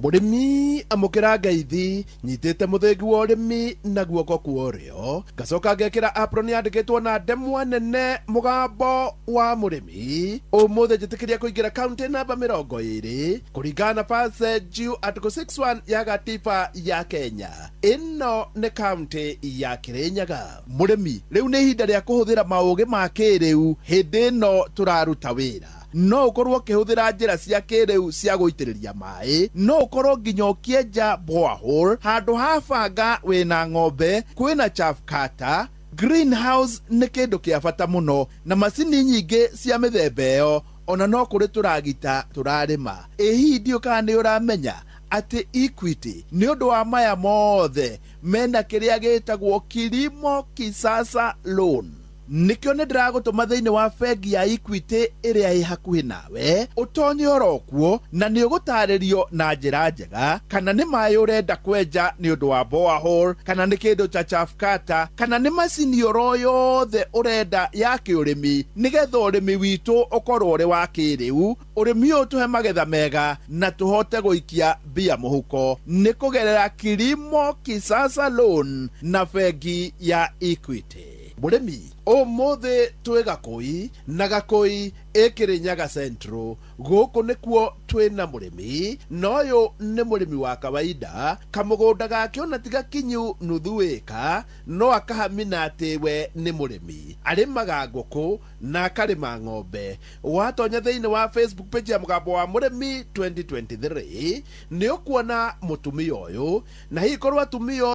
Mũrĩmi amũkĩra ngeithi, nyitĩte mũthĩgi wa ũrĩmi na guoko kwa ũrĩo, ngacoka ngekĩra apron yandĩkĩtwo na ndemwa nene mũgambo wa mũrĩmi. Ũmũthĩ njĩtĩkĩria kũingĩra kaunti namba 20 kũringana na passage article 61 ya gatiba ya Kenya. Ĩno nĩ kaunti ya Kĩrĩnyaga. Mũrĩmi, rĩu nĩ ihinda rĩa kũhũthĩra maũgĩ ma kĩrĩu hĩndĩ ĩno tũraruta wĩra. No ũkorwo ũkĩhũthĩra njĩra cia kĩrĩu cia gũitĩrĩria maĩ, no ũkorwo nginya ũkĩenja borehole handũ ha banga wĩna ng'ombe, kwĩna chaff cutter. Greenhouse nĩ kĩndũ kĩa bata mũno, na macini nyingĩ cia mĩthemba ĩyo, ona no kũrĩ tũragita tũrarĩma. Ĩ hihi ndiũ kana nĩ ũramenya atĩ Equity nĩ ũndũ wa maya mothe mena kĩrĩa gĩtagwo Kilimo Kisasa Loan? Nĩkĩo nĩ ndĩragũtũma thĩinĩ wa bengi ya Equity ĩrĩa ĩ hakuhĩ nawe, ũtonye oro kuo na nĩ ũgũtarĩrio na njĩra njega kana nĩ maĩ ũrenda kwenja nĩ ũndũ wa borehole, kana nĩ kĩndũ ta chaff cutter, kana nĩ macini oro yothe ũrenda ya kĩũrĩmi, nĩgetha ũrĩmi witũ ũkorwo ũrĩ wa kĩrĩu, ũrĩmi ũyũ tũhe magetha mega na tũhote gũikia mbia mũhuko nĩ kũgerera Kilimo Kisasa Loan na bengi ya Equity. Mũrĩmi, ũmũthĩ twĩ Gakũi, na Gakũi ĩkĩrĩnyaga Central. Gũkũ nĩkuo twĩna mũrĩmi, na ũyũ nĩ mũrĩmi wa kawaida. Kamũgũnda gake ona ti gakinyu nuthu ĩka, no akahamina atĩ we nĩ mũrĩmi. Arĩmaga ngũkũ na akarĩma ng'ombe. Watonya thĩinĩ wa Facebook page ya mũgambo wa mũrĩmi 2023 nĩ ũkuona mũtumia ũyũ, na hihi korwo atumia